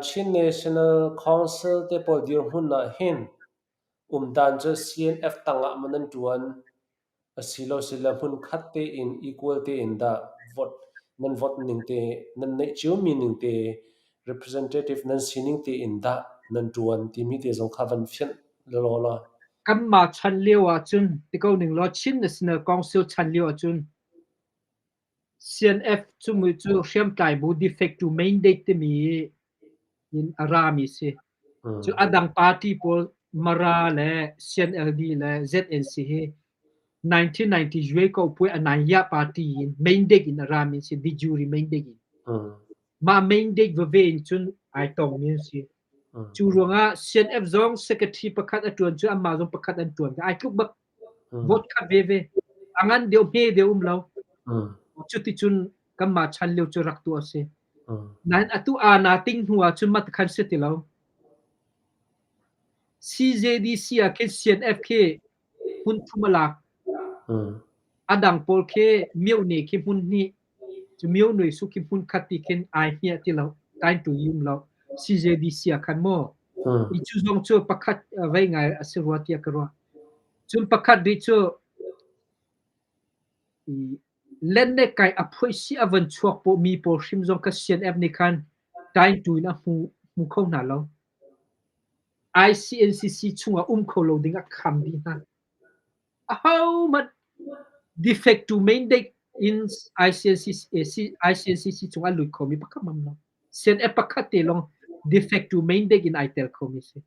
A: Chin National Council te pawl dirhmun ah hin umdan cu CNF tangah maw nan ṭuan Asilosile hmunkhat tein equal tein dah vote nan vote ning te nan neih ciomi ning te representative nan sining tein dah nan ṭuan timi te zong kha van fianh lelaw law.
C: Kanmah chan lio ahcun ti ko ning law Chin National Council chan lio ahcun CNF cumi cu hriamtlai bu de facto mandate timi in a rami si. Cu a dang party pawl Mara le CNLD le ZNC hi 1990 Yuekaupuai Ananya party in mandate in a rami si, de jure mandate in. Mah mandate veve in cun ai tongmi an si. Cu ruangah CNF zong secretary pakhat a ṭuan cu anmah zong pakhat an ṭuan. Ai tluk bak. Vote khat veve. A ngan deuh hme deuh um lo. Cuticun kanmah chan lio cu rak tuah a si. Nain atu aa naa ting hnu ah cun mat khan si ti lo. CJDC ah khin CNF khi hmun thum a lak. A dang pawl khi myohne khi hmun hnih. Cu myohnui su khi hmun khat ti khin ai hmiah ti lo. Tain tu i um lo. CJDC ah khan maw. I cu zong cu pakhat vei ngai a si rua tiah ka ruah. Cun pakhat rih cu Lennekai a phuaisi a van chuak pawhmi pawl hrim zong kha CNF nih khan ṭaingṭu in a hmu, hmu kho hna lo. ICNCC chungah um kho lo ding a kham dih hna. Ahohmanh de facto mandate in ICNCC, ICNCC chungah a lut khomi pakhat hmanh lo. CNF pakhat te lawng de facto mandate in ai tel khomi si.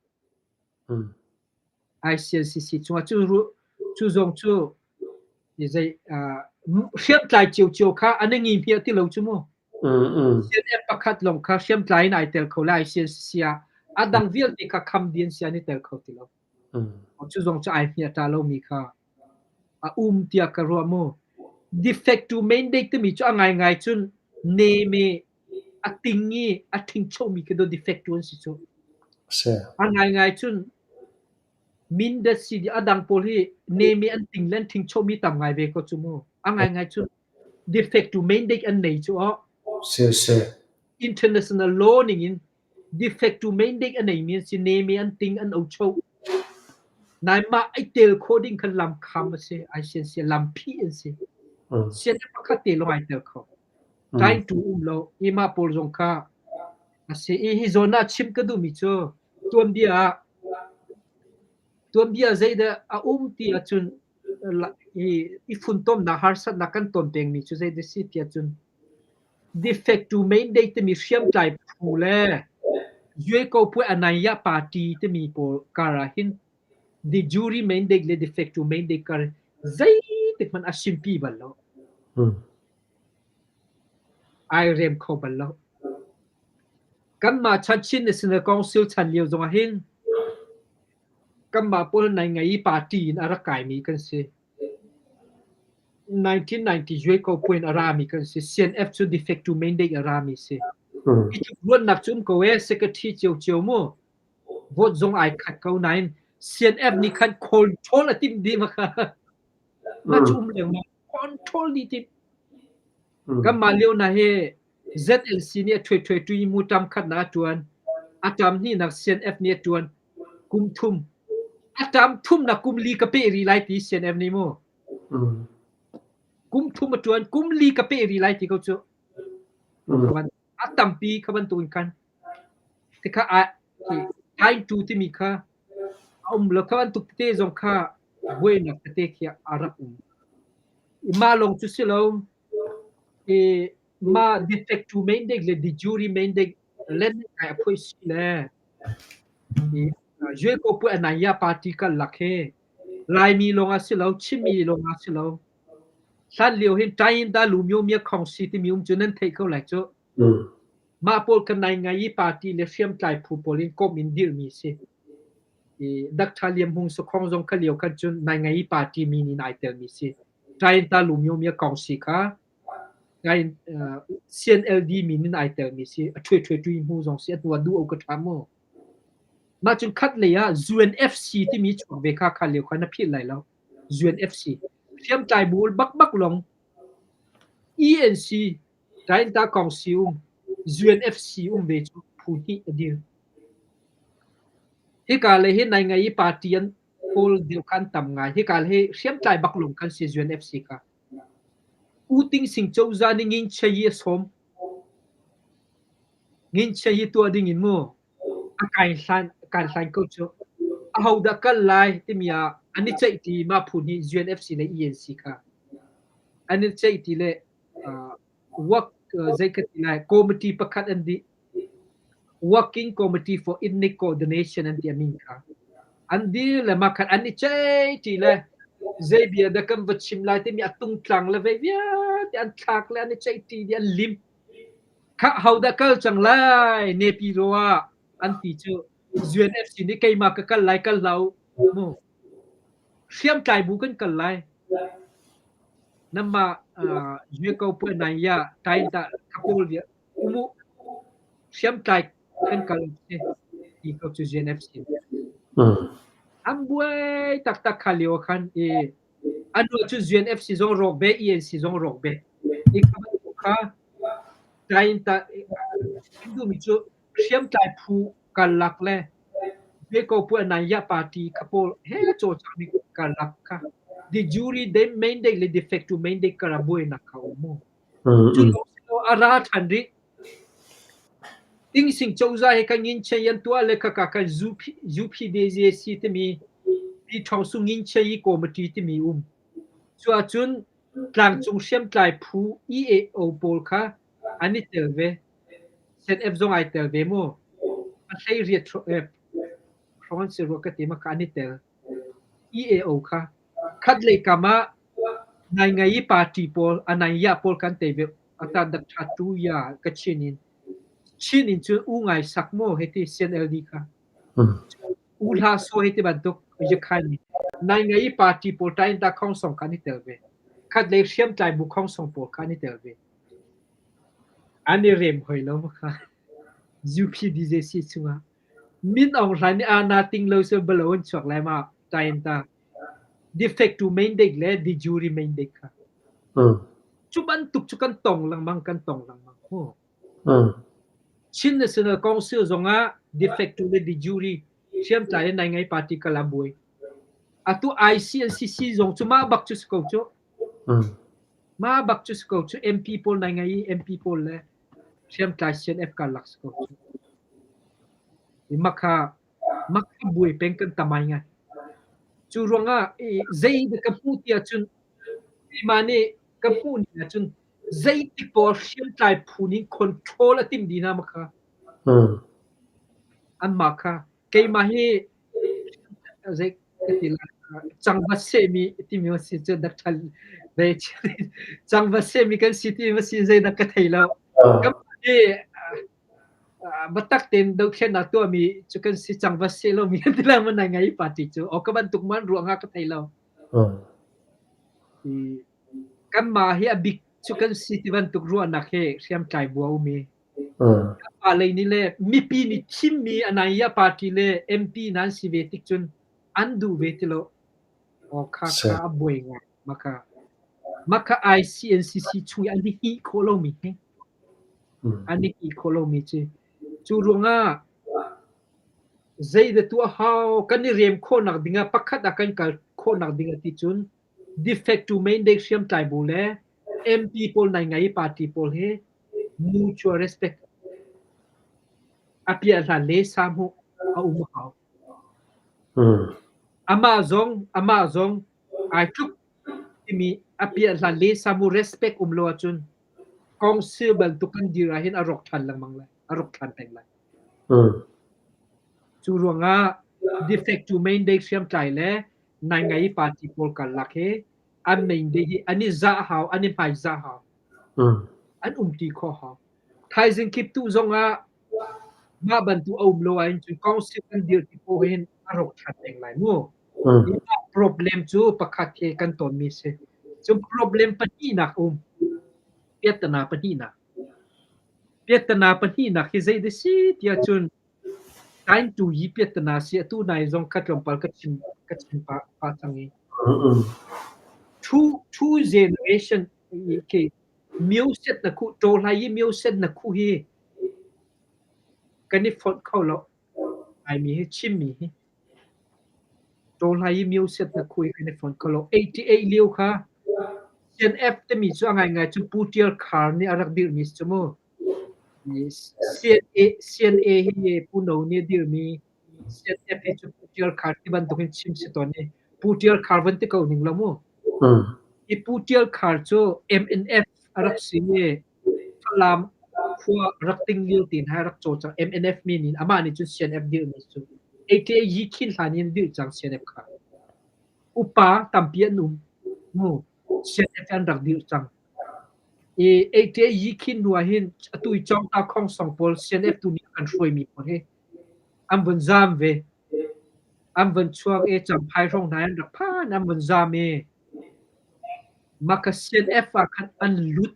C: ICNCC chungah cu cu zong cu zei hriamtlai ciocio kha an i ngihmiah ti lo cu mu. CNF pakhat lawng kha hriamtlai in ai tel kho lai ICNCC ah a dang vialte kha kham dih an si an i tel kho ti lo. Cu zong cu ai hmiah ta lomi kha a um tiah ka ruah mu. De facto mandate timi cu a ngaingai cun neme a ting i a ṭhingchomi khi de facto an si cu. A ngaingai cun mindat si a dang pawl hi neme an ting le an ṭhingchomi tam ngai ve ko cu mu. A ngaingai cun de facto mandate an nei cu aw. International law ning in de facto mandate a neimi an si neme an ting an ocho. Nai mah ai tel khawh ding khan lam kham a si ai sian si lam phih an si. Sian pakhat te lawng ai tel kho. Ṭaingṭu um lo. I mah pawl zong kha a si i hi zawn ah chim ka duhmi cu Tuanbia ah tuanbia zeidah a um ti ahcun i funtomnak harsatnak kan ton pengmi cu zeidah si ti ahcun de facto mandate timi hriamtlai phu le Yuekopue Anaya Party timi pawl kar ah hin de jure mandate le de facto mandate kar zeitik hmanh a simpi bal lo. Ai rem kho bal lo. Kanmah chan Chin National Council chan lio zong ah hin kanmah pawl nai ngei i party in a rak kaimi kan si. 1990 Yueko puan a rami kan si. CNF cu de facto mandate a rami si. I tluk ruannak cu um ko e, secretary cio mu. Vote zong ai khat ko nain CNF nih khan control a timh dih ma kha. Mah cu um lengmang control dih timh. Kanmah lio na hi ZLC nih a ṭhuai ṭhuai mu ṭam khatnak a ṭuan. A ṭam hnihnak CNF nih a ṭuan. Kum thum. A ṭam thumnak kum li ka peh rih lai ti CNF nih mu. Kum thum a ṭuan, kum li ka peh rih lai ti ko cu. A tampi kha bantukin khan. Tikha a time tu timi kha a um lo. Kha bantuk tete zong kha buainak tete khi a rak um. Mah lawng cu si lo. I mah de facto mandate le de jure mandate len kai a phui si le i Yueko pu Anaya party kal lak he Laimi lawng a si lo, Chinmi lawng a si lo. Hlan lio hin Tayinda Lumyo Mya Khong si timi um cu nan theih ko lai cu. Mah pawl kan nai ngai i party le hriamtlai phu pawl in komh in dirhmi si. I Dr. Liam Hmung Sakhong zong kha lio khan cun nai ngai i party min in ai telmi si. Tayinta Lumyo Mya Kong si kha CNLD min in ai telmi si. A ṭhuai ṭhuai ṭui hmu zong si. A hnu ah duh o ka ṭha mu. Mah cun khat lei ah UNFC timi chuak ve kha kha lio kha na philh lai lo. UNFC. Hriamtlai bu bakbak lawng ENC Tainta Kongsi um UNFC um ve cu phu hnih a dir. Hika le hi nai ngai i party an pawl deuh kha an tam ngai. Hika le hi hriamtlai bak lawng khan si UNFC kha. U Ting Sing cozah nih Ngin Chai a sawm. Ngin Chai tuah ding in mu a kai hlan kai hlan ko cu. Ahodah kal lai timi ah an i ceih ti mah phu nih UNFC le ENC kha. An i ceih ti le work zei ka ti lai committee pakhat an dih. Working Committee for Ethnic Coordination an ti a min kha. An dir le mah khan an i ceih ti le zei bia dah kan va chim lai timi a tungtlang le vei vialte an thlak le an i ceih ti an lim. Kha ho dah kal cang lai Nepi ro ah an ti cu UNFC nih keimah ka kal lai kal hlah u mu. Hriamtlai bu kan kal lai. Namah Yueko Puai Nai Ya Tain Ta Kapawl Umu hriamtlai kan kal si ti ko cu GNFC. An buai taktak kha lio khan i anu cu GNFC zong rawk be ENC zong rawk be. I kha tain ta duhmi cu hriamtlai phu karlak le Beko pu Anaya party kha pawl he cawlcangmi karlak kha de jure mandate le de facto mandate kar ah buainak kha um mu. Cu lawng si lo a ra ṭhan rih. Tingsing cozah hi kan nginchei an tuah le khaka kan UPDJC timi Pi Ṭhawng Sung Nginchei Committee timi um. Cu ahcun tlangcung hriamtlai phu EAO pawl kha an i tel ve. CNF zong ai tel ve mu. A hlei riat hrawng an si rua ka ti ma kha an i tel. EAO kha khat lei kam ah ngaingai i party pawl a nai pawl kan tei ve ata dak tha tu ya ka chin in Chin in cun u ngai sak maw hiti CNLD kha u hla so hiti bantuk yakhan nai ngai i party pawl tain ta khong song kha ni tel ve khat lei hriamtlai bu khong song pawl kha ni tel ve an i rem hoi lo ma kha UPDJC chungah Min Aung Hlaing nih aa ting lo cu balo an chuak lai ma tain ta de facto mandate le de jure mandate kha. Cu bantuk cu kan tong lengmang kan tong lengmang. Chin National Council zongah de facto le de jure hriamtlai in nai ngai party kala buai. Atu ICNCC zong cu mah bak cu si ko cu. Mah bak cu si ko cu MP pawl nai ngai i MP pawl le hriamtlai CNF karlak si ko cu. Makha. Mak a buai peng kan tam ai ngai. Cu ruangah i zei dah ka hmuh ti ahcun keimah nih ka hmuh ning ahcun zeitik paoh hriamtlai phu nih control a timh dih hna ma kha. Anmah kha keimah hi zei ka ti lai cangvat sehmi timi a si cu dak ṭhal zei cangvat sehmi kan si timi a si zeidah ka thei lo. Kan hi biatak tein dothlennak tuahmi cu kan si cang va seh lomi an ti lai maw nai ngai party cu aw ka bantuk man ruang ah ka thei lo. Kanmah hi a bik cu kan si ti bantuk ruahnak he hriamtlai bu a um i kanmah lei nih le mipi nih thimmi Anaya party le MP nan si ve tik cun an duh ve ti lo. Aw kha kha a buai ngai. Maka maka ICNCC chung i an i hngih khawh lomi hi an i hngih khawh lomi cu cu ruangah zeidah tuah hau kan i rem khawhnak dingah pakhat ah kan kal khawhnak dingah ti cun de facto mandate hriamtlai bu le MP pawl nai ngai party pawl hi mutual respect a piah hlan le sa hmuh a um hau. Amah zong amah zong ai tluk timi a piah hlan le samu respect um lo ahcun council bantuk kan dir ahhin a rawk ṭhan lengmang lai, a rawk ṭhan peng lai. Cu ruangah de facto mandate hriamtlai le naingai party pawl karlak hi an mandate hi an i zah hau, an i hmaizah hau. An umti khawh hau. Thaizing kip tu zongah mah bantuk a um lo ahhin cun council kan dir ti poh hin a rawk ṭhan peng lai mu. Problem cu pakhat hi kan tawnmi si. Cun problem pahnihnak um. Piattana pahnihnak. Piattana pahnihnak hi zei dah si tiah cun time tu yi piattana si atu nai zong kha tlawmpal ka chim ka chim pah, pah cang i. Two, two generation ke myo set na khu to hlai i myo set na khu hi kan i fonh kho lo. Laimi hi chimmi hi Ṭawlhlai i myoset na khui kan i fonh kho lo. 88 lio kha CNF timi cu a ngaingai cu Pu Ṭial Khar nih a rak dirhmi si cu mu. CNA, CNA hi Pu No nih a dirhmi CNF hi cu Pu Ṭial Khar ti bantuk in chim si tawn i Pu Ṭial Khar van ti ko ning lo mu. Hi Pu Ṭial Khar cu MNF a rak si i Falam khua rak ting lio te hna rak cawlcang MNF min in amah nih cun CNF dirhmi cu ATA Yi Khin hlan in dirh cang CNF kha. Upa tampi an um. Mu CNF an rak dirh cang. I ATA Yi Khin hnu ah hin atu i Cawngta Khong Song pawl CNF tu nih an hruaimi pawl hi an vun zaam ve. An vun chuak i Champhai hrawng hna an rak phan an vun zaam i Maka CNF ah khan an lut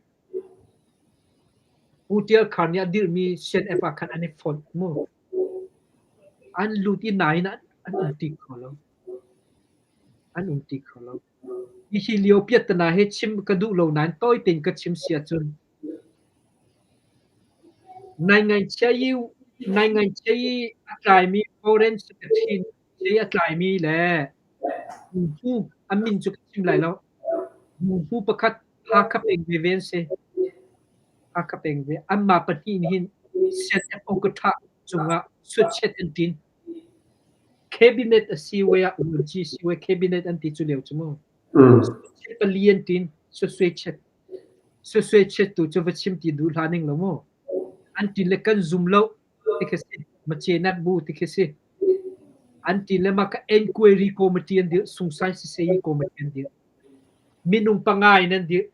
C: Pu Ṭial Khar nih a dirhmi CNF ah khan an i fonh mu. An lut i nain an um ti kho lo. An um ti kho lo. Hihi lio piattana hi chim ka duh lo nain tawi tein ka chim si ahcun naingainchia i naingainchia i a tlaimi foreign secretary a tlaimi le Pu a min cu ka chim lai lo. Pu pakhat Hakha peng veve an si. Hakha peng ve. Anmah pahnih nih hin CNF Okatha cungah suatchiat an ṭin. Cabinet a si we ah UNG si we cabinet an ti cu lio cu mu. Suatchiat pali an ṭin. Suatsuai Suatsuai chiat tu cu va chim ti duh hlah ning lo mu. An ṭin le kan zum lo ti khi si. Macenak bu ti khi si. An ṭin le mah ka enquiry committee an dirh. Sungsai sisei committee an dirh. Minung panga in an dirh.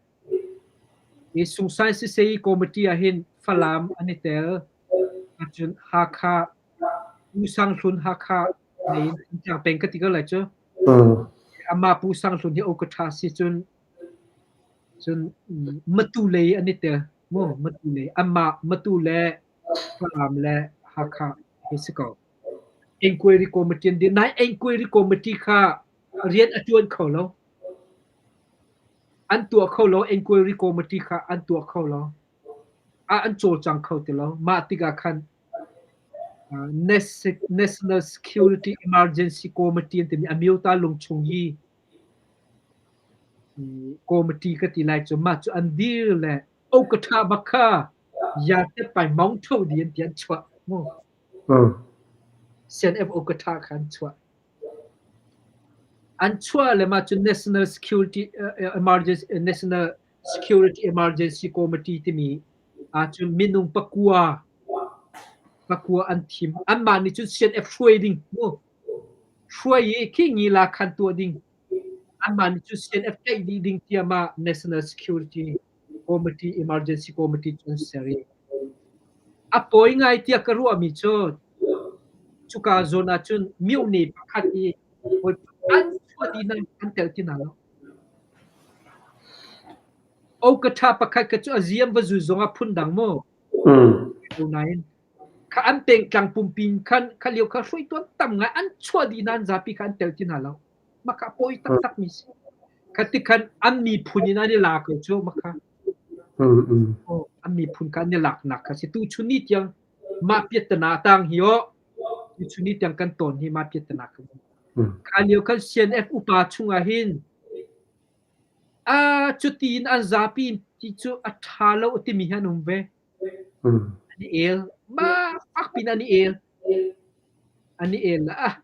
C: Hi Sungsai Sisei Committee ahhin Falam an i tel. Cun Hakha, Pu Sang Hlun Hakha lei in Thantlang peng ka ti ko lai cu. Amah Pu Sang Hlun hi Okatha si cun cun Matu lei an i tel. Mu Matu lei. Amah Matu le Falam le Hakha hi si ko. Inquiry Committee an dir. Nai Inquiry Committee kha rian a ṭuan kho lo. An tuah kho lo. Inquiry committee kha an tuah kho lo. An cawlcang kho ti lo. Mah tikah khan National Security Emergency Committee an timi Amyota lungchung i committee ka ti lai cu mah cu an dir le okatha bak kha ya te pai maung tho di an ti an chuah mu. CNFO ka ṭha kha an chuah. An chuah le mah cu National Security Emergency National Security Emergency Committee timi ahcun minung pakua an thim. Anmah nih cun CNF hruai ding mu. Hruai i khi ngila khan tuah ding. Anmah nih cun CNF tlaih dih ding tiah mah National Security Committee Emergency Committee cu an ser i a pawi ngai tiah ka ruahmi cu cuka zawn ahcun myone pakhat i an chuah dih hna an telh ti hna lo. Okatha pakhat kha cu a ziam va zul zongah phundang maw? Nain kha an pengtlang pumpi in khan kha lio kha hruaitu an tam ngai an chuah dih hna an zapi kha an tel ti hna lo. Mah kha a pawi taktak mi si. Kha ti khan an miphun in an i la ko cu mah kha. An miphun kha an i laknak kha si. Tuchun ni tiang mah piattana a tang hi aw tuchun ni tiang kan tawn hi mah piattana kha. Kha lio khan CNF upa chungah hin a cuti in an zapi in ti cu a ṭha lo timi hi an um ve. An i el. Mah fak piin an i el. An i el ah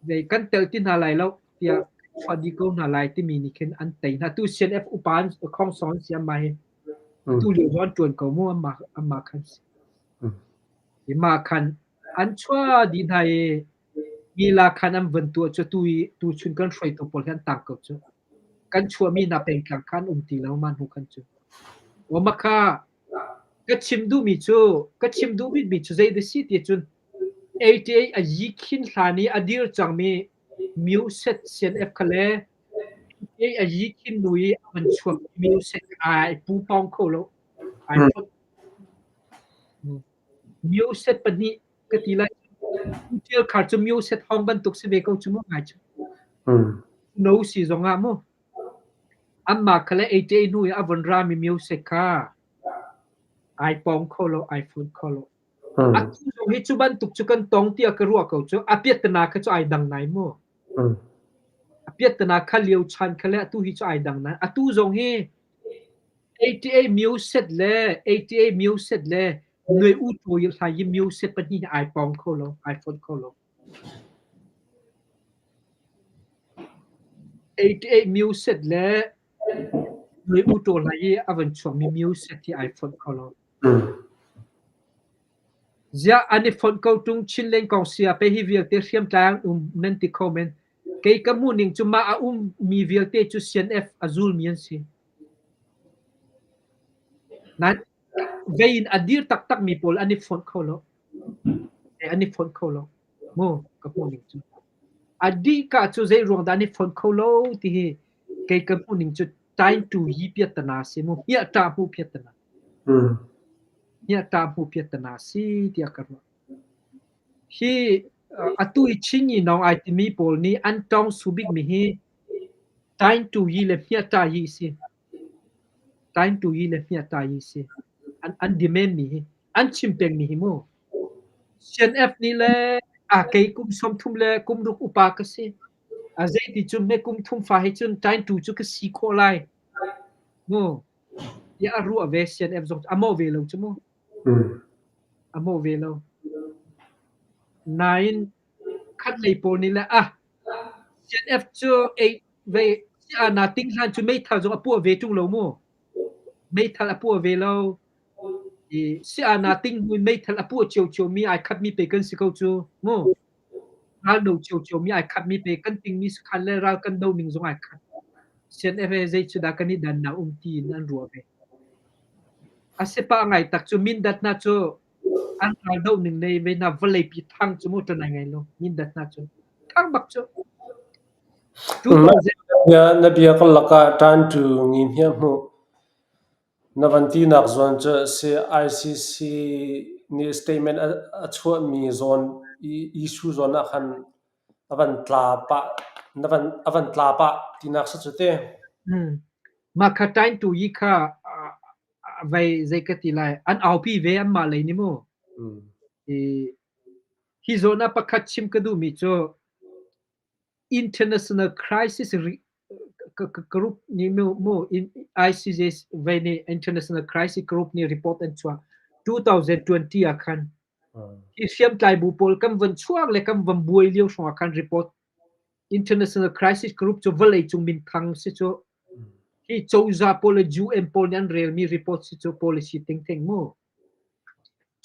C: zei kan tel ti hna lai lo tiah chuah dih ko hna lai timi nih khin an tei hna. Tu CNF upa an khongsong an si anmah hi. Tu lio zong an ṭuan ko mu anmah khan si. Mah khan an chuah dih hna i Mila khan an van tuah cu tu i tuchun kan hruaitu pawl hi an tang ko cu. Kan chuahmi hna pengtlang kha an um ti lo mah hnu khan cu. Aw makha ka chim duhmi cu ka chim duh bikmi cu zei dah si ti cun 88 a yi khin hlan i a dir cangmi Muset CNF kha le 88 a yi khin nu i a van chuakmi Muset ai pu pawng kho lo. Ai Muset pahnih ka ti lai. Tial khar cu myo set hong bantuk si ve ko cu mu ngai cu. No si zong ah mu. Amma kha le 88 hnu i a von rami myo set kha ai pong kho lo, ai fun kho lo. Atu zong hi cu bantuk cu kan tong tiah ka ruah ko cu. A piattana kha cu ai dang nai mu. A piattana kha lio chan kha le atu hi cu ai dang nai. Atu zong hi 88 myo set le 88 myo set le Nuai u tawi hlai i myo set pahnih hi ai pawng kho lo, ai fonh kho lo. 88 myo set le nuai u taw hlai i a van chuakmi myo set hi ai fonh kho lo. Ziah an i fonh ko ṭung Chinland kong si ah pei hi vialte hriamtlai an um nan ti kho men. Kei ka hmuhning cu mah a ummi vialte cu CNF a zulmi an si. Nain Vei in a dir taktakmi pawl an i fonh kho lo. An i fonh kho lo. Mu ka hmuhning cu. A dihka cu zei ruang dah an i fonh kho lo ti hi kei ka hmuhning cu time tu yi piattana si mu. Hmiah ṭah hmu piattana. Hmiah ṭah hmu piattana si tiah ka ruah. Hi atu i Chin i nawng ai timi pawl nih an tawng su bikmi hi time tu yi le hmiah ṭah yi si. Taingtu i le hmiata i si. An demand mi hi, an chim pengmi hi mu. CNF nih le a kei kum 30 le kum ruk upa ka si. A zeiti cun me kum thum fa hi cun taingtu cu ka si khawh lai. Mu. Tiah a ruah ve CNF zong a mawh ve lo cu mu. A mawh ve lo. Nain khatlei pawl nih le ah CNF cu ei ve na ting hlan cu meithal zong a puah ve ṭung lo mu. Meithal a puah ve lo. I si-ana ting hnu in meithal a puah ciocio mi ai khat mi pe kan si ko cu mu. Ral do ciocio mi ai khat mi pe kan ting mi sakhan le ral kan do ning zong ai khat. CNF he zei cu dah kan i dannak um ti in an ruah ve. A si pah ngai tak cu Mindat hna cu An raldoh ning le ve hna vawleipi thang cu mu ṭan ai ngai lo. Mindat hna cu thang bak cu.
A: Na bia kan lakah ṭanṭu ngi hmiah hmuh. Na van tinak zawn cu si ICC nih statement a chuahmi zawn issue zawn ah khan a van tla pah na van a van tla pah tinak si cu te.
C: Mah kha ṭaintu yi kha vei zei ka ti lai an aupi ve anmah lei nih mu. I hi zawn ah pakhat chim ka duhmi cu International Crisis Group nih mu ICJ vei nih International Crisis Group nih report an chuah 2020 ah khan. Hi hriamtlai bu pawl kan von chuak le kan von buai lio hrawng ah khan report International Crisis Group cu vawleicung minthang si cu. Hi cozah pawl le UN pawl nih an relmi report si cu policy thengtheng mu.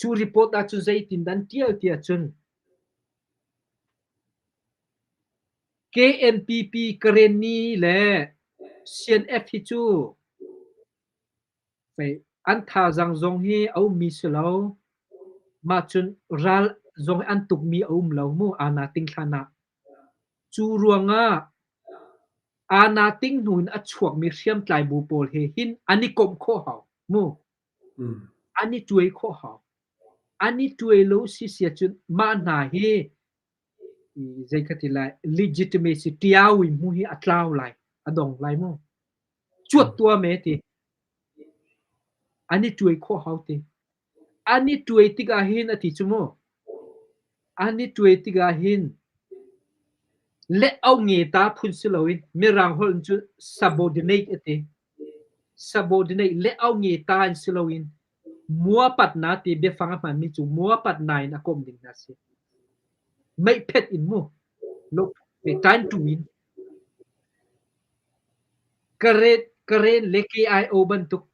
C: Cu report ah cun zeitin an tial ti ahcun KNPP Karenni le CNF hi cu An thazaang zong hi a ummi si lo. Mah cun ral zong an tukmi a um lo mu aa ting hlan ah. Cu ruangah aa ting hnu in a chuakmi hriamtlai bu pawl he hin an i komh khawh hau mu. An i tuai khawh hau. An i tuai lo si sia cun mah hna hi zei ka ti lai legitimacy tiawi mu hi a tlau lai a dong lai mu. Cuat tuah me ti. An i tuai khawh hau ti. An i tuai tikah hin a ti cu mu. An i tuai tikah hin le au nge ta phun si loin Mirang holh in cun subordinate a ti. Subordinate le au nge ta in si loin muapatna ti biafang a hmanmi cu muapatna in a komh ding hna si. Meihphet in mu. Lo, time tu in. Karen le KIO bantuk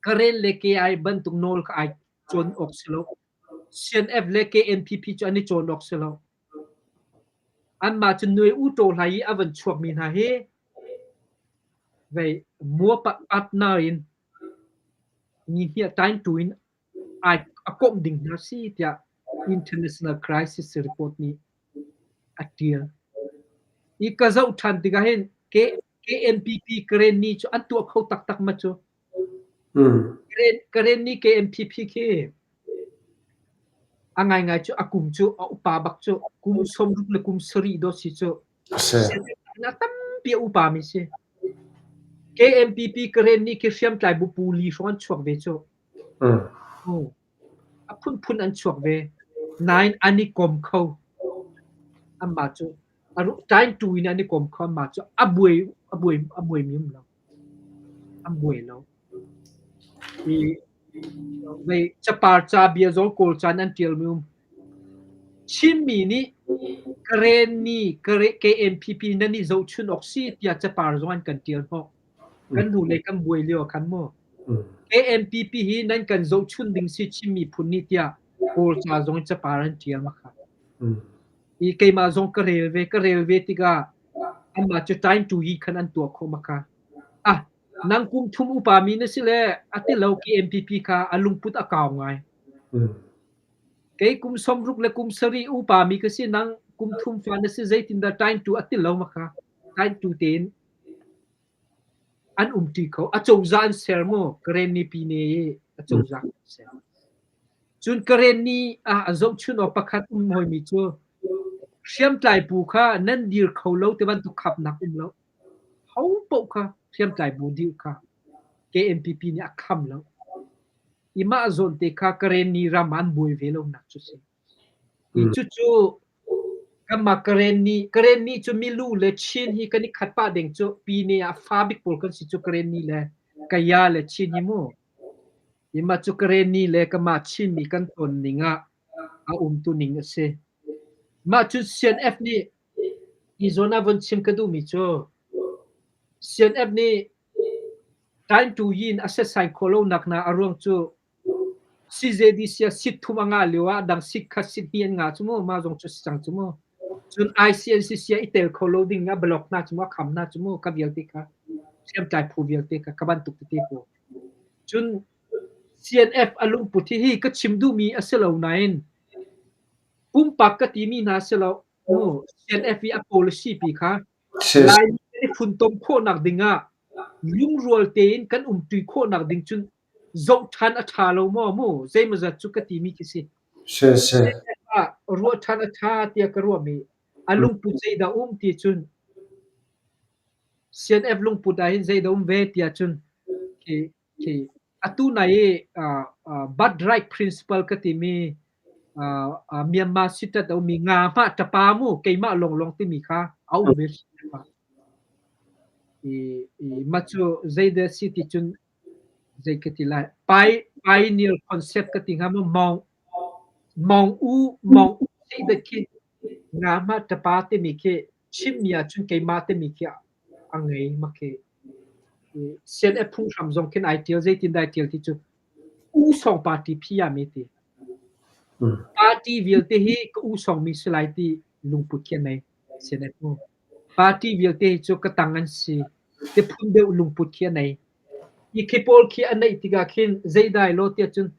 C: Karen le KI bantuk nawl kha ai cawn awk si lo. CNF le KNPP cu an i cawn awk si lo. Anmah cu nuai u ṭaw hlai i a van chuakmi hna hi vei mua patna in ni hniah tain tu in ai a komh ding hna si tiah International Crisis Report nih a ṭial. I ka zoh ṭhan tikah hin KNPP Karenni cu an tuah kho taktak ma cu. Karenni KNPP khi a ngaingai cu a kum cu a upa bak cu kum 60 le kum 70 dawt si cu. Na tampi a upa mi si. KNPP Karenni khi hriamtlai bu pu li hrawng an chuak ve cu. A phunphun an chuak ve. Nain an i kom kho. Anmah cu time tu in an i kom kho. Anmah cu a buai a buai a buaimi um lo. An buai lo. I vei capar ca bia zong Kawl ca in an ṭialmi um. Chinmi nih Karenni KNPP nan i zohchun awk si tiah capar zong an kan ṭial hnawh. Kan hnulei kan buai lio ah khan mu. KNPP hi nan kan zohchun ding si Chin miphun nih tiah Kawl ca zong in capar an ṭial ma kha. I keimah zong ka rel ve, ka rel ve tikah anmah cu time tu hi khan an tuah khawh ma kha. Ah, nang kum thum upa mi na si le a ti lo KNPP kha a lungput a kau ngai. Kei kum 60 le kum 7 upa mi ka si nang kum thum fa na si zeitindah time tu a ti lo ma kha. Time tu tein An umṭi kho. Acozah an ser mu. Karenni pine i acozah an ser. Cun Karenni ah a zohchun awk pakhat um hawimi cu hriamtlai bu kha nan dir kho lo ti bantuk khapnak um lo. Ho paoh kha hriamtlai bu dir kha KNPP nih a kham lo. I mah zawn te kha Karenni ram ah an buai ve lonak cu si. I cucu Kanmah Karenni cu milu le Chin hi kan i khat pah ding cu Pine ah fa bik pawl kan si cu Karenni le Kaya le Chin hi mu. Hi mah cu Karenni le kanmah Chinmi kan ton ning ah a umtu ning a si. Mah cu CNF nih hi zawn ah von chim ka duhmi cu CNF nih time to yin a setsai khawh lonak hna a ruang cu CJDC ah sit thum a ngah lio ah dang sit khat sit hnih an ngah cu mu mah zong cu si cang cu mu. Cun ICNCC ah i tel kho lo ding a block hna cu mu a kham hna cu mu ka vialte kha hriamtlai phu vialte kha ka bantuk tete pawl. Cun CNF a lungput hi hi ka chim duhmi a si lo nain pumpak ka timi hna si lo mu CNF i a policy pi kha Laimi kan i funtom khawhnak ding ah lungrual tein kan umṭi khawhnak ding cun zoh ṭhan a ṭha lo maw mu zeimawzat cu ka timi khi si. Ah ruah ṭhan a ṭha tiah ka ruahmi a lungput zeidah um ti cun CNF lungput ah hin zeidah um ve tiah cun khi khi atu nai i birthright principle ka timi Myanmar sitat a ummi nga hmah ṭapa mu keimah lawnglawng timi kha a um ve. I mah cu zeidah si ti cun zei ka ti lai pioneer concept ka ti hnga maw? Mong U Mong U zeidah khi nga hma tapa timi khi chimmi ahcun keimah timi khi a ngei ma khi. CNF phunghram zong khin ai ṭial zeitindah ai ṭial ti cu U Sawng party phi ah mi ti. Party vialte hi ka u sawngmi si lai ti lungput khi a nei. CNF mu. Party vialte hi cu ka tang an si. Ti phun deuh lungput khi a nei. Hi khi pawl khi a neih tikah khin zeidai law tiah cun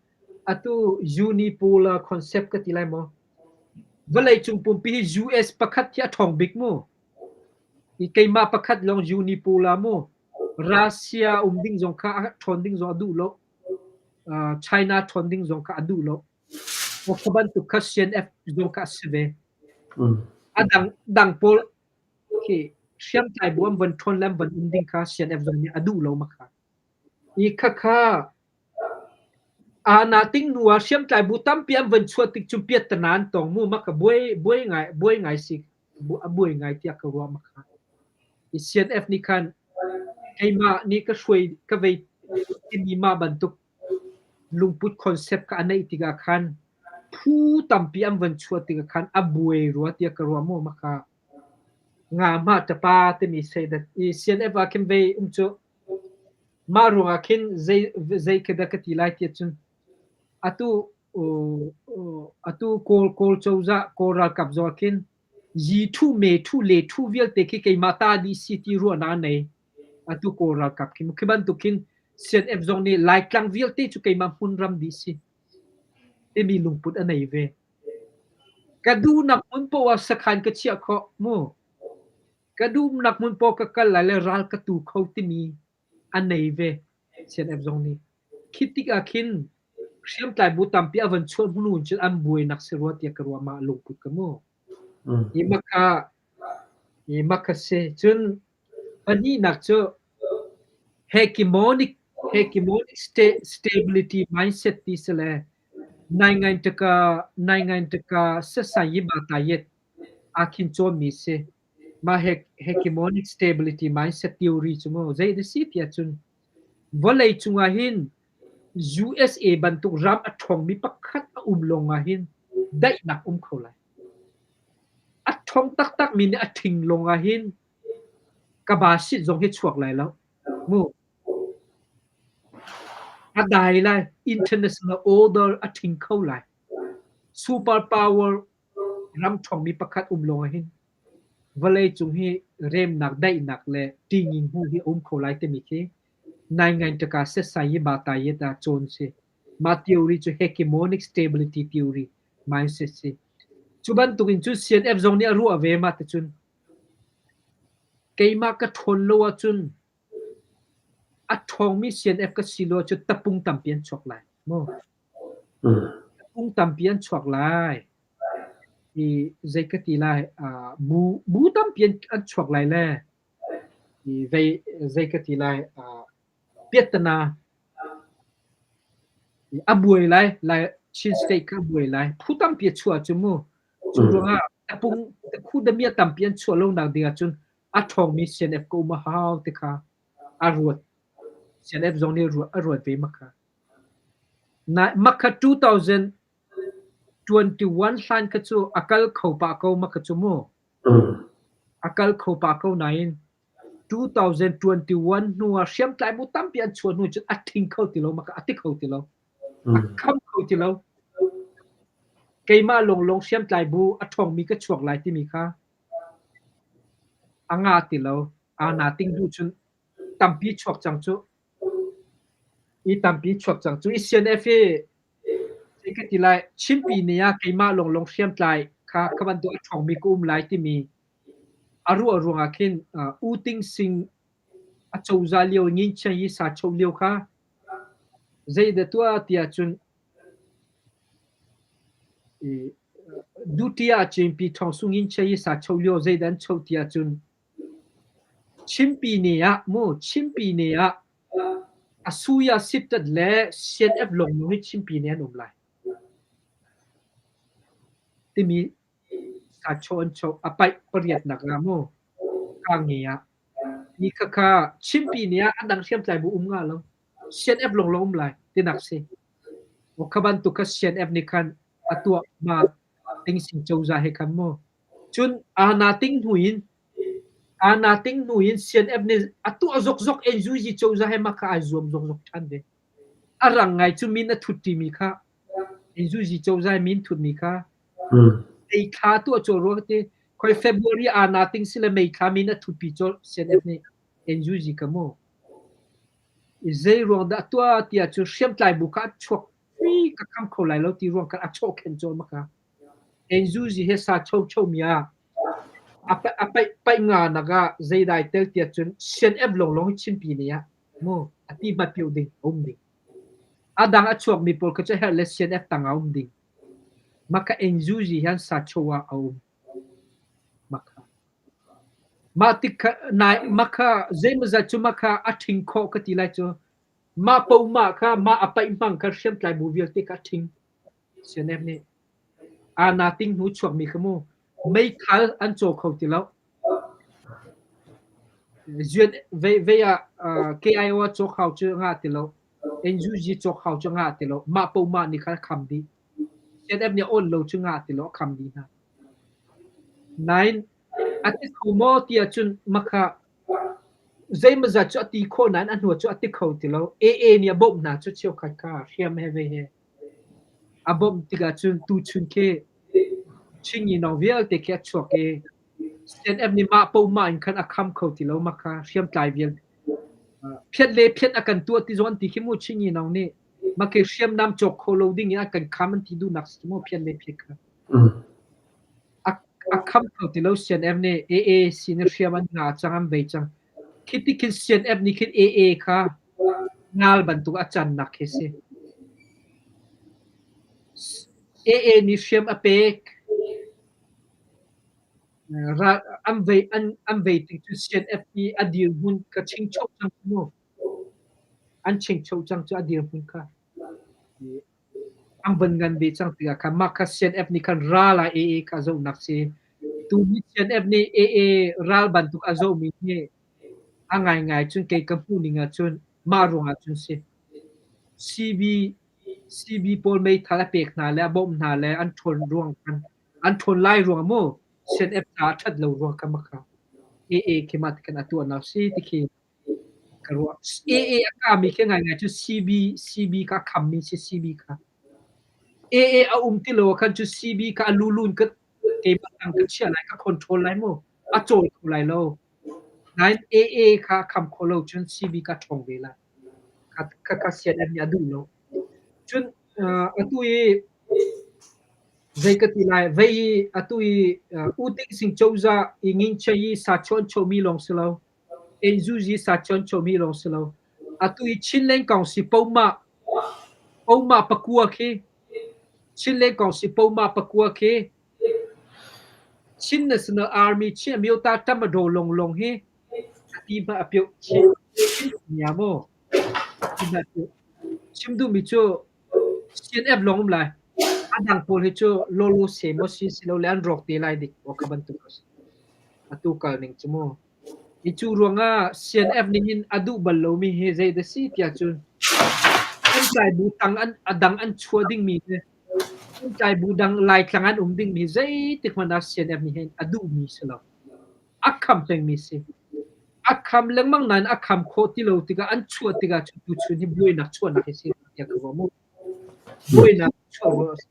C: atu unipolar concept ka ti lai maw? Vawleicung pumpi hi US pakhat hi a ṭhawng bik mu. I keimah pakhat lawng unipolar mu. Russia um ding zong kha a ṭhawn ding zong a duh lo. China ṭhawn ding zong kha a duh lo. Kha bantuk kha CNF zong kha a si ve. A dang dang pawl khi hriamtlai bu an von ṭhawn le an von um ding kha CNF zong nih a duh lo ma kha. I khakha aa na ting hnu ah hriamtlai bu tampi an von chuah tik cu piattana an tong mu ma ka buai buai ngai buai ngai si a buai ngai tiah ka ruah ma kha. I CNF nih khan keimah nih ka hruai ka vei timi mah bantuk lungput concept kha a neih tikah khan phu tampi an von chuah tikah khan a buai rua tiah ka ruah mu ma kha. Nga hma tapa timi sei dat i CNF ah khin vei um cu mah ruangah khin zei zei khi dah ka ti lai tiah cun atu atu Kawl Kawl cozah Kawl ralkap zong ah khin yi thu me thu le thu vialte khi keimah ta dih si ti ruahnak an nei. Atu Kawl ralkap khi khi bantuk khin CNF zong nih Laitlang vialte cu keimah hmunram dih si timi lungput a nei ve. Ka duhnak hmun poah ah sakhan ka chiah khawh mu. Ka duhnak hmun poah ka kal lai le ral ka tu kho timi a nei ve CNF zong nih. Khi tik ah khin hriamtlai bu tampi a van chuah hnu in cun an buainak si rua tiah ka ruah mah lungput ka mu. Hi makha hi makha si. Cun pahnihnak cu hegemonic hegemonic stability mindset ti si le naingain taka naingain taka sasai ba tayet akhin cawnmi si. Mah hegemonic stability mindset theory cu mu zei da si tiah cun vawlei cungah hin USA bantuk ram a ṭhawngmi pakhat a um lawngah hin daihnak um kho lai. A ṭhawng taktakmi nih a ṭhing lawngah hin ka ba sit zong hi chuak lai lo. Mu. A dai lai. International order a ṭhing kho lai. Super power ram ṭhawngmi pakhat um lawngah hin vawleicung hi remnak, daihnak le ṭinging hmu hi a um kho lai timi khi naingain ṭaka setsai hi ba ta yet ah cawn si. Mah theory cu hegemonic stability theory mindset si. Cu bantukin cun CNF zong nih a ruah ve mah ticun keimah ka ṭhawn lo ahcun a ṭhawngmi CNF ka si lo ahcun tapung tampi an chuak lai. Mu. Tapung tampi an chuak lai. I zei ka ti lai, uh, bu, bu tampi an, an chuak lai le i vei, zei ka ti lai, uh, piattana a buai lai, lai Chin State kha a buai lai. Phu tampi a chuah cu mu. Cu ruangah tapung khu damia tampi an chuah lonak ding ahcun a ṭhawngmi CNF ka um a hau ti kha a ruat. CNF zong nih a ruat ve ma kha. Na makha 2021 hlan kha cu a kal kho pah ko ma kha cu mu. A kal kho pah ko nain 2021 hnu ah hriamtlai bu tampi an chuah hnu cun a ṭhing kho ti lo ma kha a ti kho ti lo. A kham kho ti lo. Keimah lawnglawng hriamtlai bu a ṭhawngmi ka chuak lai timi kha a nga ti lo. Aa na ting hnu cun tampi chuak cang cu. I tampi chuak cang cu. I CNF hi zei ka ti lai Chinpi ni ah keimah lawnglawng hriamtlai kha kha bantuk a ṭhawngmi ka um lai timi a ruah ruangah khin U Ting Sing a cozah lio Nginchan yi sa cho lio kha zeidah tuah tiah cun Dutiya Chinpi Ṭhawngsu Nginchan yi sa cho lio zeidah an cho tiah cun Chinpi ni ah mu Chinpi ni ah Asuya Sittat le CNF lawnglawng hi Chinpi ni an um lai timi sachaw an choh a paih pariatnak ah mu Kange ah mi khakha Chinpi ni ah a dang hriamtlai bu um nga lo CNF lawnglawng um lai tinak si. Kha bantuk kha CNF nih khan A tuah ma Tingsing cozah he khan mu. Cun aa ting hnu in aa ting hnu in CNF nih a tuah zokzok NUG cozah he mah kha ai zuam zokzok ṭhan ve. A rang ngai cu min a thut ṭimi kha NUG cozah min thutmi kha May thla tuah cawh rua ka ti. Khoi February aa ting si le May thla min a thutpi cawh CNF nih NUG ka mu. Zei ruang dah tuah tiah cu hriamtlai bu kha a chuak hui ka kham kho lai lo ti ruang khan a chawh khen cawl maka. NUG he sa cho cho mi ah a paih paih nga nak ah zeidai tel tiah cun CNF longlong hi Chinpi ne ah mu a ti hmat pio ding a um ding. A dang a chuak mi pawl kha cu herh le CNF tang ah um ding. Maka NUG hi an sa cho ah a um. Maka. Mah tik kha nai makha zeimawzat cu makha a ṭhing khawh ka ti lai cu. Mah pohmah kha mah a paih hmang kha hriamtlai bu vialte kha a ṭhing. CNF nih aa na ting hnu chuakmi kha mu meithal an caw kho ti lo. Zuan vei vei ah KIO ah cawk hau cu ngah ti lo. NUG cawk hau cu ngah ti lo. Mah pohmah nih khan a kham dih. CNF nih a awn lo cu ngah ti lo a kham dih hna. Nain a ti kho maw ti ahcun makha zeimawzat cu a ti khawh nain a hnu cu a ti kho ti lo. AA nih a bawmh hna cu cheukhat kha hriam he vei he. A bawmh tikah cun tuchun khi Chingi nong vialte khi a chuak i CNF nih mah pohmah in khan a kham kho ti lo makha hriamtlai vialte. Phiat le phiat a kan tuah ti zong an ti khi mu Chingi nong nih makhi hriamnam cawk kho lo ding in a kan kham an ti duhnak si mu phiat le phiat kha. A kham kho ti lo CNF nih AAC nih hriam an nga cang an bei cang. Khi ti khin CNF nih khin AA kha ngal bantuk a cannak khi si. AA nih hriam a pek. An vei an vei tik cu CNF i a dirhmun ka chingchoh cang mu. An chingchoh cang cu a dirhmun kha. An van ngan ve cang tikah khan mah kha CNF nih khan ral ah AA kha a zohnak si. Tuni CNF nih AA ral bantuk a zohmi hi a ngaingai cun kei ka hmuh ning ahcun mah ruangah cun si. CB CB pawl meithal a pek hna le a bawmh hna le an ṭhawn ruang khan an ṭhawn lai ruang mu CNF caah ṭhat lo ruang kha mah kha AA khi mah ti khan a tuahnak si ti khi Ka ruah. AA a kami khi ngaingai cu CB CB kha a khammi si CB kha. AA a um ti lo ah khan cu CB kha a lulun ka keimah tang ka chiah lai ka control lai mu. A cawl kho lai lo. Nain AA kha a kham kho lo cun CB kha a ṭhawng ve lai. Kha kha kha CNF nih a duh lo. Cun uh, atu i zei ka ti lai vei i atu i uh, U Ting Sing cozah i Nginchei i sa chawn chomi lawng si lo. Enzuzi sachawn chomi lawng si lo. Atu i Chinland Council pohmah pohmah pakua khi Chinland Council pohmah pakua khi Chin National Army Chin Amyota Tamadaw longlong hi a ti hmanh a pioh chin nia maw? Chim duhmi cu CNF lawng um lai. A dang pawl hi cu lawlaw se maw si si lo le an rawk te lai dik aw kha bantuk a si. Atu kal ning cu mu. Hi cu ruangah CNF nih hin a duh bal lomi hi zei dah si tiah cun hriamtlai bu tang an a dang an chuah dingmi hi hriamtlai bu dang Laitlang an um dingmi zeitik hmanh ah CNF nih hin a duhmi si lo. A kham pengmi si. A kham lengmang nain a kham khawh ti lo tikah an chuah tikah cun tuchun hi buainak chuahnak hi si tiah ka ruah mu. Buainak chuah ruah a si.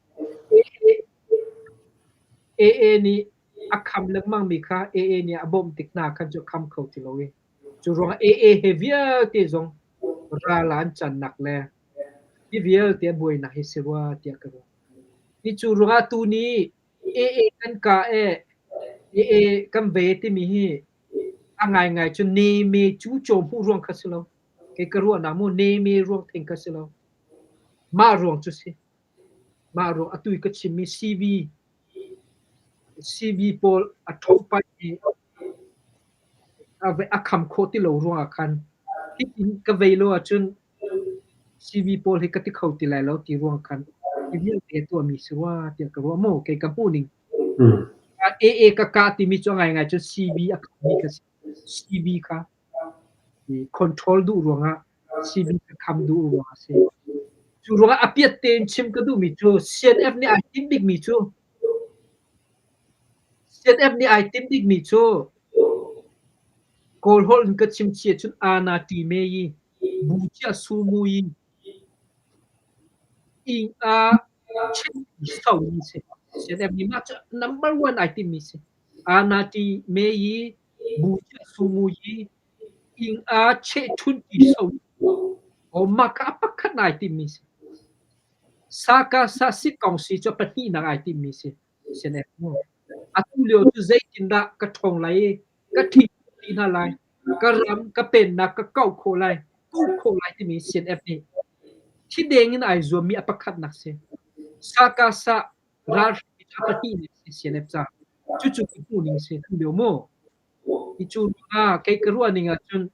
C: AA nih a kham lengmangmi kha AA nih a bawmh tik hna khan cu a kham kho ti lo i cu ruangah AA he vialte zong ral ah an cannak le hi vialte a buainak hi si rua tiah ka ruah. Hi cu ruangah tu ni AA kan kah e AA kan ve timi hi a ngaingai cu neme cu caw hmuh ruang kha si lo. Kei ka ruahnak mu neme ruang theng kha si lo. Mah ruang cu si. Mah ruang atu i ka chimmi CB CB pawl a ṭhopaih i a kham khawh ti lo ruangah khan hitin ka vei lo ahcun CB pawl hi ka ti kho ti lai lo ti ruang khan hi vialte tuahmi si rua tiah ka ruah maw kei ka hmuh ning. AA ka kah timi cu a ngaingai cu CB a khammi kha si. CB kha control duh ruangah CB ka kham duh ruangah a si. Cu ruangah a piat tein chim ka duhmi cu CNF nih ai timh bikmi cu CNF nih ai timh bikmi cu Kawl holh in ka chim chih ahcun ana ṭi me yi, bu cia su mu yi, ing a chim so mi si. CNF nih mah cu number one ai timhmi si. Ana ṭi me yi, bu cia su mu yi, ing a cheh ṭhun ṭi so. Aw mah kha a pakhat ai timhmi si. Saka sa sit kong si cu a pahnihnak ai timhmi si. CNF mu. Atu lio cu zeitindah ka ṭhawng lai i ka ṭhing ti hna lai, ka ram, ka pennak ka kauh khawh lai, kuh khawh lai timi CNF nih thideng in ai zuammi a pakhatnak si. Sakasa ralhri a pahnihnak si CNF ca. Cucu ka hmuhning si. Kan lio mu. Hi cu ah kei ka ruah ning ahcun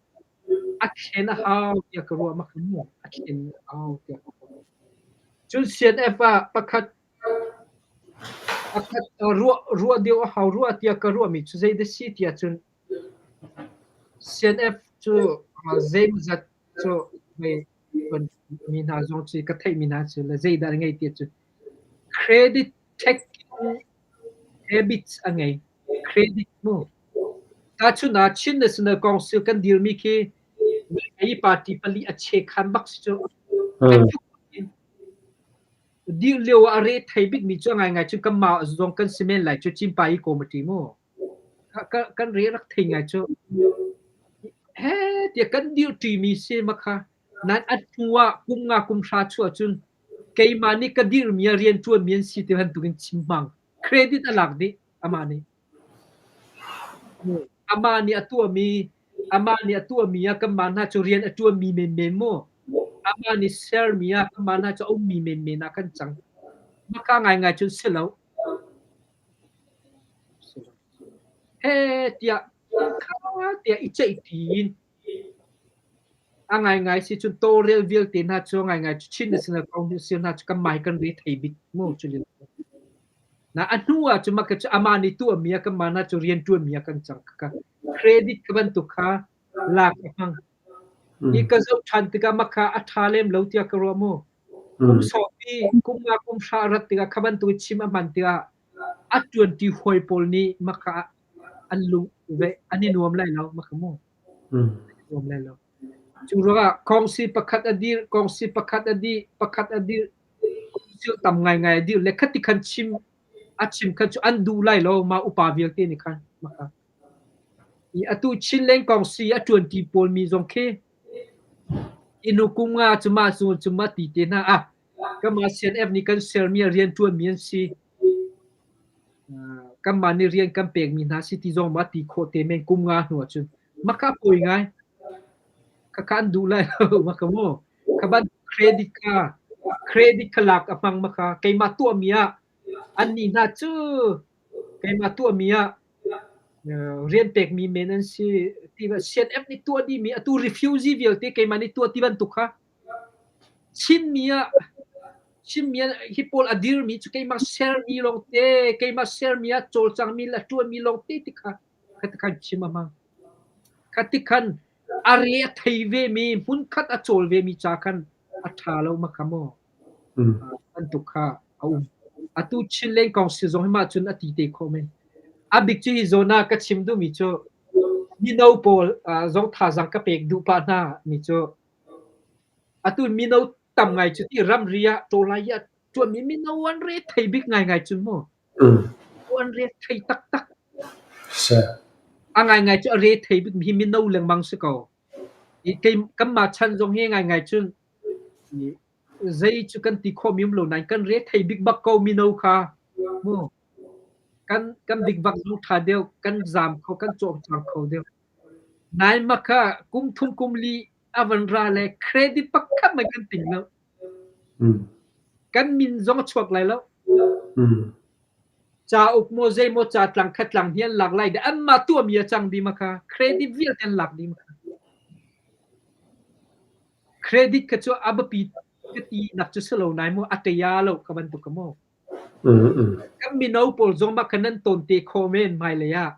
C: a thlen a hau tiah ka ruah mak mu. A thlen a hau tiah ka ruah. Cun CNF ah pakhat Pakhat ruah deuh a hau rua tiah ka ruahmi cu zeidah si tiah cun CNF cu zeimawzat cu mi hna zong cu ka theihmi hna cu le zeidah an ngei tiah cun credit taking habits a ngei. Credit mu. Tahchun ah Chin National Council kan dirmi khi hi party pali a chekhan bak si cu. Dir lio ah a re thei bikmi cu a ngaingai cu kanmah zong kan si men lai cu Cimpa i committee mu. Kan re rak thei ngai cu. He tiah kan dirṭimi si ma kha. Nain a hnu ah kum nga kum hra chuah cun keimah nih ka dirmi ah rianṭuanmi an si ti bantukin chim hmang. Credit a lak dih amah nih. Amah nih a tuahmi amah nih a tuahmi ah kanmah hna cu rian a ṭuanmi menmen mu. Amah nih sermi ah kanmah hna cu a ummi menmen ah kan cang. Maka ngaingai cun si lo. He tiah kha tiah i ceihpi in a ngaingai si cun tawlrel vialte hna cu a ngaingai cu Chin National Council hna cu kanmah hi kan re thei bik mu cu lio. Na a hnu ah cu maka cu amah nih tuahmi ah kanmah hna cu rian ṭuanmi ah kan cang kha credit ka bantuk kha lak a hmang. Hi ka zoh ṭhan tikah maka a ṭha lem lo tiah ka ruah mu. Kum sawpi kum nga kum hra a rat tikah kha bantuk i chim a hman tikah a ṭuanṭi hawi pawl nih maka an lung ve an i nuam lai lo maka mu. Nuam lai lo. Cu ruangah kongsi pakhat a dir, kongsi pakhat a dih, pakhat a dir, kongsi tam ngaingai a dir le khati khan chim a chim khan cu an duh lai lo mah upa vialte nih khan maka. I atu Chinland kongsi a ṭuanṭi pawl mi zong khi inu kum nga cu mah cu cu mah ti te hna ah kanmah CNF nih kan sermi ah rian ṭuanmi an si. Kanmah nih rian kan pekmi hna si ti zong ma ti khawh te men kum nga hnu ahcun maka pawi ngai. Khakha an duh lai lo maka mu. Kha ban credit kha credit kha lak a hmang maka keimah tuahmi ah annih hna cu keimah tuahmi ah rian pekmi men an si ti CNF nih tuah dihmi atu refugee vialte keimah nih tuah ti bantuk kha Chinmi ah Chinmi ah hi pawl a dirmi cu keimah sermi lawngte keimah sermi ah cawlcangmi le a ṭuanmi lawngte ti kha khati khan chim a hmang. Khati khan a re a thei vemi hmunkhat a cawl vemi ca khan a ṭha lo ma kha maw bantuk kha a um. Atu Chinland Council zong hi mah cun a ti te khawh men. A bik cu hi zawn ah ka chim duhmi cu mino pawl zong thazaang ka pek duh pah hna mi cu Atu mino tam ngai cu ti ramri ah tawlai ah ṭuanmi mino an re thei bik ngaingai cun mu. An re thei taktak. A ngaingai cu a re thei bik mi hi mino lengmang si ko. Kei kanmah chan zong hi ngaingai cun zei cu kan ti khawh mi um lo nain kan re thei bik bak ko mino kha. Mu. Kan kan bikvak zong ṭha deuh, kan zaam kho, kan cawlcang kho deuh. Nain mah kha kum thum kum li a van ra le credit pakhat hmanh kan ting lo. Kan min zong a chuak lai lo. Cauk maw zeimaw ca tlang khat tlang hi an lak lai dih. Anmah tuahmi a cang dih ma kha. Credit vialte an lak dih ma kha. Credit kha cu a biapi ka ti nak cu si lo nai mu a ṭia lo ka bantuk ka mu. Kan mino pawl zong mah kha nan tawn te khawh men hmailei ah.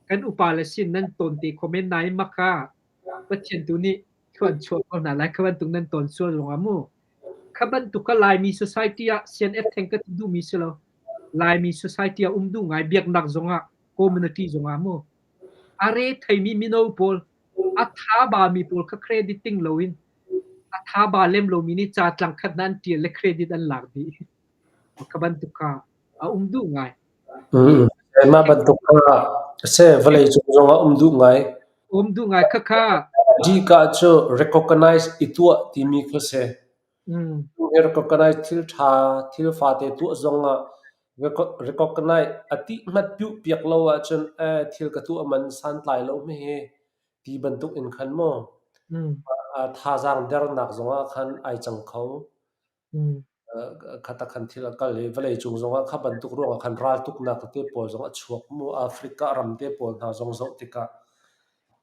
C: Kan upa le sin nan tawn te khawh men nain mah kha Pathian tu nih thluan chuah ko hna lai. Kha bantuk nan tawn sual zongah mu. Kha bantuk kha Laimi society ah CNF theng ka ti duhmi si lo. Laimi society ah um duh ngai biaknak zongah community zongah mu. A re theimi mino pawl a tha ba mi pawl kha credit ting loin a tha ba lem lomi nih ca tlang khat na an tial le credit an lak dih. Kha bantuk kha a um duh ngai.
A: Mah bantuk kha se vawlei cung zongah um duh ngai.
C: Um duh ngai khakha.
A: Dika cu recognize i tuah timi kha si. Recognize thil ṭha thil fate tuah zongah recognize a ti hmat piuh piak lo ahcun eh thil ka tuah man santlai lo mi hi ti bantuk in khan maw thazaang dernak zongah khan ai cang kho. Kha khan thil a kal i vawleicung zongah kha bantuk ruangah khan raltuknak tete pawl zong a chuak mu. Africa ram te pawl hna zong zoh tikah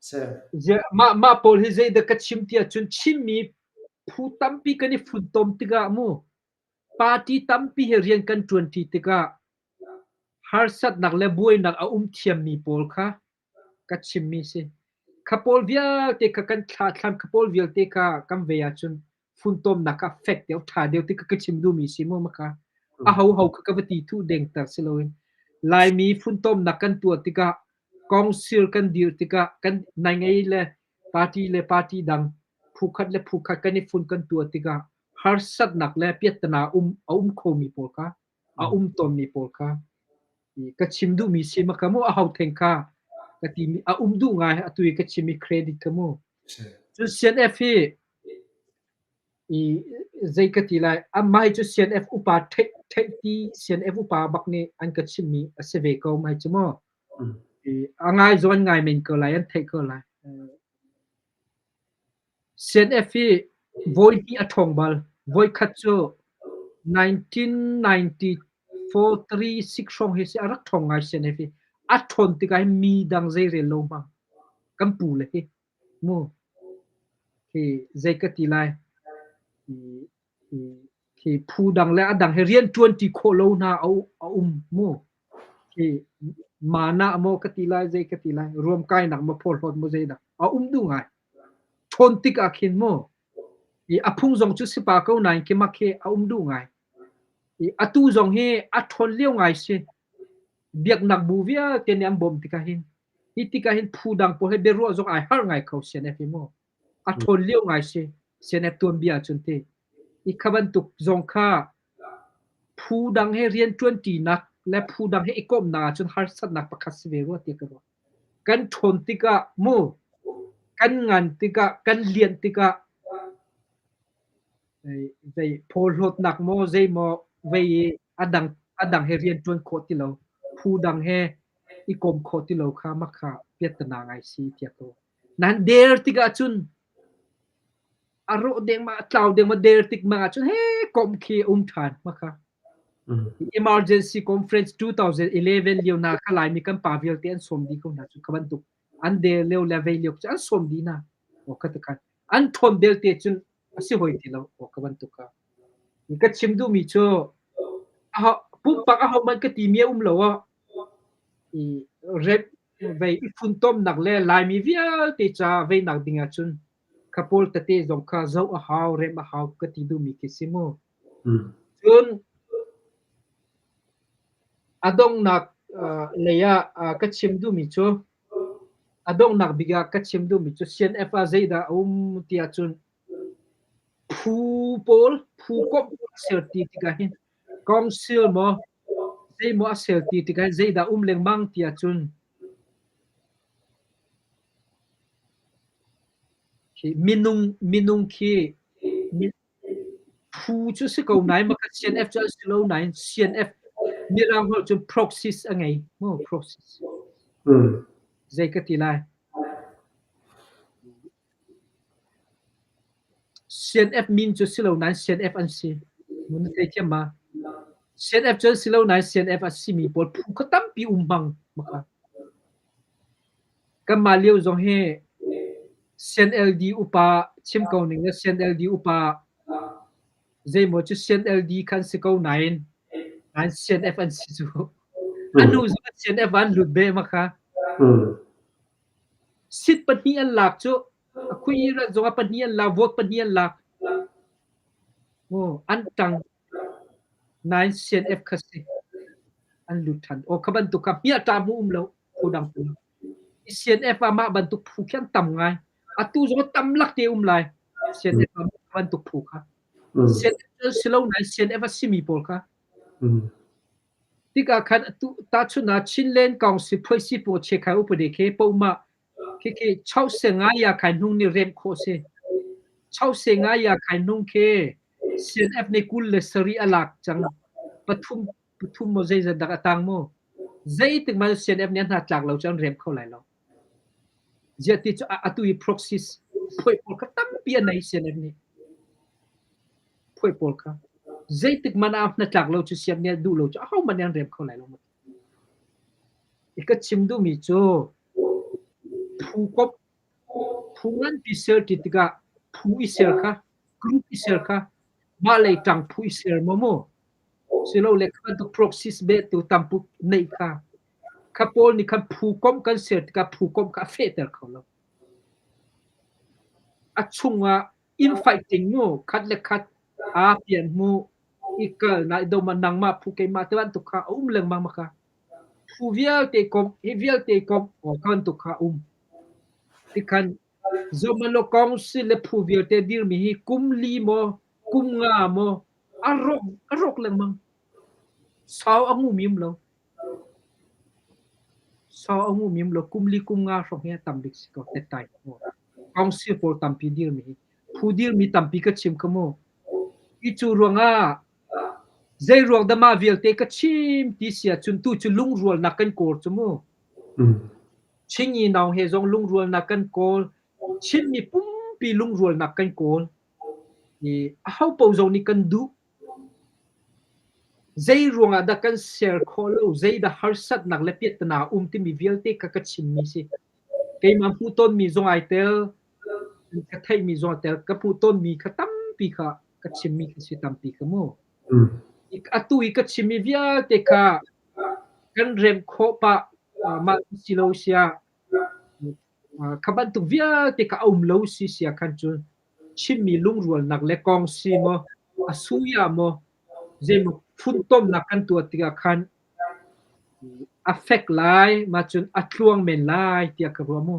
A: si.
C: Mah mah pawl hi zeidah ka chim ti ahcun Chinmi phu tampi kan i funtom tikah mu party tampi he rian kan ṭuanṭi tikah harsatnak le buainak a um thiammi pawl kha ka chimmi si. Kha pawl vialte kha kan thlahthlam, kha pawl vialte kha kan vei ahcun funtomnak kha fek deuh, ṭha deuh ti ka chim duhmi si mu maka. A ho ho kha ka va ti thuh dengter si loin Laimi funtomnak kan tuah tikah council kan dir tikah kan nai ngei le party le party dang phu khat le phu khat kan i fun kan tuah tikah harsatnak le piattana um a um khomi pawl kha a um tawnmi pawl kha ka chim duhmi si ma ka mu a ho theng kha ka timi a um duh ngai atu i ka chimmi credit ka mu cun CNF hi i zei ka ti lai amah hi cu CNF upa theih theih ti CNF upa bak nih an ka chimmi a si ve ko mai cu mu a ngai zawn ngai men ko lai an theih ko lai CNF hi vawi hnih a ṭhawng bal. Voikhat cu 1994 3 6 hrawng hi si a rak ṭhawng ngai CNF hi. A ṭhawn tikah hin mi dang zeirel lo hmang. Kan pu le hi mu hi zei ka ti lai Khi phu dang le a dang he rian ṭuanṭi khawh lo hna a um mu. Khi mana maw ka ti lai zei ka ti lai ruamkainak maw phawrhlawt maw zeidah a um duh ngai. Ṭhawn tik ah khin mu i a phung zong cu si pa ko nain khi mak khi a um duh ngai. I atu zong hi a ṭhawn lio ngai si. Biaknak bu vialte nih an bawmh tikah hin hi tikah hin phu dang pawl he biaruah zong ai harh ngai kho CNF hi mu. A ṭhawn lio ngai si. CNF tuanbia ahcun ti. I kha bantuk zong kha phu dang he rianṭuanṭinak le phu dang he i komhnak ahcun harsatnak pakhat si ve rua tiah ka ruah. Kan ṭhawn tikah mu, kan ngan tikah, kan lianh tikah zei phawhlawtnak maw zeimaw vei i a dang a dang he rianṭuan khawh ti lo, phu dang he i kom khawh ti lo kha mah kha piattana ngai si tiah ka ruah. Nan der tikah cun a rawh dengmah a tlau dengmah der tik mang ahcun he komh khi a um ṭhan ma kha. Emergency Conference 2011 lio na kha Laimi kan pa vialte an sawm dih ko hna cu kha bantuk an der lio le vei lio cu an sawm dih hna. O kha tikhan an ṭhawn belte cun a si hoi ti lo o kha bantuk kha. Ka chim duhmi cu pumpak aho hmanh ka timi a um lo ah i rep vei i funtomnak le Laimi vialte ca veinak ding ahcun kha pawl tete zong kha zoh a hau, remh a hau ka ti duhmi khi si mu. Cun a donghnak lei ah ka chim duhmi cu a donghnak bik ah ka chim duhmi cu CNF ah zeidah a um ti ahcun phu pawl, phu komh pawl a ser ti tikah hin council maw zeimaw a ser ti tikah hin zeidah um lengmang ti ahcun Khi minung minung khi phu cu si ko nain maka CNF cu an si lo nain CNF Mirang holh cun proxies a ngei mu proxies. Zei ka ti lai? CNF min cu si lo nain CNF an si. Mun na theithiam ma? CNF cu an si lo nain CNF a simi pawl phu kha tampi um hmang maka. Kanmah lio zong hi CNLD upa chim ko ning le CNLD upa zeimaw cu CNLD kha an si ko nain nain CNF an si cu. A hnu zong ah CNF an lut beh ma kha. Sit pahnih an lak cu a khui rat zong ah pahnih an lak, vote pahnih an lak. Maw an ṭang nain CNF kha si an lut ṭhan. Aw kha bantuk kha hmiahṭa mu um lo phudang tu. CNF ah mah bantuk phu khi an tam ngai. Atu zong tam lak te um lai. CNF ah mah bantuk phu kha. CNF si lo nain CNF a simi pawl kha. Tikah khan atu tahchun ah Chinland Council phuaisi pawl chekhai upade khi pohmah Khikhi 65 khai hnung nih remh khawh si. 65 khai hnung khi CNF nih 27 a lak cang. Pathum pathum maw zeizat dak a tang mu. Zeitik man CNF nih an hna tlak lo cu an rem kho lai lo. Ziah ti cu atu i proxies phuai pawl kha tampi a nei CNF nih. Phuai pawl kha. Zeitik man ah hna tlak lo cu CNF nih duh lo cu aho man nih an rem kho lai lo. I ka chim duhmi cu phu komh, phu nganpi ser ti tikah phu i ser kha, group i ser kha mah lei ṭang phu i ser maw mu? Silole kha bantuk proxies behtu tampu neih kha, kha pawl nih khan phu komh kan ser tikah phu komh kha a fehter kho lo. A chungah infighting mu, khat le khat aa pian mu, i kal na i do ma nangmah phu keimah ti bantuk kha a um lengmang ma kha. Phu vialte komh, hi vialte komh kha bantuk kha a um. Tikhan Zomalo Council le phu vialte dirmi hi kum li maw, kum nga maw a rawk a rawk lengmang. Sau a ngumi um lo. Sau a ngumi um lo. Kum li kum nga hrawng hi a tam bik si ko tettai. Council pawl tampi dirmi hi. Phu dirmi tampi ka chim kha mu. Hi cu ruangah zei ruang dah mah vialte ka chim ti si ahcun tu cu lungrualnak kan kawl cu mu. Chingi nau he zong lungrualnak kan kawl. Chinmi pumpi lungrualnak kan kawl. I aho paoh zong nih kan duh. Zei ruangah dah kan ser khawh lo, zeidah harsatnak le piahtana a um timi vialte kha ka chimmi si. Keimah hmuhtonmi zong ai tel, ka theihmi zong ai tel, ka hmuhtonmi kha tampi kha ka chimmi kha si tampi kha mu. Atu i ka chimmi vialte kha kan remh khawh pah mah si lo siah kha bantuk vialte kha a um lo si sia khan cun Chinmi lungrualnak le kongsi maw a suya maw zeimaw funtomnak kan tuah tikah khan a fek lai ma cun a tluang men lai tiah ka ruah mu.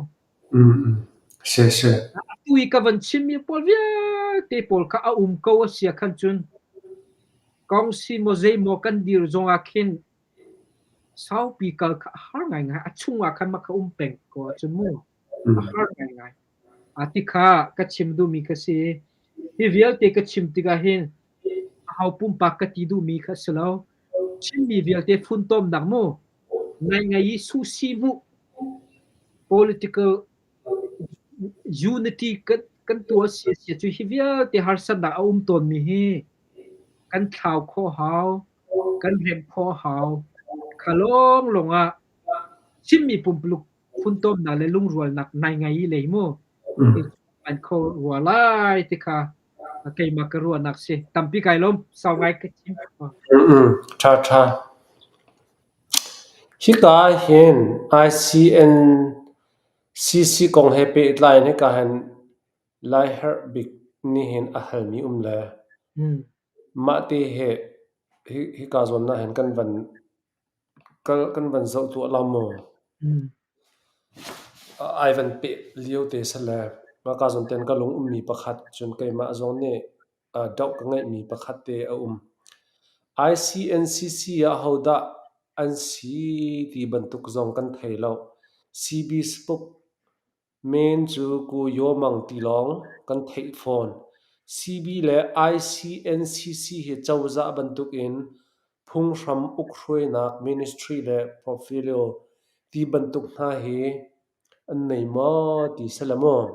A: Si si.
C: Atu i ka van chimmi pawl vialte pawl kha a um ko a sia khan cun kongsi maw zeimaw kan dir zongah khin saupi kal kha a har ngaingai. A chungah khan mah kha um peng ko ahcun mu a har ngaingai. A ti kha ka chim duhmi ka si. Hi vialte ka chim tikah hin aho pumpak ka ti duhmi kha si lo. Chimmi vialte funtomnak mu ngaingai i suhsi hmuh political unity kan tuah si a si cu hi vialte harsatnak a um tawnmi hi kan thlau khawh hau, kan remh khawh hau. Kha lawnglawng ah Chinmi pumpuluk funtomnak le lungrualnak nai ngai lei mu an kho rua lai ti kha keimah ka ruahnak si. Tampi kai lawm, sau ngai ka chim.
A: Ṭha ṭha. Hika hin ICNCC kong he pehtlai in hika hin Lai herh bik nihin a halmi um le mah te he hika zawn ah hin kan van kan van zoh tuah lo maw? Ai van peh lio te sale maka zawn ten ka lung ummi pakhat cun keimah zong nih doh ka ngeihmi pakhat te a um. ICNCC ah hodah an si ti bantuk zong kan thei lo. CB Spook Men cu Ku Yaw Mang tilawng kan theih fawn. CB le ICNCC hi cozah bantukin phunghram ukhruainak ministry le portfolio ti bantuk hna hi an nei maw ti si le maw?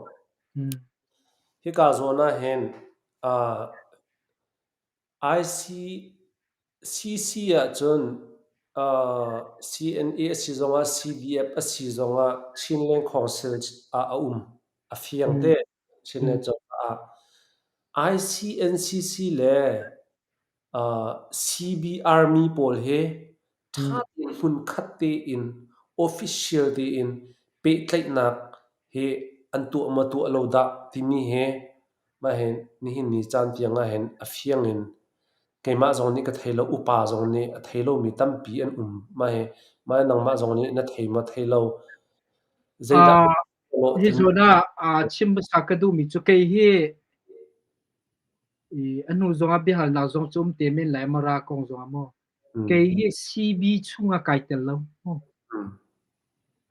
A: Hika zawn ah hin ICCC ahcun CNA a si zongah CDF a si zongah Chinland Council ah a um. A fiang te Chinland cozah ah. ICNCC le CB Army pawl hi ṭha tein hmunkhat tein official tein pehtlaihnak hi an tuah maw tuah lo dah timi hi. Mah hi nihin ni caan tiang ah hin a fiang in keimah zong nih ka thei lo, upa zong nih a thei lomi tampi an um. Mah hi mah nangmah zong nih na thei maw thei lo? Zeidah
C: Hi zawn ah chim hmasa ka duhmi cu kei hi a hnu zongah biahalnak zong cu um te men lai Mara kong zongah maw. Kei hi CB chungah kai tel lo.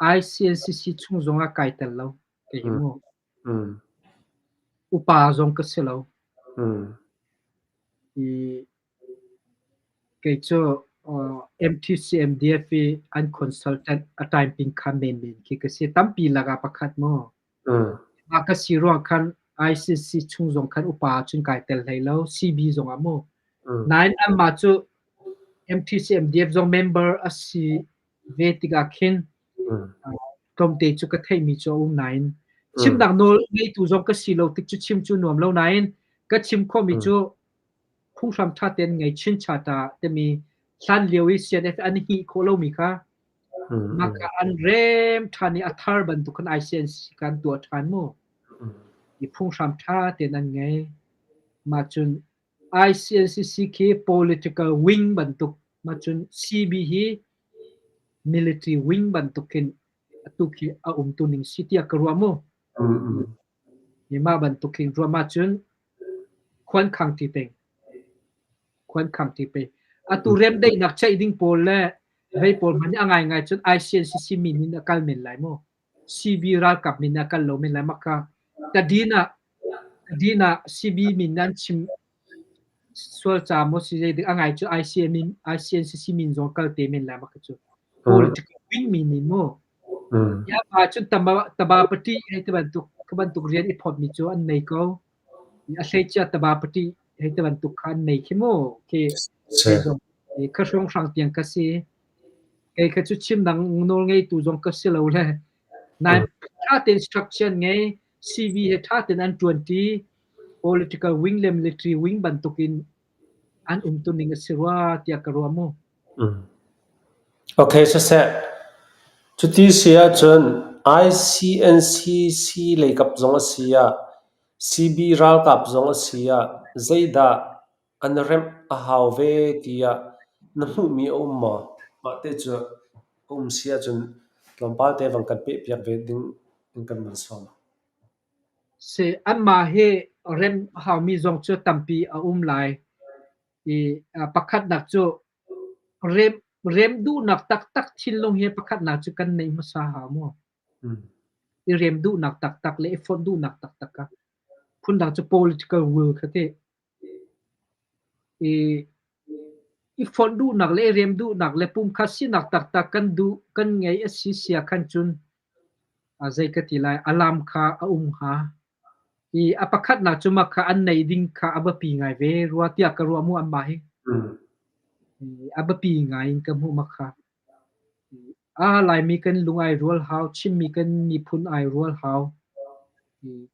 C: ICNCC chung zongah kai tel lo. Kei hi mu. Upa zong ka si lo. I kei cu MTCMDF i an consultant a typing kha menmen khi ka si. Tampi lakah pakhat mu. Mah ka si ruang khan ICC chung zong khan upa cun kai tel hlei lo. CB zongah mu. Nain anmah cu MTCMDF zong member a si ve tikah khin tlawmte cu ka theihmi cu a um nain chimnak nawl ngeitu zong ka si lo tik cu chim cu nuam lo nain ka chim khawhmi cu phunghram ṭha tein ngei chin chata timi hlan lio i CNF an hih khawh lomi kha mah kha an rem ṭhan i a thar bantuk khan ICNC kan tuah ṭhan mu. I phunghram ṭha tein an ngei. Mah cun ICNCC khi political wing bantuk mah cun CB hi military wing bantuk khin atu khi a umtu ning si tiah ka ruah mu. Mah bantuk khin ruah ma cun khuan khang ti peng. Khuan khang ti peng. Atu remdaihnak ceih ding pawl le vei pawl hmanh a ngaingai cun ICNCC min in a kal men lai mu. CB ralkap min a kal lo men lai maka tadin ah tadin ah CB min nan chim sual ca maw si zei dik a ngai cu ICN min ICNCC min zong kal te men lai maka cu political wing min in mu ya pa cun taba taba pati hei ti bantuk ka bantuk rian i phot mi cu an nei ko a hlei chia taba pati hei ti bantuk kha an nei khi mu khi zong kha hrong hrang tiang ka si Kei kha cu chimdang nawl ngeitu zong ka si lo le nain ṭha tein structure ngei, CV he ṭha tein an ṭuanṭi, political wing le military wing bantukin an umtuning a si rua tiah ka ruah mu.
A: Okay, siseh. Cuti si ahcun ICNCC leikap zong a si ah, CB ralkap zong a si ah, zeidah An remh a hau ve tiah na hmuhmi a um maw? Mah te cu a um si ahcun tlawmpal te vang kan pehpiak ve ding in kan van sawm.
C: Si, anmah hi remh a haumi zong cu tampi a um lai. I pakhatnak cu remh, remh duhnak taktak thinlung hi pakhatnak cu kan neih hmasa hau mu. I rem duhnak taktak le i fonh duhnak taktak kha. Phundang cu political will kha ti. I fonh duhnak le i rem duhnak le pumkhat sinak taktak kan duh kan ngei a si sia khan cun zei ka ti lai alam kha a um hnga. I a pakhatnak cu mah kha an nei ding kha a biapi ngai ve rua tiah ka ruah mu anmah hi. A biapi ngai in ka hmuh mah kha. Laimi kan lung ai rual hau, Chinmi kan miphun ai rual hau,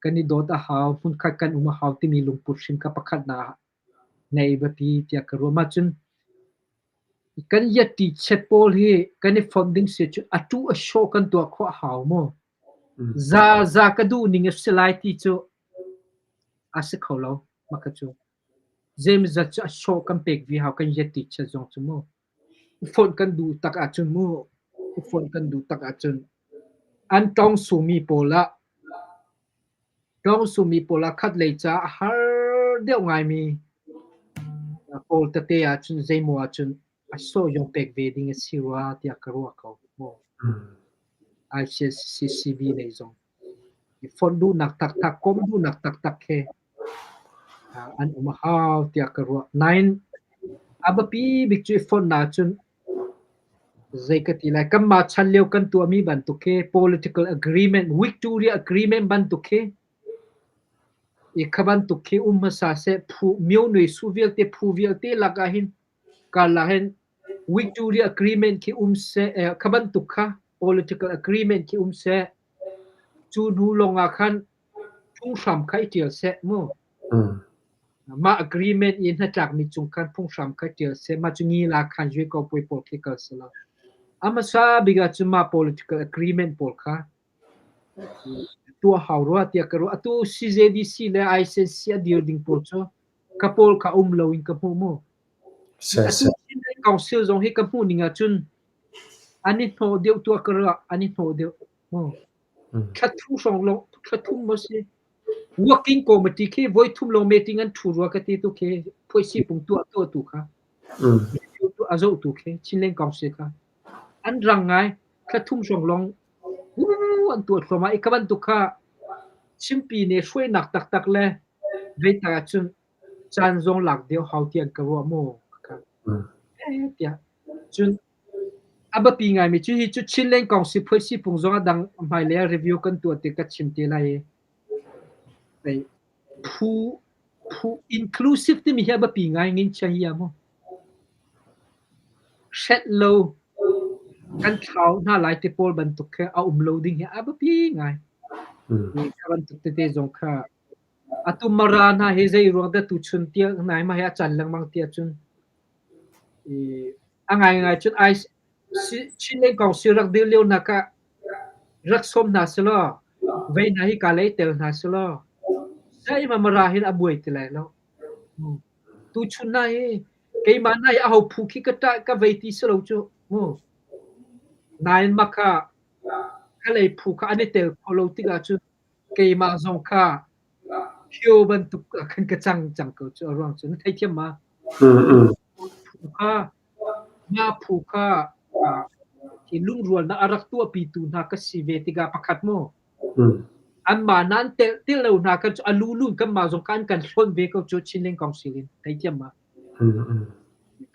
C: kan i dawt a hau, hmunkhat kan um a hau timi lungput hrim kha pakhatnak ah ngei biapi tiah ka ruah. Mah cun kan yatti chiat pawl hi kan i fonh ding si cu atu a show kan tuah khawh a hau mu. Za za ka duh ning a si lai ti cu a si kho lo mah kha cu. Zeimawzat cu a show kan pek ve hau kan yatti chiat zong cu mu. Fonh kan duh tak ahcun mu, fonh kan duh tak ahcun an tawng sumi pawl ah tawng sumi pawl ah khatlei caah a har deuh ngaimi pawl tete ahcun zeimaw ahcun a sawhyong pek ve ding a si rua tiah ka ruah ko. ICCCB lei zong i fonh duhnak taktak, komh duhnak taktak he an um a hau tiah ka ruah. Nain a biapi bik cu i fonh ahcun zei ka ti lai, kanmah chan lio kan tuahmi bantuk khi political agreement, Victoria agreement bantuk khi i kha bantuk khi um hmasa seh, phu myo-nui su vialte phu vialte lakah hin karlak hin Victoria agreement khi um seh, kha bantuk kha political agreement khi um seh. Cu hnu lawng ah khan phunghram kha i ṭial seh mu. Mah agreement i hnatlakmi cung khan phunghram kha ṭial seh. Mah cu ngila khan Zuiko puai pawl khi kal seh law. A hmasa bik ah cun mah political agreement pawl kha. tuah hau rua tiah ka ruah. Atu CJDC le ICC a dir ding pawl cu ka pawl kha um lo in ka hmuh mu. Atu Chinland Council zong hi ka hmuh ning ahcun an i hnawh deuh tuah ka ruah, an i hnawh deuh. Mu. Thla thu hrawng lawng, thla thum maw si. Working committee khi voi thum lawng meeting an ṭhu rua ka ti tu khi phuaisi pung tuah tuah tu kha. A zoh tu khi Chinland Council kha. An rang ngai. Thla thum hrawng lawng an tuah thluahmah i kha bantuk kha Chimpi nih hruainak taktak le veitak ahcun caan zong lak deuh hau tiah an ka ruah maw? Tiah cun a biapi ngaimi cu hi cu Chinland Council phuaisi pung zong a dang hmailei ah review kan tuah tik ka chim te lai i phu phu inclusive timi hi a biapi ngai ngin chiang hi mu. Hrelh lo kan thlau hna lai ti pawl bantuk khi a um lo ding hi a biapi ngai. Kha bantuk tete zong kha atu Mara hna hi zei ruang dah tuchun tiang nai mah hi a can lengmang tiah cun a ngaingai cun Chinland Council rak dir lio nak ah rak sawm hna selaw vei hna hi ka lei tel hna selaw zeihmah Mara hin a buai ti lai lo. Tuchun hna hi keimah hna hi aho phu khi ka ṭah ka vei ti si lo cu mu. Nain mah kha ka lei phu kha an i tel kho lo tikah cun keimah zong kha phio bantuk ah khan ka cang cang ko cu a ruang cu na theithiam ma? Phu kha mah phu kha hi lungrualnak a rak tuahpitu hna ka si ve tikah pakhat mu. Anmah hna an telh ti lo hna kan cu a lulu in kanmah zong kha an kan hlonh ve ko cu Chinland Council in theithiam ma?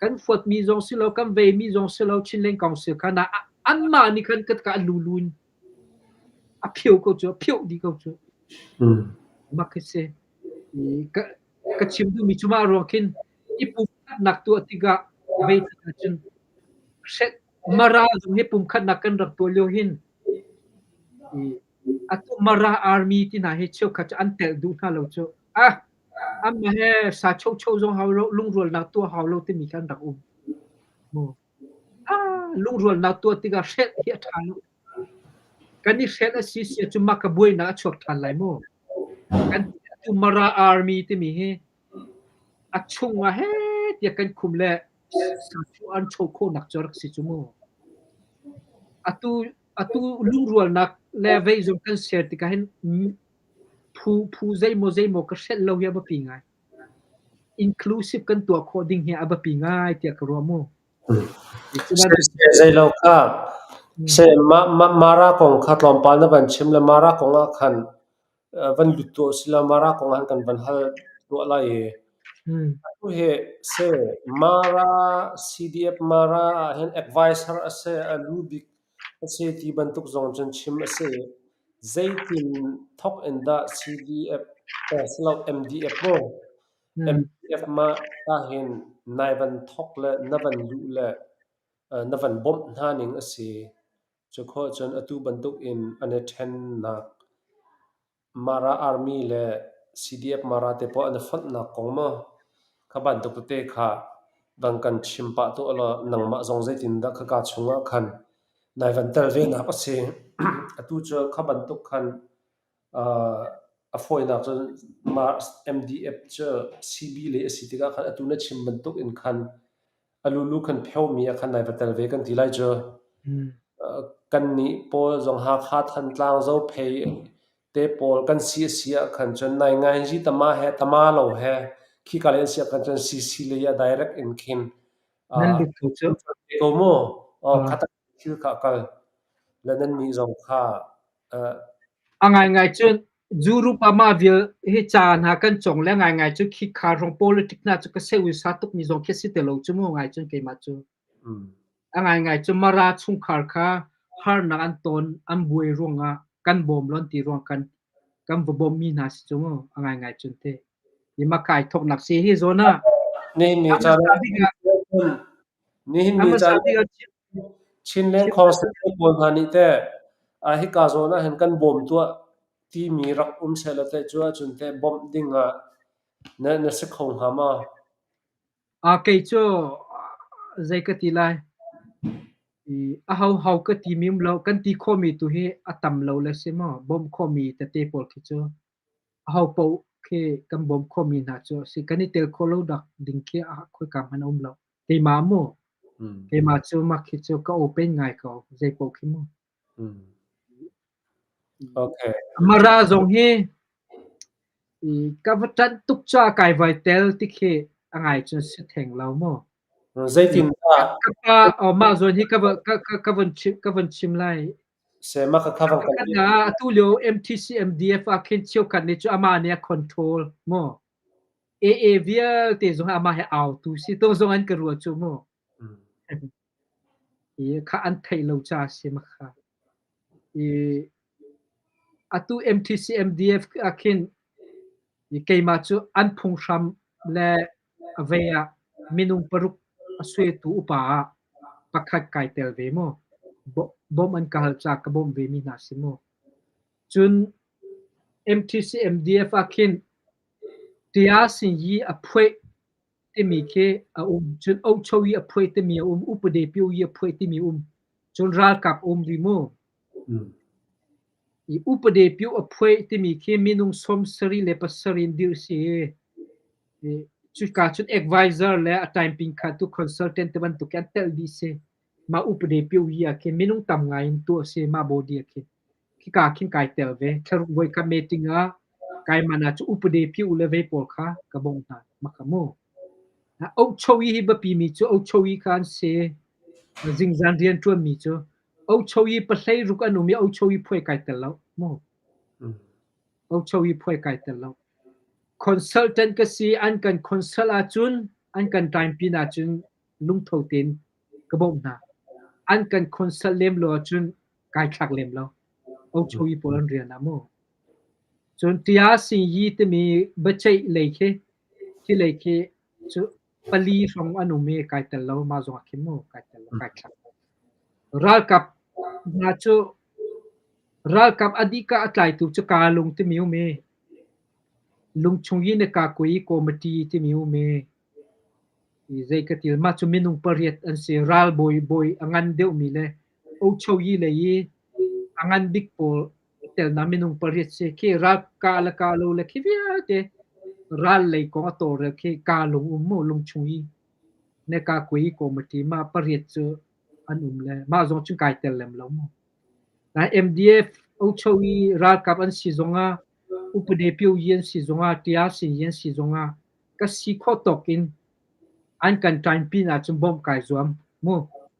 C: Kan fuatmi zong si lo, kan veimi zong si lo Chinland Council kha na anmah nih khan ka ka lulu in a phio ko cu, a phioh dih ko cu. Mak khi si. Ka ka chim duhmi cu mah ruang khin i pumkhatnak tuah tikah vei tikah cun hret Mara zong hi pumkhatnak kan rak tuah lio hin Atu Mara Army ti hna hi cheukhat cu an telh duh hna lo cu. Ah, anmah he sa chocho zong hau lo, lungrualnak tuah hau lo timi kha an rak um. Mu. Ah, lungrualnak tuah tikah hrelh hi a ṭha lo. Kan i hrelh a si si ahcun mah ka buainak a chuak ṭhan lai mu. Kan atu Mara Army timi hi a chung ah heh tiah kan khum le sa cu an cho khawhnak cu a rak si cu mu. Atu Atu lungrualnak le vei zong kan ser tikah hin phu phu zeimaw zeimaw ka hrelh lo hi a biapi ngai. Inclusive kan tuah khawh ding hi a biapi ngai tiah ka ruah mu.
A: Zei lo kha se Mara kong kha tlawmpal na van chim le Mara kong ah khan van lut tuah usila Mara kong ah kan van hal tuah lai i atu hi se Mara CDF Mara ah hin advisor a si a lu bik a si ti bantuk zong cun chim a si. Zeitin thok in dah CDF silo MDF maw MDF mah ah hin nai van thok le na van luh le na van bawmh hna ning a si. Cukhawh cun atu bantuk in an i ṭhennak Mara Army le CDF Mara te pawl an i fonhnak kong maw kha bantuk tete kha van kan chim pah tuah law nangmah zong zeitindah khaka chungah khan nai van tel venak a si. Atu cu kha bantuk khan a fawinak cun MDF cu CB lei a si tikah khan atu na chim bantuk in khan A lulu kan pheomi ah khan nai va tel ve kan ti lai cu. Kannih pawl zong Hakha, Thantlang, Zophei te pawl kan si a si ah khan cun nainganzi tama he tama lo he khika lei an si ah khan cun CC lei ah direct in khin
C: Nan lut ko cu.
A: ko mu. Kha thil kha a kal. Le nannih zong kha
C: A ngaingai cun Europe ah mah vial hi ca hna kan cawng le ngaingai cu khikha rong politic hna cu ka seh uisa tukmi zong khi a si te lo cu mu ngai cun keimah cu. A ngaingai cu Mara chungkhar kha harnak an ton an buai ruangah kan bawm lon ti ruang kan kan va bawmmi hna si cu mu a ngaingai cun te. Hi ma kai thoknak si hi zawn ah
A: Nihin ni caan nihin ni caan Chinland Council pawl hna nih teh hika zawn ah hin kan bawm tuah timi rak um sehlaw teh cu ahcun teh bawmh ding ah na si kho hnga maw?
C: Kei cu zei ka ti lai. I ahoho ka ti mi um lo. Kan ti khawhmi tu hi a tam lo le si maw? Bawmh khawhmi tete pawl khi cu aho paoh khi kan bawmh khawhmi hna cu a si. Kan i tel khawh lo dak ding khi a khoika hmanh a um lo. Keimah mu. Keimah cu mah khi cu ka open ngai ko. Zei paoh khi mu.
A: Okay.
C: Mara zong hi ka va ṭanh tuk caah kai vai tel ti khi a ngai cun si theng lo mu.
A: Zeitindah
C: Ka pa mah zawn hi ka ka ka von chim ka von chim lai.
A: Sema ka kha
C: Kan atu lio MTC MDF ah khin cheukhat nih cu amah nih a control mu. AA vialte zong amah he au tu si to zong an ka ruah cu mu. I kha an theih lo caah si ma kha. I atu MTC MDF ah khin i keimah cu an phunghram le a vei ah minung paruk a suaitu upa ah pakhat kai tel ve mu. Bawmh an ka hal caah ka bawmh ve mi hna si mu. Cun MTC MDF ah khin Tia Sinyi a phuaih timi khi a um. Cun Ocho i a phuai timi a um. Upade pio i a phuai timi um. Cun ralkap um rih mu. I upade pio a phuai timi khi minung 77 in dirh si. I cuka cun advisor le a time ping kha tu consultant te bantuk an telh dih si. Mah upade pio i ah khin minung tam ngai in tuah si mah body ah khin. Khika khin kai tel ve. Thlaruk voi kha meeting ah kai man ah cu upade pio le vei pawl kha ka bawmh hna. Maka mu. Ocho i hi biapi mi cu ocho i kha an si. Zingzan rian ṭuan mi cu ocho i pahlei ruk an um i ocho i phuai kai tel lo. Mu. Ocho i phuai kai tel lo. Consultant ka si an kan consult ahcun an kan time pin ahcun lungtho tein ka bawmh hna. An kan consult lem lo ahcun kai thlak lem lo. Ocho i pawl an rian ah mu. Cun tia sing yi timi biaceih lei khi khi lei khi cu pali hrawng an um i kai tel lo mah zong ah khin mu kai tel lo kai thlak. Ralkap hna cu ralkap a dih ka a tlaitu cu Kalung timi um i lungchung i na kakui committee timi um i zei ka til mah cu minung pariat an si ralbawi bawi a ngan deuhmi le Ochoyi lei i a ngan bik pawl telnak minung pariat si khi ral kah le kah lo le khi vialte ral lei kong a tawlrel khi kaa lung um mu lungchung i ne ka kui committee mah pariat cu an um le mah zong cun kai tel lem lo mu. Lai MDF Ochoyi ralkap an si zongah upade pio yi an si zongah tia sin yi an si zongah ka si khawh tawk in an kan ṭanpi ahcun bawmh kai zuam mu.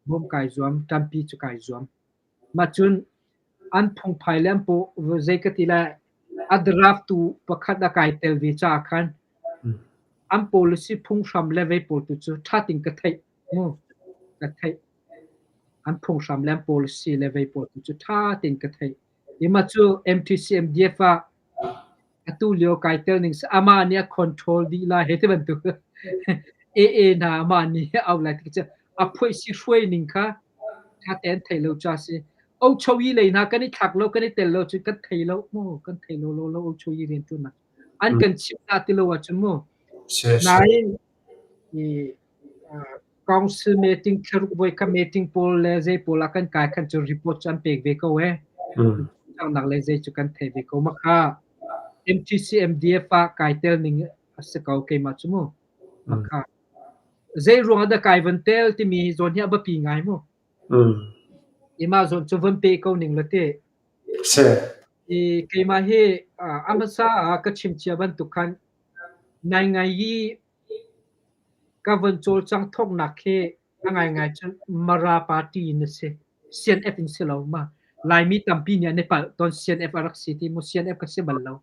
C: Bawmh kai zuam, ṭanpi cu kai zuam. Mah cun an phungphai le an paw zei ka ti lai a draft tu pakhat a kai tel ve caah khan an policy phunghram le vei pawl tu cu ṭha tein ka theih mu. Ka theih. An phunghram le an policy le vei pawl tu cu ṭha tein ka theih. I mah cu MTC MDF ah atu lio kai tel ning si amah nih a control dih lai he ti bantuk AA hna amah nih a auh lai ti cu a phuai si hruai ning kha ṭha tein thei lo ca si. Ochoyi lei hna kan i thlak lo kan i tel lo cu kan thei lo mu kan thei lo lo lo ochoyi rian ṭuannak an kan chimh ta ti lo ahcun mu nain i council meeting thlaruk voi kha meeting pawl le zei pawl ah kan kai khan cu report cu an pek ve ko e. Nak le zei cu kan thei ve ko ma kha MTC MDF ah kai tel ning a si ko keimah cu mu. Ma kha zei ruang ah dah kai van tel timi zawn hi a biapi ngai mu. Ima zawn cu van pe ko ning la te. I keimah hi a hmasa ah ka chim cia bantuk khan ngai ngai i Ka von cawlcangh thawknak hi a ngaingai cun Mara party in a si. CNF in si lo ma. Laimi tampi nih an i palh tawn CNF a rak si ti mu CNF ka si bal lo.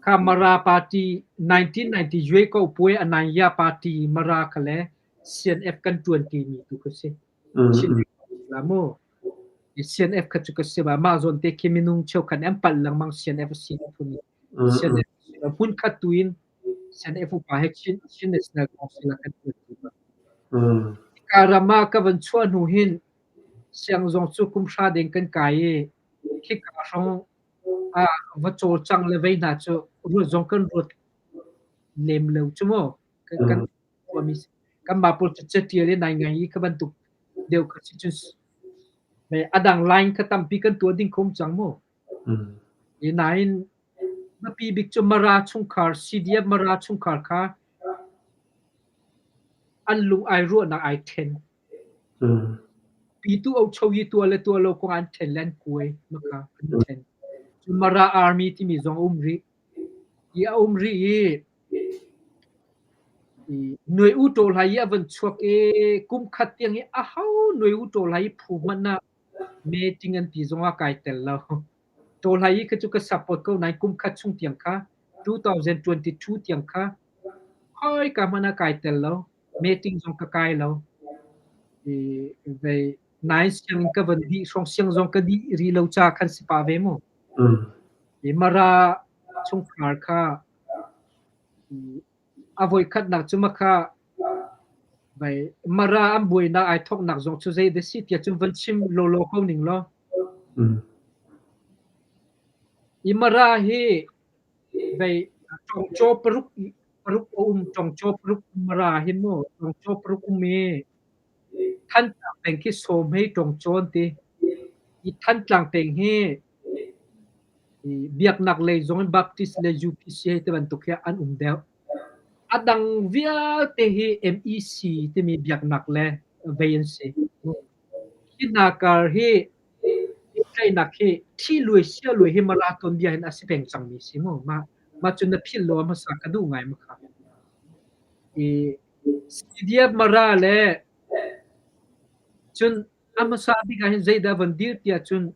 C: Kha Mara party 1990 Yue Ko Puai Ananya party Mara kha le CNF kan ṭuan timi tu kha si. Chin la mu. CNF kha cu ka si ba mah zawn te khi minung cheukhat nih an palh lengmang CNF a si phun CNF hmunkhat tu in CNF upa he Chin, Chin National Council ah kan ṭuan ti ba. Ka ram ah ka van chuah hnu hin siang zong cu kum hra deng kan kai i khika hrawng ah va cawlcang le vei hna cu ruat zong kan ruat lem lo cu mu. Kan, kan tuahmi si. Kanmah pawl cu catial i nai ngai i kha bantuk deuh kha si cun a dang line kha tampi kan tuah ding kho um cang mu. Nain biapi bik cu Mara chungkhar CDF Mara chungkhar kha an lung ai ruahnak ai ṭhen. Pitu ocho i tuah le tuah lo kong an ṭhen le an kuai maka an ṭhen. Cu Mara Army timi zong a um rih. I a um rih i Nuai u ṭawl hai i a van chuak i kum khat tiang i aho nuai u ṭawl hai i phu hmanh ah meeting an ti zongah kai tel lo. Ṭawl hai i kha cu ka support ko nain kum khat chung tiang kha 2022 tiang kha khoika hmanh ah kai tel lo. Meeting zong ka kai lo. I vei nain sianginn ka van dih hrawng siang zong ka dih rih lo ca khan si pah ve mu. I Mara chungkhar kha A voikhatnak cu makha Mara an buainak ai thawknak zong cu zei dah si tiah cun van chim lawlaw ko ning law. I Mara hi vei ṭawngcaw paruk paruk a um ṭawngcaw paruk Mara hi mu ṭawngcaw paruk um i Thantlang peng khi sawmhei ṭawngcaw an ti. I Thantlang peng hi Biaknak lei zong in Baptist le UPC hei ti bantuk hi an um deuh. A dang vialte hi MEC timi biaknak le vei an si. Hi hna kar hi pehtlaihnak hi thi luai sia luai hi Mara tuanbia hin a si peng cangmi si mu. Mah, mah cu na philh lo a hmasa ka duh ngai ma kha. I CDF Mara le cun A hmasa bik ah hin zeidah van dir tiah cun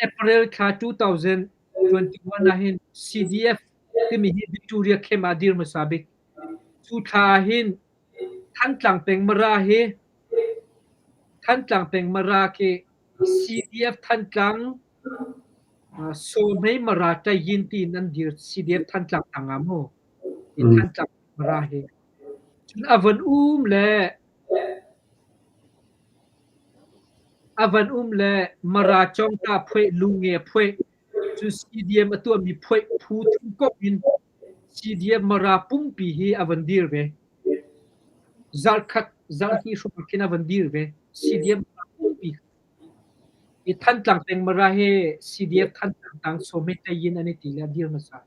C: April thla 2021 ah hin CDF timi hi Victoria camp ah dir hmasa bik. Cu thla ah hin Thantlang peng Mara hi Thantlang peng Mara khi CDF Thantlang Sawhmei Mara Tayin tiin an dir CDF Thantlang tang ah mu. Thantlang Mara hi. Cun a van um le A van um le Mara cawngta phuaih lunge phuaih cu CDM a tuahmi phuaih phu thum komh in CDM Mara pumpi hi a van dir ve. Zarhkhat zarhhnih hrawng ah khin a van dir ve. CDM Mara pumpi. I Thantlang peng Mara hi CDF Thantlang tang Sawhmeh Tayin an i ti le a dir hmasa.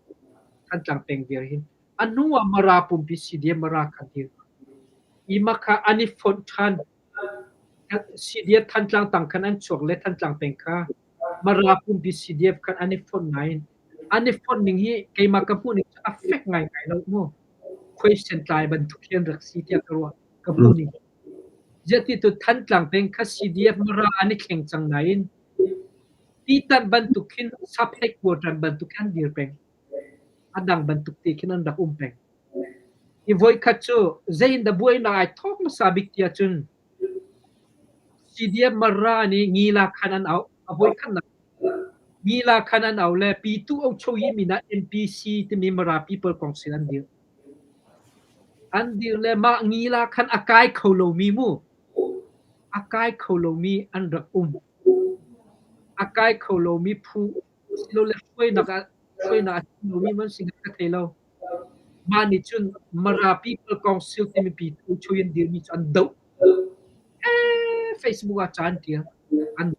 C: Thantlang peng viar hin. A hnu ah Mara pumpi CDM Mara kha dir. I mah kha an i fonh ṭhan. CDF Thantlang tang khan an chuak le Thantlang peng kha Mara pumpi CDF khan an i fonh nain an i fonh ning hi keimah ka hmuh ning cu a fek ngaingai lo mu. Khuaisen tlai bantuk hi an rak si tiah ka ruah. Ka hmuh ning. Ziah ti tu Thantlang peng kha CDF Mara an i thleng cang nain titan bantuk khin saphaik kuaṭan bantuk khin an dir peng. A dang bantuk te khin an rak um peng. I voikhat cu zei in dah buainak ai thawk hmasa bik ti ahcun CDF Mara nih Ngila khan an auh. A voikhatnak Ngila khan an auh le Pitu Ochoyi min ah NPC timi Mara People Council an dirh. An dirh le mah Ngila khan a kai kho lomi mu a kai kho lomi an rak um. A kai kho lomi phu silole hruainak ah hruainak a chim lomi man si ka thei lo. Mah nih cun Mara People Council timi pi in dirmi cu an doh. Facebook ah ca an ṭial. An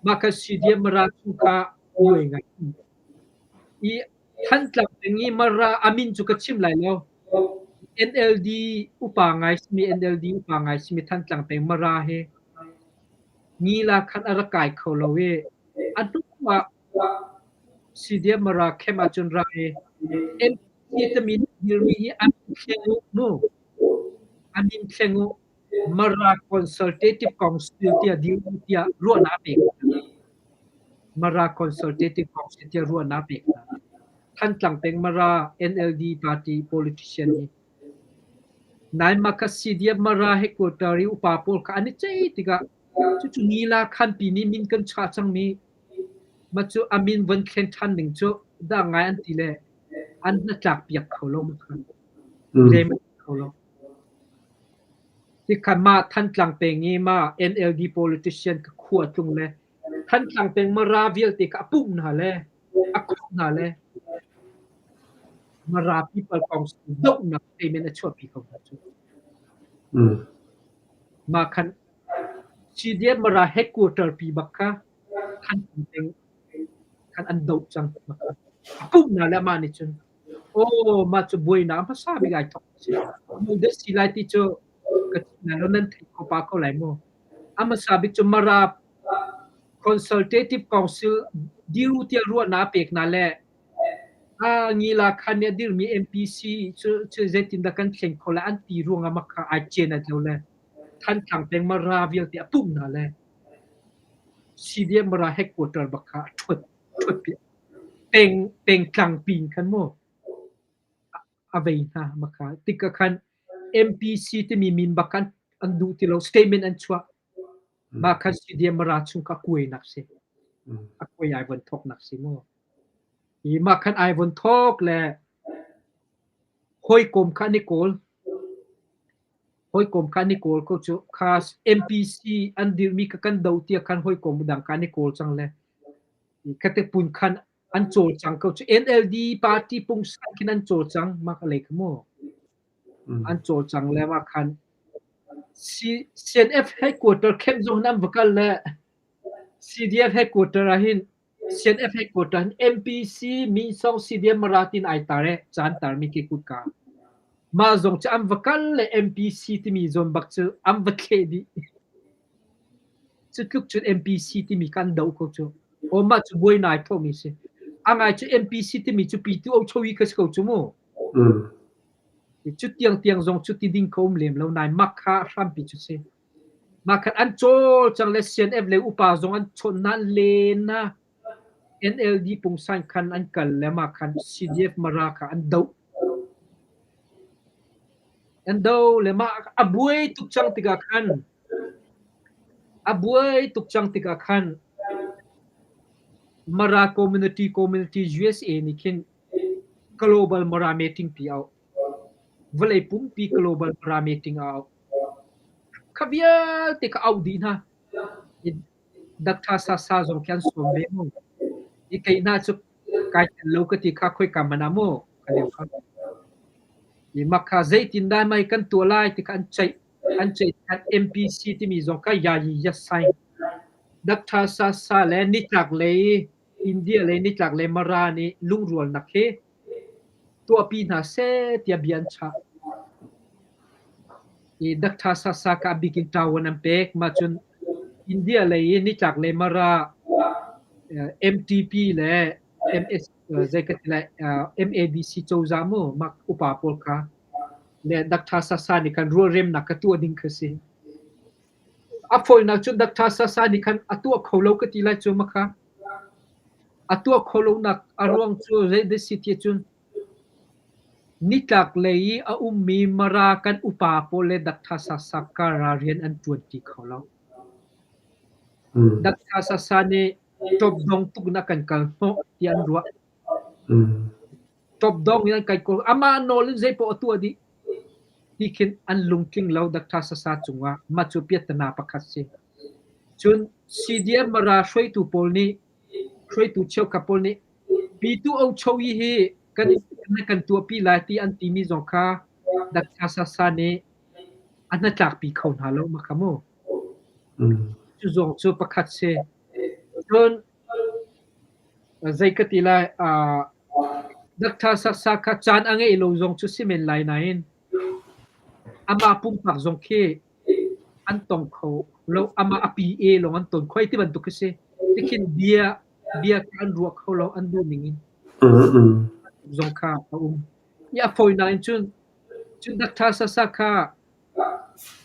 C: mah kha CDM Mara chung kha buai ngai. I Thantlang peng i Mara a min cu ka chim lai lo. NLD upa ngai simi NLD upa ngai simi Thantlang peng Mara hi Ngila khan a rak kai kho lo i A hnu ah CDF Mara camp ahcun ra i NPC timi dirmi hi an thleng u mu. An in thleng u. Mara Consultative Council tiah dir u tiah ruahnak a pek hna. Mara Consultative Council tiah ruahnak a pek hna. Thantlang peng Mara NLD party politician hi Nain mah kha CDF Mara headquarter i upa pawl kha an i ceih tikah Cucu Ngila khanpi nih min kan chah cangmi mah cu a min von thlen ṭhan ding cu dah ngai an ti le an hnatlak piak kho lo ma kha. Rem kho lo. Tikhan mah Thantlang peng i mah NLD politician ka khua tlung le Thantlang peng Mara vialte kha a pumh hna le a khawmh hna le Mara People Council dohnak statement a chuahpi ko hna cu. Mah khan CDF Mara headquarter pi bak kha Thantlang peng khan an doh cang. A pumhnak le amah nih cun aw mah cu buainak hmasa bik ai thawk a si. Dah si lai ti cu ka chim lai lo nan theih kho pah ko lai mu. A hmasa bik cu Mara Consultative Council diru tiah ruahnak a pek hna le Ngila khan nih a dirmi MPC cu zeitindah kan thleng kho lai an ti ruangah mah kha ai cen ai lo le Thantlang peng Mara vialte a pumh hna le CDF Mara headquarter bak kha a ṭhuat ṭhuat peng pengtlang pin khan mu a vei hna mah kha tikah khan MPC timi min bak khan an duh ti lo statement an chuah mah khan CDF Mara chung kha kuainak si a kuai ai von thawknak si mu hi mah khan ai von thawk le hawikom kha an i kawl Hawikom kha an i kawl ko cu. Kha MPC an dirhmi kha kan doh tiah khan hawikom dang kha an i kawl cang le khate pun khan an cawlcang ko cu. NLD party pungsan khin an cawlcang mah ka lei kha mu. An cawlcang le mah khan CNF headquarter camp zong hin an va kal le CDF headquarter ah hin CNF headquarter hin MPC Minsong CDF Mara tin ai tar e caan tarmi ke kutka. Mah zong cu an va kal le MPC timi zawn bak cu an va thleh dih. Cu tluk cun MPC timi kan doh ko cu. Aw mah cu buai nai thawhmi si. A ngai cu MPC timi cu pitu o chowi kha si ko cu mu. Cu tiang tiang zong cu ti ding ko um lem lo nai mak kha hrampi cu si. Mah khan an cawlcang le CNF le upa zong an chawnh hna, an len hna. NLD pungsan khan an kal le mah khan CDF Mara kha an doh. An doh le mah a buai tuk cang tikah khan a buai tuk cang tikah khan Mara community community USA nih khin global Mara meeting pi a auh. Vawlei pumpi global Mara meeting a auh. Kha vialte kha auh dih hna. Doctor Sasa zong khi an sawm ve mu. I kei hna cu kai tel lo ka ti kha khoika hmanh ah mu ka lio kha. I mak kha zeitindah mei kan tuah lai ti kha an ceih. An ceih khan MPC timi zong kha yayi yasaing. Doctor Sasa le nitlak lei India le nitlak lei Mara nih lungrualnak hi tuahpi hna seh tiah bia an chah. I Doctor Sasa ka bik in ṭawan an pek. Mah cun India lei i nitlak lei Mara MTP le MS zei ka ti lai MADC cozah mu mah upa pawl kha le Doctor Sasa nih khan rualremnak ka tuah ding kha si. A fawinak cun Doctor Sasa nih khan a tuah kho lo ka ti lai cu makha. A tuah khawh lonak a ruang cu zeidah si ti cun nitlak lei i a ummi Mara kan upa pawl le Doctor Sasa kar ah rian an ṭuanṭi kho lo. Doctor Sasa nih ṭawpdong tuk in a kan kal hnawh tiah an ruah. Ṭawpdong in an kai kawl. Amah nawl in zeipaoh a tuah dih. Ti khin an lungtling lo Doctor Sasa cungah. Mah cu piahtana pakhat si. Cun CDM Mara hruaitu pawl nih hruaitu cheukhat pawl nih Pitu Ochoyi hi kan kan tuahpi lai ti an timi zong kha Doctor Sasa nih a hnatlakpi kho hna lo ma kha mu. Cu zong cu pakhat si. Cun zei ka ti lai Doctor Sasa kha caan a ngeih lo zong cu si men lai nain amah pumpak zong khi an tong kho lo amah a PA lawng an ton khoi ti bantuk khi si. Tikhin bia bia kha an ruah kho lo an duh ning in zong kha a um. I a fawinak in cun cun Doctor Sasa kha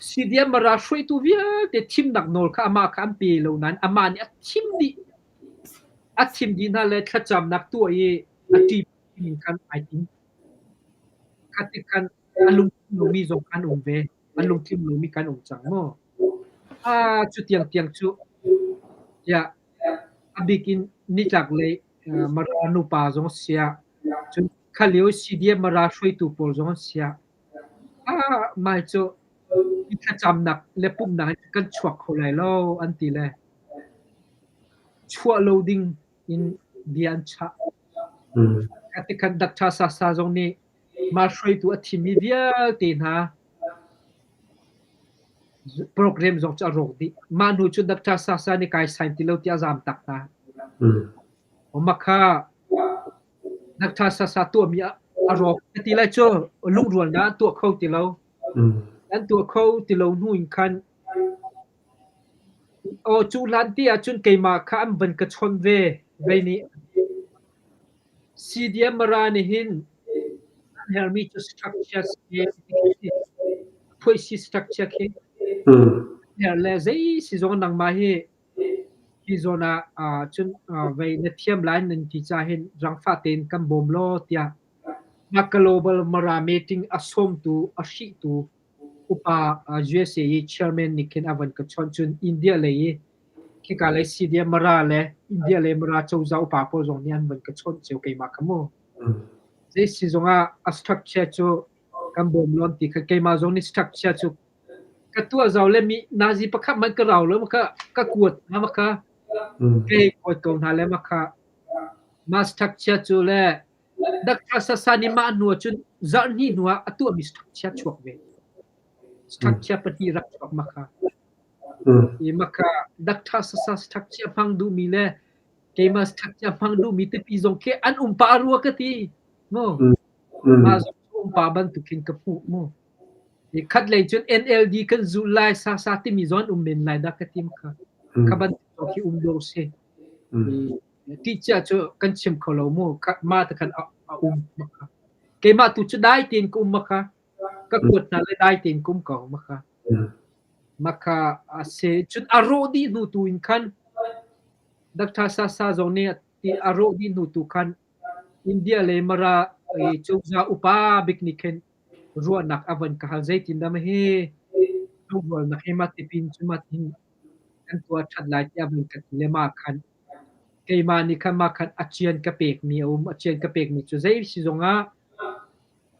C: CDM Mara hruaitu vialte thimnak nawl kha amah kha an pe lo nain amah nih a thim dih. A thim dih hna le thlacamnak tuah i a ṭi in khan ai tim. Kha tik khan a lungtling lomi zong kan um ve. A lungtling lomi kan um cang maw? Ah, cu tiangtiang cu tiah a bik in nitlak lei Mara nupa zong siah, cun kha lio CDF Mara hruaitu pawl zong an siah, ah mai cu hi thlacamnak le pumhnak in kan chuak kho lai lo an ti le chuah lo ding in bia an chah. Khatikhan Doctor Sasa zong nih mah hruaitu a thimmi vialte hna. Program zong cu a rawk dih. Mah hnu cu Dr. Sasa nih kai sign ti lo tiah a zaam tak hna. Mah kha Dr. Sasa tuahmi a rawk ka ti lai cu lungrualnak an tuah kho ti lo. An tuah kho ti lo hnu in khan aw cu hlan ti ahcun keimah kha an van ka chawnh ve vei nih. CDM Mara nih hin an herhmi cu structure phuaisi structure khi herh le zei si zong nangmah hi hi zawn ah cun vei na thiam lai nan ti ca hin rangfah tein kan bawm law tiah na global Mara meeting a sawmtu a hrihtu upa USA i chairman nih khin a van ka chawnh. Cun India lei i khika lei CDM Mara le India lei Mara cozah upa pawl zong nih an van ka chawnh cio keimah kha mu. Zei si zongah a structure cu kan bawm lawn ti kha keimah zong nih structure cu ka tuah zau le mi nazi pakhat man ka rau lo ma kha ka kuat hna ma kha kei kuat ko hna le ma kha ma structure cu le Dr. Sasa nih mah hnu ahcun zarh hnih hnu ah a tuahmi structure chuak ve. Structure pahnih rak chuak ma kha. I maka Dr. Sasa structure hmang duhmi le keimah structure hmang duhmi tipi zong khi an um pah rua ka ti. Mu. Mah zong cu um pah bantukin ka hmuh mu. I khat lei cun NLD kan zulh lai Sasa timi zong an um men lai dah ka ti kha. Kha bantuk zong khi um dawh si. Ṭihcia cu kan chim kho lo mu. Mah te khan a um makha. Keimah tu cu dai tein ka um makha. Ka kuat hna le dai tein ka um ko makha. Makha a si. Cun a rawh dih hnu tu in khan Dr. Sasa zong nih a rawh dih hnu tu khan India le Mara cozah upa bik nih khin ruahnak a van ka hal. Zeitindah ma hi lungrualnak hi mah tipin cu mah tin kan tuah ṭhat lai tiah van ka ti le mah khan keimah nih khan mah khan a cian ka pekmi a um. A cian ka pekmi cu zei si zongah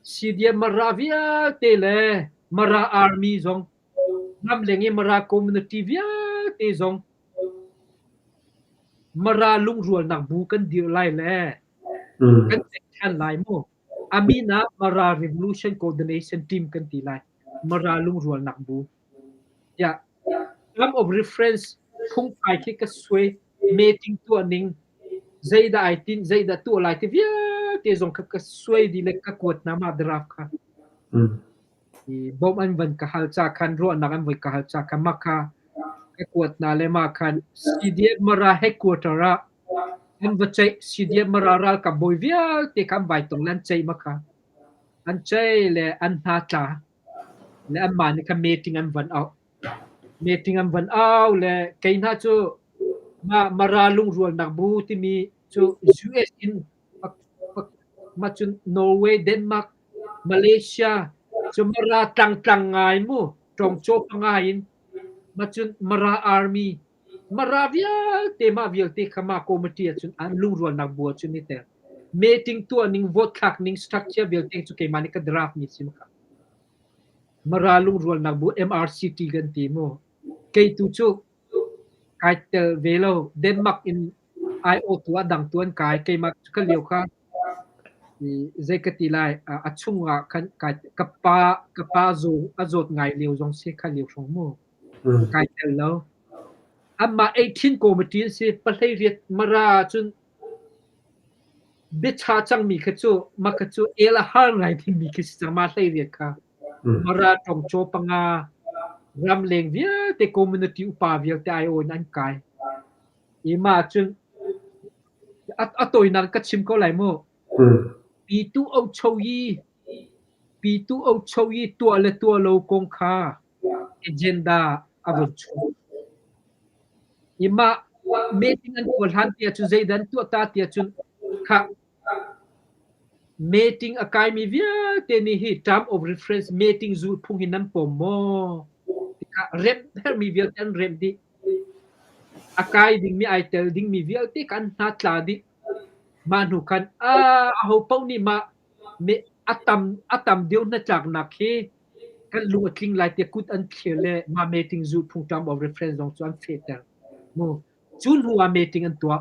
C: CDM Mara vialte le Mara Army zong ramleng i Mara community vialte zong Mara lungrualnak bu kan dirh lai le kan ceih ṭhan lai mu. A min ah Mara Revolution Coordination Team kan ti lai. Mara lungrualnak bu. Tiah term of reference phungphai khi ka suai. Meeting tuah ning zeidah ai tinh, zeidah tuah lai ti vialte zong kha ka suai dih le ka kuat hna mah draft kha. Bawmh an van ka hal ca khan ruahnak an van ka hal ca khan mah kha ka kuat hna le mah khan CDF Mara headquarter ah an va ceih. CDF Mara ralkap bawi vialte kha an vai tong le an ceih mah kha. An ceih le an hna tla. Le anmah nih khan meeting an van auh. Meeting an van au le kei hna cu mah Mara lungrualnak bu timi cu US in mah cun Norway, Denmark, Malaysia cu Mara tlangtlang ngai mu ṭawngcaw panga in mah cun Mara Army Mara vialte mah vialte kha mah committee ahcun an lungrualnak bu ahcun i tel. Meeting tuah ning, vote thlak ning, structure vialte cu keimah nih ka draft mi si kha. Mara lungrualnak bu MRCT kan ti mu. Kei tu cu kai tel ve lo. Denmark in aiawhtu ah dang tu an kai. Keimah cu ka lio kha zei ka ti lai a chungah khan kai ka pa ka pa zaw a zawt ngai lio zong si kha lio hrawng mu. Kai tel lo. Anmah 18 committee an si. Pahlei riat Mara cun biacha cangmi kha cu mah kha cu el a har ngai dingmi khi si cang. Mah hlei riat kha. Mara ṭawngcaw panga ramleng vialte community upa vialte aiawh in an kai. I mah cun a tawinak ka chim ko lai mu. Pitu ocho yi pitu ocho yi tuah le tuah lo kong kha agenda a vun chuak. I mah meeting an tuah hlan tiah cun zeidah an tuah ta tiah cun khah meeting a kaimi vialte nih hi term of reference meeting zulphung hi nan pom maw? Tikah remh herhmi vialte an remh dih. A kai dingmi ai tel dingmi vialte kha an hna tla dih. Mah hnu khan aho paoh nih mah a tam a tam deuh hnatlaknak hi kan lung a tling lai tiah kut an thlir le mah meeting zulhphung term of reference zong cu an fehter. Mu. Cu hnu ah meeting an tuah.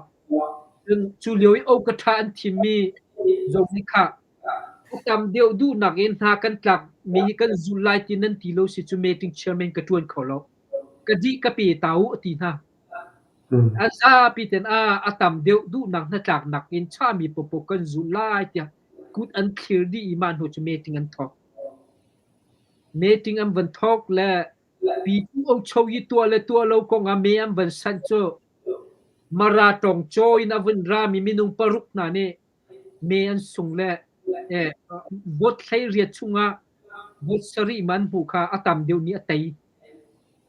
C: Cun cu lio i Okatha an thimmi zong nih kha A tam deuh duhnak in hna kan tlak mi hi kan zul lai ti nan ti lo si cu meeting chairman ka ṭuan kho lo. Ka dih ka pe ta u a ti hna. A zapi ten a a tam deuh duhnak hnatlaknak in chahmi paohpaoh kan zul lai tiah kut an thlir dih i mah hnu cu meeting an thawk. Meeting an van thawk le Pitu ocho i tuah le tuah lo kong ah me an van sanh cu Mara tawng caw in a vun rami minung paruk hna nih me an sung le vote 18 chungah vote sarih man hmuh kha a tam deuh nih a tei.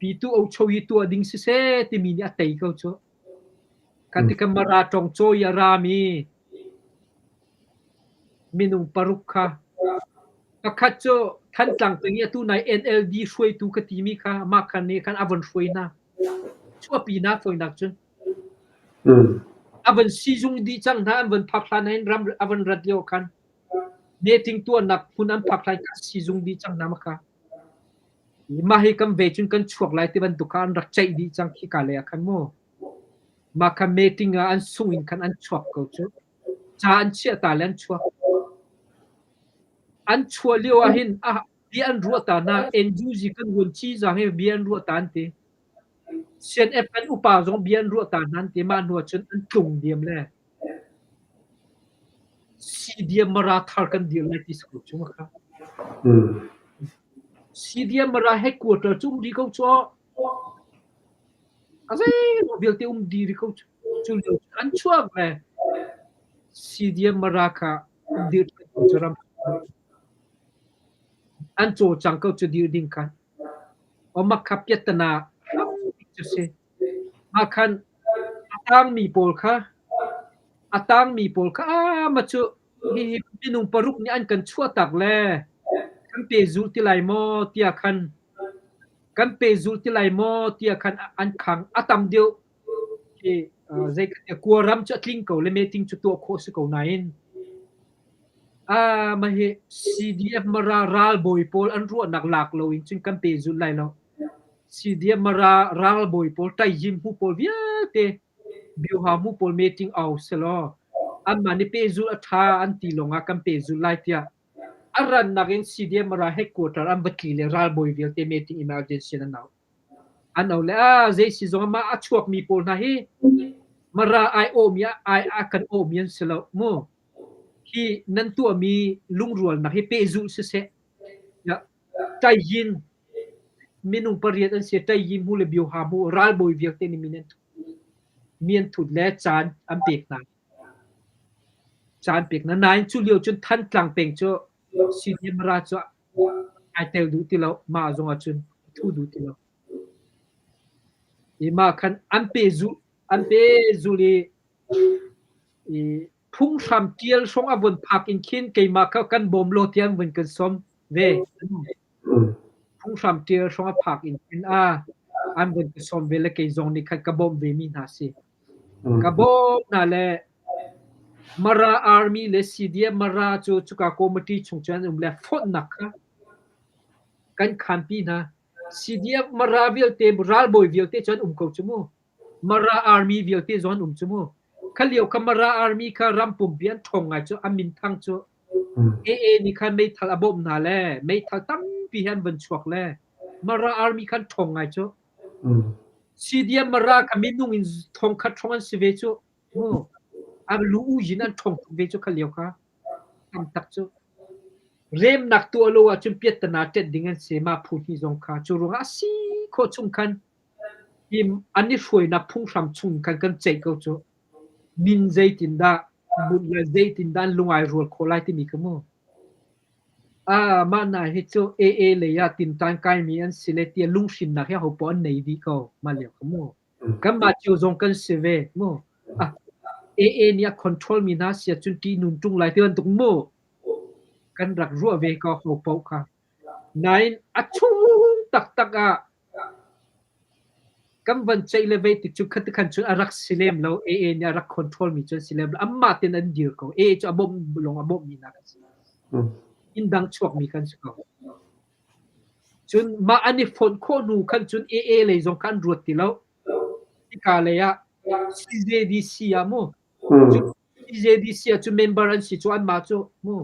C: Pitu ocho i tuah ding siseh timi nih a tei ko cu. Kha tikah Mara tawng caw i a rami minung paruk kha pakhat cu Thantlang peng i atu nai NLD hruaitu ka timi kha mah khan nih khan a von hruai hna. Chuahpi hna fawinak cun. A van sizung dih cang hna an van phak hlan hin ram a van rat lio khan meeting tuahnak hmun an phak hlan khan sizung dih cang hna maka. Mah hi kan ve cun kan chuak lai ti bantuk kha an rak ceih dih cang khi ka lei ah khan mu. Mah kha meeting ah an sung in khan an chuak ko cu. Ca an chiah ta le an chuak. An chuah lio ah hin ah bia an ruah ta hna NUG kan vuan ci zang hi bia an ruah ta an ti. CNF kan upa zong bia an ruah ta hna an ti. Mah hnu ah cun an tlung diam le CDM Mara thar kan dir lai ti si ko cu kha. CDM Mara headquarter cu um rih ko cu. A zeimaw vialte um dih rih ko cu. Cu lio cu an chuak le CDM Mara kha dir ko cu ram an cawlcang ko cu dir ding khan. Omak kha piattana hrampi cu si. Mah khan a tangmi pawl kha a tangmi pawl kha aa ma cu hihi minung paruk nih an kan chuahtak le kan pehzulh ti lai maw tiah khan kan pehzulh ti lai maw tiah khan an khang. A tam deuh khi zei Kawlram cu a tling ko le meeting cu tuah khawh si ko nain ah mah hi CDF Mara ralbawi pawl an ruahnak lak loin cun kan pehzulh lai lo. CDF Mara ralbawi pawl ṭaihzim hmu pawl vialte Bioha hmu pawl meeting au selaw anmah nih pehzulh a ṭha an ti lawngah kan pehzulh lai tiah a rannak in CDM Mara headquarter an va tli le ralbawi vialte meeting emergency an au. An au le a zei si zong mah a chuakmi pawl hna hi Mara ai awmi ai a kan awmi an si lo mu. Hi nan tuahmi lungrualnak hi pehzulh siseh. Ṭaiyin minung pariat an si. Ṭaiyin hmu le Bioha hmu ralbawi vialte nih min an thut. Mi an thut le caan an pek hna. Caan pek hna. Nain cu lio cun Thantlang peng cu CDMRA cu ai tel duh ti lo. Mah zong ah cun a thu duh ti lo. I mah khan an pehzulh an pehzulh i i phunghram ṭial hrawng a vun phak in khin keimah kha kan bawm law tiah an vun kan sawm ve. Phunghram ṭial hrawng a phak in khin a an vun ka sawm ve le kei zong nih khan ka bawmh ve mi hna si. Ka bawm hna le Mara Army le CDF Mara cu cuka committee chung cun an um le fonhnak kha kan khanpi hna. CDF Mara vialte ralbawi vialte cu an um ko cu mu. Mara Army vialte zong an um cu mu. Kha lio kha Mara Army kha ram pumpi an ṭhawng ngai cu an minthang cu AA nih khan meithal a bawmh hna le meithal tampi he an van chuak le Mara Army khan ṭhawng ngai cu. CDM Mara kha minung in thongkhat hrawng an si ve cu. Mu. A lu u yin an ṭhawng tuk ve cu kha lio kha. Tam tak cu. Remnak tuah lo ahcun piattana ṭet ding an si mah phu hnih zong kha. Cu ruangah a si khawh chung khan hi an i hruainak phunghram chung khan kan ceih ko cu. Min zeitindah bunh le zeitindah an lung ai rual khawh lai timi kha mu. Ah, mah na hi cu AA lei ah tinṭan kaimi an si le tiah lunghrinnak hi hopoah an nei dih ko mah lio kha mu. Kanmah cio zong kan si ve mu. Ah, AA nih a control mi hna si ahcun ṭihnung ṭung lai ti bantuk mu. Kan rak ruah ve ko ho paoh kha. Nain a chung taktak ah Kan van ceih le vei tik cu khati khan cun a rak si lem lo. AA nih a rak control mi cu an si lem lo. Anmah tein an dir ko. AA cu a bawmh lawng a bawmhmi hna kan si. Inn dang chuakmi kan si ko. Cun mah an i fonh khawh hnu khan cun AA lei zong kha an ruat ti lo. Hika lei ah CJDC ah mu. CJDC ah cu member an si cu anmah cu mu.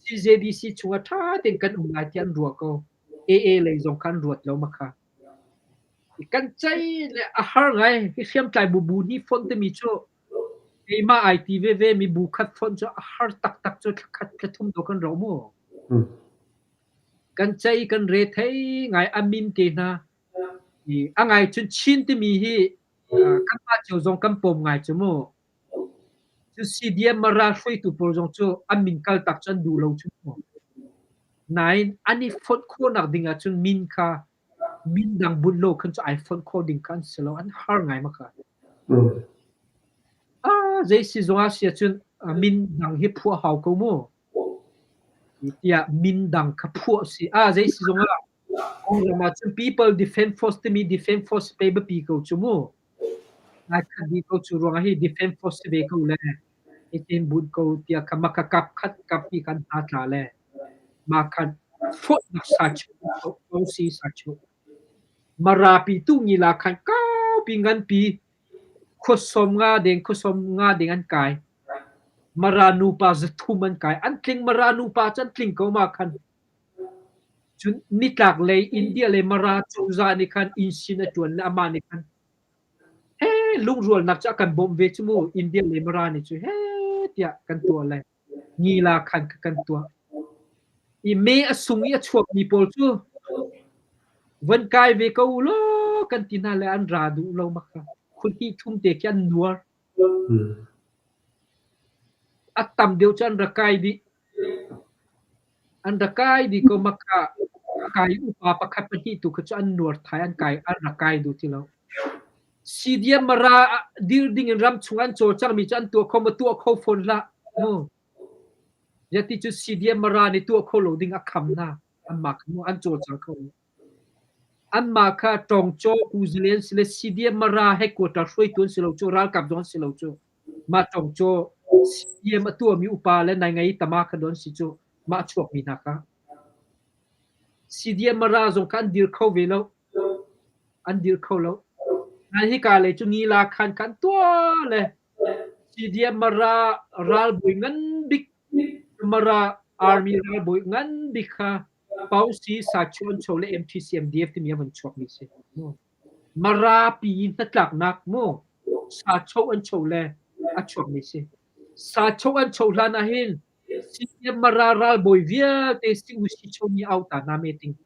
C: CJDC chungah ṭha tein kan um lai tiah an ruah ko. AA lei zong kha an ruat lo ma kha. Kan cei le a har ngai. Hi hriamtlai bu bu hnih fonh timi cu keimah ai ti veve mi bu khat fonh cu a har taktak cu thla khat thla thum dawh kan rau mu. Kan cei kan re thei ngai a min te hna. A ngai cun Chin timi hi kanmah cio zong kan pawm ngai cu mu. Cu CDM Mara hruaitu pawl zong cu an min kaltak cu an duh lo cu mu. Nain an i fonh khawhnak ding ahcun min kha min dang bunh lo khan cu ai fonh khawh ding kha an si lo. An har ngai ma kha. Ah, zei si zong ah si ahcun min dang hi phuah hau ko mu. Tiah min dang kha phuah si. Ah, zei si zong ah Kawlram ahcun People Defence Force timi Defence Force pe biapi ko cu mu. Nai khat dih ko cu ruangah hi Defence Force si ve ko le hitin bunh ko tiah kha maka kap khat kap ti kan hna tla le mah khan fawhnak sa chuh ko si sa chuh. Marapi tu ngila khan kaupi nganpi khua sawm nga deng khua sawm nga deng an kai. Mara nupa zathum an kai. An tling Mara nupa cu an tling ko ma khan. Cun nitlaklei India le Mara cozah nih khan innsin a ṭuan le amah nih khan he lungrualnak cu a kan bawmh ve cu mu India le Mara nih cu heh tiah kan tuah le ngila khan kha kan tuah. I me a sung i a chuakmi pawl cu van kai ve ko u law kan ti hna le an ra duh lo mak kha. Khun hnih thum te khi an nuar. A tam deuh cu an ra kai dih. An ra kai dih ko maka kai upa pakhat pahnih tu kha cu an nuar thai an kai an ra kai duh ti lo. CDM Mara dir ding in ram chung an cawlcangmi cu an tuah kho ma tuah kho fawn hlah. Mu. Yati cu CDM Mara nih tuah kho lo ding a kham hna. Anmah kha mu an cawlcang kho. Anmah kha Tawngcaw Kuzalen si le CDM Mara headquarter hruaitu an si lo cu ralkap zong an si lo cu. Mah Tawngcaw CDM a tuahmi upa le naingai tama kha don si cu mah a chuakmi hna kha. CDM Mara zong kha an dir kho ve lo. An dir kho lo. Nai hika lei cu ngila khan khan tuah le CDM Mara ralbawi ngan bik Mara Army ralbawi ngan bik kha Pausi Sachuan Cho le MTCMDF timi a van chuakmi si. Mara pi hnatlaknak mu Sacho an cho le a chuakmi si. Sacho an cho hlan ah hin CDM Mara ralbawi vialte si cho ni au ta na meeting.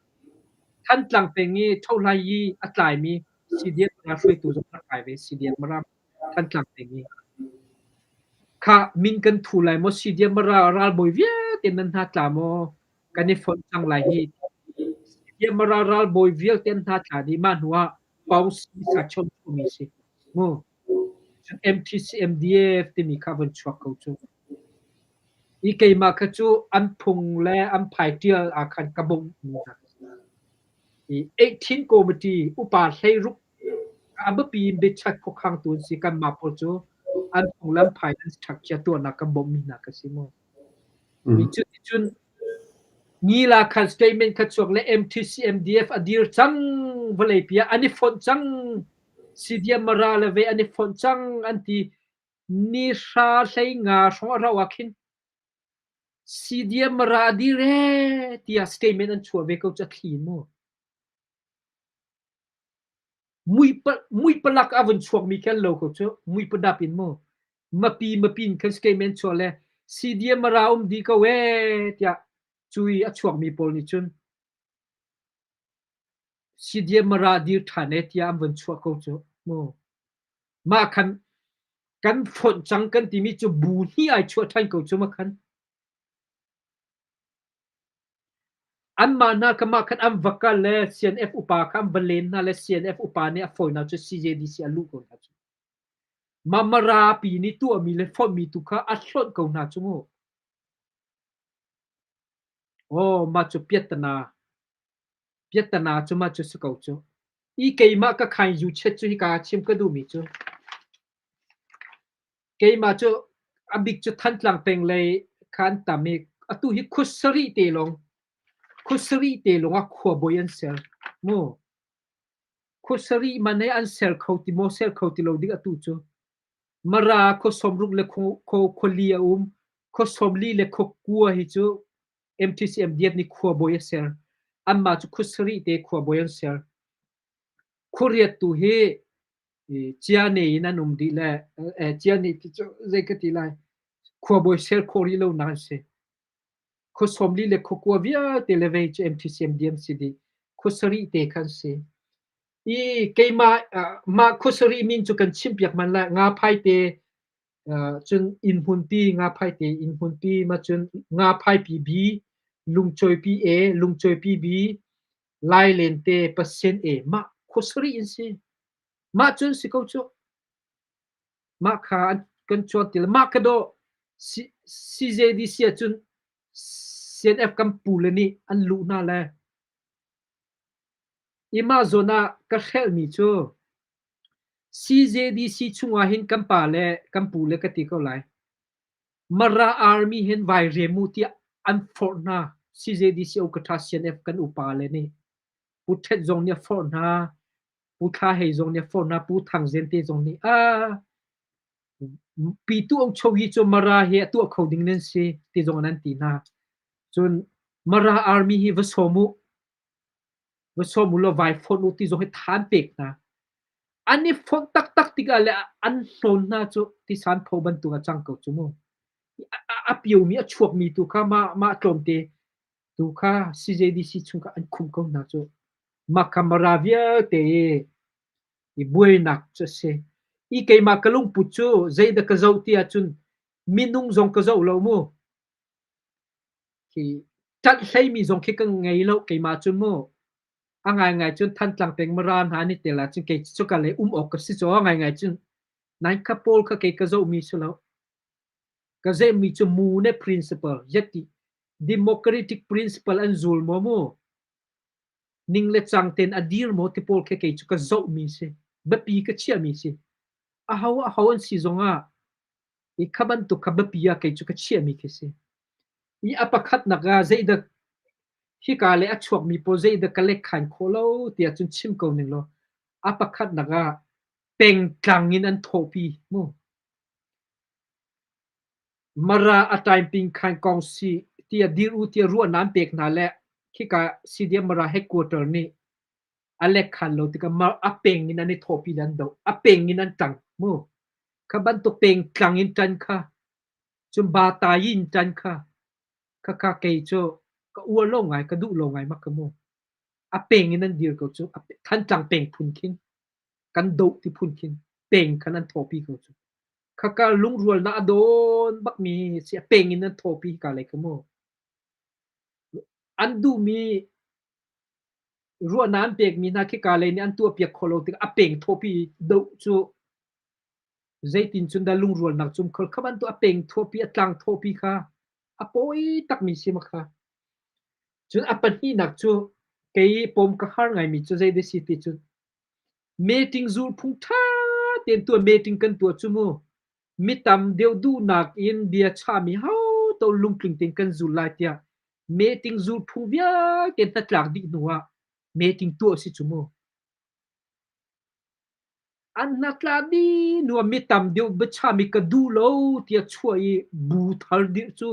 C: Thantlang peng i Thohlai i a tlaimi CDM Mara hruaitu zong rak kai ve CDM Mara Thantlang peng i. Kha min kan thu lai maw CDM Mara ralbawi vialte nan hna tla maw kan i fonh cang lai hi. CDM Mara ralbawi vialte an hna tla dih mah hnu ah Pausi sa chom mi si. Mu. Cun MTCMDF timi kha von chuak ko cu. I keimah kha cu an phung le an phai ṭial ah khan ka bawmh mi hna. I 18 committee upa hleiruk a biapi in biachat khuakhangtu an si kanmah pawl cu an phung le an phai an ṭhakchia tuahnak kan bawmh mi hna ka si mu. Cuticun Ngila khan statement kha chuak le MTCMDF a dir cang vawleipi ah an i fonh cang CDM Mara le ve an i fonh cang an ti. Ni hra hlei nga hrawng a rauh ah khin CDM Mara a dir ee tiah statement an chuah ve ko cu a thli in mu. Muipalak a vun chuakmi khi an lo ko cu muipadap in mu. Mapi mapi in khan statement chuah le CDM Mara um dih ko ee tiah cu i a chuakmi pawl nih cun CDM Mara dir ṭhan ee tiah an vun chuah ko cu mu. Mah khan kan fonh cang kan timi cu bu hnih ai chuah ṭhan ko cu ma khan. Anmah hna kha mah khan an va kal le CNF upa kha an va len hna le CNF upa nih a fawinak cu CJDC a luh ko hna cu. Mah Mara pi nih tuahmi le fonhmi tu kha a hlonh ko hna cu mu. Aw, mah cu piattana. Piattana cu mah cu si ko cu. I keimah ka khainzu chiat cu hika ah chim ka duhmi cu keimah cu a bik cu Thantlang peng lei kha an tam i atu hi khua sarih te lawng khua sarih te lawng ah khuabawi an ser mu. Khua sarih man he an ser kho ti maw ser kho ti lo ding atu cu. Mara khua sawmruk le khua li a um. Khua sawmli le khua kua hi cu. MTCMDF nih khuabawi a ser. Anmah cu khua te khuabawi an ser. Khuariat tu hi Ciane in an um dih le Ciane ti cu zei ka ti lai khuabawi ser khawh rih lonak an si. Khua 40 le khua 9 vialte le vei cu MTCMD an si dih. Khua sarih te kha an si. I keimah mah khua sarih min cu kan chimpiak man lai. Ngaphai te cun innhmunpi Ngaphai te innhmunpi ma cun Ngaphaipi B, Lungcawipi A, Lungcawipi B, Lailen te Pasien A mah khua sarih in si. Mah cun si ko cu. Mah kha kan chuan ti mah kha dawh CJDC ahcun CNF kan pu le nih an luh hna le i mah zawn ah ka hrelhmi cu CJDC chungah hin kan pa le kan pu le ka ti ko lai. Mara Army hin vai rem u tiah an forh hna. CJDC Okatha CNF kan upa le nih. Pu Ṭhet zong nih a forh hna. Pu Thla Hei zong nih a forh hna. Pu Thang Zen te zong nih ah Pitu Cho hi cu Mara hi a tuah kho ding nan si ti zong an ti hna. Cun Mara Army hi va sawm u. Va sawm u law vai fonh u ti zong hi tha an pek hna. An i fonh taktak tikah le an hnawn hna cu tisan pho bantuk a cang ko cu mu. A piomi a chuakmi tu kha mah mah tlawmte tu kha CJDC chung kha an khumh ko hna cu. Mah kha Mara vialte i buainak cu a si. I keimah ka lungput cu zeidah ka zoh ti ahcun minung zong ka zoh lo mu. Khi ṭanh hleimi zong khi ka ngei lo keimah cu mu. A ngaingai cun Thantlang peng Mara hna an i tel ahcun kei cu ka lei um awk ka si caw a ngaingai cun nain kha pawl kha kei ka zohmi si lo. Ka zehmi cu mu ne principle yati democratic principle an zul maw mu ning le cang tein a dir maw ti pawl khi kei cu ka zohmi si biapi ka chiahmi si aho aho an si zongah i kha bantuk kha biapi ah kei cu ka chiahmi khi si i a pakhatnak ah zeidah hika le a chuakmi pawl zeidah ka lekkhan khawh lo tiah cun chim ko ning law a pakhatnak ah pengtlang in an thawhpi mu Mara a taiping khan kong si tiah dir u tiah ruahnak an pek hna le khika CDM Mara headquarter nih a lekkhan lo tikah a peng in an i thawhpi le an doh. A peng in an ṭang mu. Kha bantuk pengtlang in ṭan kha cun batayi in ṭan kha khakha kei cu ka uar lo ngai, ka duh lo ngai mak ka mu. A peng in an dir ko cu. Thantlang peng phun khin kan doh ti phun khin peng khan an thawhpi ko cu. Khaka lungrualnak a dawn bakmi si a peng in an thawpi hika lei kha mu. An duhmi ruahnak an pekmi hna khika lei nih an tuahpiak khawh lo tikah a peng thawpi doh cu zeitin cun dah lungrualnak cum khol kha bantuk a peng thawpi a tlang thawpi kha a pawi takmi si ma kha. Cun a pahnihnak cu kei pawm ka har ngaimi cu zei dah si ti cun Meeting zulphung ṭha tein tuah meeting kan tuah cu mu. Mi tam deuh duhnak in bia chahmi hoto lungtling tein kan zul lai tiah meeting zulphung vialte hnatlak dih hnu ah meeting tuah si cu mu. An hnatlak dih hnu ah mi tam deuh biachahmi ka duh lo tiah chuah i bu thar dirh cu.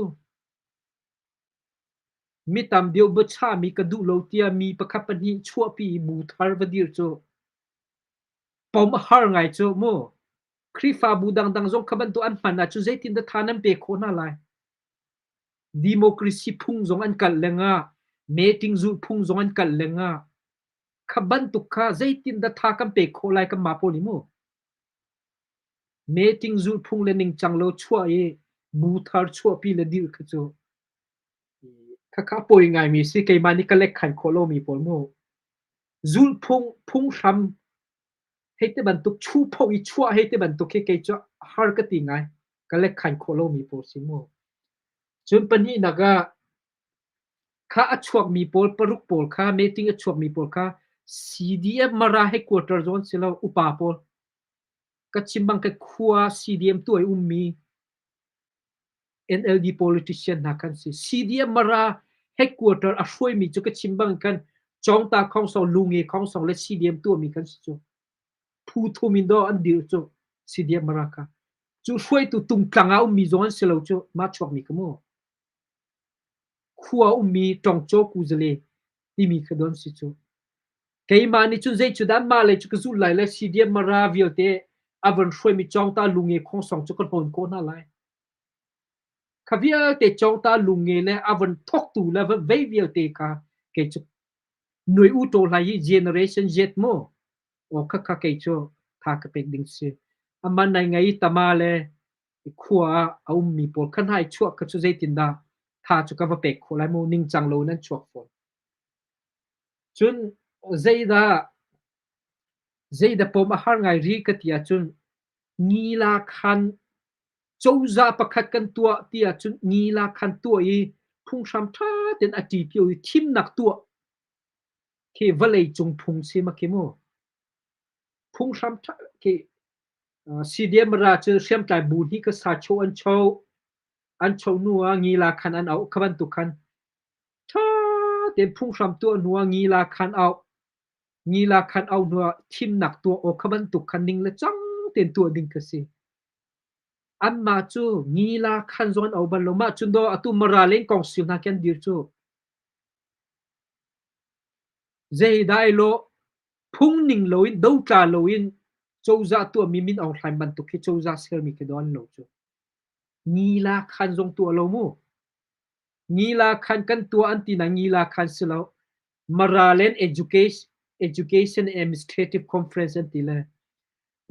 C: Mi tam deuh biachahmi ka duh lo tiah mi pakhat pahnih chuahpi i bu thar va dir cu pom a har ngai cu mu. Khrihfabu dangdang zong kha bantuk an hman ahcun zeitindah tha nan pek khawh hna lai? Democracy phung zong an kalh lengah, meeting zulhphung zong an kalh lengah, kha bantuk kha zeitindah tha kan pek khawh lai kanmah pawl nih mu? Meeting zulhphung le ningcang lo chuah i bu thar chuahpi le dirh kha cu khakha a pawi ngaimi si. Keimah nih ka lekkhan khawh lomi pawl mu. Zulhphung phunghram hei ti bantuk chupho i chuah hei ti bantuk hi kei cu har ka ti ngai. Ka lekkhan khawh lomi pawl si mu. Cun pahnihnak ah kha a chuakmi pawl paruk pawl kha meeting a chuakmi pawl kha CDF Mara headquarter zawn si lo upa pawl ka chim bang ka khua CDM tuah i ummi NLD politician hna khan si. CDM Mara headquarter a hruaimi cu ka chim bang khan Cawngta Khongsong, Lunge Khongsong le CDM tuahmi kan si cu. Phu thum in daw an dir cu CDM Mara kha. Cu hruaitu tungtlang ah ummi zong an si lo cu mah chuakmi ka mu. Khua ummi Tawngcaw Kuzale timi kha don si cu. Keimah nih cun zei cu dah mah lei cu ka zulh lai le CDM Mara vialte a von hruaimi Cawngta Lunge Khongsong cu ka hnawn khawh hna lai. Kha vialte Cawngta Lunge le a von thawktu le vei vialte kha kei cu nuai u ṭaw hlai hi generation Z mu. Aw khakha kei cu tha ka pek ding si. Aman nai ngai tama le khua ah a ummi pawl kha hna i chuah kha cu zeitindah tha cu ka va pek khawh lai mu ningcang lo in an chuak fawn. Cun zeidah zeidah pawm a har ngai rih ka ti ahcun ngila khan cozah pakhat kan tuah ti ahcun ngila khan tuah i phunghram ṭha tein a ṭipio i thimnak tuah khi vawlei cung phung si ma khi mu. Phunghram ṭha khi CDM ra cu hriamtlai bu hnih ka sa cho an cho an cho hnu ah ngila khan an auh kha bantuk khan Ṭha tein phunghram tuah hnuah ngila khan auh. Ngila khan auh hnuah thimnak tuah awk kha bantuk khan ning le cang tein tuah ding kha si. Anmah cu ngila khan zong an au bal lo. Mah cun daw atu Mara len kong sil hna khi an dir cu. Zeidai lawh phung ning loin dotla loin cozah tuahmi Min Aung Hlaing bantuk khi cozah sermi khi daw an lo cu. Ngila khan zong tuah lo mu. Ngila khan kan tuah an ti na ngila khan si lo. Maraland Education, Education Administrative Conference an ti le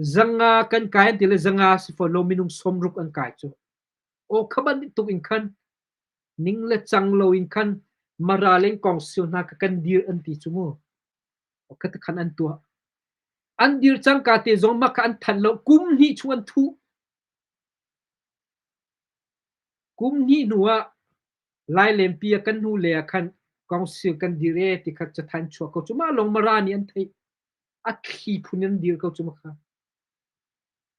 C: zanga kan kai an ti le zanga si fawn lo minung 60 an kai cu. Aw kha bantuk in khan ning le cang lo in khan Maraland Council hna kha kan dir an ti cu mu. Kha khan an tuah. An dir cangka te zong mah kha an thanh lo kum hnih chung an thuh. Kum hnih hnu ah Lailenpi ah kan hnulei ah khan council kan dir ee ti kha cathanh chuak ko cu. Mah lawng Mara nih an theih. A thli phun in an dir ko cu ma kha.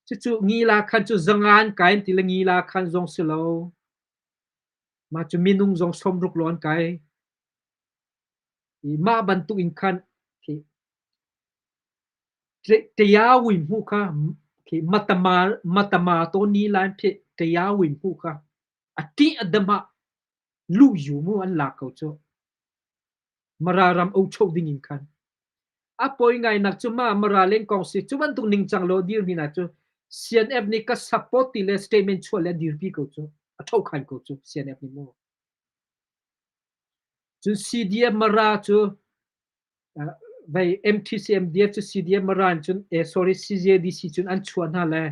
C: Cucu ngila khan cu zangan kai an ti le ngila khan zong si lo. Mah cu minung zong 60 lawng an kai. I mah bantuk in khan khi Tayawin hmuh kha khi matama matama tawn ni lai phe tayawin hmuh kha a ṭih a dam ah lu yu mu an lak ko cu. Mara ram ocho ding in khan. A poi ngai nak cu ma Mara lengkong si cu bantuk ningcang lo dir mi na cu CNF nih ka support ti le statement chuah le dirpi ko cu a tho khan ko cu CNF nih mu. Cun CDF Mara cu Vei MTCMDF cu CDM Maran cun eh sorry CJDC cun an chuah hna le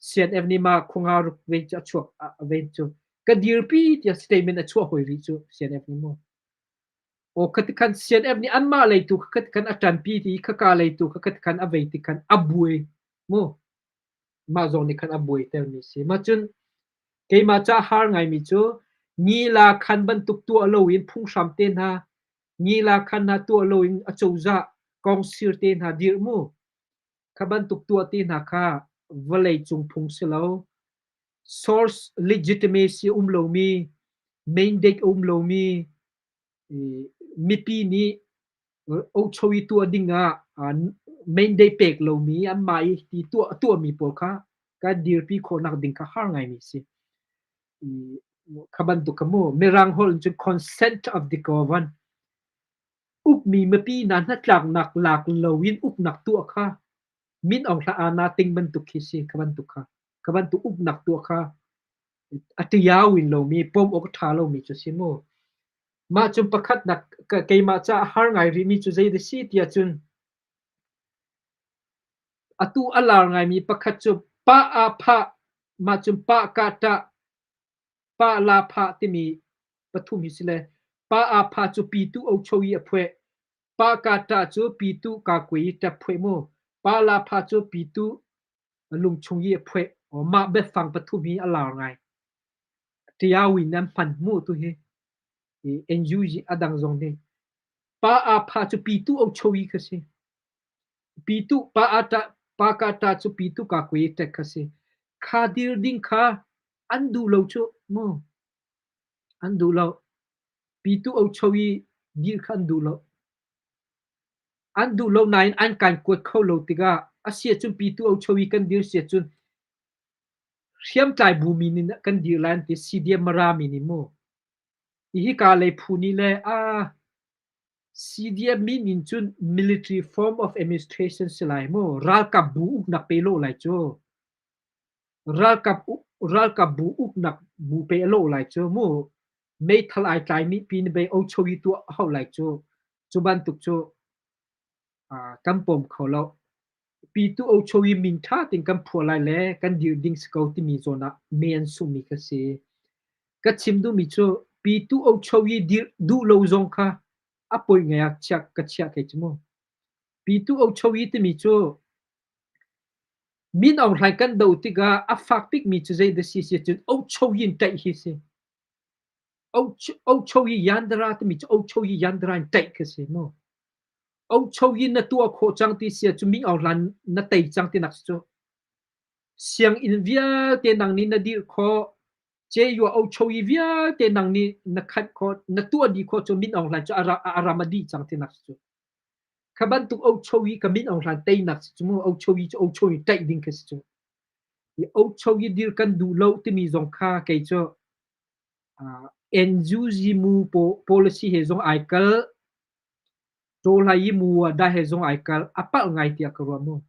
C: CNF nih mah khua ruk vei cu a chuak vei cu ka dirpi tiah statement a chuah hoi rih cu CNF nih mu. Aw khati khan CNF nih anmah lei tu khati khan a ṭanpi ti khaka lei tu khati khan a vei ti khan a buai mu. Mah zong nih khan a buai termi si. Mah cun keimah ca har ngaimi cu ngila khan bantuk tuah loin phunghram te hna Ngila khan hna tuah loin acozah kawngsir te hna dirh mu. Kha bantuk tuah te hna kha vawlei cung phung si lo. Source legitimacy um lomi, mandate um lomi, mipi nih ochoyi tuah ding ah mandate pek lomi anmah i ti tuah tuahmi pawl kha kan dirpi khawhnak ding kha har ngaimi si. Kha bantuk kha mu Mirang holh in cun consent of the govern ukmi mipi hna hnatlaknak lak loin uknak tuah kha Min Aung Hla Ana ting bantuk khi si kha bantuk kha kha bantuk uknak tuah kha a tiau in lomi pom awk a ṭha lomi cu si mu. Mah cun pakhatnak keimah caah har ngai rihmi cu zei dah si tiah cun Atu a lar ngaimi pakhat cu pah ah phah, mah cun pah kah ṭah, pah la phah timi pathum hi si le pah ah phah cu pitu ocho i a phueh, pah kah ṭah cu pitu kakui i ṭap phueh mu, pah la phah cu pitu lungchung i a phueh. Aw mah biafang pathum hi a lar ngai. Ṭiau in an hman mu tu hi. NUG a dang zong nih. Pa ah phah cu pitu ocho i kha si. Pitu pa a ṭah pa ka ṭah cu pitu ka kui ṭek kha si. Kha dir ding kha an duh lo cu mu. An duh lo. Pitu ocho i dir kha an duh lo. An duh lo nain an kan kuat kho lo tikah a si ahcun pitu ocho i kan dir si ahcun hriamtlai bu min in kan dir lai an ti CDM Mara min in mu. Hika lei phu nih le CDF min in cun military form of administration si lai mu. Ralkap bu uknak pe lawh lai cu. Ralkap bu uknak bu pe a lawh lai cu mu. Meithal ai tlaimi pin bei ochoyi tuah a hauh lai cu. Cu bantuk cu kan pawm kho lo. Pitu ochoyi min ṭha tein kan phuah lai le kan dirh ding si ko timi zawn ah me an sungmi kha si. Ka chim duhmi cu pitu ochoyi dirh duh lo zong kha a poi ngai ah chiah ka chiah kei cu mu. Pitu ochoyi timi cu Min Aung Hlaing kan doh tikah a fak bikmi cu zei dah si si cun ochoyi in ṭaih hi si. Ochoyi yandara timi cu ochoyi yandara in ṭaih khi si mu. Ochoyi na tuah khawh cang ti si ahcun Min Aung Hlaing na tei cang tinak si cu. Sianginn vialte nang nih na dirh khawh, Ceyua ochoyi vialte nang nih na khanh khawh, na tuah dih khawh cu Min Aung Hlaing cu a ram a dih cang tinak si cu. Kha bantuk ochoyi ka Min Aung Hlaing teinak si cu mu. Ochoyi cu ochoyi ṭaih ding khi si cu. I ochoyi dir kan duh lo timi zong kha kei cu NUG mu policy he zong ai kal. Tawhlai mu ah dah he zong ai kal. A palh ngai tiah ka ruah mu.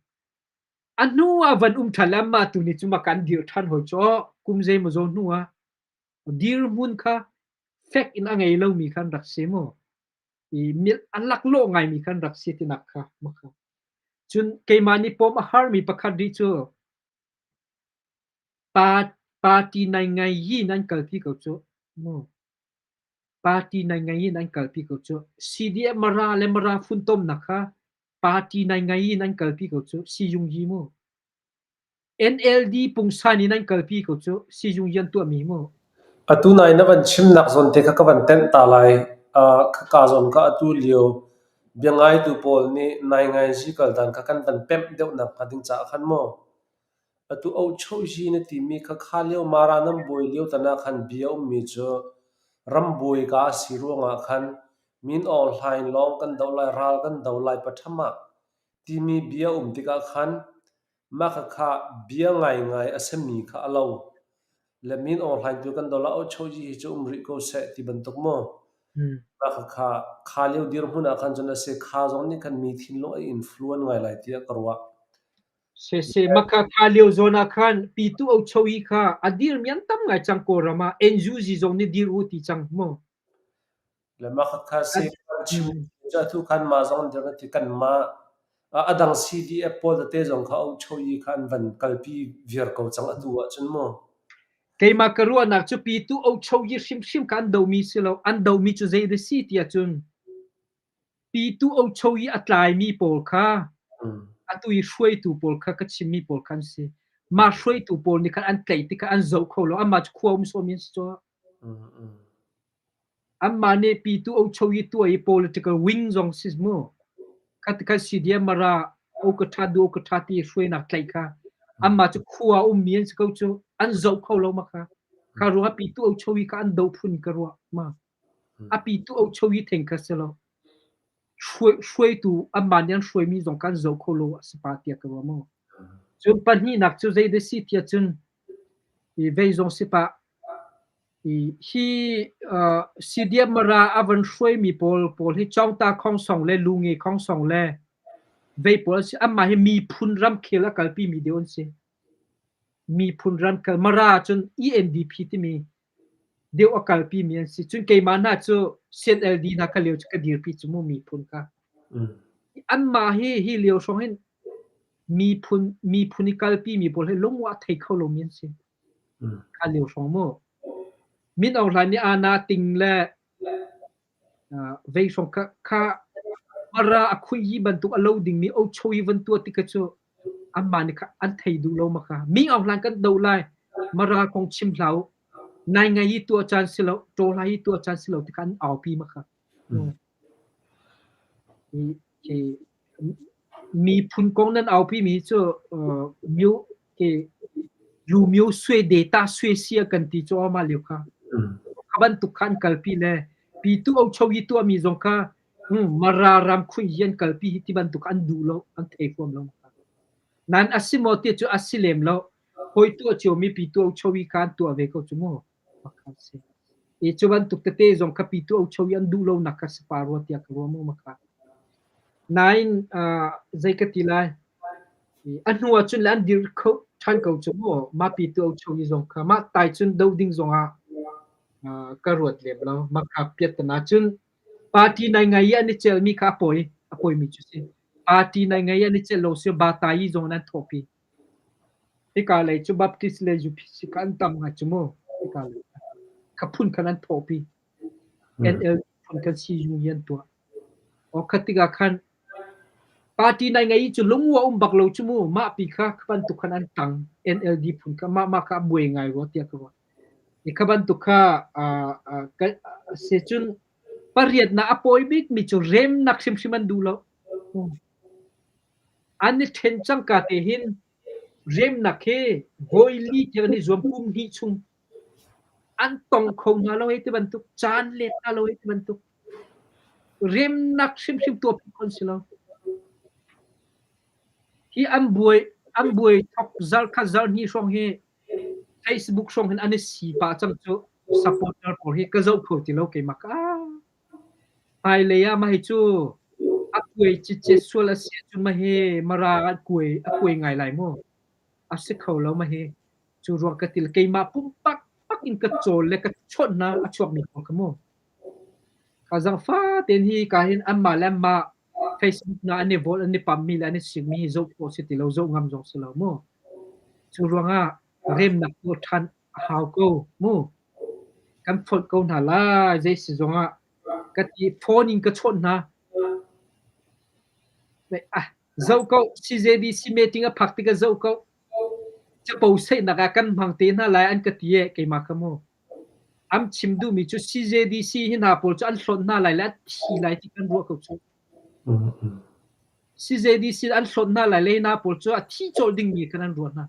C: A hnu ah van um ṭhan le anmah tu nih cu ma kan dir ṭhan hoi cu kum zeimaw zaw hnu ah dirhmun kha fek in a ngei lomi kha an rak si mu. I milh a laklawh ngaimi kha an rak si tinak kha makha. Cun keimah nih pawm a harmi pakhat rih cu pa party nai ngai yin an kalpi ko cu mu. Party nai ngai in an kalpi ko cu. CDF Mara le Mara funtomnak kha party nai ngai in an kalpi ko cu. Siyung yi mu. NLD pungsan in an kalpi ko cu. Siyung yi an tuahmi mu.
A: Atu nai na van chimnak zawn te kha ka van tenh ta lai. Khaka zawn kha atu lio biangaitu pawl nih naingainzi kaldan kha kan van pemh deuhnak hnga ding caah khan maw Atu ohchohzi na timi kha kha lio Mara nan buai lio tan ah khan bia a ummi cu rambuai ka a si ruangah khan Min Aung Hlaing lawng kan doh lai, ral kan do lai patham ah timi bia a um tikah khan mah khakha bia ngaingai a simi kha a lo. Le Min Aung Hlaing tu kan do lai, ohchohzi hi cu um rih ko seh ti bantuk maw? Mah khakha kha lio dirhmun ah khan cun a si. Kha zong nih khan mi thinlung a influence ngai lai tiah ka ruah.
C: Sese maka kha lio zawn ah khan pitu ochoyi kha a dirmi an tam ngai cang Kawlram ah NUG zong nih dir u ti cang mu.
A: Le mah kha se kan chim cu atu khan mah zong dir ti kan mah a dang CDF pawl tete zong kha ochoyi kha an van kalpi viar ko cang atu ahcun mu.
C: Keimah ka ruahnak cu pitu ochoyi hrimhrim kha an domi si lo an domi cu zei dah si ti ahcun Pitu ocho i a tlaimi pawl kha atu i hruaitu pawl kha ka chimmi pawl kha an si. Mah hruaitu pawl nih khan an tlaih tikah an zoh kho lo. Anmah cu khua um sawmi an si caw. Anmah nih pitu ocho i tuah i political wing zong si mu. Kha ti khan CDM Mara okatha du okatha ti hruainak tlaih kha anmah cu khua ummi an si ko cu an zoh kho lo ma kha. Kha ruangah pitu ocho i kha an do phun ka ruah ma. A pitu ocho i theng kha si lo. Hruaitu anmah nih an hruaimi zong kha an zoh kho lo a si pah tiah ka ruah mu. Cun pahnihnak cu zei dah si tiah cun i vei zong si pah i hi CDF Mara a van hruaimi pawl pawl hi Cawngta Khongsong le Lunge Khongsong le vei pawl an si. Anmah hi miphun ramkhel a kalpimi deuh an si. Miphun ramkhel Mara cun ENDP timi deuh a kalpimi an si. Cun keimah hna cu CNLD hna kha lio cu ka dirpi cu mu miphun kha. Anmah hi hi lio hrawng hin miphun miphun i kalpimi pawl hi lungwa thei kho lomi an si. Kha lio hrawng mu. Min Aung Hlaing nih ana ting le vei hrawng kha kha mara a khui yi bantuk a lo dingmi ocho i van tuah ti kha cu anmah nih kha an thei duh lo ma kha. Min Aung Hlaing kan doh lai mara kong chim hlah u. Nai ngai i tuah caan si lo, ṭaw lai i tuah caan si lo ti kha an aupi ma kha. Miphun kong nan aupi mi cu myo ke lu myo sui data sui sia kan ti cu ma lio kha. Kha bantuk kha an kalpi le pitu ocho i tuah mi zong kha Mara ram khui hi an kalpi hi ti bantuk an duh lo, an thei huam lo. Nan a si maw ti cu a si lem lo. Hawi tuah cio mi pitu ocho i kha an tuah ve ko cu mu. Makha si. I cu bantuk tete zong kha pitu ocho i an duh lonak kha si pah rua tiah ka ruah mu ma kha. Nain zei ka ti lai, a hnu ah cun le an dir kho ṭhan ko cu mu. Mah pitu ocho i zong kha mah tai cun do ding zong ah ka ruat lem lo. Mah kha piattana cun party nai ngai i an i celmi kha a pawi, a pawimi cu si. Party nai ngai i an i celh lo si Batayi zong in an thawhpi. Hika lei cu Baptist le UPC kha an tam ngai cu mu. Hika lei kha phun khan an thawhpi. NL phun khan CU hi an tuah. Aw kha tikah khan party nai ngai i cu lungua um bak lo cu mu. Mah pi kha kha bantuk khan an tang. NLD phun kha mah mah kha a buai ngai rua tiah ka ruah. I kha bantuk kha si cun pariatnak a pawi bikmi cu remnak hrimhrim an duh lo. An i ṭhen cangka te hin remnak hi voili tiang an i zuam kum hnih chung. An tong kho hna lo hei ti bantuk, caan let hna lo hei ti bantuk. Remnak hrimhrim tuahpi khawh an si lo. Hi an buai an buai thok zarh khat zarh hnih hrawng hi Facebook hrawng hin an i si pah cang cu. Supporter pawl hi ka zoh kho ti lo keimah ka. Hmailei ah mah hi cu a kuai cicet sual a si ahcun mah hi Mara ah kuai a kuai ngai lai mu. A si kho lo mah hi. Cu ruang ka ti keimah pumpak pak in ka cawl le ka chawnh hna a chuakmi pawl kha mu. Ka zangfa tein hi ka hin anmah le anmah Facebook na an i vote an i pammi le an i sikmi hi zoh khawh si ti lo, zoh ngam zong si lo mu. Cu ruangah remnak tuah ṭhan a hau ko mu. Kan fonh ko hna lai zei si zongah ka ti phone in ka chawnh hna. Ah zoh ko CJDC meeting a phak tikah zoh ko. Capo seihnak ah kan hmang te hna lai an ka ti e keimah kha mu. An chim duhmi cu CJDC hi hna pawl cu an hlawt hna lai le an thi lai ti kan ruah ko cu. CJDC an hlawt hna lai le hi hna pawl cu a thi colh dingmi khan an ruah hna.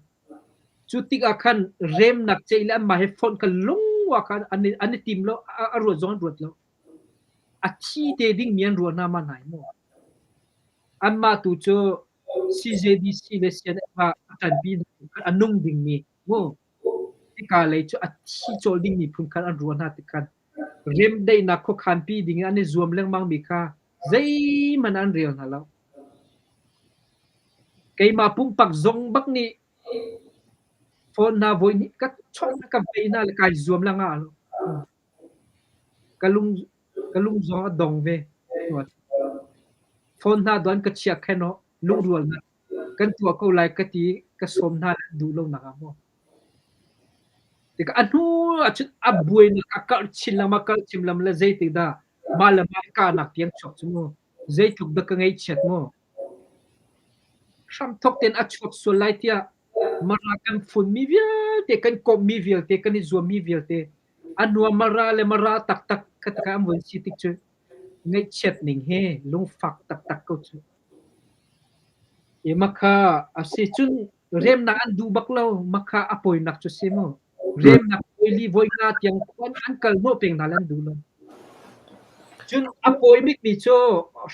C: Cu tikah khan remnak ceih le anmah he fonh kha lungua kha an i, an i tim lo, a ruat zong an ruat lo. A thi te dingmi an ruah hna ma hna mu. Anmah tu cu CJDC le CNF ah a ṭanpi hna a nung dingmi mu. Hika lei cu a thi colh dingmi phun khan an ruah hna tik khan remdaihnak khuakhanpi ding in an i zuam lengmangmi kha zeihmanh an rel hna lo. Keimah pumpak zong bak nih phone hna voi hnih ka chawnh ka vei hna le kai zuam le ngah lo. Ka lung ka lung zong a dong ve. Phone hna doan ka chia khen aw lungrualnak kan tuah ko lai ka ti ka sawm hna le duh lonak ah maw. Tikah a hnu ahcun a buainak a karh chin lengmang karh chin lengmang le zeitik dah mah le mah kahnak tiang chuak cu mu. Zeitluk dah ka ngaihchiat mu. Hramthok tein a chuak sual lai tiah Mara kan funmi vialte kan komhmi vialte kan i zuammi vialte a hnu ah Mara le Mara taktak kha takah an vun si tik cu ngaihchiat ning hi lungfak taktak ko cu. I makha a si cun remnak an duh bak lo makha a poinak cu si mu. Remnak voili voi nga tiang khuan an kal hnawh peng hna le an duh lo. Cun a pawi bikmi cu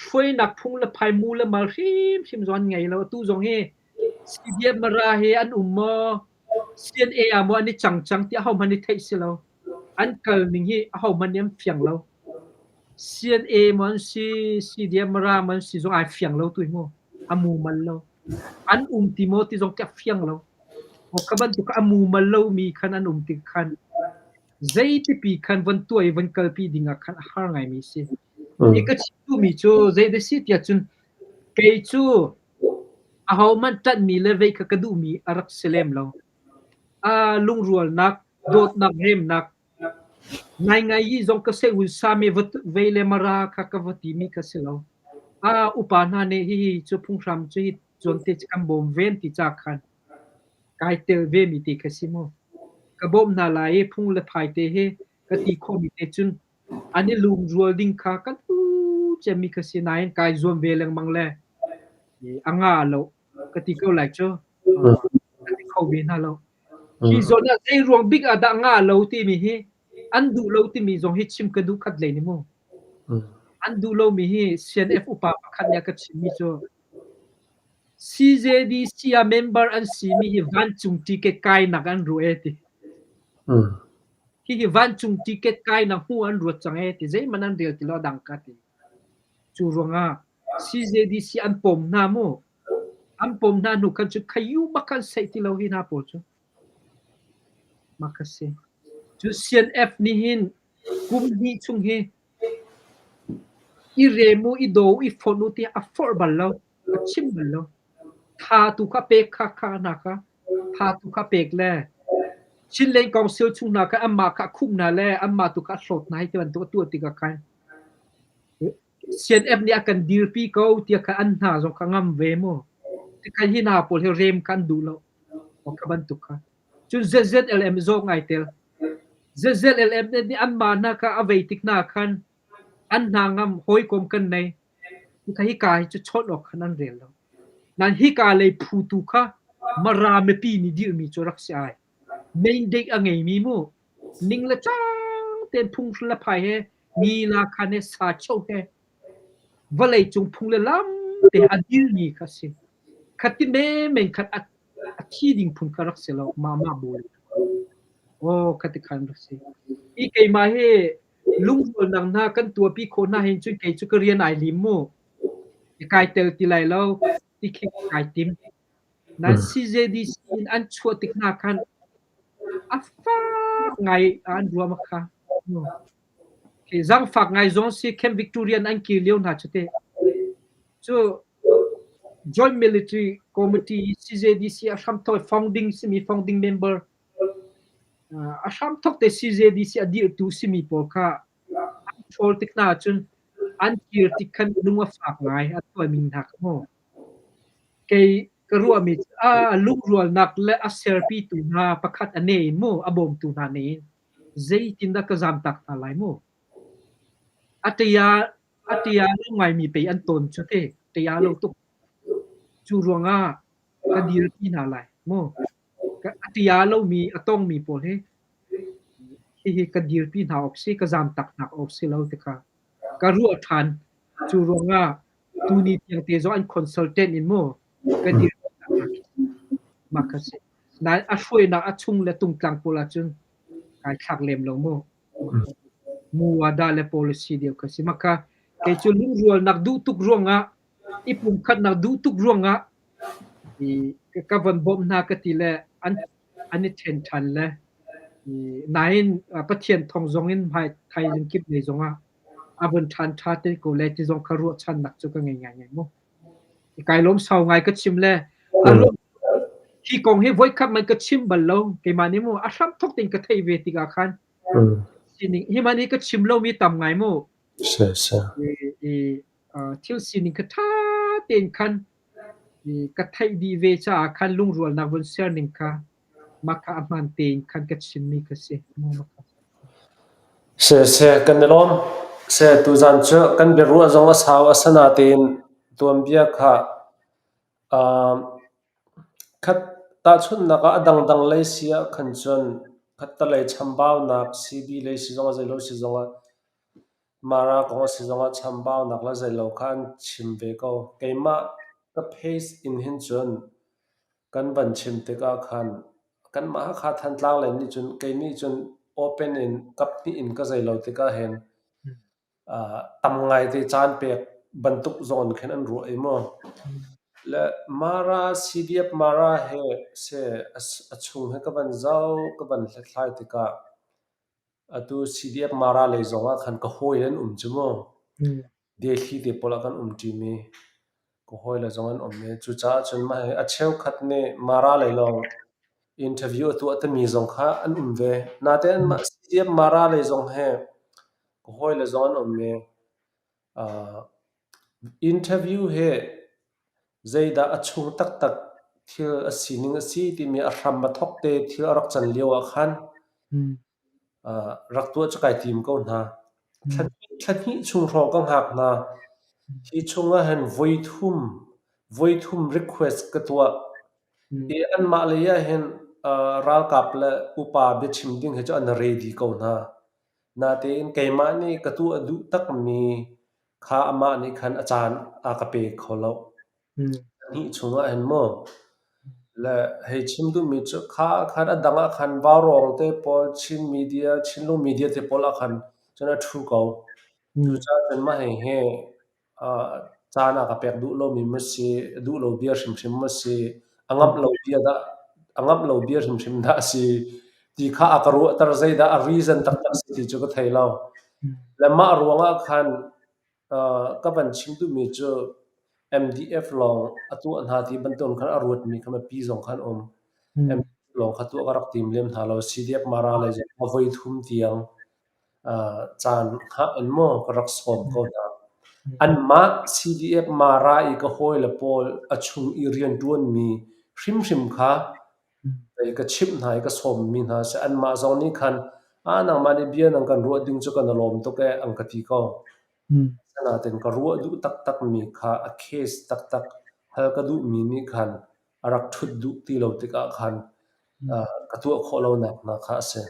C: hruainak phung le phai mu le mal hrimhrim zong an ngei lo. Atu zong hi CDF Mara he an um maw? CNA ah maw an i cang cang ti ahohmanh nih theih si lo. An kal ning hi ahohmanh nih an fiang lo. CNA maw an si, CDF Mara maw an si zong ai fiang lo tu hi mu. A mumal lo. An um ti maw ti zong a fiang lo. Kha bantuk a mumal lomi khan an um tik khan zeitipi khan von tuah i von kalpi ding ah khan a har ngaimi a si. Hi ka chim duhmi cu zei dah si tiah cun kei cu ahohmanh ṭanhmi le vei kha ka duhmi a rak si lem lo. Lungrualnak, dawtnak, remnak, Ngaingai i zong ka sehun sami vei le mara kha ka va timi kha si lo. Upa hna nih hihi cu phunghram cu hi zawnte cu kan bawm ve an ti caah khan kai tel vemi te kha si mu. Ka bawmh hna lai i phung le phai te hi ka ti khawhmi te cun an i lungrual ding kha ka duh ciami kha si nain kai zuam ve lengmang le a nga lo ka ti ko lai cu. Ka ti kho ve hna lo. Hi zawn ah zei ruang bik ah dah nga lo timi hi an duh lo timi zong hi chim ka duh khat lei ni mu. An duh lomi hi CNF upa pakhat nih a ka chimmi cu CJDC ah member an simi hi vancung ticket kainak an ruah e ti. Hihi vancung ticket kai na hmu an ruat cang ee ti zeihmanh an rel ti lo a dang ka ti. Cu ruangah CJDC an pom hna mu. An pom hna hnu khan cu khayu bak khan seih ti lo hi hna pawl cu. Mah kha si. Cu CNF nih hin kum hnih chung hi i rem u, i daw u, i fonh u tiah a forh bal lo, a chim bal lo. Tha tu kha pek kha kha hna kha tha tu kha pek le Chinland Council chung hna kha anmah kha a khumh hna le anmah tu kha a hlawt hna hei ti bantuk a tuah tikah khan CNF nih a kan dirpi ko tiah kha an hna zong kha ngam ve mu. Tikhan hi hna pawl hi rem kha an duh lo. Kha bantuk kha. Cun ZZLM zong ai tel. ZZLM nih anmah hna kha a vei tik hna khan an hna ngam hawikom kan nei. Kha hika hi cu chawnh awk khan an rel lo. Nan hika lei phu tu kha Mara mipi nih dirhmi cu rak si ai. Mandate a ngeimi mu. Ning le cang tein phung le phai he mi la khan he sa cho he vawlei cung phung le lam te a dirmi kha si. Khati men khat a a thi ding phun kha rak si lo mah mah bu aw khati khan rak si i keimah hi lungrualnak hna kan tuahpi khawh hna hin cun kei cu ka rian ai lim mu kai tel ti lai lo ti khi kai tim nan CJDC in an chuah tik hna khan a fak ngai an ruam kha zangfak ngai zong si Camp Victorian an kir lio hna cu te cu Joint Military Committee CJDC a hramthawk founding simi founding member a hramthawk te CJDC a dirhtu simi pawl kha an ṭhawl tik hna ahcun an kir tik khan lung a fak ngai a tuahmi hna kha mu. Kei ka ruahmi cu a lungrualnak le a serpitu hna pakhat a ne in mu a bawmtu hna ne in zeitindah ka zamtak hna lai mu. A ṭia A ṭia lo ngaimi pei an tawn cu te. Ṭia lo tuk. Cu ruangah ka dirpi hna lai mu. A ṭia lomi a tongmi pawl hi hihi ka dirpi hna awk si, ka zamtak hna awk si lo ti kha ka ruah ṭhan. Cu ruangah tuni tiang te zong an consultant in mu ka dirpi hna mah kha si. Nain a hruainak a chung le tungtlang pawl ahcun kai thlak lem lo mu. Muwada le policy deuh kha si. Maka kei cu lungrualnak duh tuk ruangah i pumkhatnak duh tuk ruangah i ka von bawmh hna ka ti le an an i ṭhen ṭhan le nain Pathian thawng zong in hmai thaizing kip lei zongah a vun ṭhan ṭha te ko le ti zong kha ruahchannak cu ka ngei ngaingai mu. Kai lawm sau ngai ka chim le hi kong hi voikhat man ka chim bal lo keimah nih mu a hram thok tein ka theih ve tikah khan sining hi man hi ka chim lomi tam ngai mu i thil sining kha ṭha tein khan ka theih dih ve caah khan lungrualnak vun ser ning kha mah kha a hmaan tein khan ka chimmi kha si.
A: Siseh, kan i lawm. Seh, tuzaan cu kan biaruah zong a sau a si natein tuanbia kha khat tahchunhnak ah a dangdang lei si ah khan cun khattelei chambaunak CB lei si zongah zeilo si zongah Mara kong a si zongah chambaunak le zeilo kha an chim ve ko. Keimah ka phase in hin cun kan van chim tikah khan kanmah Hakha Thantlang lei nih cun kei nih cun open in kaphnih in ka zei lo tikah hin tam ngaite caan pek bantuk zong in khin an ruah i mu. Le Mara CDF Mara he se a chung he ka van zoh ka van hlathlai tikah atu CDF Mara lei zong ah khan ka hawi an um cu mu. Delhi te pawl ah kan um ṭimi ka hawile zong an um i cucaah cun mah hi a cheukhat nih Mara lei lawng interview a tuah timi zong kha an um ve. Natein mah CDF Mara lei zong hi ka hawile zong an um i interview hi zeidah a chung taktak thil a sining a si timi a hram a thawk te thil a rak can lio ah khan rak tuah cu kai tim ko hna. Thla hnih chung hrawng ka hngak hna. Hi chungah hin voithum request ka tuah. I anmah lei ah hin ralkap le upa biachim ding hi cu an ready ko hna. Natein keimah nih ka tuah duh takmi kha amah nih khan a caan a ka pe kho lo. Hnih chungah hin maw. Le hei chim duhmi cu kha khan a dang ah khan Vaurawng te pawl, Chin media, Chinlung media te pawl ah khan cun a ṭhu ko. Cucaah cun mah hihi caan a ka pek duh lomi maw si, a duh lo bia hrimhrim maw si, a ngamh lo bia dah, a ngamh lo bia hrimhrim dah a si ti kha a ka ruahter zeidah a reason taktak si ti cu ka thei lo. Le mah ruangah khan ka van chim duhmi cu MDF lawng a tuah hna ti bantuk khan a ruatmi kha mipi zong khan um. MDF lawng kha tuah ka rak tim lem hna lo. CDF Mara lei zong a voi thum tiang caan hngah in maw ka rak sawm ko hna. Anmah CDF Mara i ka hawile pawl a chung i rianṭuanmi hrimhrim kha ka chimh hna i ka sawmmi hna a si. Anmah zong nih khan, ah nangmah nih bia nan kan ruah ding cu kan i lawm tuk ee, an ka ti ko. Asinain ka ruah duh taktakmi kha a case taktak hal ka duhmi nih khan a rak ṭhut duh ti lo tikah khan ka tuah khawh lonak hna kha a si.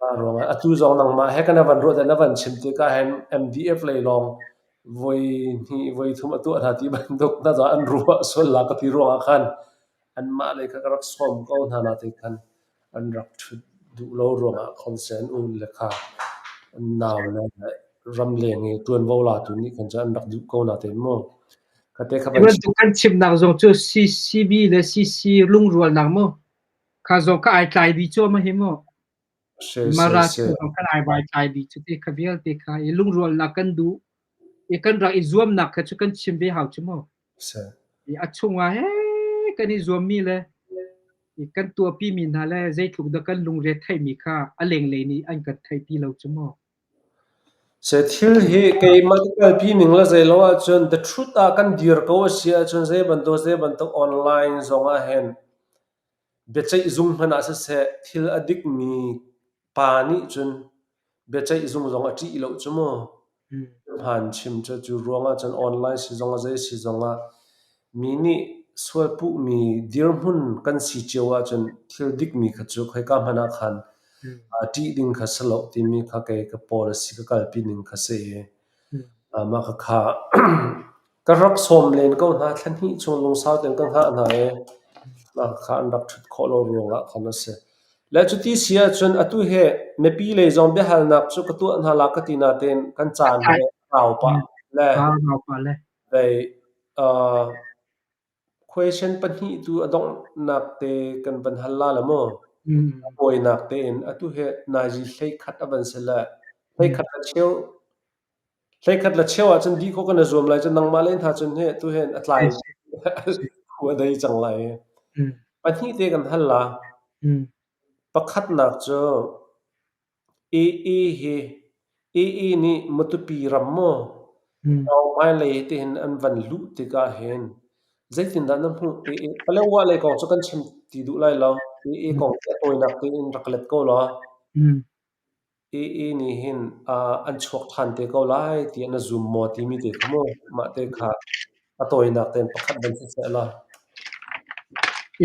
A: Mah ruangah atu zong nangmah he kan van ruah na van chim tikah hin MDF lei lawng voi hnih voi thum a tuah hna ti bantuk hna zong an ruah sual la ka ti ruangah khan anmah lei kha ka rak sawm ko hna nain khan an rak ṭhut duh lo ruangah consent un le kha an nau le ramleng i ṭuanvo latu nih khan cun an rak duh ko nain mu. Kha te kha
C: Hi bantuk kan chimnak zong cu CCB le CC lungrualnak mu kha zong kha ai tlai dih cuahmah hi mu. Mara zong khan ai vai tlai dih cu te kha vialte kha i lungrualnak kan duh i kan rak i zuamnak kha cu kan chim ve hau cu mu. I a chungah he kan i zuammi le kan tuahpimi hna le zeitluk dah kan lungre theihmi kha a lenglei nih an kan theih ti lo cu mu.
A: Se thil hi keimah ka kalpi ning le zei lo ahcun the truth ah kan dir ko a si ahcun zei bantuk online zong ah hin biaceih zung hmanh ah siseh thil a dikmi pa nih cun biaceih zung zong a ṭih lo cu mu. Hmaan chim cu cu ruangah cun online si zong ah zei si zong ah mi nih sualpuhmi dirhmun kan si cio ahcun thil dikmi kha cu khoika hmanh ah khan ṭih ding kha si lo timi kha kei ka policy ka kalpi ning kha si i mah khakha ka rak sawm len ko hna. Thla hnih chung lungsau tein ka hngah hna i mah khakha an rak ṭhut khawh lo ruangah khan a si. Le cuti si ahcun atu hi mipi lei zong biahalnak cu ka tuah hna la ka ti nain kan caan hi rau pah le dei question pahnih tu a donghnak te kan van hal la la mu. A tawinak tein atu hi nazi 11 a van si le 10:30 ahcun dih khawh kan i zuam lai cun nangmah le hna cun hi tu hin a tlai khua dei cang lai. Pahnih te kan hal la. Pakhatnak cu AA hi AA nih Matupi ram maw hmailei tihin an van luh tikah hin zeitindah na hmuh? AA Palawa lei kong cu kan chim ti duh lai lo. AA kong hi a tawinak tein rak let ko law. AA nih hin an chuak ṭhan te ko lai tiah na zum maw timi te kha mu mah te kha a tawinak tein pakhat van si seh law.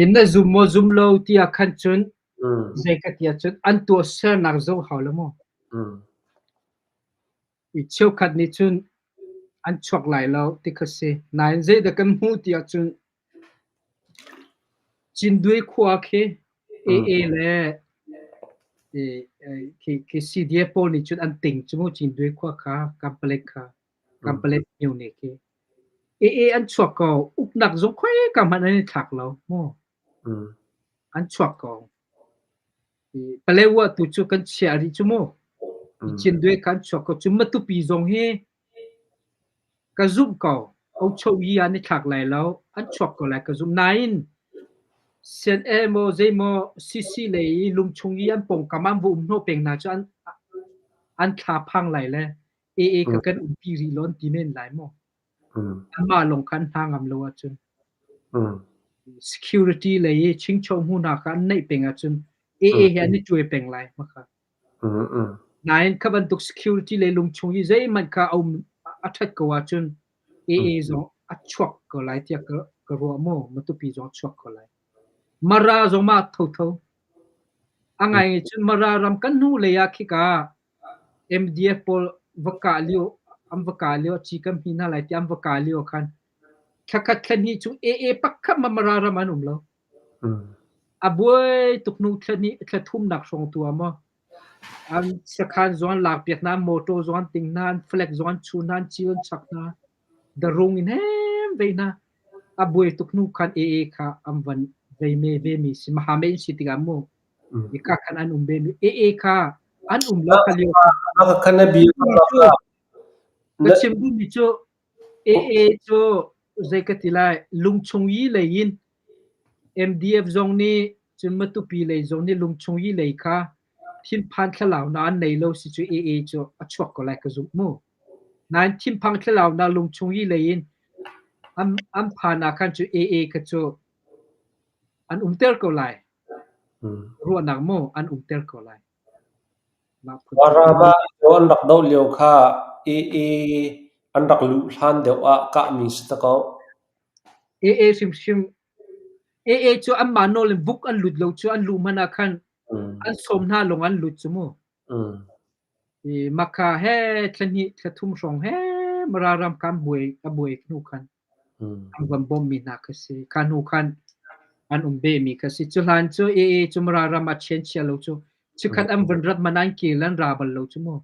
C: In na zum maw zum lo tiah khan cun zei ka ti ahcun an tuahsernak zoh hau lo maw? I cheukhat nih cun an chuak lai lo ti kha si. Nain zeidah kan hmuh ti ahcun Cinduai khua khi AA le khi CDF pawl nih cun an ting cu mu Cinduai khua kha Kampalek kha Kampalek myone khi AA an chuak ko uknak zong khoika hmanh an i thlak lo mu an chuak ko. Palewa tu cu kan chiah rih cu mu. Cinduai kha an chuak ko cu Matupi zong hi Ka zumh ko. Ochoyi an i thlak lai lo. An chuak ko lai ka zumh. Nain CNA maw zeimaw CC lei i lungchung i an pawngkam ah an va um hnawh peng hna cu an thla phang lai le AA kha kan umpi rih law an ti men lai maw? Anmah lawng kha an hna ngam lo ahcun. Security lei i chingcho hmu hna kha an neih peng ahcun AA he an i ṭuai peng lai. Maka. Nain kha bantuk security le lungchung i zeihmanh kha a um a ṭhat ko ahcun AA zong a chuak ko lai tiah ka ruah maw Matupi zong a chuak ko lai. Mara zong mah thotho. A ngai cun Mara ram kan hnu lei ah khika MDF pawl va kah lio an va kah lio ci kan hmi hna lai tiah an va kah lio khan thlakhat thla hnih chung AA pakhat ma Mara ram an um lo. A buai tuk hnu thla hnih thla thumnak hrawng tu ah maw an sakhan zong an lakpiak hna, an motor zong an ting hna, an flag zong an chu hna, an cil an chak hna. Darung in hem ve hna. A buai tuk hnu khan AA kha an van vei me ve mi si. Mahame in si tikah mu. Ika khan an um ve mi. AA kha an um lo kha lio. Ka chim duhmi cu AA cu zei ka ti lai lungchung yi lei in MDF zong nih cun Matupi lei zong nih lungchung yi lei kha thinphan thlalaunak an nei lo si cu AA cu a chuak ko lai ka zumh mu. Nain thinphang thlalaunak lungchung yi lei in an phan ah khan cu AA kha cu an umter ko lai. Ruahnak mu an umter ko lai.
A: Ram ah an rak doh lio kha AA an rak luh hlan deuh ah kahmi si ta ko.
C: AA hrimhrim AA cu anmah nawl in vuk an lut lo cu an luh hmanh ah khan an sawm hna lawng an lut cu mu. Maka he thla hnih thla thum hrawng he Mara ram kan buai a buai hnu khan an van bawmhmi hna kha si. Kha hnu khan an um behmi kha si. Cu hlan cu AA cu Mara ram ah chianchia lo cu chikkhat an van rat man an kel an ra bal lo cu mu.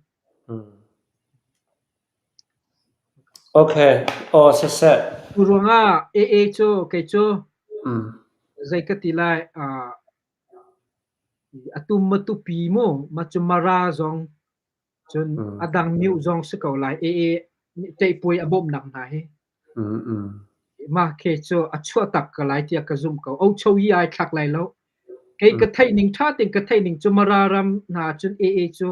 A: Okay. Aw siseh.
C: Cu ruangah AA cu kei cu zei ka ti lai atu Matupi mu ma cu Mara zong Cun a dang mioh zong si ko lai. AA nih ṭeihpuai a bawmhnak hna hi. Mah khi cu a chuahtak ko lai tiah ka zumh ko. Ocho yi ai thlak lai lo. Kei ka theih ning ṭha tein ka theih ning cu Mara ram hna cun AA cu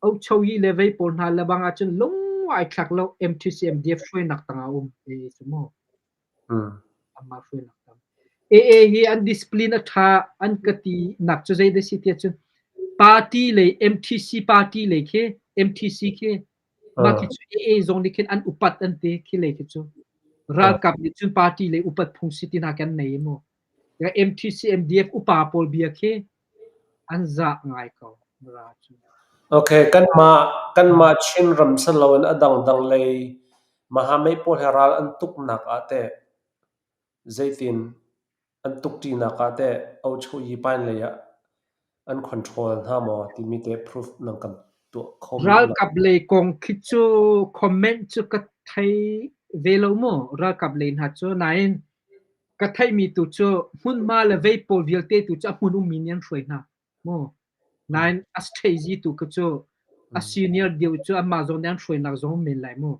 C: Ocho yi le vei pawl hna le bang ahcun lung ai thlak lo. MTC MDF hruainak tangah a um AA cu mu. Amah hruainak tam. AA hi an discipline a ṭha an ka ti nak cu zei dah si tiah cun party lei MTC party lei khi MTC khi mah khi cu AA zong nih khin an upat an ti khi lei khi cu ralkap nih cun party lei upat phung si ti hna kan nei mu. MTC MDF upa pawl bia khi an zah ngai ko. Mara cu.
A: Okay, kanmah Chinram si loin a dangdang lei Mahamei pawl he ral an tuknak ah teh zeitin an tukṭinak ah teh Ochoyi pine lei ah an control hna maw timi teh proof nan kan tuah kho men lo.
C: Ralkap lei kong khi cu comment cu ka thei ve lo mu ralkap lei hna cu nain ka theihmi tu cu hmunhma le vei pawl vialte tu cu a hmun ummi nih an hruai hna. Mu. Nain a strategy tu kha cu a senior deuh cu anmah zong nih an hruainak zong um men lai mu.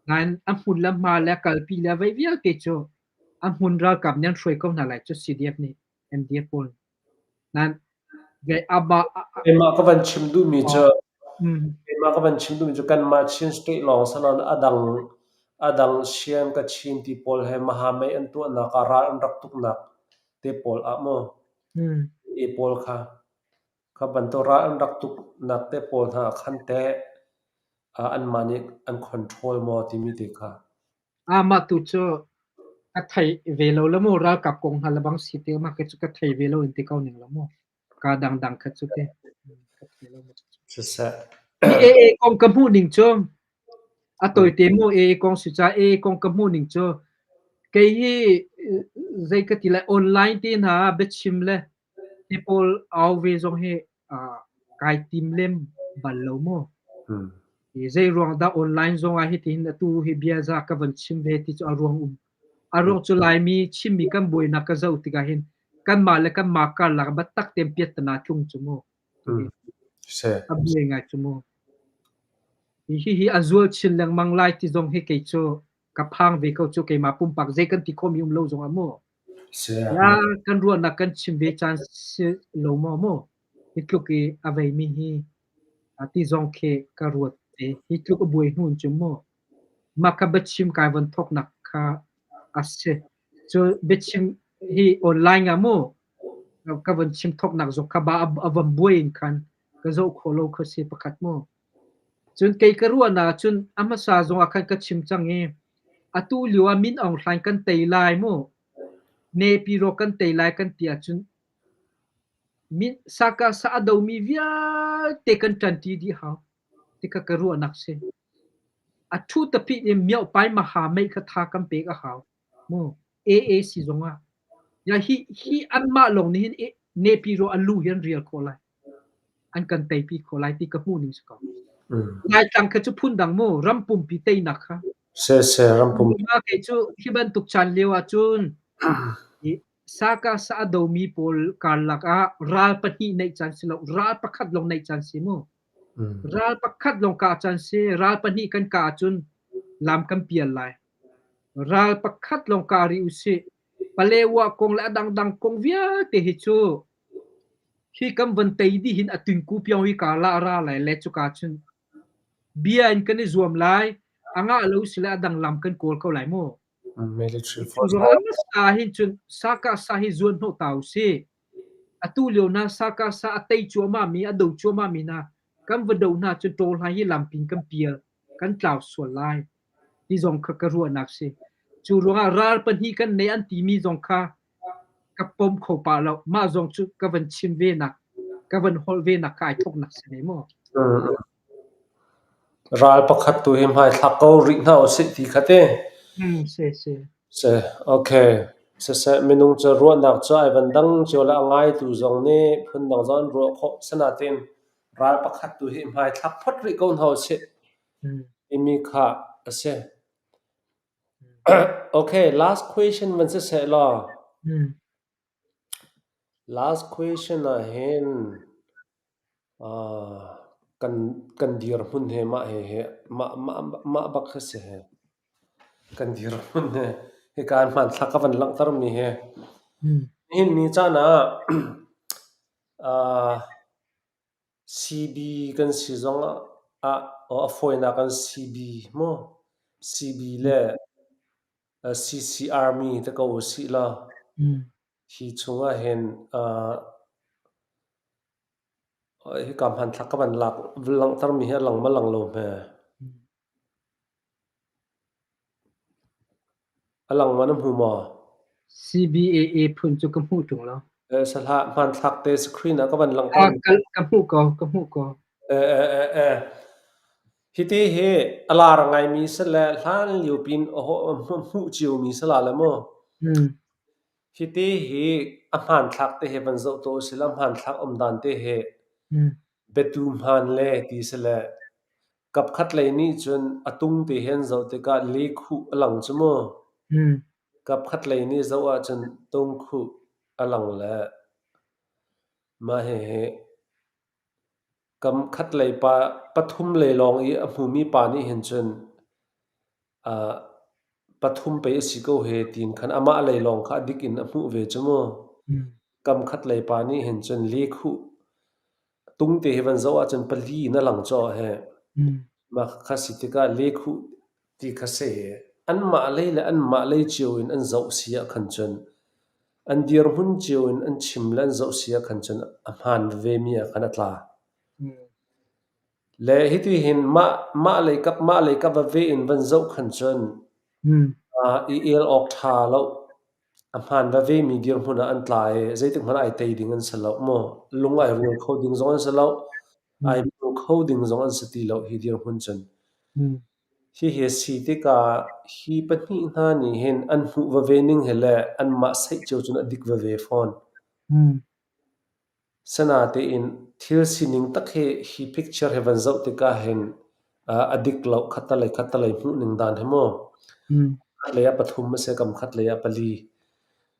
C: Nain a hmun le hma le kalpi le vei vialte cu a hmun ralkap nih an hruai ko hna lai cu CDF nih MDF pawl. Nain ve aba
A: Keimah ka van chim duhmi cu keimah ka van chim duhmi cu kanmah Chin state lawng sanon a dang a dang Sian Kachin ti pawl he Mahamei an tuahnak ah ral an rak tuknak te pawl ah mu I pawl kha, kha bantuk ral an rak tuknak te pawl hna khan teh anmah nih an control maw timi te kha.
C: Mah tu cu ka thei ve lo la mu ralkap kong hna lebang si te mah cu ka thei ve lo in ti ko ning la mu. Ka dangdang kha cu te. Ka thei lo.
A: Siseh.
C: Hi AA kong ka hmuh ning cu a tawite mu AA kong si ca AA kong ka hmuh ning cu kei hi zei ka ti lai online te hna biachim le te pawl au ve zong hi kai tim lem bal lo mu. Zei ruang dah online zong ah hitihin atu hi bia za ka van chim ve ti cu a ruang um. A ruang cu Laimi Chinmi kan buainak ka zoh tikah hin kanmah le kanmah karlak biatak tein piattana tlung cu mu. A buai ngai cu mu. Hihi a zual chin lengmang lai ti zong hi kei cu ka phang ve ko cu keimah pumpak zei kan ti khawhmi um lo zong ah mu. Ya kan ruahnak kan chim ve caan si lo maw mu. Hi tluk i a veimi hi ti zong khi ka ruat te. Hi tluk a buai hnu in cu mu. Mah kha biachim kai von thawknak kha a si. Cu biachim hi online ah mu ka von chim thawknak zong kha ba a von buai in khan ka zoh khawh lo kha si pakhat mu. Cun kei ka ruahnak ah cun a hmasa zong ah khan ka chim cang i atu lio ah Min Aung Hlaing kan tei lai mu. Nepiro kan tei lai kan ti ahcun min sakasa a domi vialte kan ṭanṭi dih hau. Ti kha ka ruahnak si. A ṭhu tapih in miohpai maha mei kha tha kan pek a hau. Mu AA si zong ah. Ya hi hi anmah lawng nih hin Nepi ro an lu hi an rial khawh lai. An kan teipi khawh lai ti ka hmuh ning si ko. Laitlang kha cu phundang mu ram pumpi teinak kha.
A: Se se ram pumpi.
C: Kei cu hi bantuk caan lio ahcun saka sa a domi pawl karlak ah ral pahnih neih caan si lo ral pakhat lawng neih caan si mu. Ral pakhat lawng kah caan si ral pahnih kan kah ahcun lam kan pial lai. Ral pakhat lawng kah rih usih. Palewa kong le a dangdang kong vialte hi cu hi kan von tei dih hin a tungku piang hi ka la ra lai le cuka cun bia in kan i zuam lai. A ngah lo si le a dang lam kan kawl ko lai mu.
A: Military force.
C: Sa hin cun saka sa hi zuan hnawh ta usih. Atu lio na saka sa a tei cuahmah mi a do cuahmah mi na kan va do hna cun ṭawl hna hi lampin kan pial kan tlau sual lai. Ti zong kha ka ruahnak si. Cu ruangah ral pahnih kan nei an timi zong kha ka pom kho pah lo. Mah zong cu ka van chim ve nak, ka van holh ve nak kha ai thoknak si ve mu.
A: Ral pakhat tu hi hmaithlak ko rih hna usih ti kha te.
C: Si si.
A: Si, okay. Siseh, minung cu ruahnak cu ai van dang cio le a ngaitu zong nih phundang zong an ruah khawh. Sinain ral pakhat tu hi hmaithlak phot rih ko hna usih. Timi kha a si. Okay, last question van si seh law. Last question ah hin kan kan dirhmun he mah he he mah mah mah bak hi si he. Kan dirhmun he hika hmanthlak ka van langhter mi hi. Nihin ni caan ah CB kan si zong ah a fawinak an CB maw? CB le CC Army te ko usih law hi chung ah hin hika hmanthlak ka van lak langhtermi hi a lang ma lang lo hme? A lang ma na hmu maw?
C: CBAA phun cu ka hmuh ṭung lo.
A: Sahlah hmanthlak te screen ah ka van langhter.
C: Ka hmuh ko, ka hmuh ko.
A: Hiti hi a lar ngaimi si le hlan lio pin hmuh ciomi si la le mu. Hiti hi a hmanthlak te he van zoh tuah usih law hmanthlak um dan te he biatu hmaan le ti si le Kapkhat lei nih cun a tung te he an zoh tikah lekhuh a lang cu mu. Kapkhat lei nih zoh ahcun tungkhuh a lang le mah hihi kamkhat lei pa pathum lei lawng i a hmumi pa nih hin cun pathum pei a si ko he tiin khan amah lei lawng kha a dik in a hmuh ve cu mu. Kamkhat lei pa nih hin cun lekhuh Tungte hi van zoh ahcun pali in a lang caw he. Mah kha si tikah lekhuh ti kha si. Anmah lei le anmah lei cio in an zoh si ah khan cun an dirhmun cio in an chim le an zoh si ah khan cun a hmaan veve mi ah khan a tla. Le hiti hin mah mah lei kap mah lei kap veve in van zoh khan cun i el awk ṭha lo. A hmaan vevemi dirhmun ah an tla i zeitik hmanh ah ai tei ding an si lo maw? Lung ai rual kho ding zong an si lo. Ai hmu kho ding zong an si ti lo hi dirhmun cun. Hihi a si tikah hi pahnih hna nih hin an hmuh veve ning hi le anmah saih cio cun a dik veve fawn. Sinain thil sining tak hi hi picture hi van zoh tikah hin a dik lo khattelei khattelei hmuh ning dan hi mu. Khatlei ah pathum a si, kam khatlei ah pali.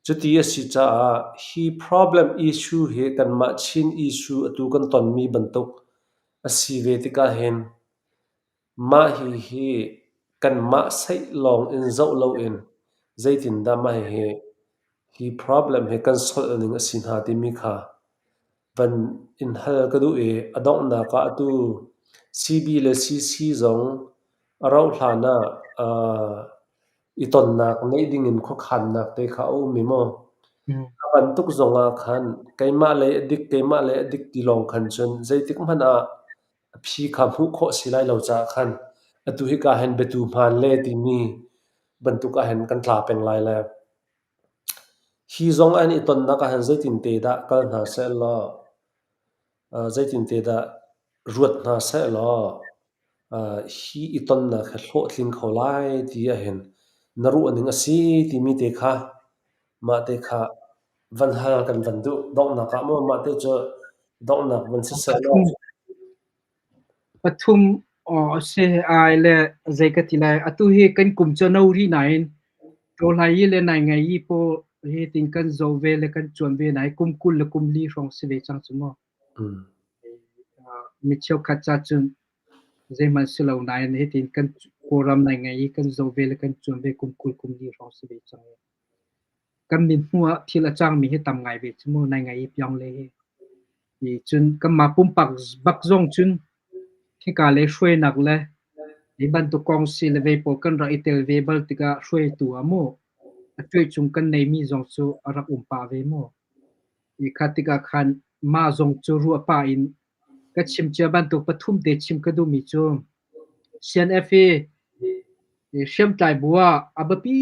A: Cuti a si caah hi problem issue hi kanmah Chin issue atu kan tonmi bantuk a si ve tikah hin mah hihi kanmah saih lawng in zoh loin zeitindah mah hihi hi problem hi kan solh ning a si hnga timi kha van in hal ka duh i a donghnak ah atu CB le CC zong a rauh hlan ah i tonnak neih ding in khuakhannak te kha a um i maw? A bantuk zong ah khan keimah lei a dik keimah lei a dik ti lawng khan cun zeitik hmanh ah a phi kha hmuh khawh si lai lo caah khan atu hika hin biatu hmaan le timi bantuk ah hin kan tla peng lai le hi zong an i tonnak ah hin zeitin te dah kal hna seh law zeitin te dah ruat hna seh law hi i tonnak hi hlawhtling kho lai ti ahhin na ruahning a si timi te kha mah te kha. Van hal kan van duh. Donghnak ah maw mah te cu donghnak van siseh law.
C: Pathum aw a si ai le zei ka ti lai. Atu hi kan kum cu no rih nain ṭawlhai i le nai ngai i paw hi tin kan zo ve le kan cuan ve nai kum 20 le kum 40 hrawng si ve cang cu mu. Mi cheukhat ca cun zeihmanh si lo nain hitin kan Kawlram nai ngai i kan zo ve le kan cuan ve kum 20 kum 40 hrawng si ve cang. Kan min hnu ah thil a cangmi hi tam ngai ve cu mu nai ngai i piang le hi. I cun kanmah pumpak bak zong cun hika lei hruainak le hi bantuk kong si le vei pawl kan rak i tel ve bal tikah hruaitu ah mu a cuaicung kan neimi zong cu a rak um pah ve mu. I kha tikah khan mah zong cu ruah pah in ka chim cia bantuk pathum te chim ka duhmi cu CNF hi hriamtlai bu ah a biapi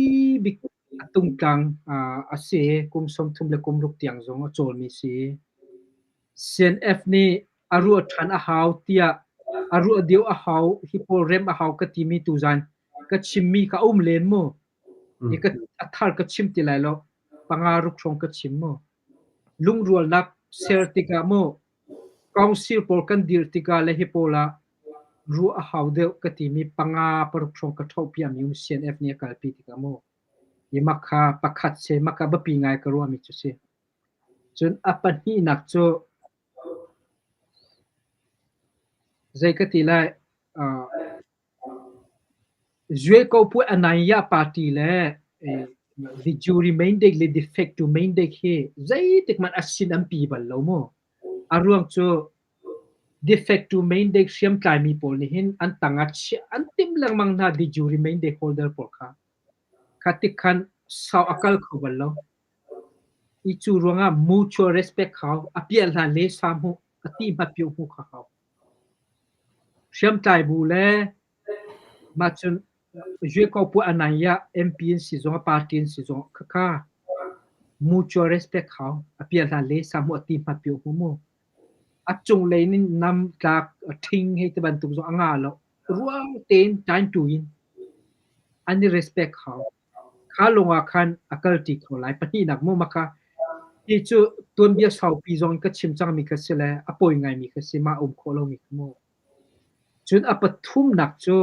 C: bik a tungtlang a si i kum 30 le kum ruk tiang zong a cawlmi si. CNF nih a ruah ṭhan a hau tiah a ruah deuh a hau hi pawl rem a hau ka timi tuzan ka chimmi kha a um len mu. Hi ka a thar ka chim ti lai lo. Panga ruk hrawng ka chim mu. Lungrualnak ser tikah mu council pawl kan dir tikah le hi pawl ah ruah a hau deuh ka timi panga paruk hrawng ka ṭhoh piahmi um CNF nih a kalpi tikah mu. Hi makha pakhat si maka biapi ngai ka ruahmi cu si. Cun a pahnihnak cu zei ka ti lai Zueko Anaya party le de jure mandate le de facto mandate hi zeitik hmanh a sin an pi bal lo mu. A ruang cu de facto mandate hriamtlaimi pawl nih hin an tang ah chiah an timh lengmang hna de jure mandate holder pawl kha. Kha tik khan sau a kal kho bal lo. I cu ruangah mutual respect hau, a piah hlan le sa hmuh, a ti hmat pio hmuh kha hau. Hriamtlai bu le mah cun Zueko Anaya MP an si zong party an si zong khakha mutual respect hau a piah hlan le sa hmuh a ti hmat pio hmu mu. A cunglei nin nam tlak ṭhing hei ti bantuk zong a nga lo. Ruang tein time tu in an i respect hau. Kha lawngah khan a kalṭi kho lai. Pahnihnak mu maka hi cu tuanbia saupi zong ka chim cangmi kha si le a pawi ngaimi kha si mah um khawh lomi kha mu. Cun a pathumnak cu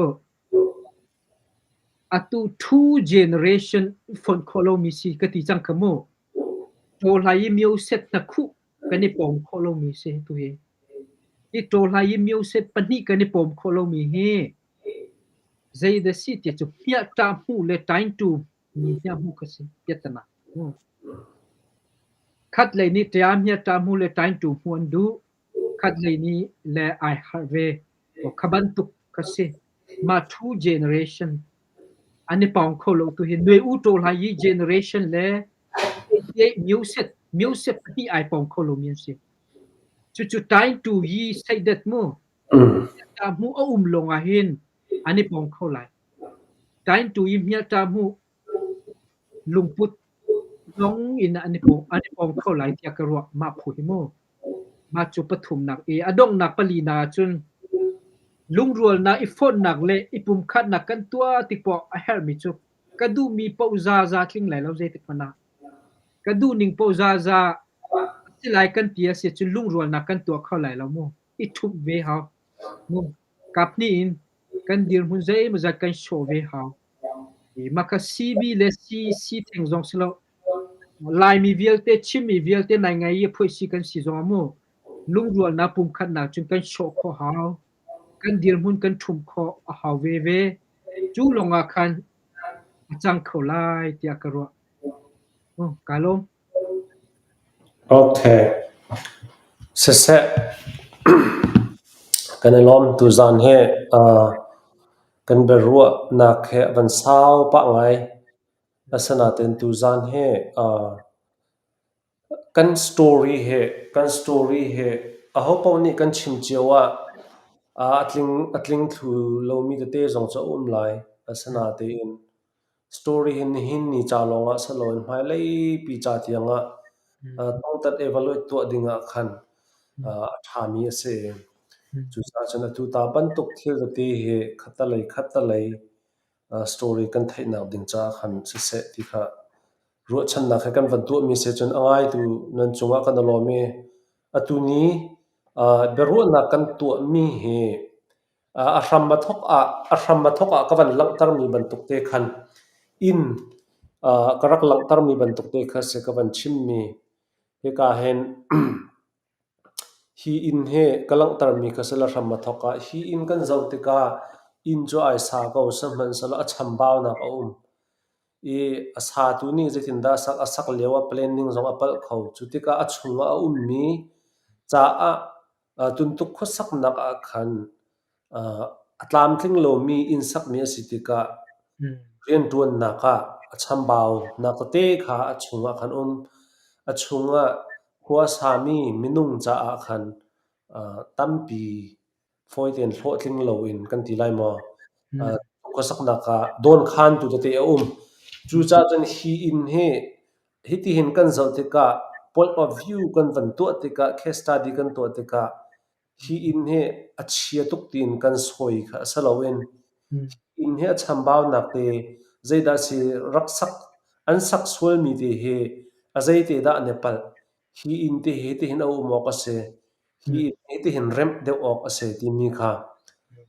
C: atu two generation fonh khawh lomi si ka ti cang kha mu. Ṭawhlai i mioset hna khuh kan i pawm khawh lomi si tu hi. Hi ṭawhlai i mioset pahnih kan i pawm khawh lomi hi Zeidah si ti cu hmiahṭah hmuh le ṭaingṭu mi hmiah hmuh kha si piahtana. Khatlei nih ṭia hmiahṭah hmuh le ṭaingṭu hmuh an duh. Khatlei nih le ai harh ve. Kha bantuk kha si. Mah two generation an i pawng kho lo tu hi nuai u ṭaw hlai i generation le music music pahnih ai pawng kho lomi an si. Cucu ṭaingṭu yi seidet mu Hmialṭa hmuh a um lawng ahhin an i pong kho lai. Ṭaintu i hmialṭa hmuh lungput zong in an i pong kho lai tiah ka ruah. Mah phu hi mu. Mah cu pathumnak i a donghnak palinak ahcun lungrualnak, i fonhnak le i pumkhatnak kan tuah tik poah a herhmi cu ka duhmi paoh zaza tling lai lo zeitik hmanh ah. Ka duhning paoh zaza a si lai kan ti a si cun lungrualnak kan tuah kho lai lo mu. I ṭhumh ve hau. Kaphnih in kan dirhmun zeimawzat kan sawh ve hau. Mah kha CB le CC theng zong si lo. Laimi vialte, Chinmi vialte nai ngai i phuaisi kan si zong ah mu lungrualnak pumkhatnak cun kan sawh khawh hau. Kan dirhmun kan ṭhumh khawh a hau veve. Cu lawngah khan a cang kho lai tiah ka ruah. Kaa lawm.
A: Okay. Siseh, kan i lawm. Tuzaan hi kan biaruahnak hi a van sau pah ngai. Asinain tuzaan hi kan story hi kan story hi ahopaoh nih kan chim cio ah a tling thlu lomi tete zong cu a um lai. Asinain Story hi nihin ni ca lawngah si loin hmailei pi ca tiangah tongtat evaluate tuah dingah khan a ṭhami a si. Cucaah cun atu ta bantuk thil tete hi khattelei khattelei story kan theihnak ding caah khan siseh ti kha. Ruahchannak he kan van tuahmi si cun a ngaitu nan cungah kan i lawm i atu ni biaruahnak kan tuahmi hi a hram a thawk ah a hram a thawk ah ka van langhtermi bantuk te khan inn ka rak langhtermi bantuk te kha si ka van chimmi. Hika hin Hi inn hi ka langhtermi kha si le hram a thawk ah hi inn kan zoh tikah inn cu ai sa ko sihmanhsehlaw a chambaunak a um i a satu nih zeitindah a sak, a sak lio ah planning zong a palh kho. Cu tikah a chungah a ummi caah tuntuk khuasaknak ah khan a tlamtling lomi inn sakmi a si tikah rianṭuannak ah a chambaunak tete kha a chungah khan um. A chungah khua sami minung caah khan tampi fawi tein hlawhtling loin kan ti lai maw, khuasaknak ah dawnkhantu tete a um. Cucaah cun hi inn hi hitihin kan zoh tikah point of view kan van tuah tikah case study kan tuah tikah Hi inn hi a chia tuk tiin kan sawi kha a si loin inn hi a chambaunak te zeidah si rak sak an sak sualmi te hi a zeite dah an i palh. Hi inn te hi hitihin a um awk a si. Hi inn hi hitihin remh deuh awk a si timi kha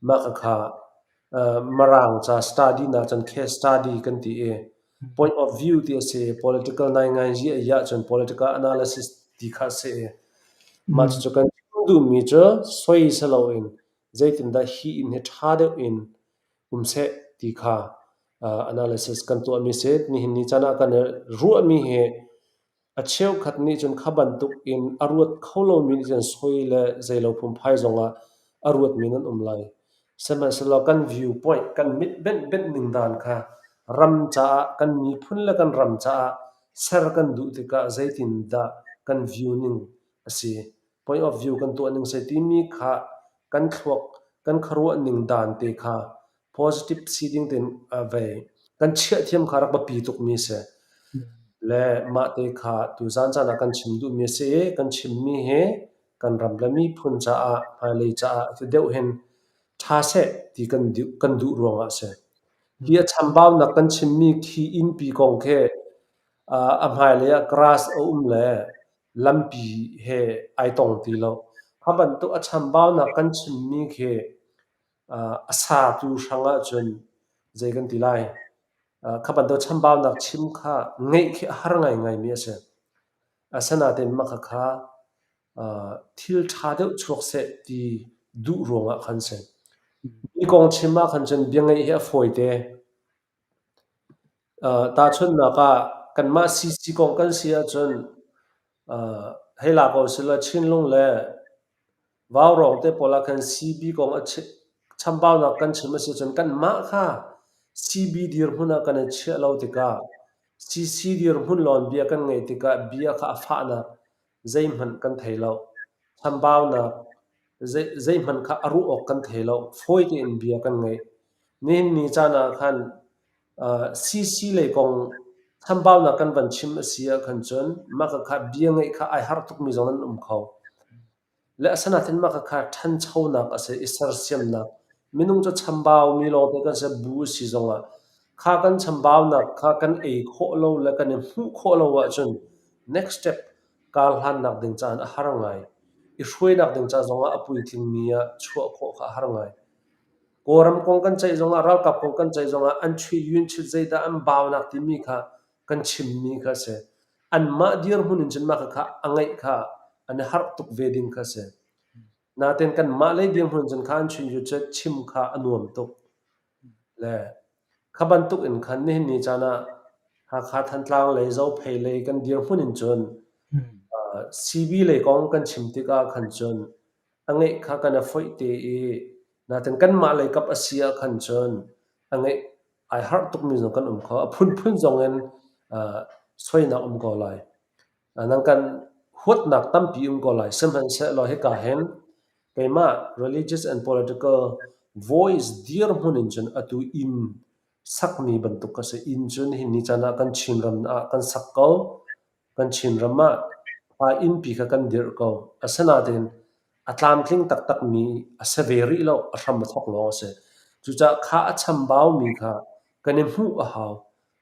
A: mah khakha Mirang ca study na cun case study kan ti i point of view ti a si. Political nainganzi a i ahcun political analysis ti kha a si i mah cucu kan chim duhmi cu soi si loin zeitindah hi inn hi ṭha deuh in um seh ti kha analysis kan tuahmi a si. Nihin ni caan ah kan i ruahmi hi A cheukhat nih cun kha bantuk in a ruat kho lomi nih cun soi le zeilo phungphai zongah a ruatmi nan um lai. Sihmanhsehlaw kan viewpoint, kan mit benh benh ning dan kha ram caah, kan miphun le kan ram caah ser kan duh tikah zeitindah kan view ning a si, point of view kan tuah ning si timi kha kan thluak, kan khuaruah ning dan te kha positive si ding tein vei kan chiah thiam kha rak biapi tukmi si. Le mah te kha tuzan caan ah kan chim duhmi a si i kan chimmi hi kan ram le miphun caah hmailei caah ti deuh hin ṭha seh ti kan duh, kan duh ruangah a si. Hi a chambaunak kan chimmi khi innpi kong khi a hmailei ah grass a um le lampi he ai tong ti lo. Kha bantuk a chambaunak kan chimmi khi a satu hrang ahcun zei kan ti lai? Kha bantuk chambaunak chim kha ngeih khi a har ngaingaimi a si. Asinain mah khakha thil ṭha deuh chuak seh ti duh ruangah khan si. Mi kong chim ah khan cun bia ngeih hi a fawite. Tahchunhnak ah kanmah CC kong kan si ahcun hei la ko sila Chinlung le Vaurawng te pawl ah khan CB kong a chambaunak kan chim a si cun kanmah kha CB dirhmun ah kan i chiah lo tikah CC dirhmun lawng bia kan ngeih tikah bia kha a fahnak zeihmanh kan thei lo. Chambaunak zeihmanh kha a ruah awk kan thei lo. Fawi tein bia kan ngeih. Nihin ni caan ah khan CC lei kong chambaunak kan van chim a si ahkhan cun mah khakha bia ngeih kha ai harh tukmi zong an um kho. Le asinain mah khakha ṭhanchonak a si i sersiamnak minung cu chambaumi lawngte kan si bu a si zongah kha kan chambaunak kha kan ei khawh lo le kan i hmuh khawh lo ahcun next step kar hlannak ding caan a har ngai. I hruainak ding ca zongah a puitlingmi ah chuah khawh kha a har ngai. Kawlram kong kan ceih zongah ralkap kong kan ceih zongah an chuih yun chit zeidah an baunak timi kha kan chimmi kha a si. Anmah dirhmun in cun mah khakha a ngeih kha an i harh tuk ve ding kha a si. Nain kanmah lei dirhmun cun kha an chuih yun chit chim kha a nuam tuk. Le kha bantuk in khan nihin ni caan ah Hakha Thantlang lei Zophei lei kan dirhmun in cun CB lei kong kan chim tikah khan cun a ngeih kha kan i foih te i nain kanmah lei kap a si ah khan cun a ngeih ai harh tukmi zong kan um kho. A phunphun zong in soinak um ko lai. Nang kan huatnak tampi um ko lai. Sihmanhsehlaw hika hin keimah religious and political voice dirhmun in cun atu inn sakmi bantuk ka si. Inn cu nihin ni caan ah kan Chinram ah kan sak ko. Kan Chinram ah innpi kha kan dirh ko. Asinain a tlamtling taktakmi a si ve rih lo. A hram a thawk lawng a si. Cucaah kha a chambaumi kha kan i hmuh a hau.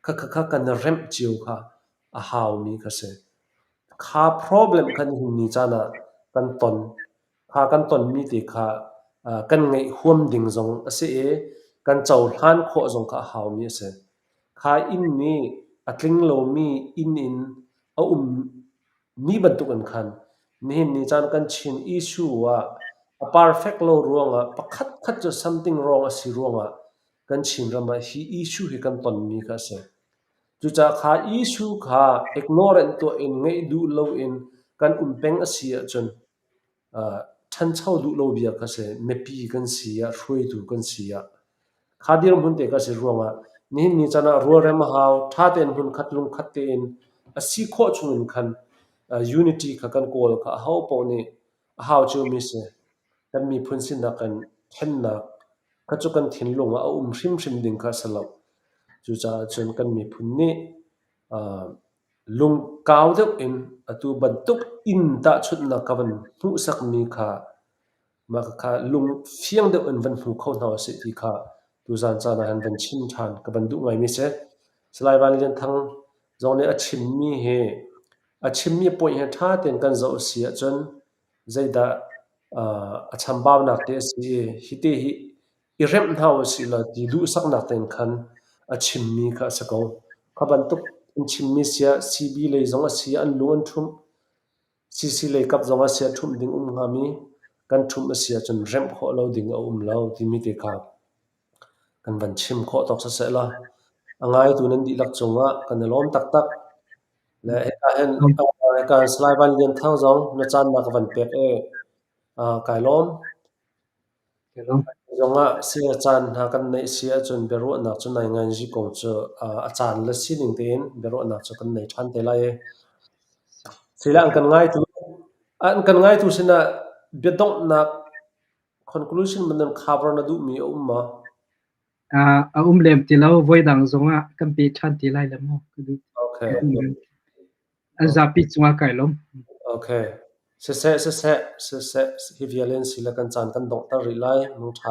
A: Khakha kha kan i remh cio kha a haumi kha si. Kha problem kha nihin ni caan ah kan ton. Kha kan tonmi te kha kan ngeih huam ding zong a si i kan cohlan khawh zong kha a haumi a si. Kha inn nih a tling lomi inn in a ummi bantukin khan nihin ni caan kan Chin issue ah a perfect lo ruangah pakhatkhat cu something wrong a si ruangah kan Chinram ah hi issue hi kan tonmi kha a si. Cucaah kha issue kha ignorant tuah in ngeih duh loin kan um peng a si ahcun ṭhancho duh lo bia kha si. Mipi kan si ah, hruaitu kan si ah kha dirhmun te kha si ruangah nihin ni caan ah rualrem a hau. Ṭha tein hmunkhat lungkhat tein a si khawh chungin khan unity kha kan kawl kha aho paoh nih a hau ciomi si. Kan miphun sinak in ṭhennak kha cu kan thinlung ah a um hrimhrim ding kha a si lo. Cucaah cun kan miphun nih lungkau deuh in atu bantuk inn tahchunhnak ka van hmuhsakmi kha mah kha lung fiang deuh in van hmu kho hna usih ti kha tuzaan caan ah hin van chim ṭhan ka van duh ngaimi si. Salai Van Lian Thang zong nih a chimmi hi a chimmi point hi ṭha tein kan zoh a si ahcun zeidah a chambaunak te a si i hiti hi i remh hna usih law ti duhsaknak tein khan a chimmi kha a si ko. Kha bantuk an chimmi siah CB lei zong a si an lung an ṭhumh. CC lei kap zong a si ah ṭhumh ding um hngami kan ṭhumh a si ahcun remh khawh lo ding a um lo timi te kha kan van chim khawh tawk siseh law a ngaitu nan dihlak cungah kan i lawm taktak. Le hika hin hika Salai Van Lian Thang zong na caan na ka van pek i kai lawm. Zongah saya caan hna kan neih si ahcun biaruahnak cu nai nganzi kong cu a caan le sining tein biaruahnak cu kan nei ṭhan te lai i. Sila an kan ngaitu an kan ngaitu sinah biadonghnak conclusion man nan cover na duhmi a um ma?
C: A um lem ti lo voidang zongah kan pe ṭhan te lai le mu.
A: Okay.
C: An zapi cungah kai lawm.
A: Okay. Siseh, siseh, siseh, hi vial in sila kan caan kan donghter rih lai. Mangṭha.